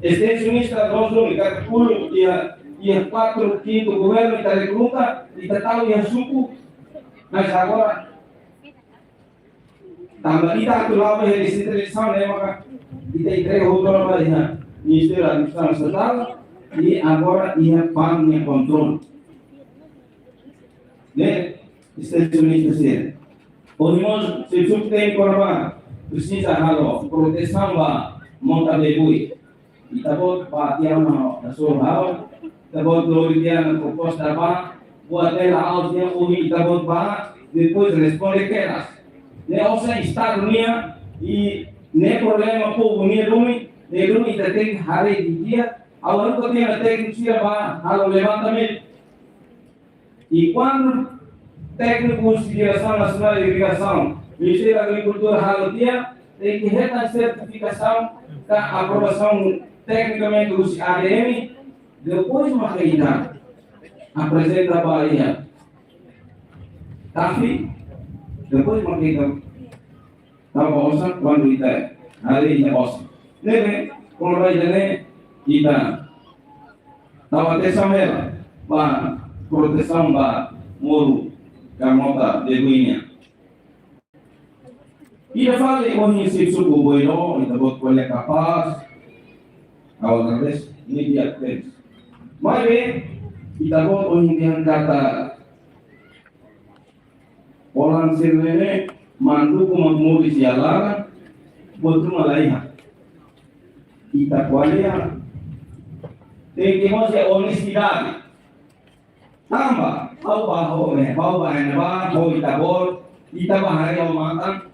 Estensionista loos duni katak uluk iha, iha kuatru, kintu governu ita rekruta, ita tau iha suku, mas agora tanba ita atu la'o ba iha desentralizasaun ne'e maka ita entrega hotu ona ba iha Ministériu Administrasaun Estatál, i agora iha PAM nia kontrolu. Ne'e, estensionista sira. Ohin mós sei suku temi kona-ba presiza halo protesaun ba monta bebui. Ita-boot ba tiha ona, na so hau, ita-boot lori tiha ona proposta ba, buat hela aos tiha ona, ita-boot ba, depois responde kedas. Ne'e osan Estadu nian, i ne'e problema povu nian duni, ne'e duni ita tenke haree didi'ak, agora ita tenke, tenke sira ba halo levantamentu. I kuandu tékniku husi Diresaun Nasionál Irrigasaun, Ministériu Agrikultura halo tiha, tenke hetan sertifikasaun ka aprovasaun teknikamente husi A D M, depois mak ita aprezenta ba iha TAFI, depois mak ita tau ba osan kuandu ita haree iha osan. Ne'ebé, kona-ba ida-ne'e ita tau atensaun hela ba protesaun ba moru ka monta bebui nian. Ida fali ohin xefe suku Boilo, ita-boot ko'alia kapás, ha'u agradese, ne'e di'ak tebes. Maibé, ita-boot ohin dehan katak Olan sira-ne'e manduku mak moris iha laran, buat ruma la iha. Ita ko'alia, tenke mós iha onestidade. Tanba, ha'u ba ho, eh, ha'u ba iha ne'ebá, ho ita-boot, ita ba haree ho matan,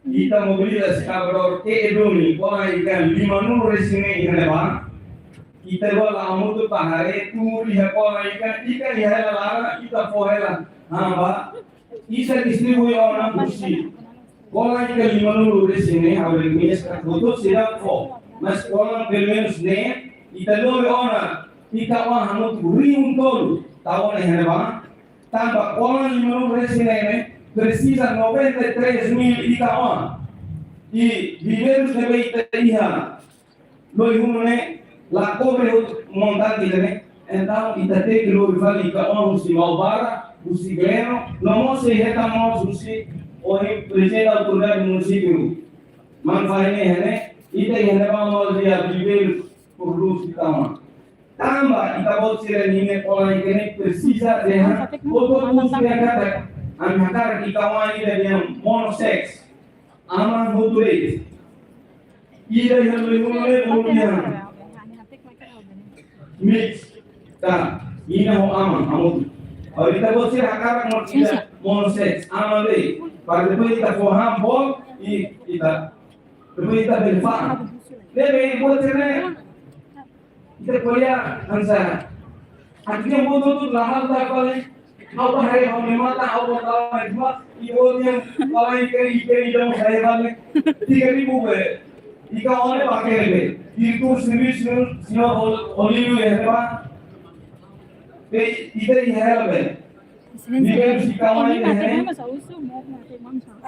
ita mobiliza eskavadór ke e duni, kola ikan lima nulu resin neen iha ne'ebá. Ita ba la hamutuk ba haree, tuur iha kola ikan, ikan iha hela laran, ita fó hela. Tanba, ita distribui ona husi kola ikan lima nulu resin neen, ha'u rekoñese katak hotu seidauk fó. Mas kola pelumenus ne'e, ita lori ona, ita-boot hamutuk rihun tolu, tau ona iha ne'ebá. Tanba kola lima nulu resin neen ne'e, presiza noventa e três mil ita-boot. I viveirus ne'ebé ita iha Loihunu ne'e, la kobre montante ida-ne'e, entaun ita tenke lori fali ita-boot husi Maubara, husi Gleno, no mós sei hetan mós husi ohin prezidente autoridade munisípiu. Mano Fahim ne'e, ita iha ne'ebá mós iha viveiru produz ita-boot. Tanba ita-boot sira-nia kola ikan ne'e presiza dehan, hotu-hotu husu dehan katak, ami hakarak ita-boot ida dehan monosex. Aman hotu de'it. Ida iha Loihunu ne'e bolu dehan mix. Ka, inan ho aman, hamutuk. Ha'u ita-boot sira hakarak mós ida monosex, aman de'it. Para depois ita fó han boot, i, ita. Depois ita bele fa'an. Ne'ebé buat sira-ne'e. Ita ko'alia hanesan. Atu dehan buat hotu-hotu la halo tan fali. Ha'u ba haree ha'u-nia matan, ha'u ba tau mai dua. I buat yang paling ke, i ke, i dong saya balik. Tiga ribu be. Ikan-oan ne'e ba kere be. Diretór servisu, señór Ol-, Olívio ya, be. Be, ita iha hela be. Ne'ebé husi kawan ida-ne'e,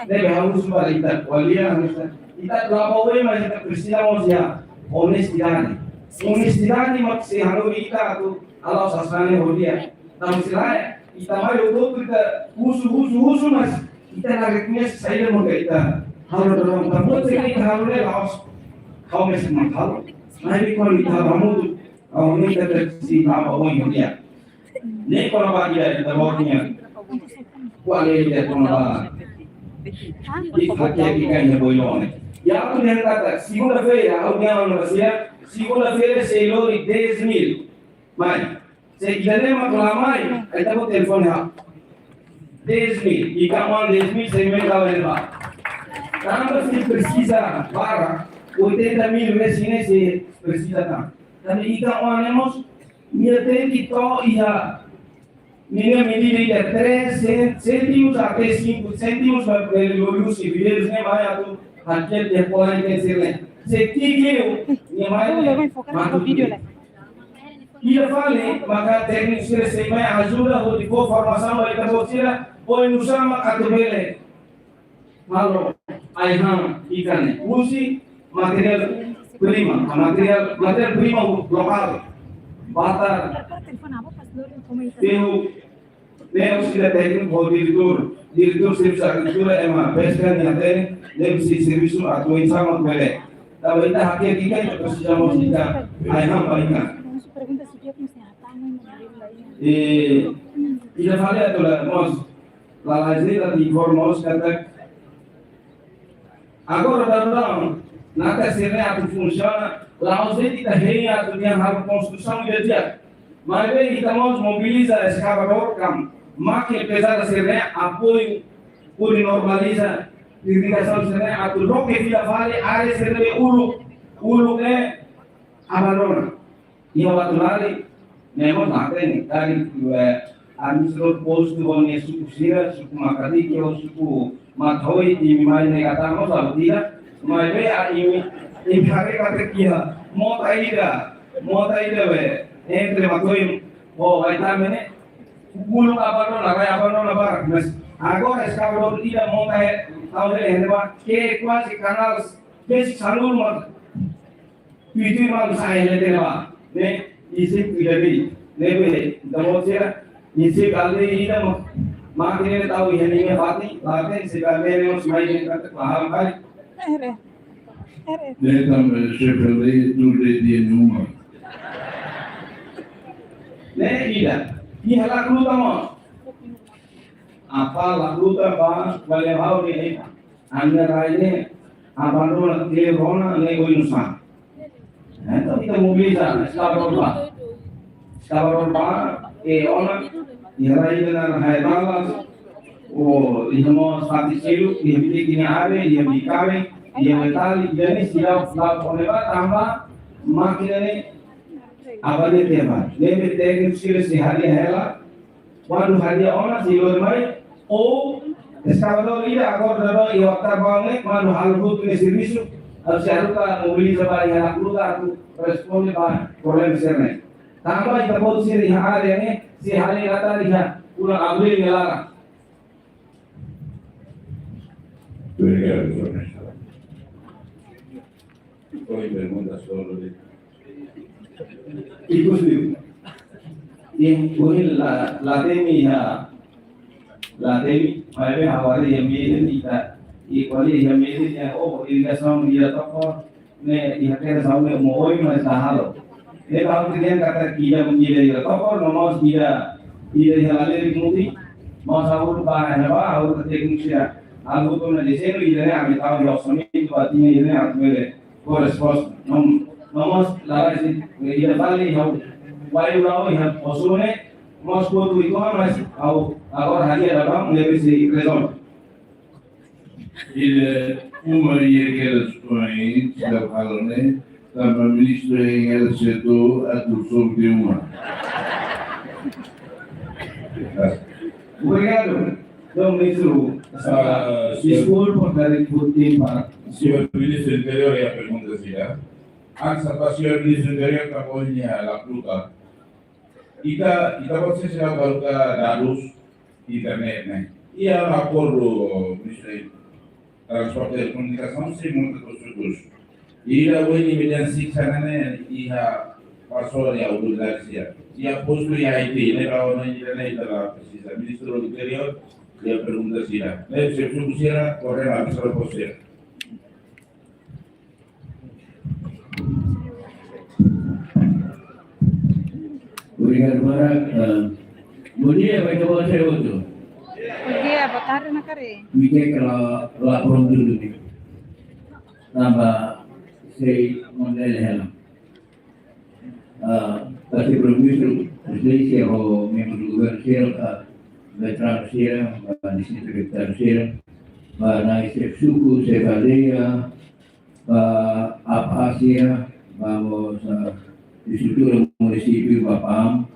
ne'ebé ha'u husu ba ita, ko'alia, ita laba oin, mas ita presiza mós iha onestidade. Onestidade mak sei halo ita atu hala'o sasán ne'e ho di'ak. Tanba selae, ita mai hotu-hotu ita husu, husu, husu, mas ita la rekoñese saida mak ita halo dalam. Tanba buat sira ita halo ne'e la'ós ha'u mesak mak halo. Mas kuandu ita halo hamutuk, ha'u hanoin katak sei laba oin ho di'ak. Ne'e kona-ba ida ita-boot nian. Ko'alia ida kona-ba ita-boot ikan iha Boilo ne'e. Ya, atu dehan katak, segunda-feira, ha'u dehan ona ba sira, segunda-feira sei lori dez mil. Mai, se ida-ne'e mak la mai, ita-boot telefone ha'u. Dez mil, ikan-oan dez mil, sei mai tau iha ne'ebá. Tanba sei presiza para, oitenta mil resin ne'e sei presiza tan. Tanba ikan-oan ne'e mós, nia tenke to'o iha, nia medida iha três cêntimos até cinco cêntimos, para bele lori husi viveirus ne'e mai atu hakiak iha kola ikan sira-ne'e. Se ki'ik liu, nia mai, matu ki'ik. Ida fali, maka tékniku sira sei mai ajuda hodi fó formasaun ba ita-boot sira, oinsá mak atu bele halo ai-han ikan ne'e. Husi matéria prima, matéria, matéria prima lokál. Batar, ferru, ne'e husi ida tékniku ho diretór. Diretór servisu agrikultura ema peska nia hatene, ne'e husi servisu atu oinsá mak bele. Tanba ita hakiak ikan, ita presiza mós ikan, ai-han ba ikan. E, ida fali atu la mós, lalais ita informa mós katak Agora daudaun, natar sira-ne'e atu funsiona, la'ós de'it ita hein atu dehan halo konstrusaun ida di'ak. Maibé ita mós mobiliza eskavadór ka mákina pezada sira-ne'e apoiu hodi normaliza irrigasaun sira-ne'e atu loke fila fali área sira-ne'e uluk, uluk ne'e abandona. Iha Watulari, memang mate ni, dari, eh, administradór postu ho nia suku sira, suku Makadike ho suku Matohi, imi mai ne'e katak mós halo tira, maibé, ah, imi, imi haree katak iha mota ida, mota ida be, entre Matohi ho Waitame ne'e, uluk abandona, rai abandona barak, mas agora eskavadór ida mota he, tau he, he, ke kuaze kanál, ke sanulu mós. Tuitui malu sai le teba. Ne'e, isi tidak di. Ne'ebé, ita mós sira, isi kali ida mo. Mákina ne'e tau iha nia fatin, fatin, se kami ne'e mós mai ne'e katak paham kali. Ere. Ere. Ne'e tanba xefe lei tuir lei dia numa. Ne'e ida. Iha la kluta mós. Apa la kluta ba, bale hau ni ita. Ami-nia rai ne'e abandona, kleur ona, ne'e oinsá. Entaun ita mobiliza, eskavadór bá. Eskavadór bá, e ona, iha rai ida naran Haebalas, o, iha mós fatin seluk, iha Bilik nia área, iha Bikabe, iha Metali, iha ne'e sira la kona bá, tanba mákina ne'e abandona tiha bá. Ne'ebé tékniku sira sei hadi'a hela, kuandu hadi'a ona sei lori mai, ou eskavadór ida agora daudaun iha Waktar Baun ne'e, kuandu halo hotu nia servisu, atu sei haruka mobiliza ba iha la kluta atu responde ba problema sira-ne'e. Tanba ita-boot sira iha área ne'e, sei hadi'a natar iha fulan Abríl nia laran. Obrigadu, Jorge. Oi, pergunta solo de. Ikus liu. Ikus liu la, la temi ha, la temi, maibé ha'u haree iha media ita, i kuali iha media, oh, irrigasaun iha Tokor, ne'e iha kera saun ne'e mooi, mas la halo. Ne'e ha'u dehan katak ida, ida iha Tokor, no mós ida, ida iha Lalerik Mutin, mós ha'u bá, ha'u bá, ha'u tékniku sira. Ha'u tau ona dezeñu, ida ne'e ami tau iha orsamentu, ba tinan ida ne'e atu bele fó resposta. No, no mós laran sei, ida fali ha'u, wai ulau iha Ossú ne'e, mós kotu itu mas ha'u, agora hadi'a daudaun, ne'ebé sei rezolve. Ida uma iha kera sitoin, sira halo ne'e, tanba ministru hein hela setór atu solve uma. Obrigadu. Entaun, ministru, ah, deskulpa, dari putin para. Señór Ministru Interiór, iha pergunta sira. Antes, ba Señór Ministru Interiór, tanba ohin la kluta. Ita, ita-boot sira balu ka dadus internet ne'e. Iha akordu, Ministru, Transporte i Komunikasaun sei monta tuir sukus. Ida ohin imi dehan siksa ne'e iha pasola iha autoridade sira. Iha postu iha Haiti, ne'e ba ona ida ne'e ita la presiza. Ministru Interiór, iha pergunta sira. Ne'e xefe suku sira, koordena administradór postu sira. Obrigadu barak. Eh, bom dia ba ita-boot sira hotu. Bom dia, boa tarde, Nakari. Ita la, la prontu duni. Tanba sei mondele hela. Ah, ba Señór Ministru, Exelénsia ho membru governu sira, ah, veteranu sira, ba distritu veteranu sira, ba nai xefe suku, xefe aldeia, ba APA sira, ba mós, ah, estrutura munisípiu, ba PAM,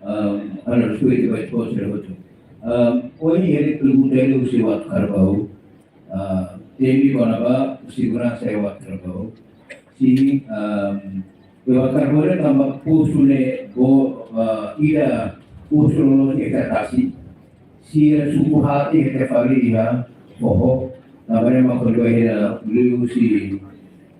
ah, halo respeitu ba ita-boot sira hotu. Ah, ohin iha pergunta ne'e husi Waktar Baun, ah, temi kona-ba seguransa iha Waktar Baun. Sin, ah, iha Waktar Baun ne'e tanba postu ne'e bo, ah, ida postu loloos iha tasi. Sira suku haat iha ita fali iha foho, tanba ne'e mak kona-ba hela liuhusi,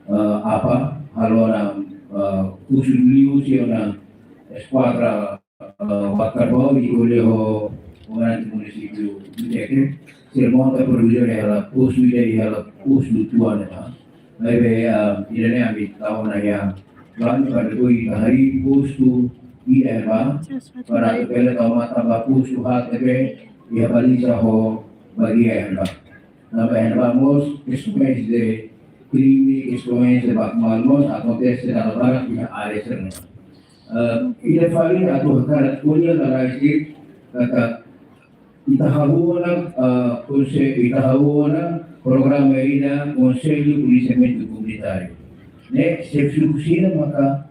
eh, APA, halo ona, eh, husu liuhusi ona eskuadra, eh, Waktar Baun, i ko'alia ho komandante munisípiu Buteke, sira monta provizoria hela postu ida, hela postu tuan ne'e. Maibé, ah, ida ne'e ami tau ona iha planu para depois ita harii postu ida iha ne'ebá, para atu bele tau matan ba postu haat ne'ebé iha baliza ho bagia iha ne'ebá. Tanba iha ne'ebá mós kestaun de krime, kestaun de baku malu mós akontese dala barak iha área sira-ne'e. Eh, ida fali atu hakarak ko'alia lalais de'it katak ita hahú ona, eh, konse-, ita hahú ona programa ida Konsellu Polisiamentu Komunitáriu. Ne'e xefe suku sira maka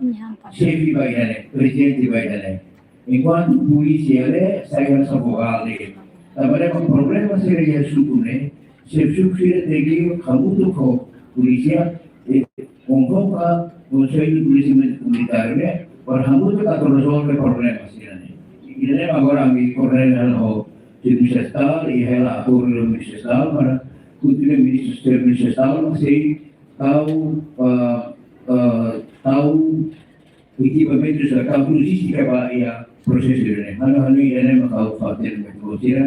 xefe ba ida-ne'e, prezidente ba ida-ne'e. Enkuantu polísia ne'e sai hanesan vogál de'it. Tanba ne'e mak problema sira iha suku ne'e, xefe suku sira tenke hamutuk ho polísia, eh, konvoka Konsellu Polisiamentu Komunitáriu ne'e, para hamutuk atu rezolve problema sira-ne'e. Ida-ne'e agora ami koordena ho Ministru Estadu, i hela akordu Ministru Estadu, para kontinua Ministru, Ministru Estadu, mak sei tau, eh, eh, tau ekipamentu sira, tau lojistika ba iha prosesu ida-ne'e. Hanu, hanu ida-ne'e mak ha'u fó hatene ba ita hotu sira,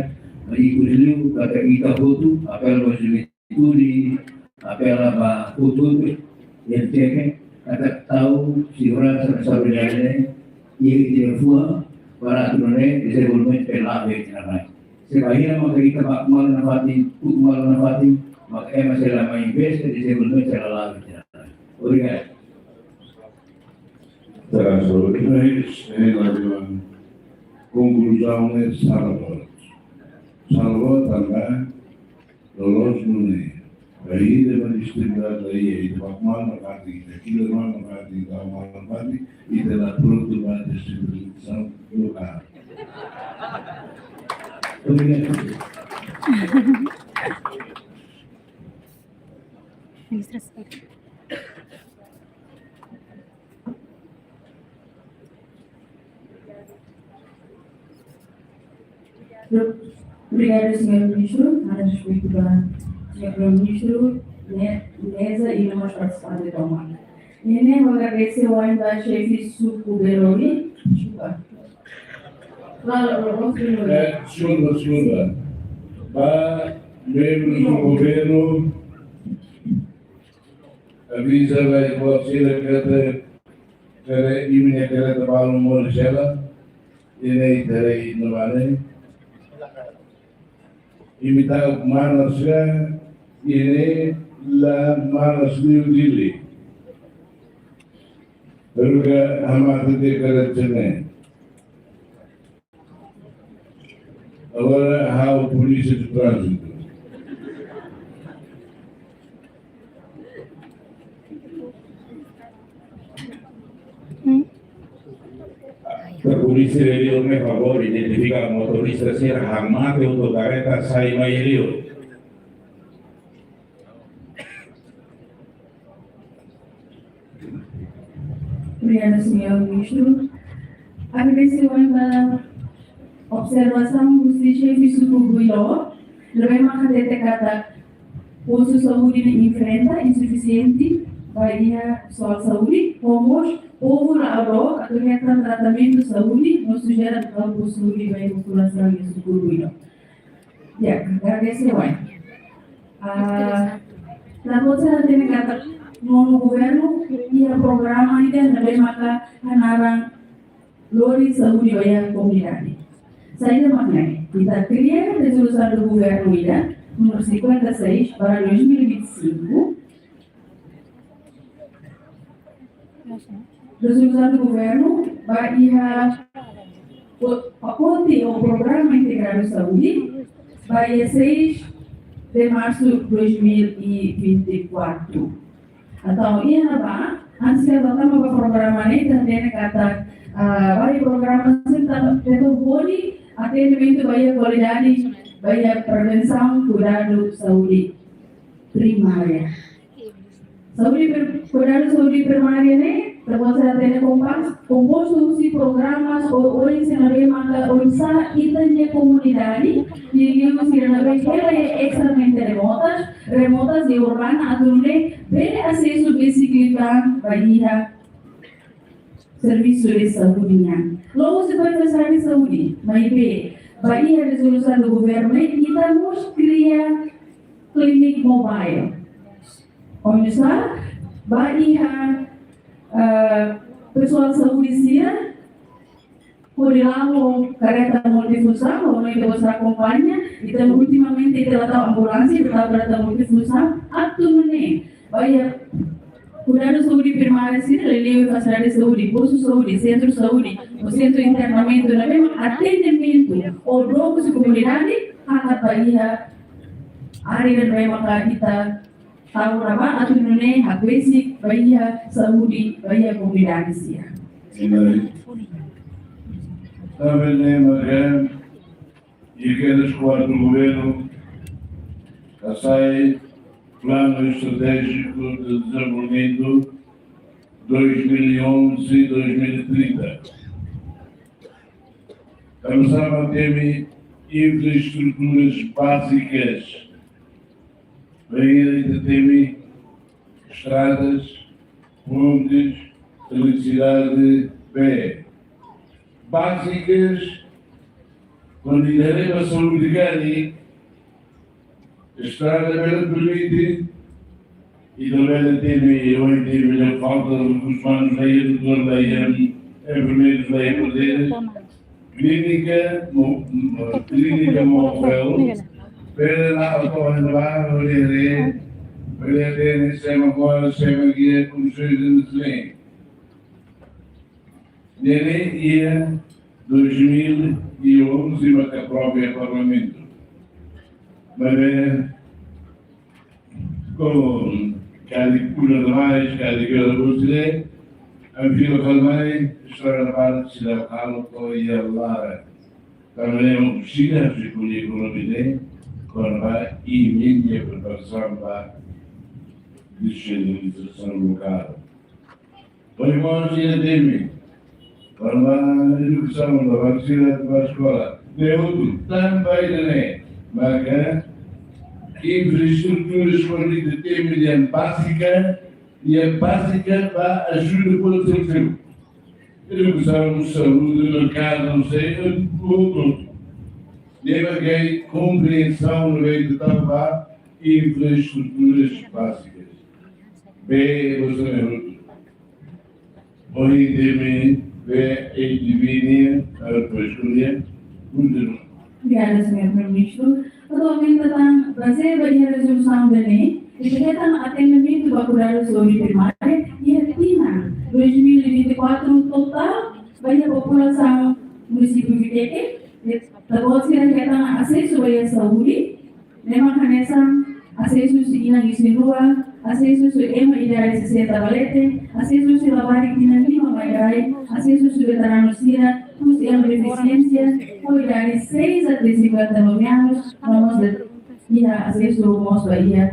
ba ikus liu, katak ita hotu, apela ba juventude, apela ba hotu-hotu, iha R T K, katak tau seguransa no saúde ne'e, iha ita-nia fuan, para atu nune'e, dezenvolvimentu bele la'o iha ita-nia rai. Se bainhira maka ita baku malu nafatin, tuku malu nafatin, maka ema sei la mai investe, dezenvolvimentu sei la la'o iha ita-nia rai. Obrigadu. Terasa, obrigadu. Eh, la diwan. Konkluzaun ne'e sala boot. Sala boot tanba loloos nune'e. Bainhira ema distribuidór la iha, ita baku malu nafatin, ita kila malu nafatin, ita tau malu nafatin, ita la prontu ba distribuisaun lokál. Obrigadu. Ministra Estadu. Obrigadu, señór Ministru. Ha'u respeitu ba señór Ministru, me-, meza i demais partisipante tomak. Ne'e ha'u agradese wa'in ba xefe suku Berobi. Deskulpa. Lalu, lalu, lalu. Eh, deskulpa, deskulpa. Ba membru do governu, aviza ba ita sira katak, katak imi-nia kareta balun moris hela, imi-nia kareta balun. Imi tau manas ka, imi la manas liu Dili. Ruga hamate de kareta ne'e. Agora ha'u polísia de trânsito. Polísia de liur, por favór, identifika motorista sira hamate hotu kareta sai mai liur. Obrigada, señór Ministru. Agradese wa'in ba observasaun husi xefe suku Builó, ne'ebé mak hatete katak postu saúde ne'e enfrenta insufisiente ba iha soal saúde, no mós povu la'o dook atu hetan tratamentu saúde, no sujere atu postu saúde ba iha populasaun iha suku Builó. Ya, agradese wa'in. Ah, la kota hatene katak nonu governu iha programa ida ne'ebé maka hanaran lori saúde ba iha komunidade. Saida mak ne'e, ita kria rezolusaun do governu ida número cinquenta e seis barra dois mil e vinte e cinco, rezolusaun do governu ba iha po-, pakote ou programa integradu saúde ba iha seis de março dois mil e vinte e quatro. Entaun, iha ne'ebá, antes de ita tama ba programa ne'e, ita hatene katak, ah, ba iha programa sira ita tenta hodi atendimentu ba iha kualidade, ba iha prevensaun, kuidadu saúde primária. Saúde prim-, kuidadu saúde primária ne'e, ita bele hatene kompas-, kompostu husi programa ou oin sira ne'ebé maka oinsá ita-nia komunidade, liuliu sira ne'ebé hela iha ekstremadamente remotas, remotas i urbana atu nune'e bele asesu besik liután ba iha servisu de saúde nian. La'ós depois da saúde, saúde, maibé ba iha rezolusaun do governu ne'e, ita mós kria clinic mobile. Oinsá, ba iha, ah, pesoál saúde sira, hodi la'o kareta multifunsaun, hodi ita-boot sira akompaña, ita ultimamente ita la tau ambulánsia, ita tau kareta multifunsaun, atu nune'e ba iha kuidadu saúde primária sira, liuliu fasilidade saúde, postu saúde, sentru saúde, ou sentru internamentu, ne'ebé mak atendimentu, ou dook husi komunidade, hakat ba iha área ne'ebé maka ita tau ba atu nune'e hakbesik ba iha saúde, ba iha komunidade sira. Ina, tanba ne'e maka, iha kedas kuartu governu, hasai Plano Estratéjico de Desenvolvimento dois mil e onze, dois mil e trinta. Tanba sá mak temi infraestruturas básicas. Bainhira ita temi estradas, pontes, eletricidade, bee. Básicas, kuandu ita haree ba saúde karik, estrada bele permite, ita bele temi, ohin temi la falta rekursus umanus, la iha doutór, la iha enfermeiru, la iha padre. Klínika mo-, mo-, klínika móvel, bele la oto hena ba, bele re, bele temi, sé mak mora, sé mak iha, kondisoens de nutriente. Ne'e iha dois mil e onze maka aprova iha Parlamentu. Maibé, komu karik pula demais, karik ke ora bosire, ami fila fali mai, estrada para sira halo to'o iha laran. Tanba ne'e mak sira sei ko'alia ekonomia ne'e, kona-ba imi-nia preparasaun ba desentralizasaun lokál. Ohin mós ita temi, kona-ba edukasaun, ba sira ba eskola. Ne'e hotu, tanba ida-ne'e, maka infraestruturas kuandu ita temi dehan bázika, iha bázika ba ajuda povu terseiro. Edukasaun, saúde, merkadu, não sei, hotu. Ne'e mak kompreensaun ne'ebé ita tau ba infraestruturas básicas. Bee, você não é hotu. Ohin temi bee, A D B nian, depois ko'alia, kontinua. Obrigada, señór Primeiru-Ministru. Atualmente, ita bazeia ba iha rezolusaun ida-ne'e, ita hetan atendimentu ba kuidadu saúde primária iha tinan dois mil e vinte e quatro totál ba iha populasaun munisípiu Viqueque, ita-boot sira hetan asesu ba iha saúde, ne'e mak hanesan asesu husi inan isin-rua, asesu husi ema idade sessenta ba leten, asesu husi labarik tinan lima mai rai, asesu husi veteranu sira, husi ema defisiénsia, ho idade seis até cinquenta e nove anos, no mós de, iha asesu mós ba iha,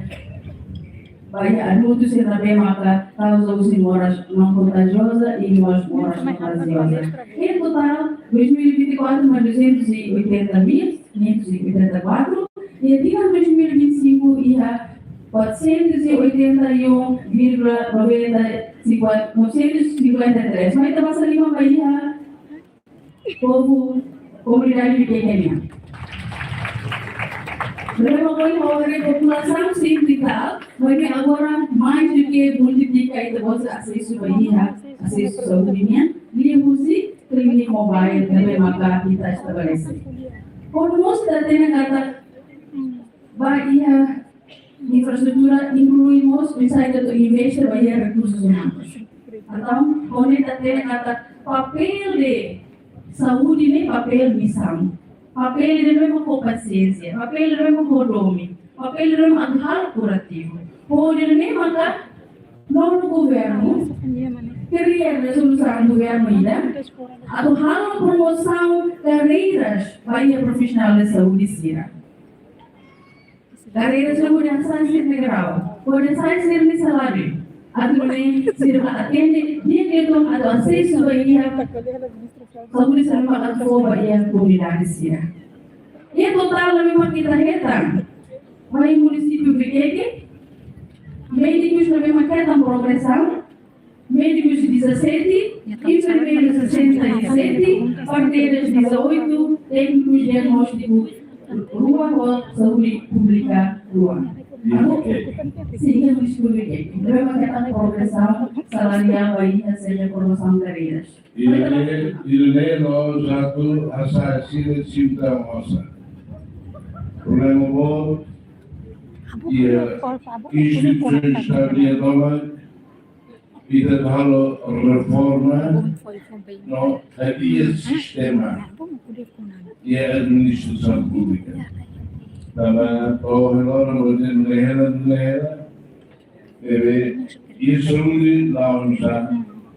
ba iha adultu sira ne'ebé maka kauza husi moras não contagiosa i mós moras contagiosa. Em total, dois mil e vinte e quatro mak duzentos e oitenta mil quinhentos e oitenta e quatro, iha tinan dois mil e vinte e cinco iha quatrocentos e oitenta e um vírgula noventa e cinco, novecentos e cinquenta e três. Mas ita basa liman ba iha povu, komunidade Viqueque nian. Ne'ebé mak ohin ha'u haree populasaun sempre tal, mas agora mais do que multiplica ita-boot sira asesu ba iha, asesu saúde nian, liuhusi clínica mobile ne'ebé maka ita estabelese. Hodi mós ita hatene katak ba iha infraestrutura inklui mós oinsá ita atu investe ba iha rekursus umanus. Entaun, hodi ita hatene katak papél de saúde ne'e papél misaun. Papél ida-ne'e mak ho pasiénsia, papél ida-ne'e mak ho domin, papél ida-ne'e mak atu halo kurativu. Hodi ida-ne'e maka nonu governu kria rezolusaun governu ida atu halo promosaun karreiras ba iha profisionál de saúde sira. Karreira saúde hanesan sira-nia grau, hanesan sira-nia saláriu. Atu nune'e sira bele atende di'ak liután atu asesu ba iha saúde sira ne'ebé mak atu fó ba iha komunidade sira. Iha totál ne'ebé mak ita hetan ba iha munisípiu Viqueque, médikus ne'ebé mak hetan progresaun, médikus dezassete, enfermeiros sessenta e sete, parteiras dezoito, técnicos diagnóstico rua, ho saúde públika rua. Iha Viqueque. Sin, iha munisípiu Viqueque. Problema ke tan progresaun salariál ba iha sira-nia formasaun karreiras. Iha ne'e, iha ne'e la'ós atu hasa'e sira simu tan osan. Problema boot iha instituisaun Estadu nian tomak, ita halo reforma no hadi'a sistema iha administrasaun públika. Tanba to'o agora mós ita hela, ita hela, ne'ebé iha saúde la'o oinsá,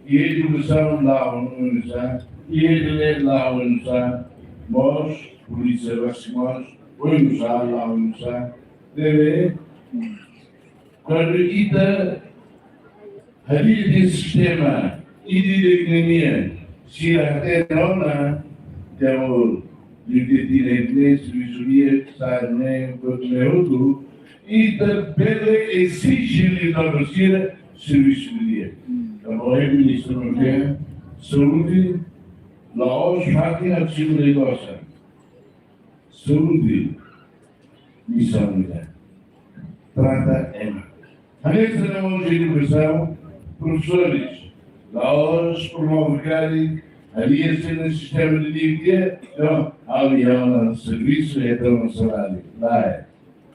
iha edukasaun la'o oinsá, iha direitu la'o oinsá, mós polísia rasik mós oinsá, la'o oinsá. Ne'ebé kuandu ita hadi'a sistema ida-idak nian, sira hatene ona, jauh, ita hatene servisu di'ak, sai ne'e, buat ne'e hotu, ita bele ezije liután ba sira servisu di'ak. Tanba ohin ministru mós dehan, saúde la'ós fatin atu simu de'it osan. Saúde, misaun ida. Trata ema. Hanesan mós edukasaun, profesores, la'ós promove karik, hadi'a sira-nia sistema didi'ak, no, halo iha ona servisu, hetan ona saláriu. Lae,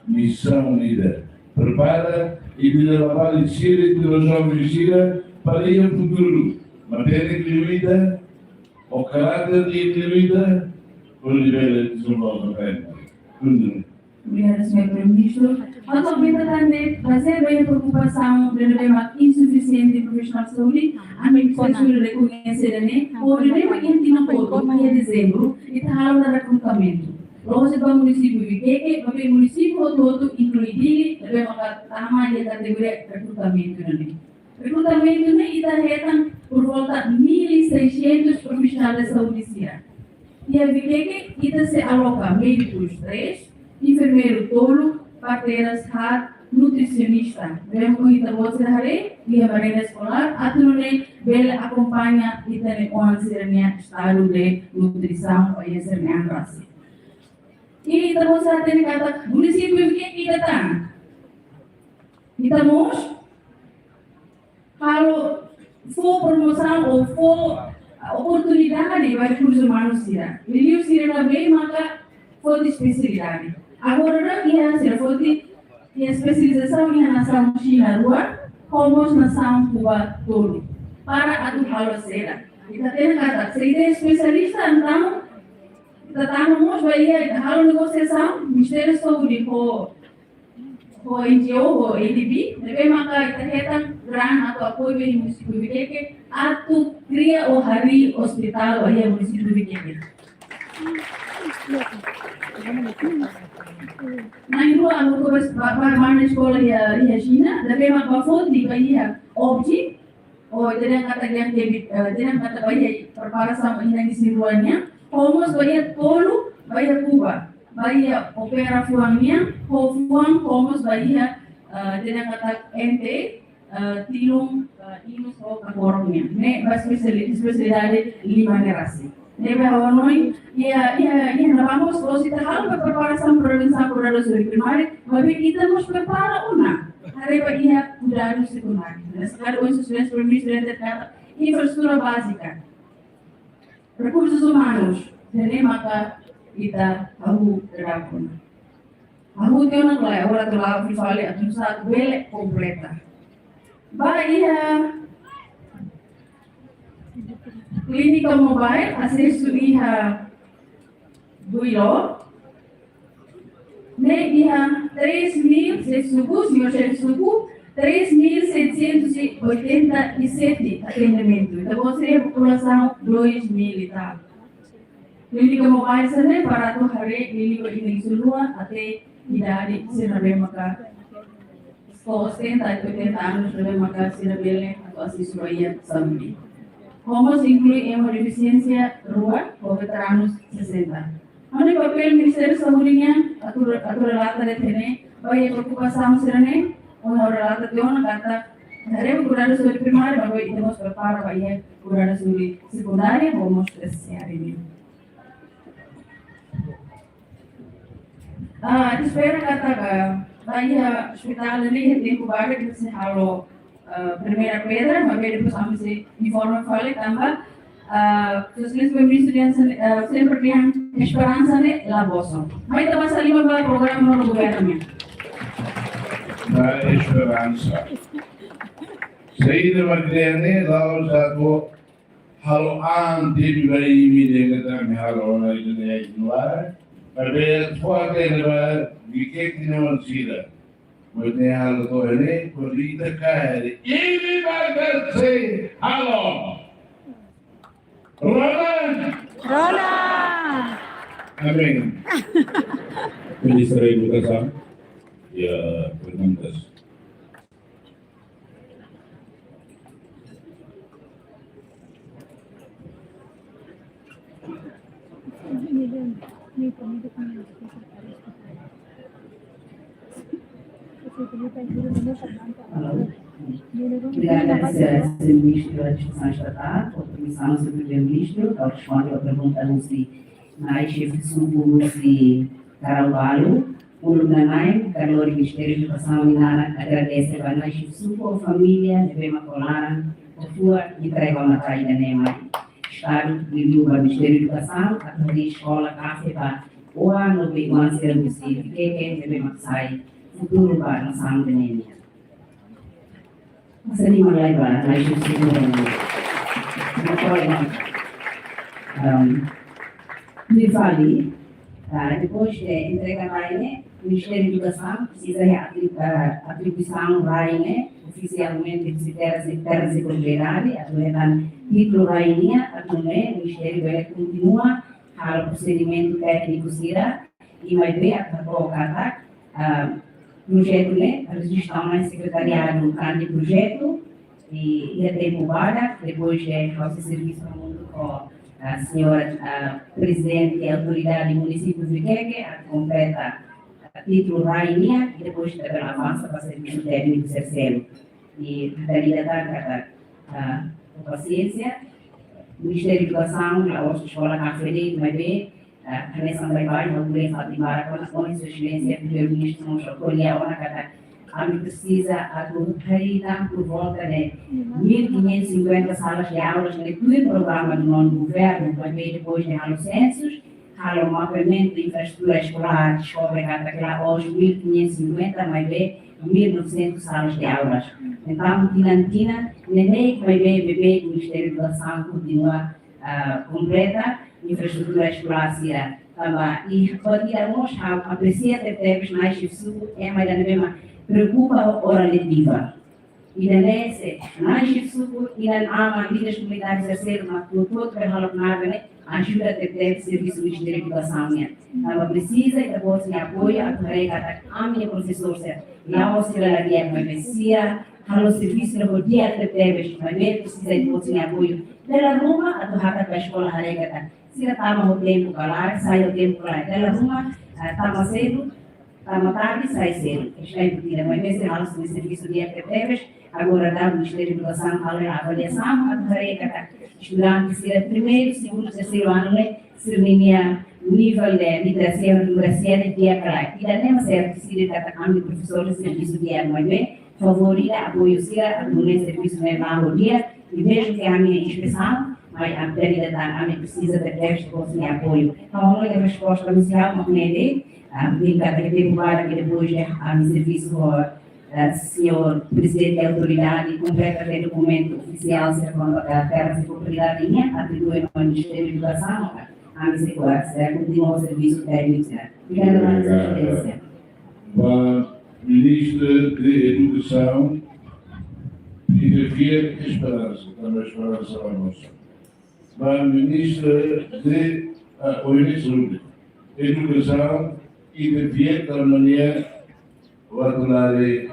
misaun ida. Prepara, i bele labele sira, i bele joven sira, para iha futuru. Matenek liu ida, o karáter liu ida, hodi bele dezenvolve. Obrigada, señór Primeiru-Ministru. Atualmente, tanba bazeia ba preokupasaun ne'ebé mak insufisiente profisionál saúde, ami presiza rekoñese ida-ne'e, hodi ne'e mak iha tinan hotu, iha Dezembru, ita halo ona rekrutamentu. La'ós ba munisípiu Viqueque, maibé munisípiu hotu-hotu, inklui Dili, ne'ebé maka tama iha kategoria rekrutamentu ne'e. Rekrutamentu ne'e ita hetan por volta mil e seiscentos profissionais de saúde sira. Iha Viqueque ita sei aloka médikus três, enfermeiru tolu, parteiras haat, nutrisionista. Ne'ebé mak ita-boot sira haree, iha merenda eskolár, atu nune'e bele akompaña ita-nia oan sira-nia estadu de nutrisaun, ba iha sira-nia an rasik. I ita-boot sira hatene katak munisípiu Viqueque ita tan. Ita mós halo fó promosaun ou fó, ah, oportunidade ba rekursu umanu sira. Liuliu sira ne'ebé maka foti espesialidade. Agora daudaun iha sira foti iha espesializasaun iha nasaun Xina rua, ho mós nasaun Kuba tolu. Para atu halo saida? Ita hatene katak, se ita espesialista, entaun ita tama mós ba iha halo negosiasaun, Ministériu Saúde ho ho N G O, ho A D B, ne'ebé maka ita hetan grant atu apoiu ba munisípiu Viqueque, atu kria ou harii ospitál ba iha munisípiu Viqueque. Na'in-rua ha'u ba, ba, ba, ba eskola iha, iha Xina, ne'ebé maka foti ba iha OBGYN, ou ita dehan katak iha Kebit, eh, ita dehan katak ba iha preparasaun iha na'in-rua nian, ho mós ba iha tolu, ba iha Kuba, ba iha opera fuan nian, ho fuan, ho mós ba iha, eh, ita dehan katak N T, eh, tilun, eh, inus ho kakorok nian. Ne'e ba espesiali-, espesialidade lima ne'e rasik. Ne'ebé ha'u hanoin, iha, iha, iha ne'ebá mós, la'ós ita halo ba preparasaun prevensaun kuidadu saúde primária, maibé ita mós prepara ona haree ba iha kuidadu sekundáriu. Ne'e sekali ohin Sua Exelénsia Primeiru-Ministru dehan katak infraestrutura bázika, rekursus umanus, ne'e maka ita hahú daudaun ona. Hahú tiha ona, klaru, agora atu la'o fali atu nu'usá atu bele kompleta. Ba iha klínika mobile, asesu iha Builo, ne'e iha três mil, señór xefe suku, señór xefe suku, três mil setecentos e oitenta e sete atendimentu. Entaun, ou seja, populasaun dois mil e tal. Klínika mobile sira-ne'e para atu haree klíniku iha na'in-rua até idade sira ne'ebé maka ho setenta, oitenta anus ne'ebé maka sira bele atu asesu ba iha saúde. Ho mós inklui ema defisiénsia rua, ho veteranus sesenta. Ha'u-nia papél Ministériu Saúde nian, atu, atu relata de'it ne'e, ba iha preokupasaun sira-ne'e, ha'u relata tiha ona katak, haree ba kuidadu saúde primária, maibé ita mós prepara ba iha kuidadu saúde sekundária, ho mós tersiária nian. Ah, ita espera katak, ah, Ba iha espetákulu ne'e, iha tempu badak ita sei halo, eh, primeira pedra, maibé depois ami sei informa fali tanba, eh, Sua Exelénsia Primeiru-Ministru dehan, eh, sempre dehan esperansa ne'e la bosan. Mai ita basa liman ba programa no governu. Ba esperansa. Saida mak dehan ne'e, la'ós atu halo an tebes ba imi dehan katak ami halo ona ida-ne'e ida-ne'e. Maibé fó hatene ba Viqueque nia oan sira. Maibé halo to'o ne'e, kuandu ita kaer, imi bainhira sei halo. Rona! Rona! Amen. Ministra Edukasaun, iha perguntas. Obrigada, Señora Ministra da Educação Estatal, por permissão, Senhor Primeiro-Ministro, ao responder à pergunta do Na'i Xefe Suku Lucy Carol Balu. Uluk nanain, ha'u-nia Ministériu Edukasaun nia naran agradese ba Na'i Xefe Suku ho família, ne'ebé mak ho laran, ho fuan, entrega ona ida-ne'e mai. Estadu liuliu ba Ministériu Edukasaun atu harii eskola kafé ba oan no bei-oan sira husi Viqueque, ne'ebé mak sai futuru ba nasaun ida-ne'e nian. Seni malai ba, Na'i Xefe Suku. Motor, um, nia fali, ah, depois de entrega rai ne'e, Ministériu Edukasaun presiza iha atri-, ah, atribuisaun rai ne'e ofisialmente husi terras e, terras e propriedade, atu hetan títulu rai nian, atu nune'e Ministériu bele kontinua halo prosedimentu tékniku sira, i maibé atu hato'o katak, ah, projetu ne'e rejista ona iha Sekretariadu Grande Projetu, i iha tempu badak, depois de ha'u sei servisu hamutuk ho, ah, señora, ah, Prezidente Autoridade Munisípiu Viqueque, atu kompleta, ah, títulu rai nian, i depois ita bele avansa ba servisu tékniku sira seluk. I ita ida tan katak, ah, ho pasiénsia, Ministériu Edukasaun, la'ós eskola kafé de'it, maibé, ah, hanesan baibain, ha'u bele fatin barak ona, ho Sua Exelénsia Primeiru-Ministru mós ko'alia ona katak ami presiza atu harii tan por volta de mil quinhentos e cinquenta salas de aulas, ne'e tuir programa do nono governo, maibé depois de halo sensus, halo mapeamentu infraestrutura eskolár, deskobre katak la'ós mil quinhentos e cinquenta, maibé mil novecentos salas de aulas. Entaun, tinan-tinan, ne'e, maibé, maibé, Ministériu Edukasaun kontinua, ah, kompleta infraestrutura eskolár sira. Tanba, i, hodi ita mós, ah, apresia tebetebes Na'i Xefe Suku, ema ida-ne'ebé mak preokupa ho oras letivas. Ida-ne'e se, Na'i Xefe Suku, inan-aman, líderes komunitárius, terseiro, mak tutu, tutu, halo nada, ne'e, ajuda tebetebes servisu Ministériu Edukasaun nian. Tanba presiza, ita-boot nia apoiu, atu haree katak ami-nia profesór sira, la'ós sira la di'ak, maibé sira halo servisu ne'e ho di'ak tebetebes, maibé presiza ita-boot nia apoiu. Dala ruma, atu hakat ba eskola haree katak sira tama ho tempu ka lae, sai ho tempu ka lae. Dala ruma, ah, tama sedu, tama tarde, sai sedu. Esta é a rotina, maibé sira halo servisu di'ak tebetebes. Agora daudaun Ministériu Edukasaun halo avaliasaun, atu haree katak estudante sira primeiru, segundu, terseiru anu ne'e, sira-nia nivel de literasia, numerasia ne'e di'ak ka lae. Ida-ne'e mak sertifiku katak ami profesór servisu di'ak, maibé favór ida apoiu sira, atu nune'e servisu ne'e la'o di'ak, i mezmu ke ami inspesaun, maibé ami ida tan ami presiza tebetebes ita-boot nia apoiu. Entaun, a resposta inisiál mak ne'e de'it, ah, brinka de tempu badak, i depois de ami servisu ho, ah, señór Prezidente Autoridade, kompleta de dokumentu ofisiál, sira kona-ba, ah, terras e propriedade nian, atribui ba Ministériu Edukasaun, ami sei kuas, eh, kontinua servisu tékniku, eh. Obrigada, Sua Exelénsia. Ba Ministra de Edukasaun, ita fiar esperansa, tanba esperansa la bosan. Ba Ministra de, ah, ohin ne'e saúde, Edukasaun, ita fiar tanba nia waktu lari,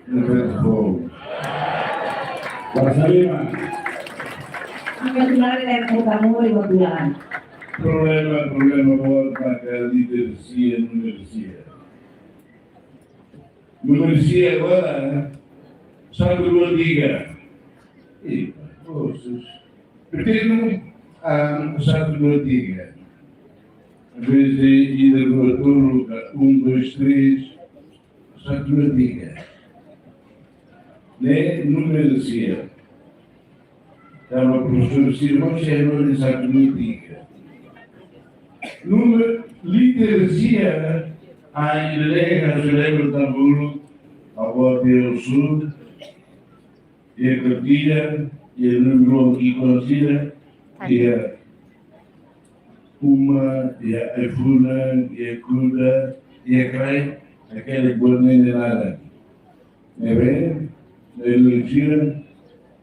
ne'e feto foun. Para salima. Waktu lari, ne'e kota mori waktu lari. Problema, problema boot maka literasia, numerasia. Numerasia agora, satu, dua, tiga. Ih, poxa. Portantu, ah, satu, dua, tiga. Em vez de ida, rua, tolu, um, dois, três, Satu dua tiga. Ne'e númeru sia. Tanba profesór sira mós sei hanorin satu dua tiga. Númeru, lítera sia, ai, lele, hasilebra tambulu, abo, Sul, iha Kartilha, iha númeru ikon sira, iha uma, iha ai-funan, iha kuda, iha krai, aquele boné de nada. Ne'ebé, ne'e lítera,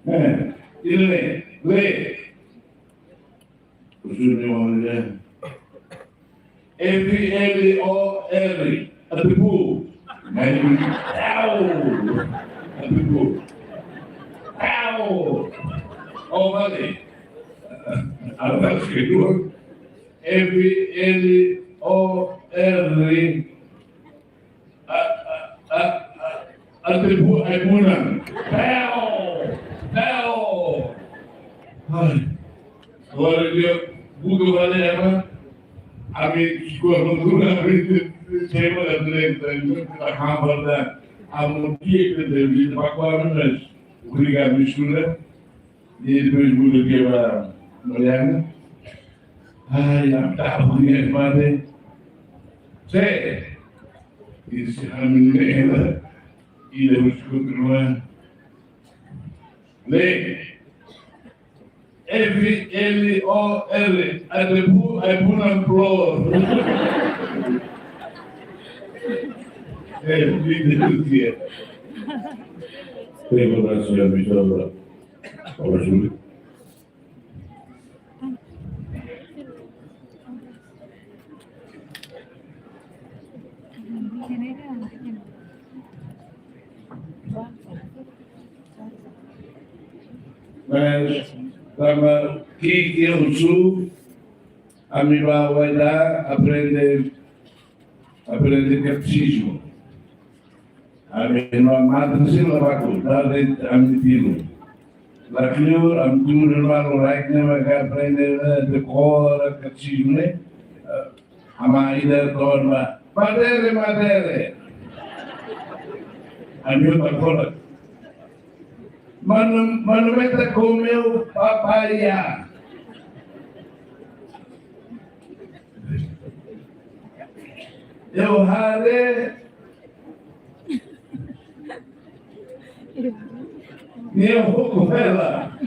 eh, ida-ne'e, le. Usul ni wale. F L O R. Atipu. Mai, au. Atipu. Au. Oh, vale. Atas kedua. F L O R. A, a, a, a, atipu ai-funan. Pau! Pau! Ai. Agora dia buka vale apa? Ami sekolah mentura, ami tema da treta, da hamba da. Ami dia ke de vida para quatro meses. Obrigado, mistura. E depois muda aqui para Mariana. Ai, lá está, mulher, padre. Sé. Disse, a menina. E depois continua. Le. F L O R. Atipu ai-funan, flor. É, vida do dia. Tem uma senhora Vitória. Vamos, Júlio. Mas, tanba ki'ik iha Sul, ami ba wai da aprende, aprende katesizmu. Ami no mata sila baku, dade ami tilu. Lakleur, ami tilu malu raik ne'e, maka aprende, eh, dekora katesizmu ne'e. Eh, ama ida torma, "Madere, madere." Ami o takora. Manu, manu meta comeu papaya. Eu haré. Nia hoko hela.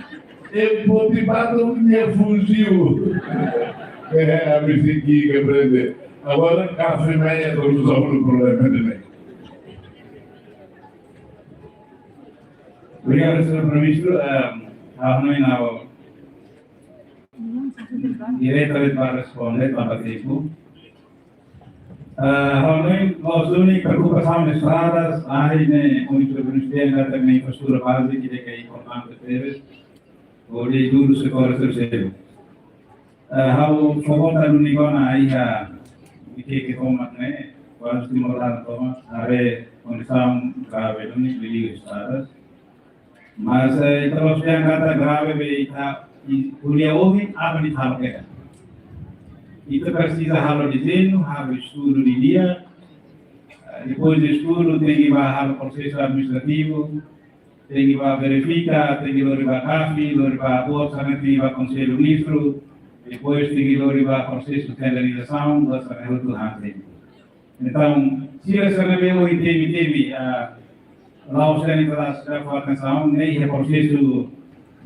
E poti batu nia fuzil. É, a bicicleta aprende. Agora, café meia, todos os alunos problema também. Obrigadu, señór Primeiru-Ministru. Ehm, ha'u hanoin ha'u diretamente ba responde tanba tempu. Eh, ha'u hanoin, ha'u hanoin preokupasaun estradas, ahi ne'e, komu señór Primeiru-Ministru dehan katak ne'e infraestrutura bázika ida ke importante tebes. Hodi ajuda setór terseru. Eh, ha'u fó konta duni kona-ba iha, i ke ke tomak ne'e, kuaze Timor laran tomak, haree kondisaun grave duni, liuliu estradas. Mas, eh, ita mós dehan katak grave be ita, i, ko'alia ohin, aban ita halo kedan. Ita presiza halo dezeñu, halo estudu didi'ak, eh, depois de estudu, tenke ba halo prosesu administrativu, tenke ba verifika, tenke lori ba CAFI, lori ba board, hanesan tenke ba Konsellu Ministru, depois tenke lori ba prosesu tenderizasaun, buat hanesan ne'e hotu hanesan. Entaun, sira hanesan ne'e ohin temi, temi, ah, la'ós temi, ita la, la fó atensaun, ne'e iha prosesu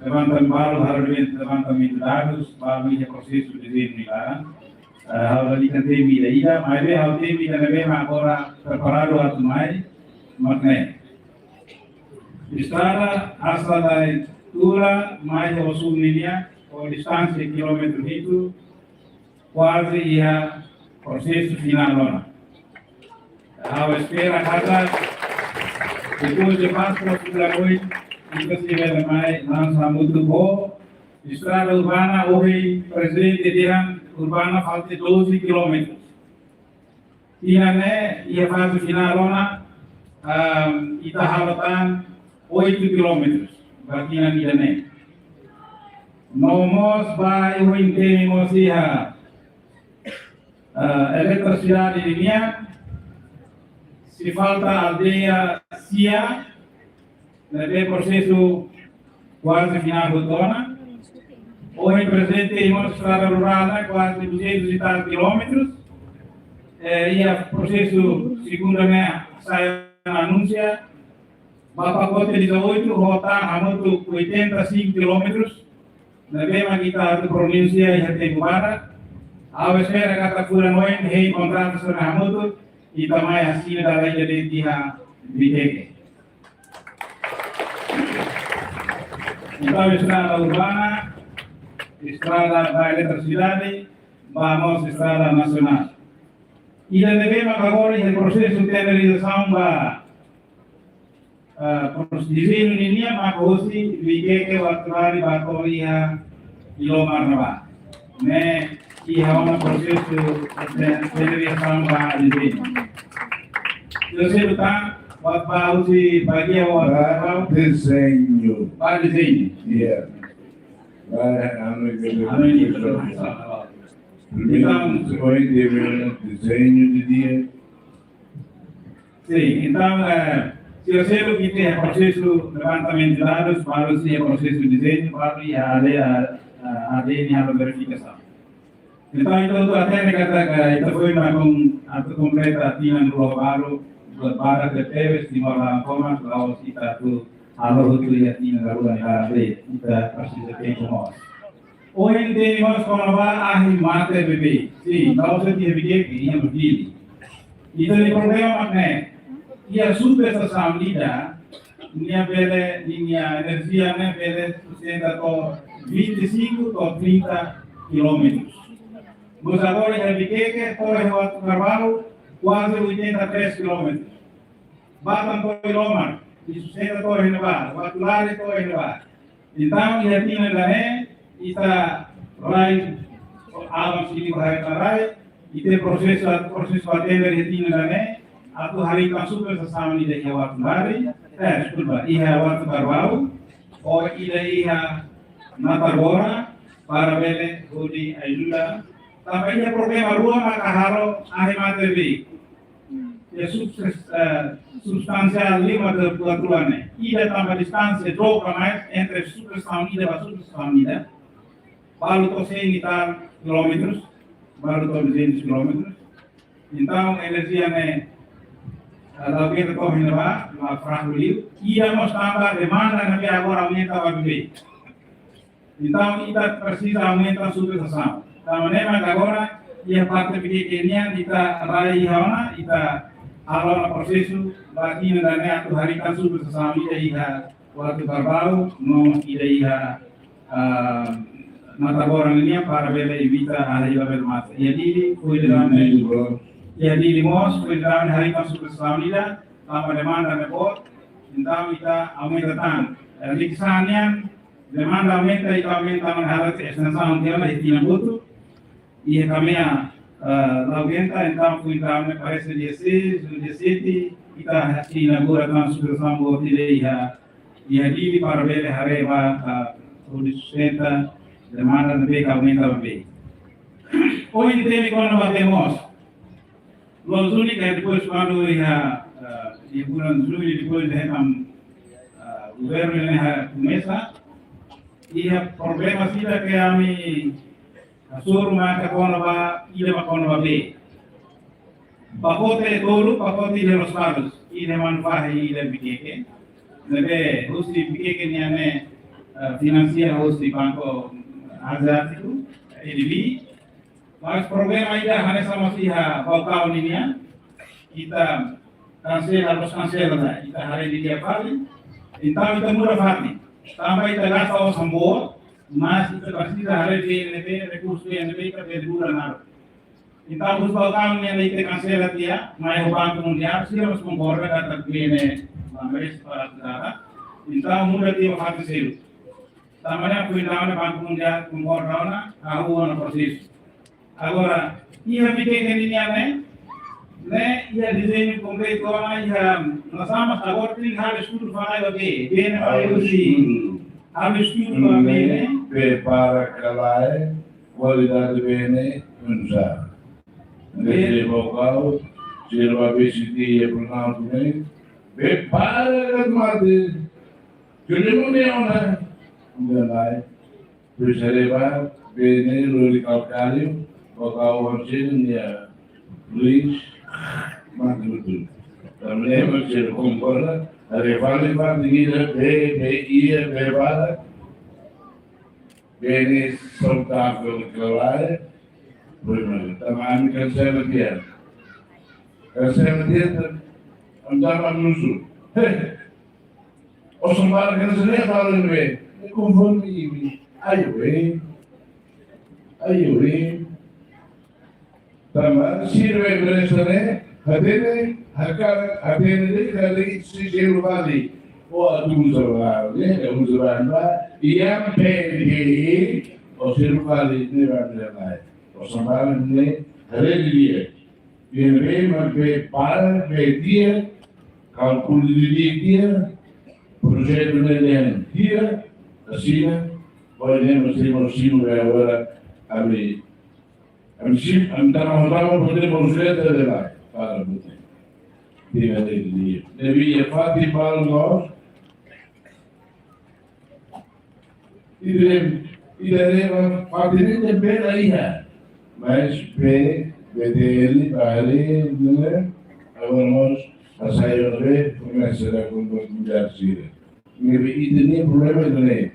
levantamentu, balu halo levantamentu dadus, balu iha prosesu dezeñu ne'e laran. Ah, ha'u lalika temi ida-idak, maibé ha'u temi ida ne'ebé mak agora preparadu atu mai, mak ne'e. Estrada Assalai Tula mai Osu ninia, ho distánsia kilómetru hitu, kuaze iha prosesu finál ona. Ha'u espera katak, depois de Páskua, Semana Santa, ita sei bele mai lansa hamutuk ho estrada urbana, ohin prezidente dehan urbana falta doze kilómetrus. Tinan ne'e, iha faze finál ona, ahm, ita halo tan oito kilómetrus ba tinan ida-ne'e. No mós ba ohin temi mós iha, ah, eletrisidade ninia, Sei falta aldeia sia, ne'ebé prosesu kuaze finál hotu ona. Ohin prezente iha estrada rurál ne'e kuaze duzentos e tal quilómetros. Eh, iha prosesu segunda ne'e sai anunsia, ba pakote dezoito, ho tan hamutuk oitenta e cinco quilómetros. Ne'ebé mak ita atu pronunsia iha tempu badak. Ha'u espera katak fulan oin hein kontratu sira hamutuk, ita mai asina dala ida de'it iha Viqueque. Entaun, estrada urbana, estrada ba eletrisidade, ba mós estrada nasionál. Ida ne'ebé mak agora iha prosesu tenderizasaun ba, ah, pros-, dezeñu ninian mak hosi Viqueque, Uatulari ba to'o iha Ilomar ne'ebá. Ne'e iha ona prosesu de, de realizasaun ba dezeñu. Sira seluk tan, ba, ba husi bagian ba, ba dezeñu. Ba dezeñu. Iya. Ba, anu, anu, anu, anu. Primeiru, entaun, depois de dezeñu de dia. Sin, entaun, eh, sira seluk ita iha prosesu levantamentu dadus, balu sei iha prosesu dezeñu, balu iha área, eh, A D N halo verifikasaun. Entaun, ita hotu hatene katak ita foin mak atu kompleta tinan rua balu, buat barak tebetebes, Timor Laran tomak, la'ós ita atu halo hotu iha tinan rua ne'e, ita presiza tempu mós. Ohin temi mós kona-ba ahi mate beibeik. Sin, la'ós de'it iha Viqueque, iha Mafili. Ita-nia problema mak ne'e, iha subestasaun ida, nia bele, nia enerjia ne'e bele sustenta to'o vinte e cinco to'o trinta quilómetros. Mas agora iha Viqueque, to'o iha Uatucarbau, kuaze oitenta e três quilómetros. Ba tan to'o Ilomar, i sustenta to'o iha ne'ebá, Uatulari to'o iha ne'ebá. Entaun, iha tinan ida-ne'e, ita rai aban sini ba hari rai, ita prosesu, prosesu atende iha tinan ida-ne'e, atu harii tan subestasaun ida iha Uatulari, eh, deskulpa, iha Uatucarbau, ho ida iha Natagora, para bele hodi ajuda. Tanba iha problema rua maka halo ahi mate beibeik. Iha subs-, eh, subestasaun lima de buat rua ne'e. Ida tanba distánsia troka mais entre subestasaun ida ba subestasaun ida. Balu to'o cem e tal quilómetros, balu to'o duzentos quilómetros. Entaun, enerjia ne'e, eh, la'o keta to'o iha ne'ebá, la fraku liu. Ida mós tanba demanda ne'ebé agora aumenta ba beibeik. Entaun, ita presiza aumenta subestasaun. Tanba ne'e mak agora, iha parte Viqueque nian, ita rai iha ona, ita halo ona prosesu, ba tinan ida-ne'e atu harii tan subestasaun ida iha Uatucarbau, no ida iha, ah, Natagora nian para bele evita ahi labele mate. Iha Dili, foin daudaun ne'e. Iha Dili mós, foin daudaun ne'e harii tan subestasaun ida, tanba demanda ne'e boot, entaun ita aumenta tan. Eh, Likisá nian, demanda aumenta, ita aumenta, mak halo estensaun tiha ona iha tinan kotuk. Iha Kamea, eh, la aguenta, entaun foin daudaun ne'e parese dia seis, dia sete, ita sei inaugura tan subestasaun boot ida iha, iha Dili para bele haree ba, eh, hodi sustenta demanda ne'ebé aumenta ba beibeik. Ohin temi kona-ba bee mós. Loron duni ka depois kuandu iha, eh, iha bulan Jullu, depois de hetan, eh, governu ne'e ha-, komesa, iha problema ida ke ami hasoru maka kona-ba, ida mak kona-ba bee. Pakote tolu, pakote ida Lospalos, ida Manufahi, ida Viqueque. Ne'ebé husi Viqueque nian ne'e, eh, finansia husi Banku Aziátiku, A D B. Mas problema ida hanesan mós iha Baucau ninian, ita kansela, loos kansela ona, ita haree didi'ak fali, entaun ita muda fatin. Tanba ita gasta osan boot, mas ita presiza haree B N B, rekursu B N B, ita bele muda naruk. Entaun, husi Baucau nian ita kansela tiha, mai ho Banku Mundiál, sira mós konkorda katak bee ne'e merese para atu dada. Entaun, muda tiha ba fatin seluk. Tanba ne'e foin daudaun ne'e Banku Mundiál konkorda ona, hahú ona prosesu. Agora, iha Viqueque nian ne'e, ne'e iha dezeñu kompletu ona, iha, nusá mós agora tenke halo estudu fali ba bee, bee ne'e mai husi, halo estudu ba bee ne'e. Prepara ka lae, kualidade bee ne'e, nusá. Bee. Desde Baucau, sira ba besiti iha pronautu ne'e, bee para kat mate. Juli mune ona. Udah lai. Terus ada ba, bee ne'e lori kau kali, kau kau hamsin ya, please, mate betul. Tanba ne'e mak sira kompola, ada fali fali ida, bee, bee, iha, bee para. Bee ne'e saudável ka lae, problema. Tanba ami kansela tiha. Kansela tiha, ami tama nusu. Hei, osan barak kansela tiha, barak ne'ebé? Ne'e konforme imi. Ayo, eh. Ayo, eh. Tanba sira be empresta ne'e, hatene, hakarak, hatene de'it, hatene de'it, sei selu fali. Ó atu uza ba, ne'e, uza ba, ba, iha P N G I, ó selu fali, ne'e ba, ne'e ba. Ó sambal ne'e, haree didi'ak. Iha ne'ebé mak bee para, bee di'ak, kalkula didi'ak di'ak, projetu ne'e dehan di'ak, asina, ó ne'e mesti mau simu be agora, ami Ami sim, ami tama, tama, pode mos leta de la para pode. Diga de dia. Debia fatin balu mós. Ida, ida reba fatin ne'e bee la iha. Mas bee, B T L, bale, né? Agora mós, a sair bee, komesa a comprar mulher sira. Ne'ebé ita-nia problema ida-ne'e.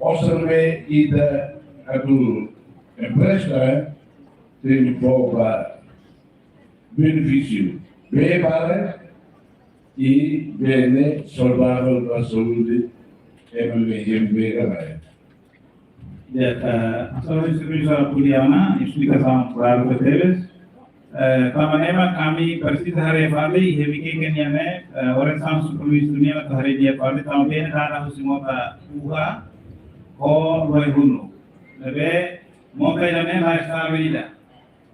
Osan be ita atu empresta, tenke fó ba benefísiu. Bee para i bee ne'e saudável ba saúde, ema ne'ebé iha bee ka lae. Ya, eh, asal servisu apoiu ona, esplikasaun klaru tebes. Eh, tanba ne'e mak ami presiza haree fali, iha Vikeke nian ne'e, eh, orientasaun supervizór nian atu haree di'ak fali, tanba bee ne'e dada husi mota Uha, ho Loihunu. Ne'ebé, mota ida-ne'e la estável ida.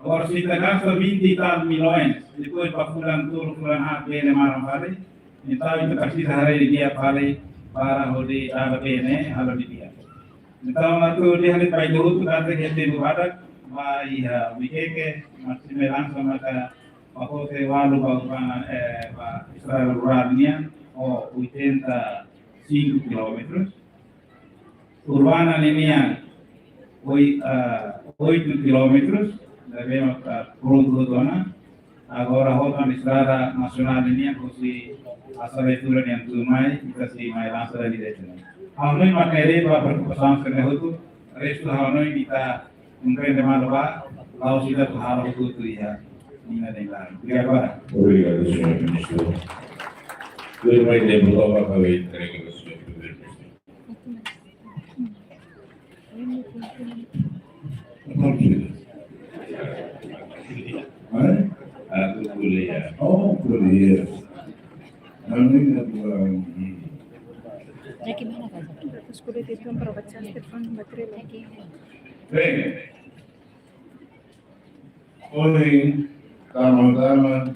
Agora, se ita gasta vinte e tal milhões, depois ba fulan tolu, fulan haat, bee ne'e maran fali, entaun ita presiza haree di'ak fali, para hodi dada bee ne'e, halo didi'ak. Entaun, atu dehan ba ita hotu katak iha tempu badak, ba iha Vikeke, maksime lansa maka pakote ualu ba urbana, eh, ba estrada rurál nian, ho oitenta e cinco quilómetros. Urbana ninian, oi-, eh, oito quilómetros, ne'ebé maka prontu hotu ona. Agora, hotu ona estrada nasionál nian, husi Asal Leitura nian to'o mai, ita sei mai lansa dala ida de'it. Ha'u hanoin mak ne'e ba preokupasaun sira-ne'e hotu, restu ha'u hanoin ita komprende malu ba, la'ós ita atu halo hotu-hotu iha. Ina den la. Obrigadu. Obrigadu, señór ministru. Tudo bem, deputado, vai entregar o senhor primeiro-ministro. Hã? Atu ko'alia. Oh, ko'alia. Ami na bulan. Terus kulit itu para baca telefon baterai lagi. Bem, ohin, tama-tama,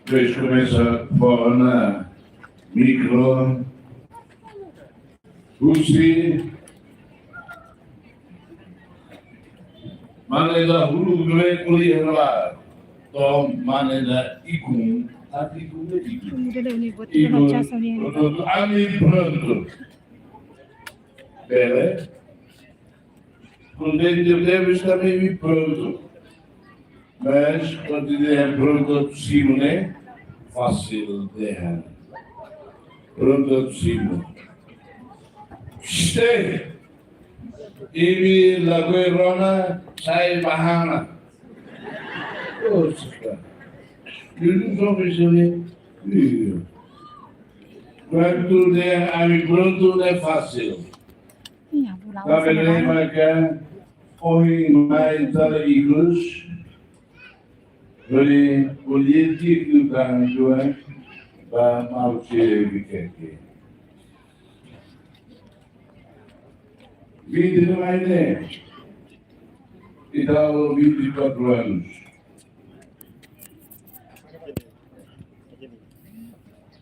depois komesa fó ona mikro. Husi mane dahuluk ne'e ko'alia hela. To'o mane ida ikun, ati ikun, ikun. Ikun, prontu, ami prontu. Bele. Kontente tebes tanba imi prontu. Mas, kuandu dehan prontu atu simu ne'e, fasil dehan. Prontu atu simu. Stay! Imi lakohi rona, sai ba hana. Oh, sika. Dulu só bisa ni. Iya. Kuandu dehan ami prontu ne'e fasil. Iya, Bu Lawan. Tanba ne'e maka ohin mai tala ikus, hodi polítiku tan dua ba mau se Vikeke. Vinte de maio ne'e, ita halo vinte e quatro anos.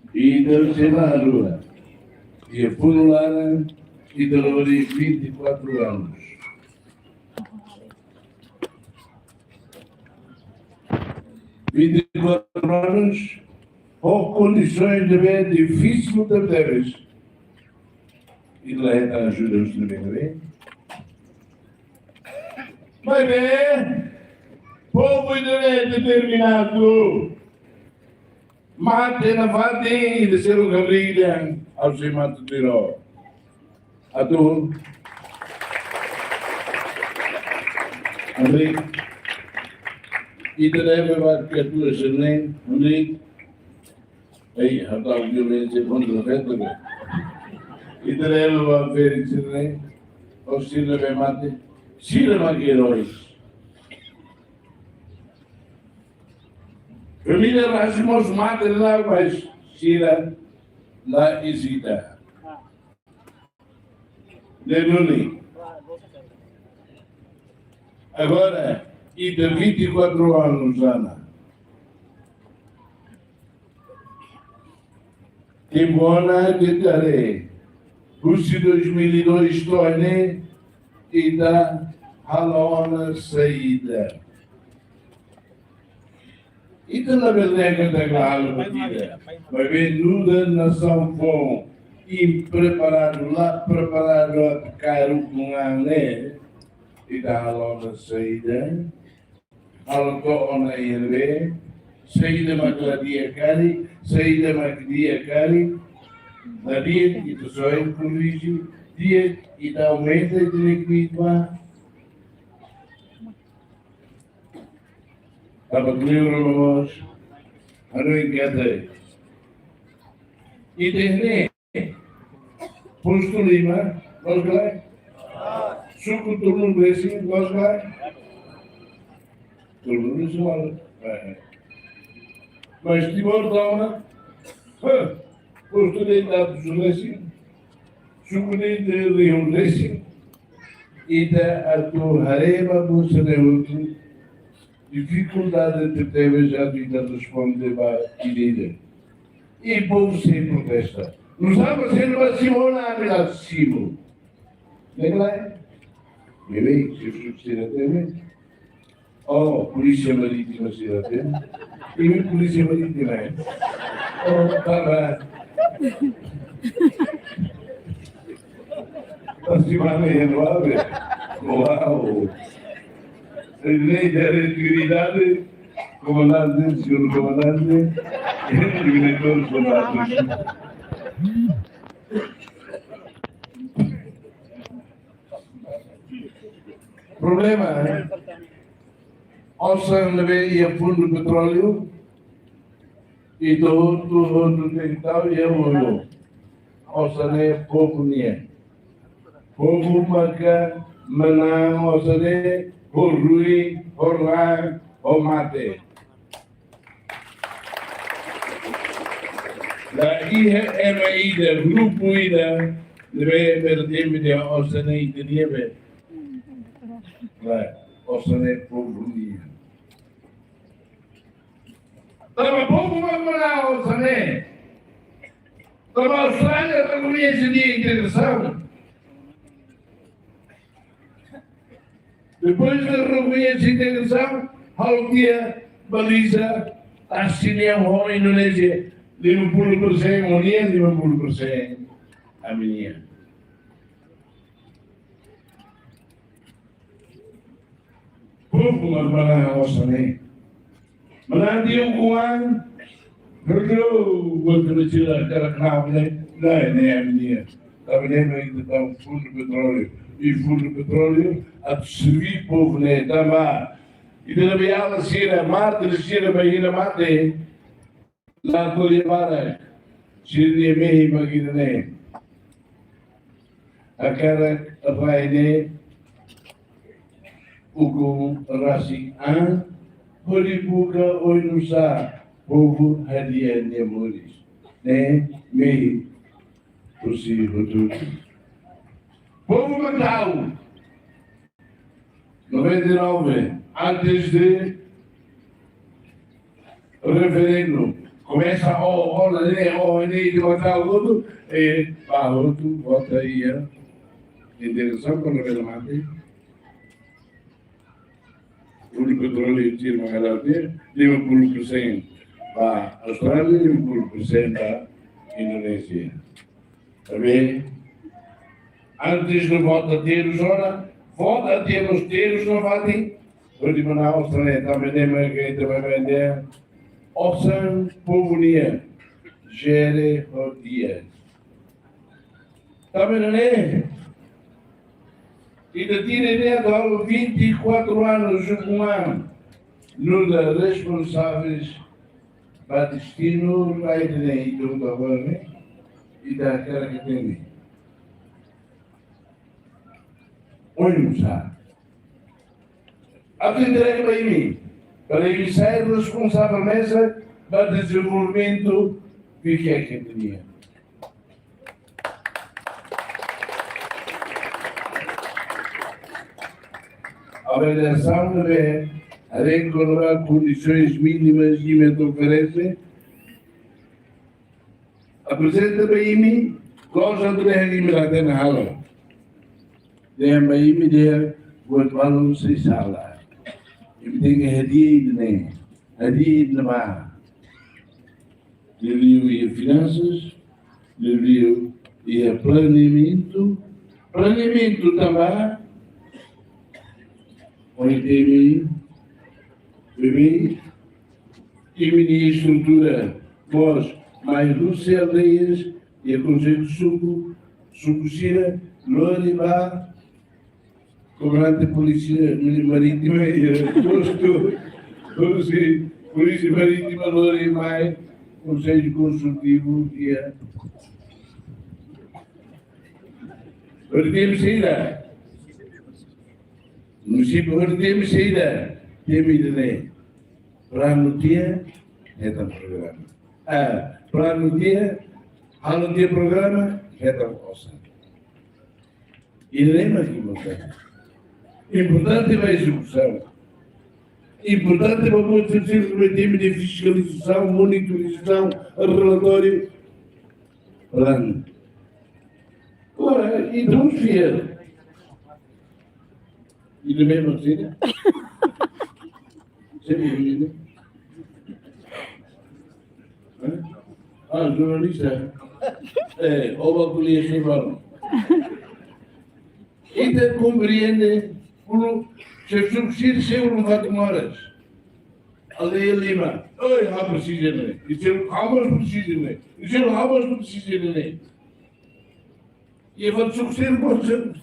Ita sei la haluha. Iha fulan laran, ita lori vinte e quatro anos. vinte e quatro anos, ho kondisoens ne'ebé difisil tebetebes. I la hetan ajuda husi ne'ebé-ne'ebé. Maibé, povu ida-ne'e determinadu. Mate nafatin, ida seluk hamriik dehan, ha'u sei mate tuir ó. Atu. Hamriik. Ita deve ba ketua sira-ne'e, hamriik. Ei, ha'u tau violénsia kontra feto, be. Ita deve ba ferik sira-ne'e, ó sira be mate. Sira mak eróis. Família rasik mós mate la, mas sira la ezita. Ne'e duni. Agora, ita vinte e quatro anos, Ana. Tempu ona ita haree. Husi dois mil e dois to'o ne'e, ita halo ona saida. Ita labele nega katak la halo buat ida. Maibé nu'udar nasaun foun, impreparadu, la preparadu atu kaer ukun-an ne'e, ita halo ona saida. Halo to'o ona iha ne'ebé, saida mak la di'ak karik, saida mak di'ak karik, la di'ak ita soe korrije, di'ak ita aumenta ita-nia kuitma. Tanba kleur mós, hanoin katak ita ne'e, postu lima, loos ka lae? Suku tolunulu-resin, loos ka lae? Tolunulu-resin, loos. Eh. Mas Timor tomak, hah, postu de'it atus-resin, suku de'it rihun-resin, ita atu haree ba buat sira-ne'e hotu, difikuldade tebetebes atu ita responde ba ida-idak. I povu sei protesta. Nusá mak sira ba simu ona, ami la simu. Ne'e ka lae? Bebe, se sira teme. Oh, Polísia Marítima sira teme. Imi Polísia Marítima, eh? Oh, tá bem. Pasti mana yang babe? Wow. Lei da Tranquilidade, komandante, señór komandante, diretór, soldados. Problema, eh? Osan ne'ebé iha Fundu Petróleu, ita hotu-hotu tenke tau iha ulun. Osan ne'e povu nian. Povu maka manán osan ne'e ho ruin, ho raan, ho mate. La iha ema ida, grupu ida, ne'ebé bele temi dehan osan ne'e ita-nian be. La, osan ne'e povu nian. Tanba povu mak manán osan ne'e. Tanba Austrália rekoñese nia integrasaun. Depois de rekoñese integrasaun, halo tiha baliza tasi nian ho Indonézia, lima puluh persen, ho nia lima puluh persen ami-nian. Povu mak manán osan ne'e. Manán tiha ukun-an, halo buat kecil karik na'ok ne'e, ne'e, ne'e ami-nian. Tanba ne'e mak ita tau Fundu Petróleu. I Fundu Petróleu atu serbí povu ne'e tanba ita-nia beiala sira, mártir sira, bainhira mate, la ko'alia barak, sira-nia mehi mak ida-ne'e. Hakarak rai ne'e ukun rasik an, hodi buka oinsá povu hadi'a nia moris. Ne'e mehi husi hotu. Povu mak tau. Noventa e nove, antes de referendu, komesa ó, ó, la, ne'e, ó, ne'e, de matar o outro, e ba hotu, vota iha, integrasaun kona-ba mate. Fundo petrolíferu sira mak hala'o tiha, lima puluh persen ba Austrália, lima puluh persen ba Indonézia. Tanba, antes no vota terus ora, vota terus terus no vati, hodi manán osan ne'e, tanba ne'e mak ita bá vende osan povu nian, jere ho di'ak. Tanba ne'e, ita tira ne'e atu vinte e quatro anos, um ano, nu'udar responsáveis ba destinu rai ida-ne'e, ita agora ne'e, ita hakarak hatene. Oinsá. Atu entrega ba imi, para imi sai responsável mesak ba dezenvolvimentu Vikeke nian. Avaliasaun ne'ebé haree kona-ba kondisoens mínimas imi atu oferese, aprezenta ba imi, loos atu dehan imi la hatene halo. Dehan ba imi dehan buat balu sei sala. Imi tenke hadi'a ida-ne'e, hadi'a ida-ne'ebá. Liuliu iha finansas, liuliu iha planeamentu, planeamentu tanba, ohin temi, bebé, imi-nia estrutura, bos, mai husi aldeias, iha konsellu suku, suku sira, lori ba, komandante polísia mari-, marítima, iha postu, husi polísia marítima, lori mai, konsellu konsultivu, iha. Hodi temi saida, munisípiu hodi temi saida, temi ida-ne'e. Planu tiha, hetan programa. Ah, planu tiha, halo tiha programa, hetan osan. Ida-ne'e mak importante. Importante ba ezekusaun. Importante ba buat sira ne'ebé temi ida fiskalizasaun, monitorizasaun, relatóriu, planu. Agora, entaun, fiel. Ida-ne'e mak saida? Sempre ida-ne'e. Hã? Ah, jornalista. Eh, oba kuliah sih, Bang. Ita komprende, kuandu xefe suku sira selu fatin moras. Aldeia lima. Oi, ha'u presiza ne'e. I selu, ha'u mós presiza ne'e. I selu, ha'u mós presiza ne'e. I fala suku sira, konsellu.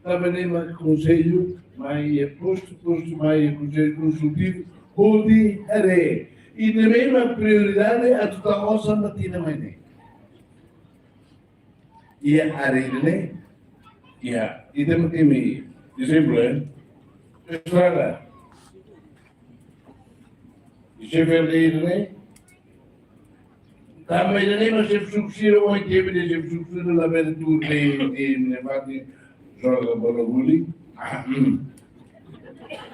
Tanba ne'e mak konsellu, mai iha postu, postu, mai iha konsellu konsultivu, hodi haree. I ne'e mak prioridade atu tau osan ba tinan mai ne'e. Iha área ne'e, iha, ita mak temi, ezemplu, eh, estrada. I xefe aldeia ne'e, tanba ida-ne'e mak xefe suku sira, ohin temi dehan xefe suku sira labele tuur iha, iha ne'ebá, joga bola voli. Ah, hmm.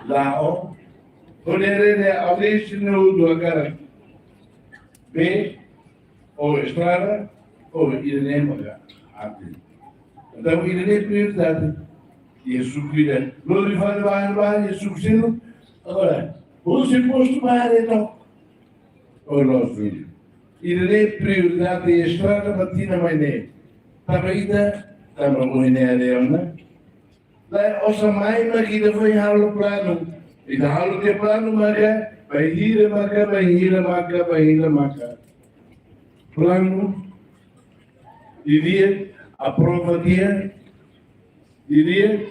La'o. Hodi haree ne'e, aldeia sira ne'e hotu hakarak. Bee, ou estrada, ou ida-ne'e maka atin. Entaun, ida-ne'e prioridade. Iha suku ida. Lori fali ba, ba, iha suku seluk. Agora, husi postu ba haree to'ok. Ou loos duni. Ida-ne'e prioridade estrada ba tinan mai ne'e. Tanba ita, tanba ohin ne'e haree ona. Lae, osan mai mak ita foin halo planu. Ita halo tiha planu maka, bainhira maka, bainhira maka, bainhira maka. Planu, di'ak, aprova tiha, di'ak,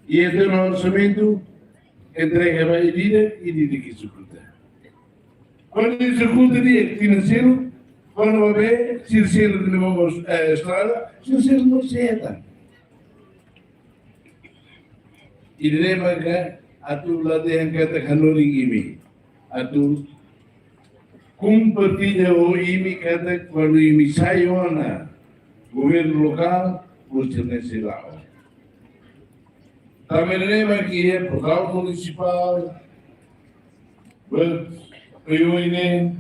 iha tiha ona orsamentu, entrega ba ida-idak, ida-idak ezekuta. Kuandu ezekuta di'ak, tinan seluk, kuandu ba bee, sira seluk ne'ebé mós, eh, estrada, sira seluk mós sei hetan. Ida-ne'e maka atu la dehan katak hanorin imi. Atu kompartilla ho imi katak kuandu imi sai ona governu lokál, buat sira-ne'e sei la'o. Tanba ne'e mak iha portaun munisipál, buat oioin ne'e,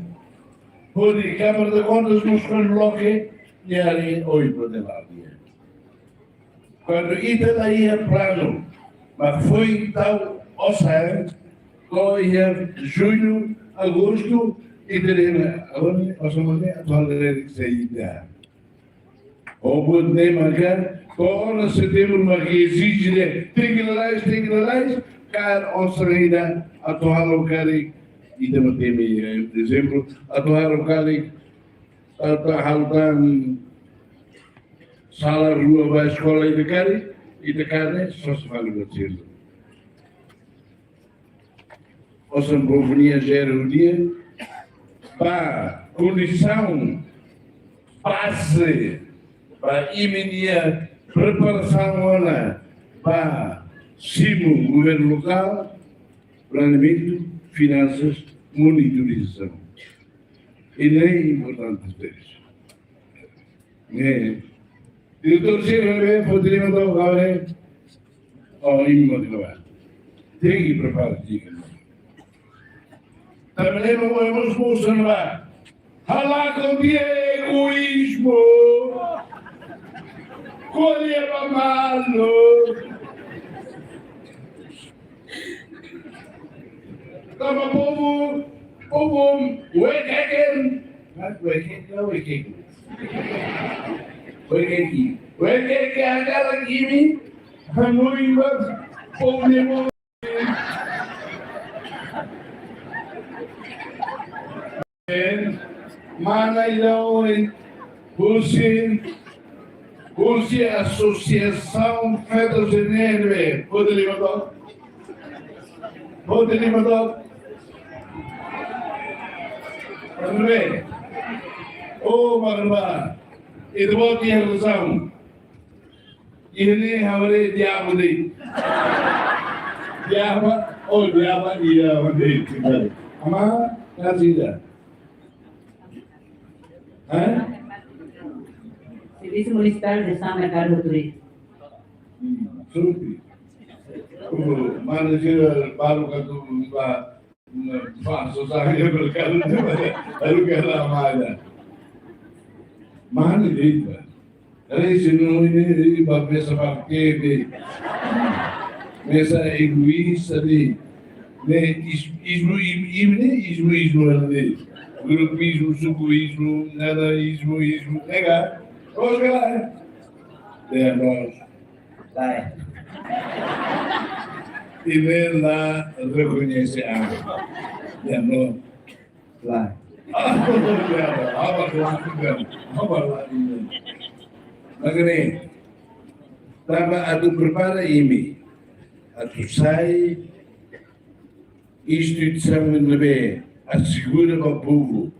hodi Câmara de Contas mós kuandu loke, nia haree oioin buat ne'e la'o di'ak. Kuandu ita la iha planu, mak foin tau Osan, ko iha jullu, agostu, ita dehan, agora, osan mane, atu halo saida. Ho buat ne'e maka, to'o ona setembru maka ezije de'it, tenke lalais, tenke lalais, kaer osan ida, atu halo karik, ita matenek, eh, ezemplu, atu halo karik, atu halo tan sala rua ba eskola ida karik, ita kaer ne'e, sosa fali buat seluk. Osan povu nian jere hodi ba kondisaun baze ba imi-nia preparasaun ona ba simu governu lokál, planeamentu, finansas, monitorizasaun. Ida-ne'e importante tebes. Ne'e. Diretór sira ne'ebé foti liman to'ok agora. Oh, imi mós agora. Tenke prepara, tenke. Tanba ne'e mós, mós, mós, ne'ebá. Halakon tiha egoízmu. Ko'alia ba malu. Tanba povu, povu, wekeken. Hah, wekeken, wekeken. Wekeken. Wekeken hakarak imi, hanoin ba, povu ne'e mós. Mana ida ohin, husi, husi Asosiasaun Feto sira-ne'e, foti liman to'ok. Foti liman to'ok. Ne'ebé. Oh, marba. Ita-boot iha razaun. Ida-ne'e ha'u haree di'ak de'it. Di'ak, oh, di'ak, di'ak de'it. Ama, kasih dah. Hah? Serviço Municipal de São Mercado Turismo. Hmm, supi. Uh, mana sira balu katu ba, ba, susah ya berkali. Lalu kala mana? Mana de'it ba? Rei sinu ini, ini ba mesa ba kebe. Mesa egoísta de'it. Ne'e is-, izmu, im-, im-, ne'e izmu, izmu, ne'e. Grupismu, sukuizmu, nada izmu, izmu. Nega. Kos kala. Ya, no. Lae. Imi la rekoñese a. Ya, no. Lae. Apa lagi? Apa lagi? Makanya, tanba atu prepara imi, atu sai instituisaun ne'ebé asegura ba povu,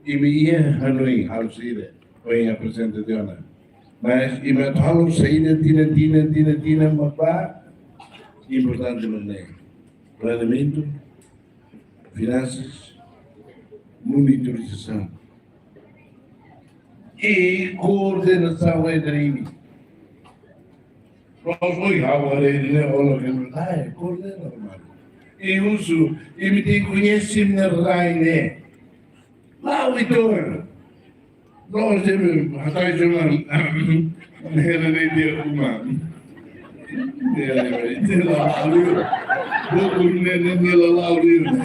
imi iha hanoin, halo sira, ohin aprezenta tiha ona. Mas imi atu halo saida, tinan, tinan, tinan, tinan, mak ba, importante mak ne'e. Planeamentu, finansas, monitorizasaun. I koordenasaun entre imi. Nos ohin ha'u haree ne'e, ohin ke, ai, koordena, mano. I husu, imi tenke koñese imi-nia rai ne'e. La'o ita. Nos imi, hatai cuma, ne'e ne'e dia uma. Ne'e, ne'e, ne'e, la, la, la, la, la, la, la.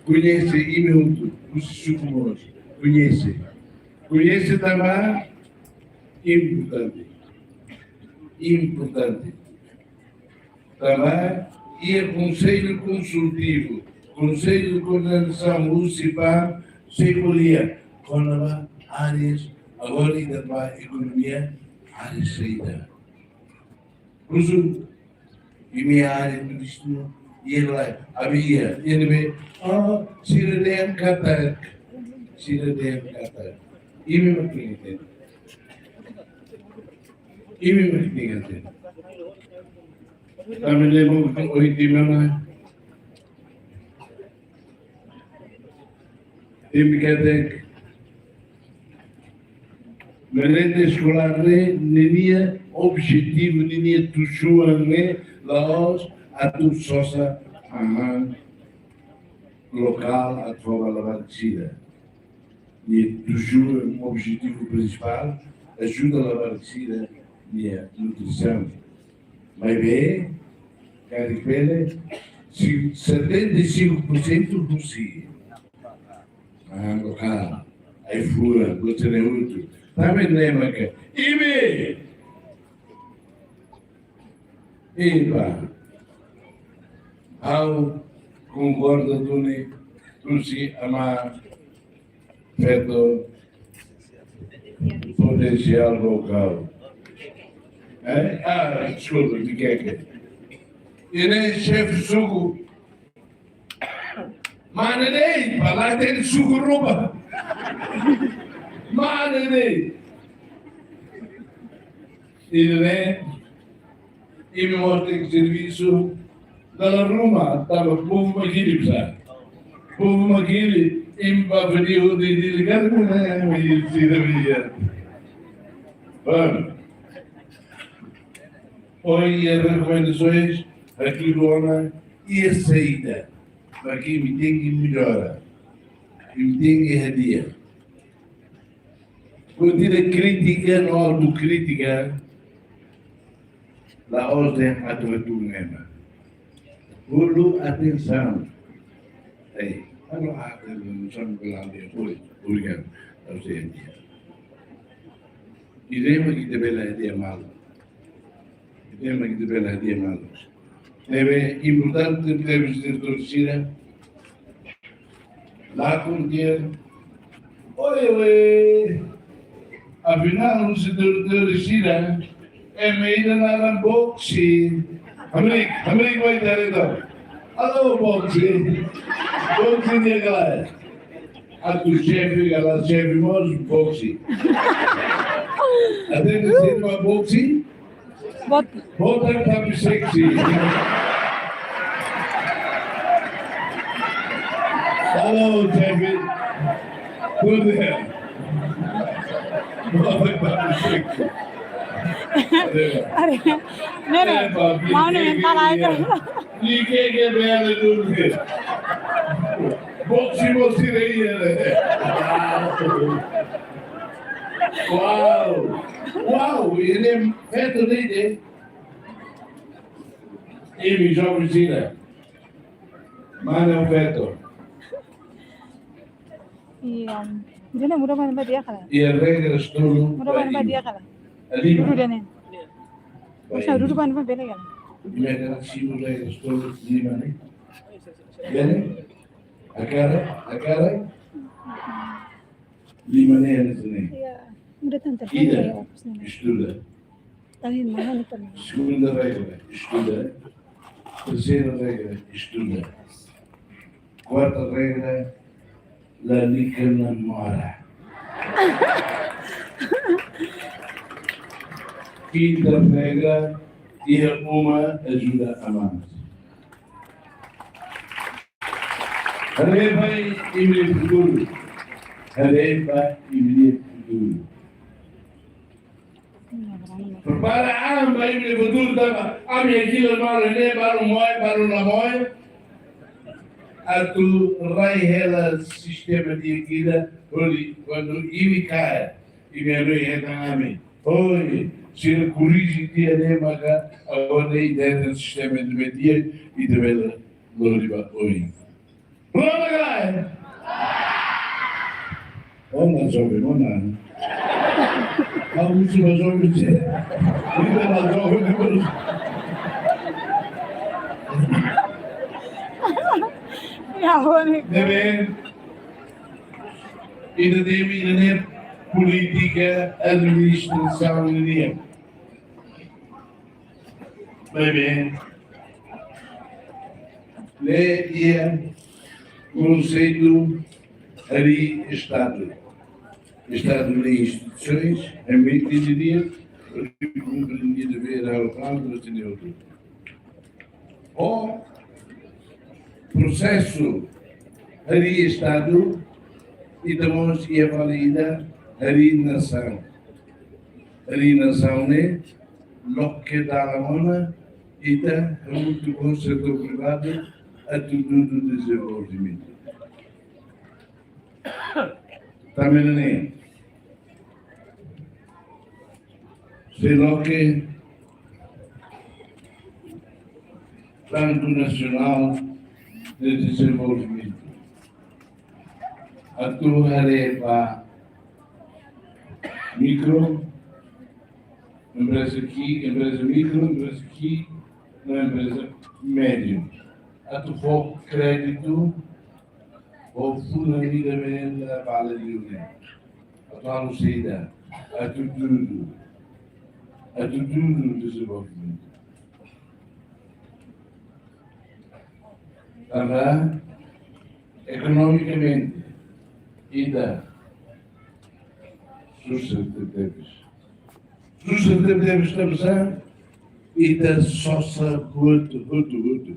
Koñese imi hotu, husi suku mós. Koñese. Koñese tanba importante. Importante. Tanba iha Konsellu Konsultivu, Konsellu Koordenasaun husi PAM, sei ko'alia kona-ba áreas, agora ita ba ekonomia, área saida. Husu, imi área turizmu, iha lae, ami iha, iha ne'ebé, ah, sira dehan katak, sira dehan katak. Imi mak tenke hatene. Imi mak tenke hatene. Ami lembra ohin tiha ona. Imi katak, merenda eskolár ne'e, ninia objetivu, ninia tujuan ne'e, la'ós atu sosa hahán lokál atu fó ba labarik sira. Nia tujuan, objetivu prinsipál, ajuda labarik sira nia nutrisaun. Maibé, karik bele, si-, setenta e cinco por cento husi. Ah, no ka, ai-fuan, gosta de outro. Também nem marca. Imi! Eba. Ha'u konkorda duni, husi ama feto potensiál lokál. Eh? Ah, deskulpa, Mikeke. Ida-ne'e xefe suku. Mane de'it, para la hatene suku rua. Mane de'it. Ida-ne'e, imi mós tenke servisu dala ruma, tanba povu mak hili sa. Povu mak hili, imi ba fadiu di, di, di, kan, imi hili sira bia. Bom. Ohin iha rekomendasoens, haktuir ona, iha saida mak imi tenke mellora, imi tenke hadi'a. Kuandu ita kritika no autokrítika, la'ós dehan atu hatudu ema. Halo atensaun. Ei, halo atensaun, belande, oi, obrigadu. Ha'u sei hadi'a. Ida-ne'e mak ita bele hadi'a malu. Ida-ne'e mak ita bele hadi'a malu. Ne'ebé importante tebes diretór sira. Lakon dehan, oi, oi. Afinál, husi diretór sira, ema ida naran Boksi. Hamriik, hamriik mai diretór. Alô, Boksi. Boksi nia ka lae. Atu xefe, ka lae xefe mós, Boksi. Hatene sira mak Boksi? Bot. Botak tapi seksi. Halo, David. Tudo bem? Botak tapi seksi. Are, ne'e, ne'e, eh, papi, mau ne'e, ne'e, para itu. Ni ke ke bele dulu. Boksi, boksi, rei, ya. Wow. Wow, ida-ne'e feto de'it. Imi joven sira. Mana o feto? Iya. Jadi muda mana ba di'ak ka lae? Iha regras tolu. Muda mana ba di'ak ka lae? Lima. Dudu ida-ne'e. Masa dudu mana ba bele ka lae? Imi hakarak simu regras tolu lima ne'e. Bele? Hakarak, hakarak. Lima ne'e hanesan ne'e. Iya, muda tanto. Ida, estuda. Tadi mana nih pernah? Segunda regra, estuda. Terseira regra, estuda. Kuarta regra, lalika namora. Kinta regra, iha uma ajuda aman. Haree ba imi-nia futuru. Haree ba imi-nia futuru. Prepara an ba imi-nia futuru tanba ami hakilar malu ne'e balu moe, balu la moe. Atu rai hela sistema di'ak ida, hodi kuandu imi kaer, imi hanoin hetan ami. Oi, sira korrije tiha ne'e maka, agora ne'e ita hetan sistema ida ne'ebé di'ak, ita bele lori ba oin. Prontu ka lae? Oh, mais jovem, não, não. Ha'u husu ba joven sira. Ita ba joven, depois. Ya, bueno. Ne'ebé, ita temi ne'e polítika administrasaun nian. Maibé, ne'e iha konseitu harii Estadu. Estadu ne'e instituisoens, emite direitu, komprende dever ao plano, entendeu? O prosesu harii Estadu, ita mós iha fali ida harii nasaun. Harii nasaun ne'e, loke dalan ona, ita hamutuk ho setór privadu, atu dudu dezenvolvimentu. Tanba ne'e, se loke Planu Nasionál de Dezenvolvimentu. Atu haree ba mikro, empreza ki'ik, empreza mikro, empreza ki'ik, no empreza médiu. Atu fó kréditu, fó funan ida-ne'e la vale liu ne'e. Atu halo saida, atu dudu, atu dudu dezenvolvimentu. Tanba ekonomikamente ita susar tebes. Susar tebes tanba sá? Ita sosa hotu, hotu, hotu.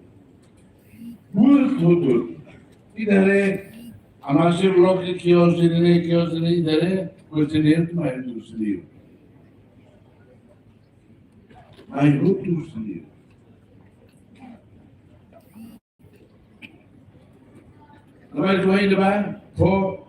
Hotu, hotu. Ita haree, amasi loke kios ne'e, kios ne'e, ita haree, kuandu ne'e atu mai tu sendiri. Mai hotu sendiri. Agora tu ainda vai, fó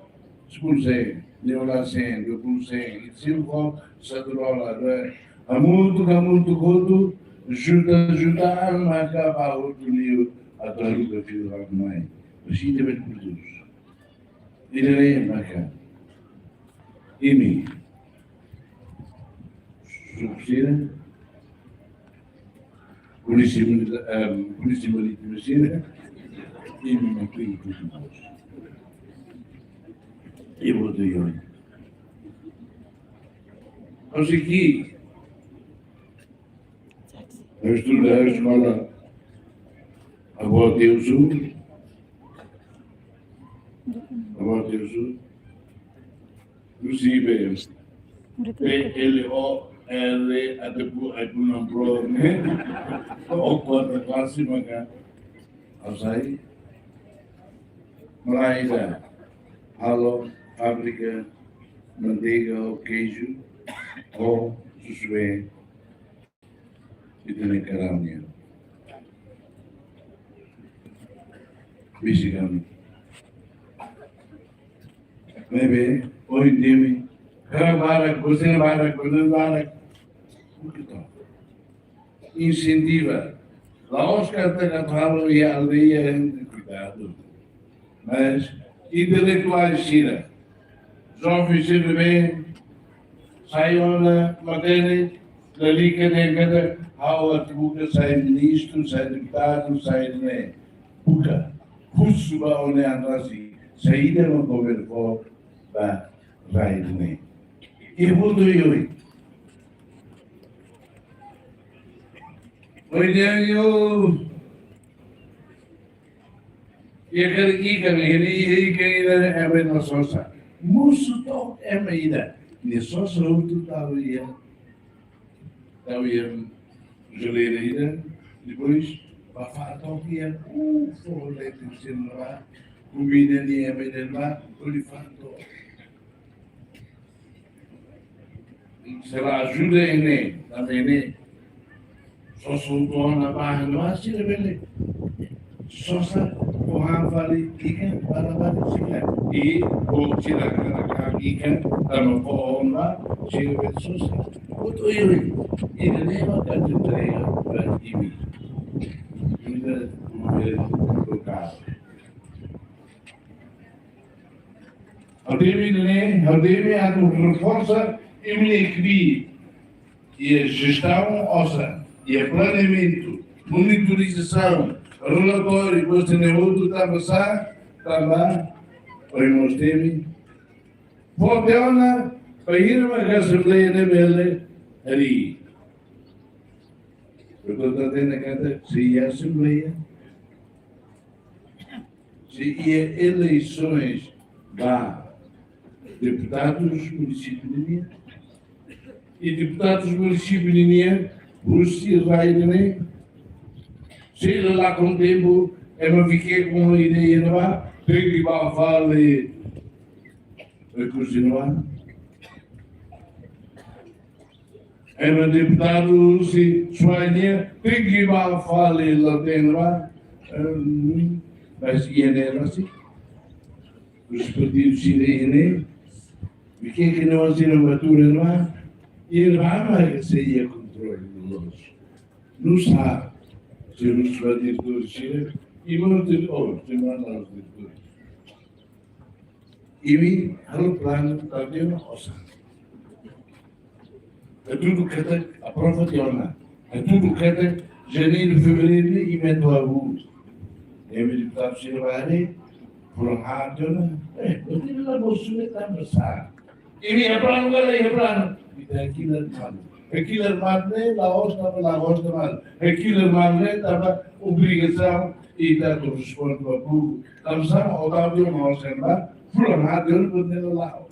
sepuluh sen, ne'e la sen, dua puluh sen, e se fó satu dolar, dua. Hamutuk, hamutuk hotu, junta, junta, maka ba hotu liu, atu aluga fila mai. Mas ita bele produz. Ida-ne'e maka imi suku sira, polísia milita-, em, polísia marítima sira, imi maka imi tutu bos. Imi tutu iha. Ha'u sei ki'ik, ha'u estuda iha eskola Avó Deus. Avó Deus. Inclusive, P L O R, até pu-, ai, pu não pro, né? O quarta classe, maka ha'u sai. Malae ida halo fábrika manteiga ou queijo ou susu bebé. Ita-nia karau nian. Michigan. Maibé, ohin imi, karau barak, buzina barak, buzina barak. Insentiva. La'ós katak atu halo iha aldeia, hein, kuidadu. Mas intelektuál sira, joven sira ne'ebé sai ona matenek, lalika dehan katak ha'u atu buka sai ministru, sai deputadu, sai ne'e. Buka, husu ba ó-nia an rasik, saida mak ó bele fó ba rai ida-ne'e. Iha buat ida ohin. Ohin dehan iha karik ikan, iha ne'e ikan ida ema ne'e sosa. Mosu to'o ema ida ne'e sosa hotu tau iha, tau iha jeleira ida, depois bá fa'an to'o iha, uh, fó leite sira ba, komida ne'e ema ida ba, hodi fa'an to'o. Se la ajuda ne'e, tanba ne'e sosa hotu ona ba, no sira bele sosa, fó han fali ikan, para ba sira. I fó sira karik ikan, tanba fó ona, sira bele sosa. Hotu oioin, ida-ne'e maka atu entrega ba imi. Ida, eh, lokál. Ha'u temi ne'e, ha'u temi atu reforsa imi-nia ekipa iha jestaun osan, iha planeamentu, monitorizasaun, relatóriu, kuestionáriu hotu tanba sá, tanba, ohin mós temi. Fó tiha ona, bainhira mak asembleia ne'e bele harii. Portantu, hatene katak, se iha asembleia, se iha eleisoens ba deputadus munisípiu nian, i deputadus munisípiu nian husi rai ne'e, se la lakon tempu, ema fiar ho ideia ne'ebá, tenke bá fali rekursu ne'ebá. Ema deputadu husi Suai nian tenke bá fali leten ne'ebá, eh, mas iha ne'e rasik. Husi partidu sira iha ne'e, imi ke ke no sira matura ne'ebá, iha ne'ebá mak sei iha kontrolu loos. Nusá, servisu ba diretór sira, imi mós diretór, oh, imi mós diretór. Imi halo planu, tapi imi osan. Hatudu katak aprova tiha ona. Hatudu katak janeiru, fevereiru ne'e imi atu hahú. Imi deputadu sira bá haree, fulan haat tiha ona. Eh, berarti la bosu ne'e tanba sá. Imi iha planu ka la iha planu? Ita hakilar malu. Hakilar malu ne'e la'ós tanba la gosta malu. Hakilar malu ne'e tanba obrigasaun ita atu responde ba públiku. Tanba sá, Otávio mós sembla, fulan haat tiha ona, buat ne'e la la'o.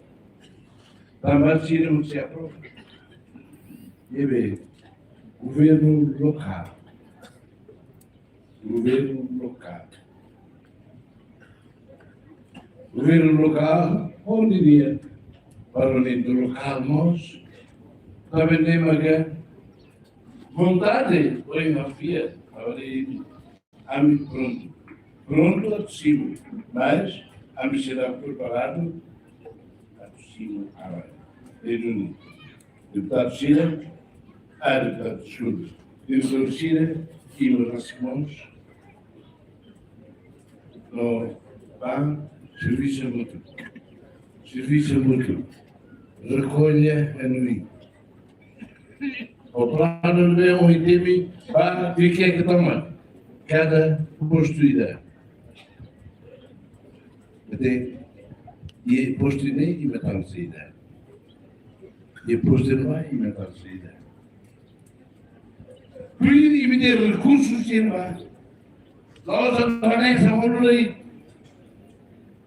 Tanba sira mak sei aprova. Ne'ebé, governu lokál. Governu lokál. Governu lokál, hodi nia, parlamentu lokál mós, tanba ne'e maka vontade, ohin ha'u fiar, agora imi, ami prontu. Prontu atu simu, mas ami seidauk preparadu atu simu agora. Ne'e duni. Deputadu sira, ah, deputadu, deskulpa. Diretór sira, imi rasik mós. No, bá, servisu hamutuk. Servisu hamutuk. Rekolla hanoin. Ho planu ne'ebé ohin temi, bá, fikia ke toma. Kada postu ida. Até, iha postu ne'e, imi atu saida. Iha postu ne'ebá, imi atu saida. Tuir imi-nia rekursu sira-ne'ebá. La'ós atu hanesan uluk lai.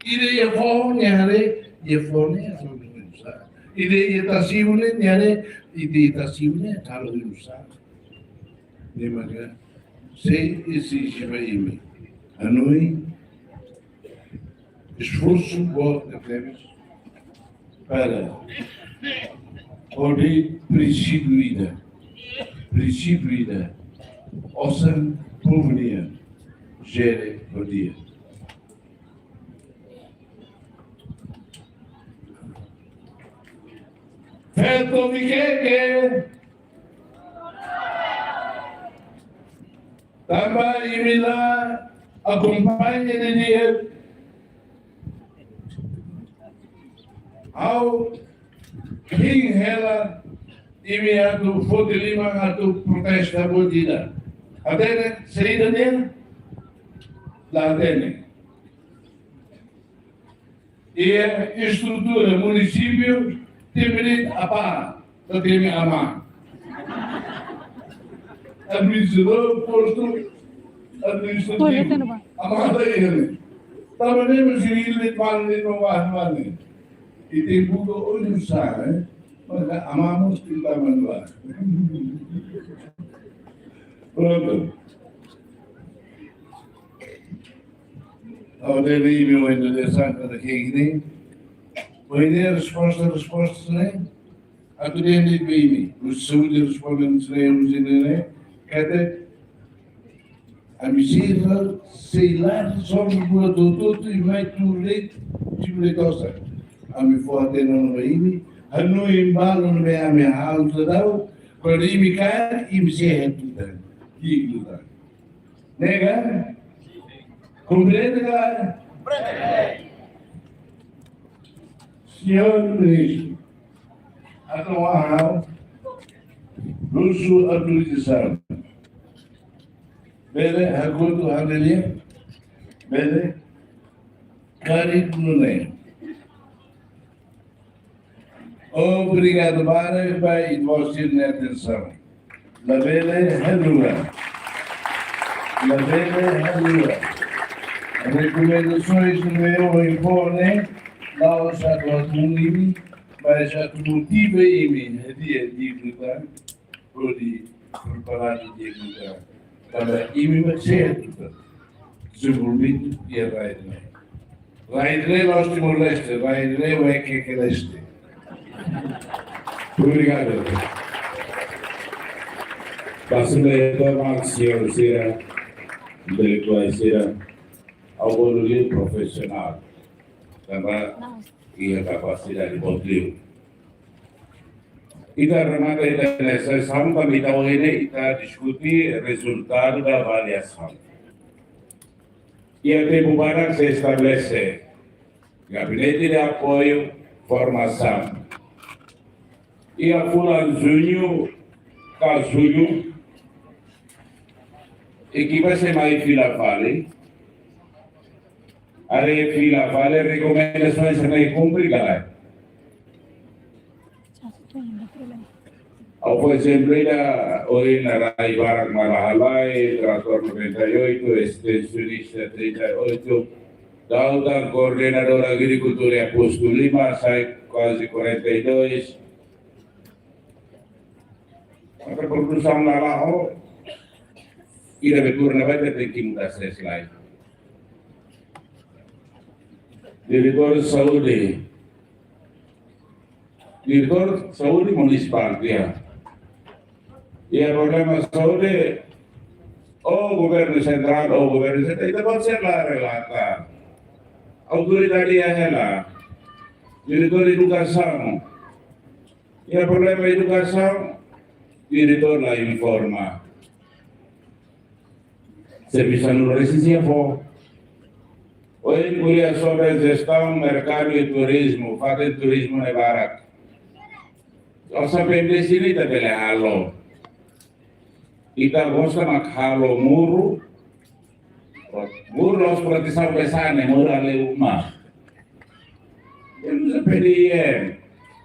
Ida iha foho nia haree, iha foho nia atu usar. Ida iha tasiu ne'e nia haree, ida iha tasiu ne'e atu usar. Ne'e maka, sei ezije ba imi. Hanoin, esforsu boot tebes para hodi prinsípiu ida, prinsípiu ida, osan povu nian, jere ho di'ak. Feto Vikeke, tanba imi la akompaña didi'ak, ha'u hein hela imi atu foti liman atu protesta buat ida. Hatene saida nian? La hatene. Iha estrutura munisípiu temi de'it apá, la temi amá. Administradór postu administrativu. Amá la iha ne'e. Tanba ne'e mak sira hili de'it mane, no wah mane. Ita buka oinsá, eh? Maka amá mós tenke tama ona. Prontu. Ha'u hatene imi ohin dehan katak hegni. Ohin dehan resposta, resposta ne'e. Atu dehan de'it ba imi. Husi saúde responde ne'e, husi ne'e, ne'e. Katak ami sira sei la rezolve buat hotu-hotu i mai tuur de'it, tuur de'it osan. Ami fó-hatene ona ba imi. Hanoin balun ne'ebé ami halo daudaun. Para imi kaer, imi sei hetan. Dignu tan. Ne'e ka? Komprende ka? Señór Ministru, atu ha'u husu autorizasaun. Bele hakotu ha'u-nia lian? Bele? Karik nune'e. Obrigadu barak ba ita-boot sira-nia atensaun. Labele haluha. Labele haluha. Rekomendasoens ne'ebé ohin fó ne'e, la'ós atu hatún imi, mas atu motiva imi, hadi'a dignu tan, hodi preparadu dignu tan. Tanba imi mak sei hatutan dezenvolvimentu iha rai ida-ne'e. Rai ida-ne'e la'ós Timor-Leste, rai ida-ne'e Wekeke Leste. Obrigadu. Ba Asembleia Geral, señór sira, intelektuál sira, ha'u bolu liu profisionál. Tanba iha kapasidade boot liu. Ita remata ita-nia sesaun, ita ohin ne'e ita diskute rezultadu da avaliasaun. Iha tempu badak sei estabelese gabinete de apoiu formasaun. Iha fulan juñu ka jullu, ekipa sei mai fila fali. Haree fila fali, rekomendasaun sira-ne'e kumpre ka lae. Ha'u fó ezemplu ida, ohin rai barak mak la halai, trator noventa e oito, estensionista trinta e oito, dautan koordenadór agrikultura iha postu lima, sai kuaze quarenta e dois. Maka produsaun la la'o, ida be turna baita tenke muda ses lai. Diretór Saúde, Diretór Saúde Munisipál, ya. Iha problema saúde, o governu sentrál, o governu sentrál, ita-boot sira la relata. Autoridade iha hela. Diretór Edukasaun. Iha problema edukasaun, diretór la informa. Servisu anu resisia fó. Ohin ko'alia sobre jestaun merkadu i turizmu, fatin turizmu ne'e barak. Osan P M D sira ita bele halo. Ita gosta mak halo muru. Muru la'ós protesaun be sá ne'e, muru halo uma. Ita uza P D I M.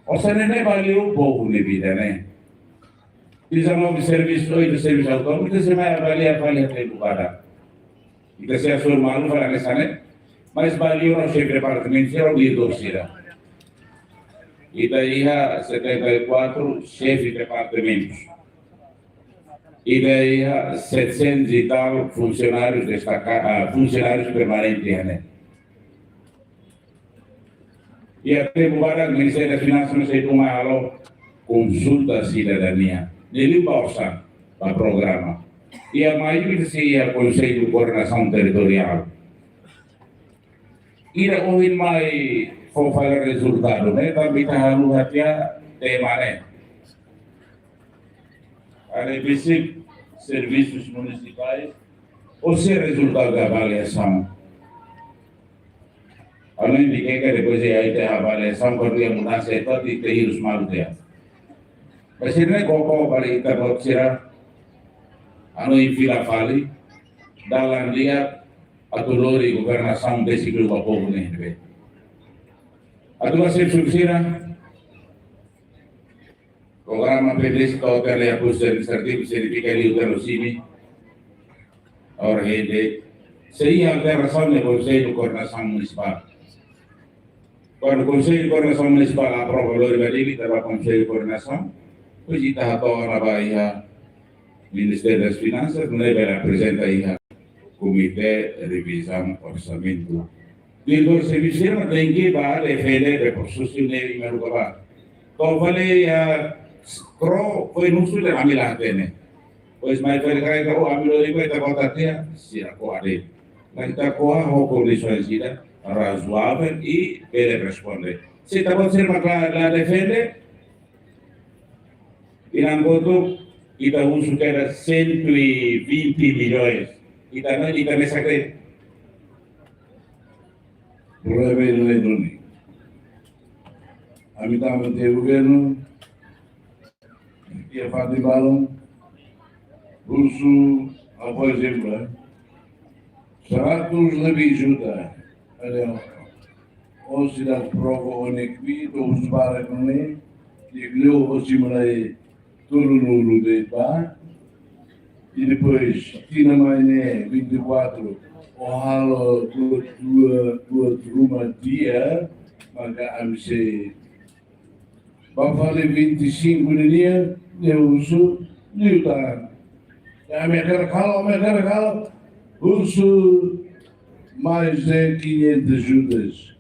Osan ne'e valeu povu nia vida ne'e. Bisa mau ke servisu, oito servisu autônomu, ita sei mai avalia, avalia tempu badak. Ita sei asur malu fali hanesan ne'e, mas valeu no xefe departamentu sira, diretór sira. Ita iha setenta e quatro xefe departamentu. Ita iha setecentos e tal funcionários destaca-, ah, funcionários permanentes, né? Iha tempu badak Ministériu das Finansas sei toma halo konsulta sidadania. Ne'e liu ba osan, ba programa. Iha maiu ita sei iha Konsellu Koordenasaun Territoriál. Ida ohin mai fó fali rezultadu ne'e, tanba ita halo hatia tema ne'e. Haree besik servisus munisipais, osan rezultadu da avaliasaun. Anu indika ke depois de ita avaliasaun, kuandu iha mudansa ita, ita hirus malu tiha. Mas sira-ne'e koko fali ita-boot sira, anu fila fali, dalan di'ak atu lori governasaun besik liu ba povu ne'e. Atu ba servisu sira, programa P D S to'o iha postu administrativu, signifika liu terus ini. Ora hende, sei iha alterasaun iha Konsellu Koordenasaun Munisipál. Kuandu Konsellu Koordenasaun Munisipál aprova lori ba Dili, ita ba Konsellu Koordenasaun, depois ita hato'o ona ba iha Ministériu das Finansas, nune'e bele aprezenta iha Komité Revizaun Orsamentu. Diretór servisu sira tenke ba defende be prosesu ne'e iha Aruba ba. To'o fali iha kro, foin husu dehan ami la hatene. Depois mai fali karik, o ami lori ba ita-boot tiha, sira ko'a de'it. Mas ita ko'a ho kondisaun sira razoável i bele responde. Se ita-boot sira mak la, la defende, inan kotuk, ita husu kedas cento e vinte milhões. Ita-nia, ita-nia mesak de'it. Problema ne'e duni. Ami tama iha governu, iha fatin balun, husu, ha'u fó ezemplu, eh, seratus lebih juta. Ada, o seidauk prova o-nia kbiit, o husu barak ne'e, di'ak liu o sei mulai tolunulu de'it ba. I depois, tinan mai ne'e, vinte e quatro, o halo dua, dua, dua ruma tiha, maka ami sei ba fali vinte e cinco nian, nia husu liután. Ami hakarak halo, ami hakarak halo, husu mais de quinhentas ajudas.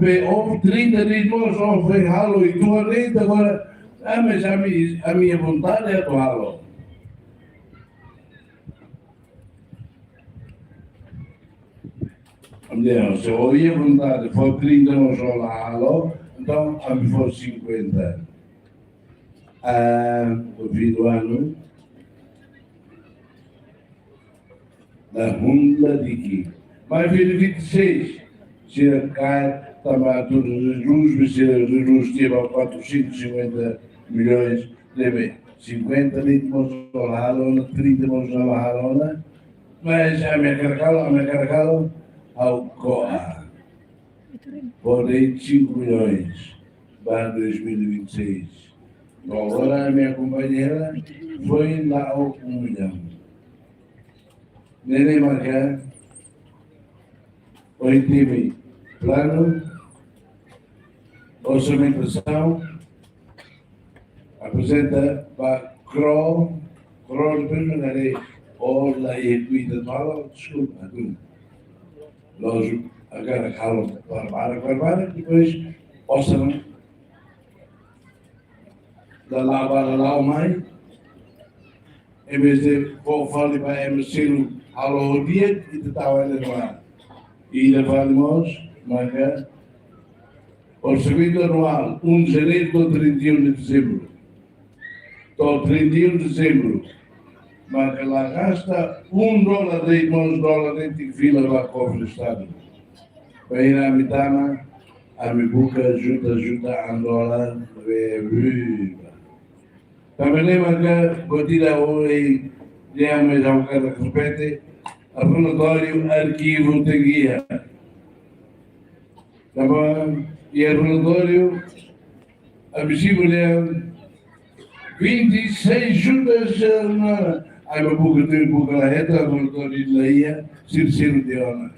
Be, o trinta de'it mós, o foin halo uitoan de'it agora, ah, mas ami, ami iha vontade atu halo. Ami dehan, se o iha vontade fó trinta mós o la halo, entaun ami fó cinquenta. Ah, o fim do ano, da Honda de que. Mas vinte e seis, se cai, tama tudo nos luz, se nos luz tiver quatrocentos e cinquenta milhões, deve cinquenta litros, trinta mãos na lona, mas a minha carcala, a minha carcala, ao coa. Por aí cinco milhões para dois mil e vinte e seis. Agora a minha companheira foi lá ao um milhão. Ne'e mak ohin temi planu, orsamentu, aprezenta ba Kroll, Kroll depois não harei, ou la e cuida fala, desculpa, tu. Lógico, agora calo para, para, para, para, depois, orsamentu, la, la, la, la, mai, em vez de, vou falar para M C, alô, dia, e te tava ali no ar. E ainda fala, irmãos, maka, orsamentu anuál, um de janeiro to'o trinta e um de dezembro. To'o trinta e um de dezembro. Maka la gasta um dólar de, irmãos, dólar de fila ba kofre Estadu. Bainhira ami tama, ami buka juta, juta an dólar, re, viva. Tanba ne'e maka, buat ida ohin, dia mais ao cara repete, relatóriu, arkivu tenke iha. Tanba, iha relatóriu, ami simu ne'e, vinte e seis jutas, eh, na, ami buka tuir, buka la hetan, relatóriu la iha, sira sira tiha ona.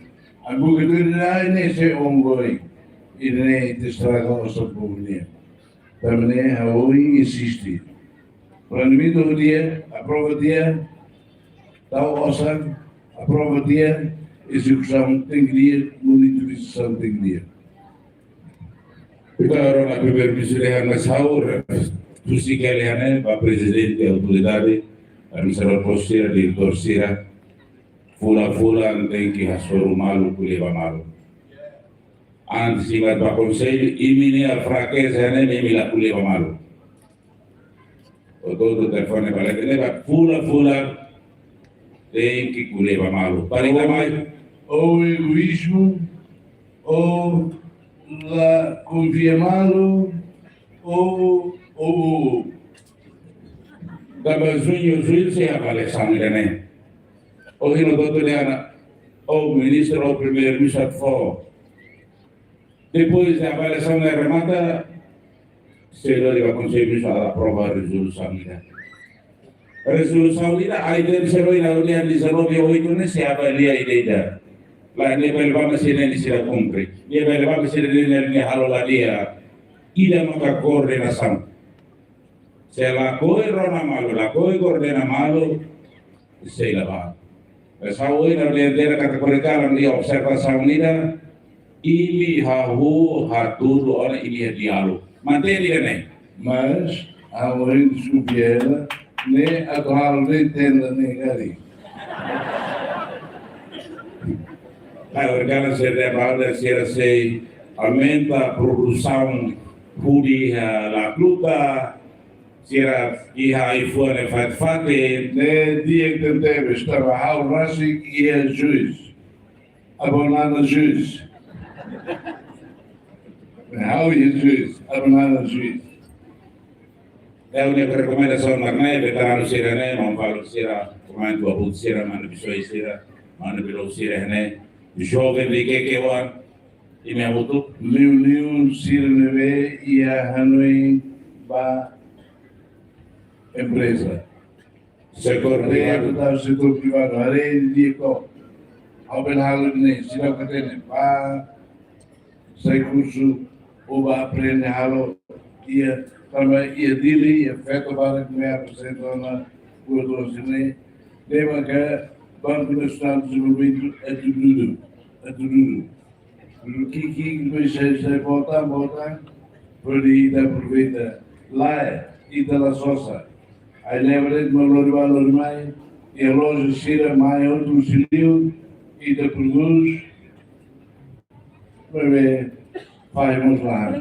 Ami buka tuir, ah, ne'e sei ongoing. Ida-ne'e ita estraga osan povu nian. Tanba ne'e ha'u insiste. Planeamentu di'ak, aprova di'ak, tau osan, aprova di'ak, ezekusaun tenke di'ak, monitorasaun tenke di'ak. Entaun, agora, Primeiru-Ministru, ha'u hakarak husik hela ne'e ba Prezidente Autoridade, Administradór Postu sira, Diretór sira, fulan-fulan tenke hasoru malu, ko'alia ba malu. Antes imi ba konsellu, imi-nia frakeza ne'e, imi la ko'alia ba malu. Hotu-hotu telefone ba leten, ba fulan-fulan tenke ko'alia ba malu. Para ita mai. Ou egoísmo, ou la konfia malu, ou, ou, ou. Tanba juñu, juñu sei avaliasaun ida-ne'e. Ohin no doutor Diana, ou ministru, ou Primeiru-Ministru atu fó. Depois de avaliasaun ne'e remata, sei lori ba Konsellu Ministru atu aprova rezolusaun ida. Rezolusaun ida, ai deve ser ohin, no dia dezanove oito ne'e sei avalia ida-ida. La, nia bele ba, mas nia ne'e sira kumpre. Nia bele ba, mas nia ne'e, nia halo la di'ak. Ida maka koordenasaun. Se lakohi rona malu, lakohi koordena malu, sei la ba. Mas ha'u ohin ha'u-nia kategoria kalan iha observasaun ida, imi hahú hatudu ona imi-nia diálogu. Mantein ida-ne'e. Mas ha'u ohin deskonfia hela, ne'e atu halo ne'e tenda ne'e karik. Ha'u hakarak sei dehan ba sira, sei aumenta produsaun hudi iha Lacluta, sira iha ai-fuan ne'e fatin-fatin. Ne'e di'ak tebes, tanba ha'u rasik iha juís. Abonana juís. Ha'u iha juís, abonana juís. Ha'u-nia rekomendasaun mak ne'e, veteranu sira ne'e, maun-alin sira, komandu abut sira, manu-bisoi sira, manu-bilou sira ne'e, joven de que que wan, imi hamutuk. Liuliu sira ne'ebé iha hanoin ba empreza. Setór privadu. Haree, setór privadu, haree di'ak. Ha'u bele halo ne'e, seidauk hatene, bá sai kursu, ou bá aprende halo, iha, tanba iha Dili, iha feto barak ne'ebé aprezenta ona buat oan sira-ne'e, ne'e maka Banco Nacional de Desenvolvimento atu dudu, atu dudu. Porque que depois sai, sai volta, volta, pode ita aproveita. Lae, ita la sosa. Ai leva de'it mak lori bá, lori mai, iha loja sira mai, outro se liu, ita prodús, bebé, faz mós lá.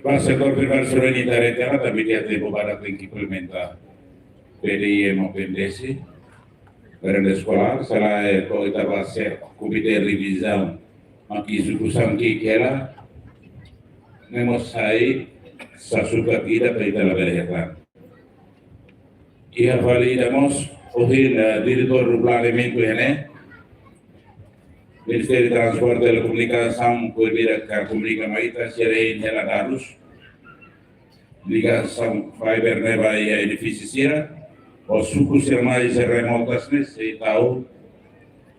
Ba setór privadu sira-ne'e ita haree katak ita-nia tempu badak tenke implementa P D I M no P N D S, merenda eskolár, se lae to'o ita ba se komité revizaun, mak iha suku sangki kela, ne'e mós sai sasukat ida para ita labele hetan. Iha fali ida mós, ohin, eh, diretór planeamentu iha ne'e, Ministériu Transporte Telekomunikasaun, ko'alia katak komunika mai ita, sira hein hela dadus ligasaun fiber ne'e ba iha edifísiu sira, ou suku sira mais remotas ne'e sei tau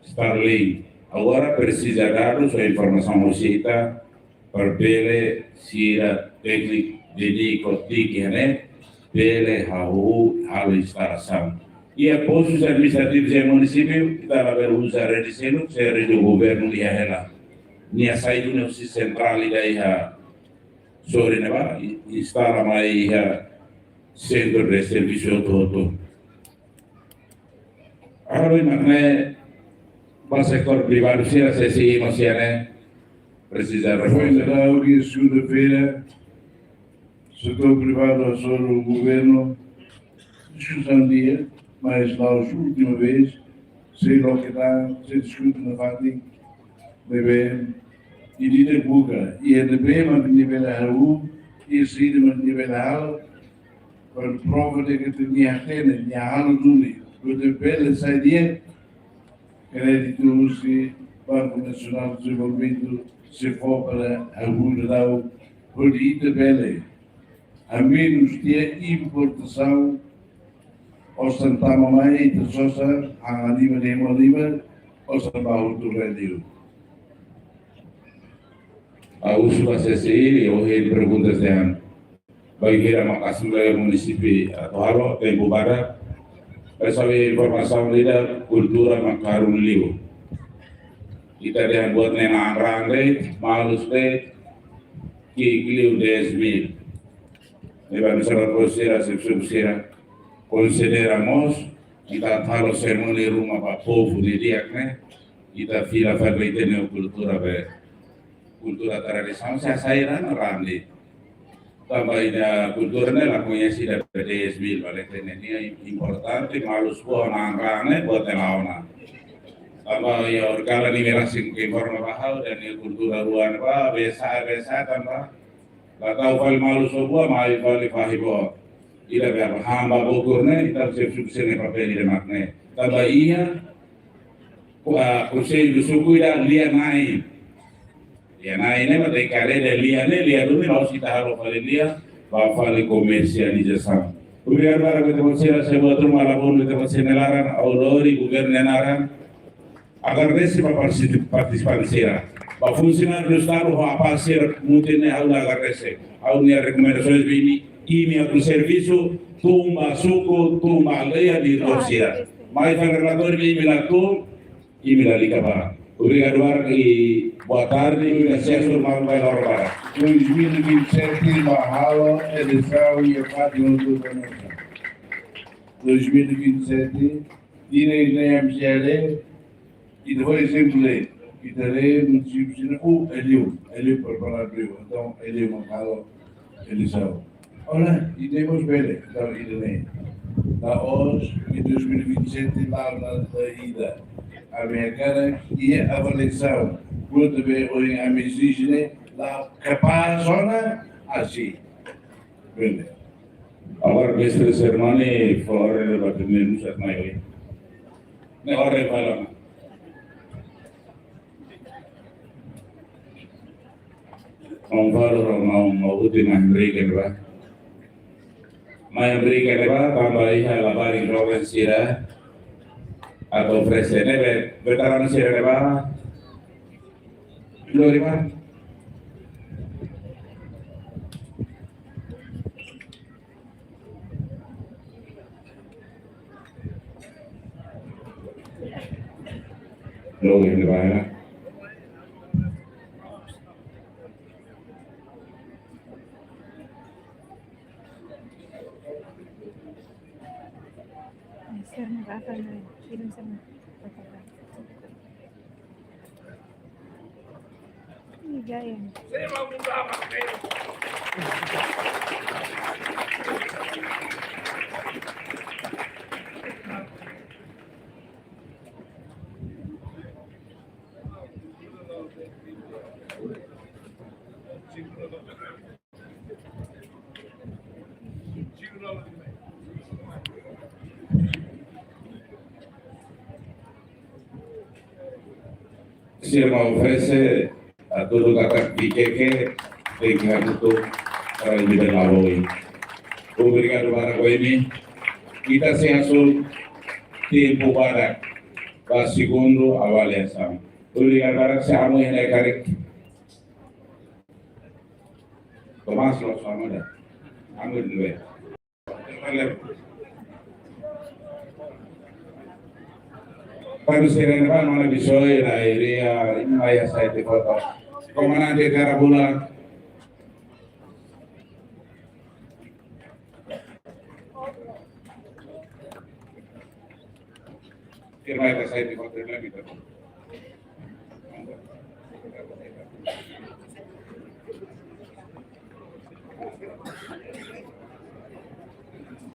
Starlink. Agora presiza dadus ou informasaun husi ita, para bele sira tékniku dedika ho tik iha ne'e, bele hahú halo instalasaun. Iha postus administrativus iha munisípiu, ita labele uza rede seluk, se rede governu iha hela. Nia sai duni husi sentrál ida iha sorin ne'ebá, i-, instala mai iha sentru de servisu hotu-hotu. Agora, mak ne'e, ba setór privadu sira, se sei mós iha ne'e, presiza reforsa. Foi na Hague, segunda-feira, setór privadu hasoru governu, diskusaun di'ak, mas la'ós última vez, sei loke tan, sei diskute nafatin, ne'ebé, i ida buka, i ne'ebé mak nia bele halo, i saida mak nia bele halo, para prova de katak nia hatene, nia halo duni, para bele sai di'ak, kréditu husi Banku Nasionál de Dezenvolvimentu, sei fó para ajuda daudaun, hodi ita bele, hamenus tiha importasaun, osan tama mai, ita sosa, han lima, lima, lima, osan ba hotu liu. Ha'u husu ba C C I, ohin pergunta dehan, bainhira mak Asembleia Munisípiu atu halo, tempu badak, presiza informasaun ida, kultura mak karun liu. Ita dehan buat ne'e na'an raan de'it, malus de'it, ki'ik liu dez mil. Ne'ebé, nu'usá ba sira, xefe suku sira, konsidera mós, ita halo serimónia ruma ba povu didi'ak ne'e, ita fila fali ita-nia kultura be, kultura tradisionál, se sai raan, raan de'it. Tanba ita-nia kultura ne'e la koñesidu be dez mil, vale, ita-nia importante, malus boot na'an raan ne'e, buat ne'e la ona. Tanba iha horikalan imi rasik informa ba ha'u, ita-nia kultura rua ne'ebá, besa, besa, tanba la tau fali malus ho buat, mai fali fahi boot. Ida be apa hamba bokur ne'e, ita xefe suku sira-nia papél ida mak ne'e. Tanba iha, ku-, ah, konsellu suku ida lia-na'in. Lia-na'in ne'e mak ita haree dehan lia ne'e, lia duni la'ós ita halo fali lia, ba fali komersializasaun. Obrigadu barak ba ita-boot sira, se buat ruma la bonu ita-boot sira-nia laran, ha'u lori governu nia naran. Agradese ba partisi-, partisipante sira. Ba funsionáriu Estadu ho APAES sira mutin ne'e ha'u la agradese. Ha'u-nia rekomendasaun ba imi, imi atu servisu, tun ba suku, tun ba aldeia, diretór sira. Mai fali relatóriu imi la tun, imi lalika ba. Obrigadu barak i boa tarde, i ka sesu mal bai lor ba. Dois mil e vinte e sete, ba halo eleisaun iha Fatu Hotu Dois mil e vinte e sete, ida-ne'e M C L, ida-ne'e ezemplu, ida-ne'e munisípiu sira, uh, liu, liu preparadu liu, entaun liu mak halo eleisaun. Ora, ida-ne'e mós bele, entaun ida-ne'e. La'ós, em dois mil e vinte e sete, la, la, la, ida. Ami hakarak, iha avaliasaun, buat ne'ebé ohin ami ezije ne'e, la kapás ona, asin. Bele. Agora, mestre de cerimónia, fó orden ba primeiru-ministru atu mai ohin. Ne'e orden fali ona. Maun Falo, maun, maun Uti, mai hamriik iha ne'ebá. Mai hamriik iha ne'ebá, tanba iha labarik joven sira atu oferese ne'ebé, veteranu sira ne'ebá. Lori ba. Lori ne'ebá ya. Kirim sama. Ih, gaya. Sira mak oferese, ah, tuir katak B K K, tenke hamutuk para ita bele la'o. Obrigadu barak ba imi. Ita sei hasoru tempu badak ba segundu avaliasaun. Obrigadu barak, se amo iha ne'e karik. Tomás lo sama da. Amo dulu ya. Para sira-ne'ebá, mana Bissoy, na area, imi mai hasai tiha foto. Komandante Tiara Bula. Imi mai hasai tiha foto, imi mai.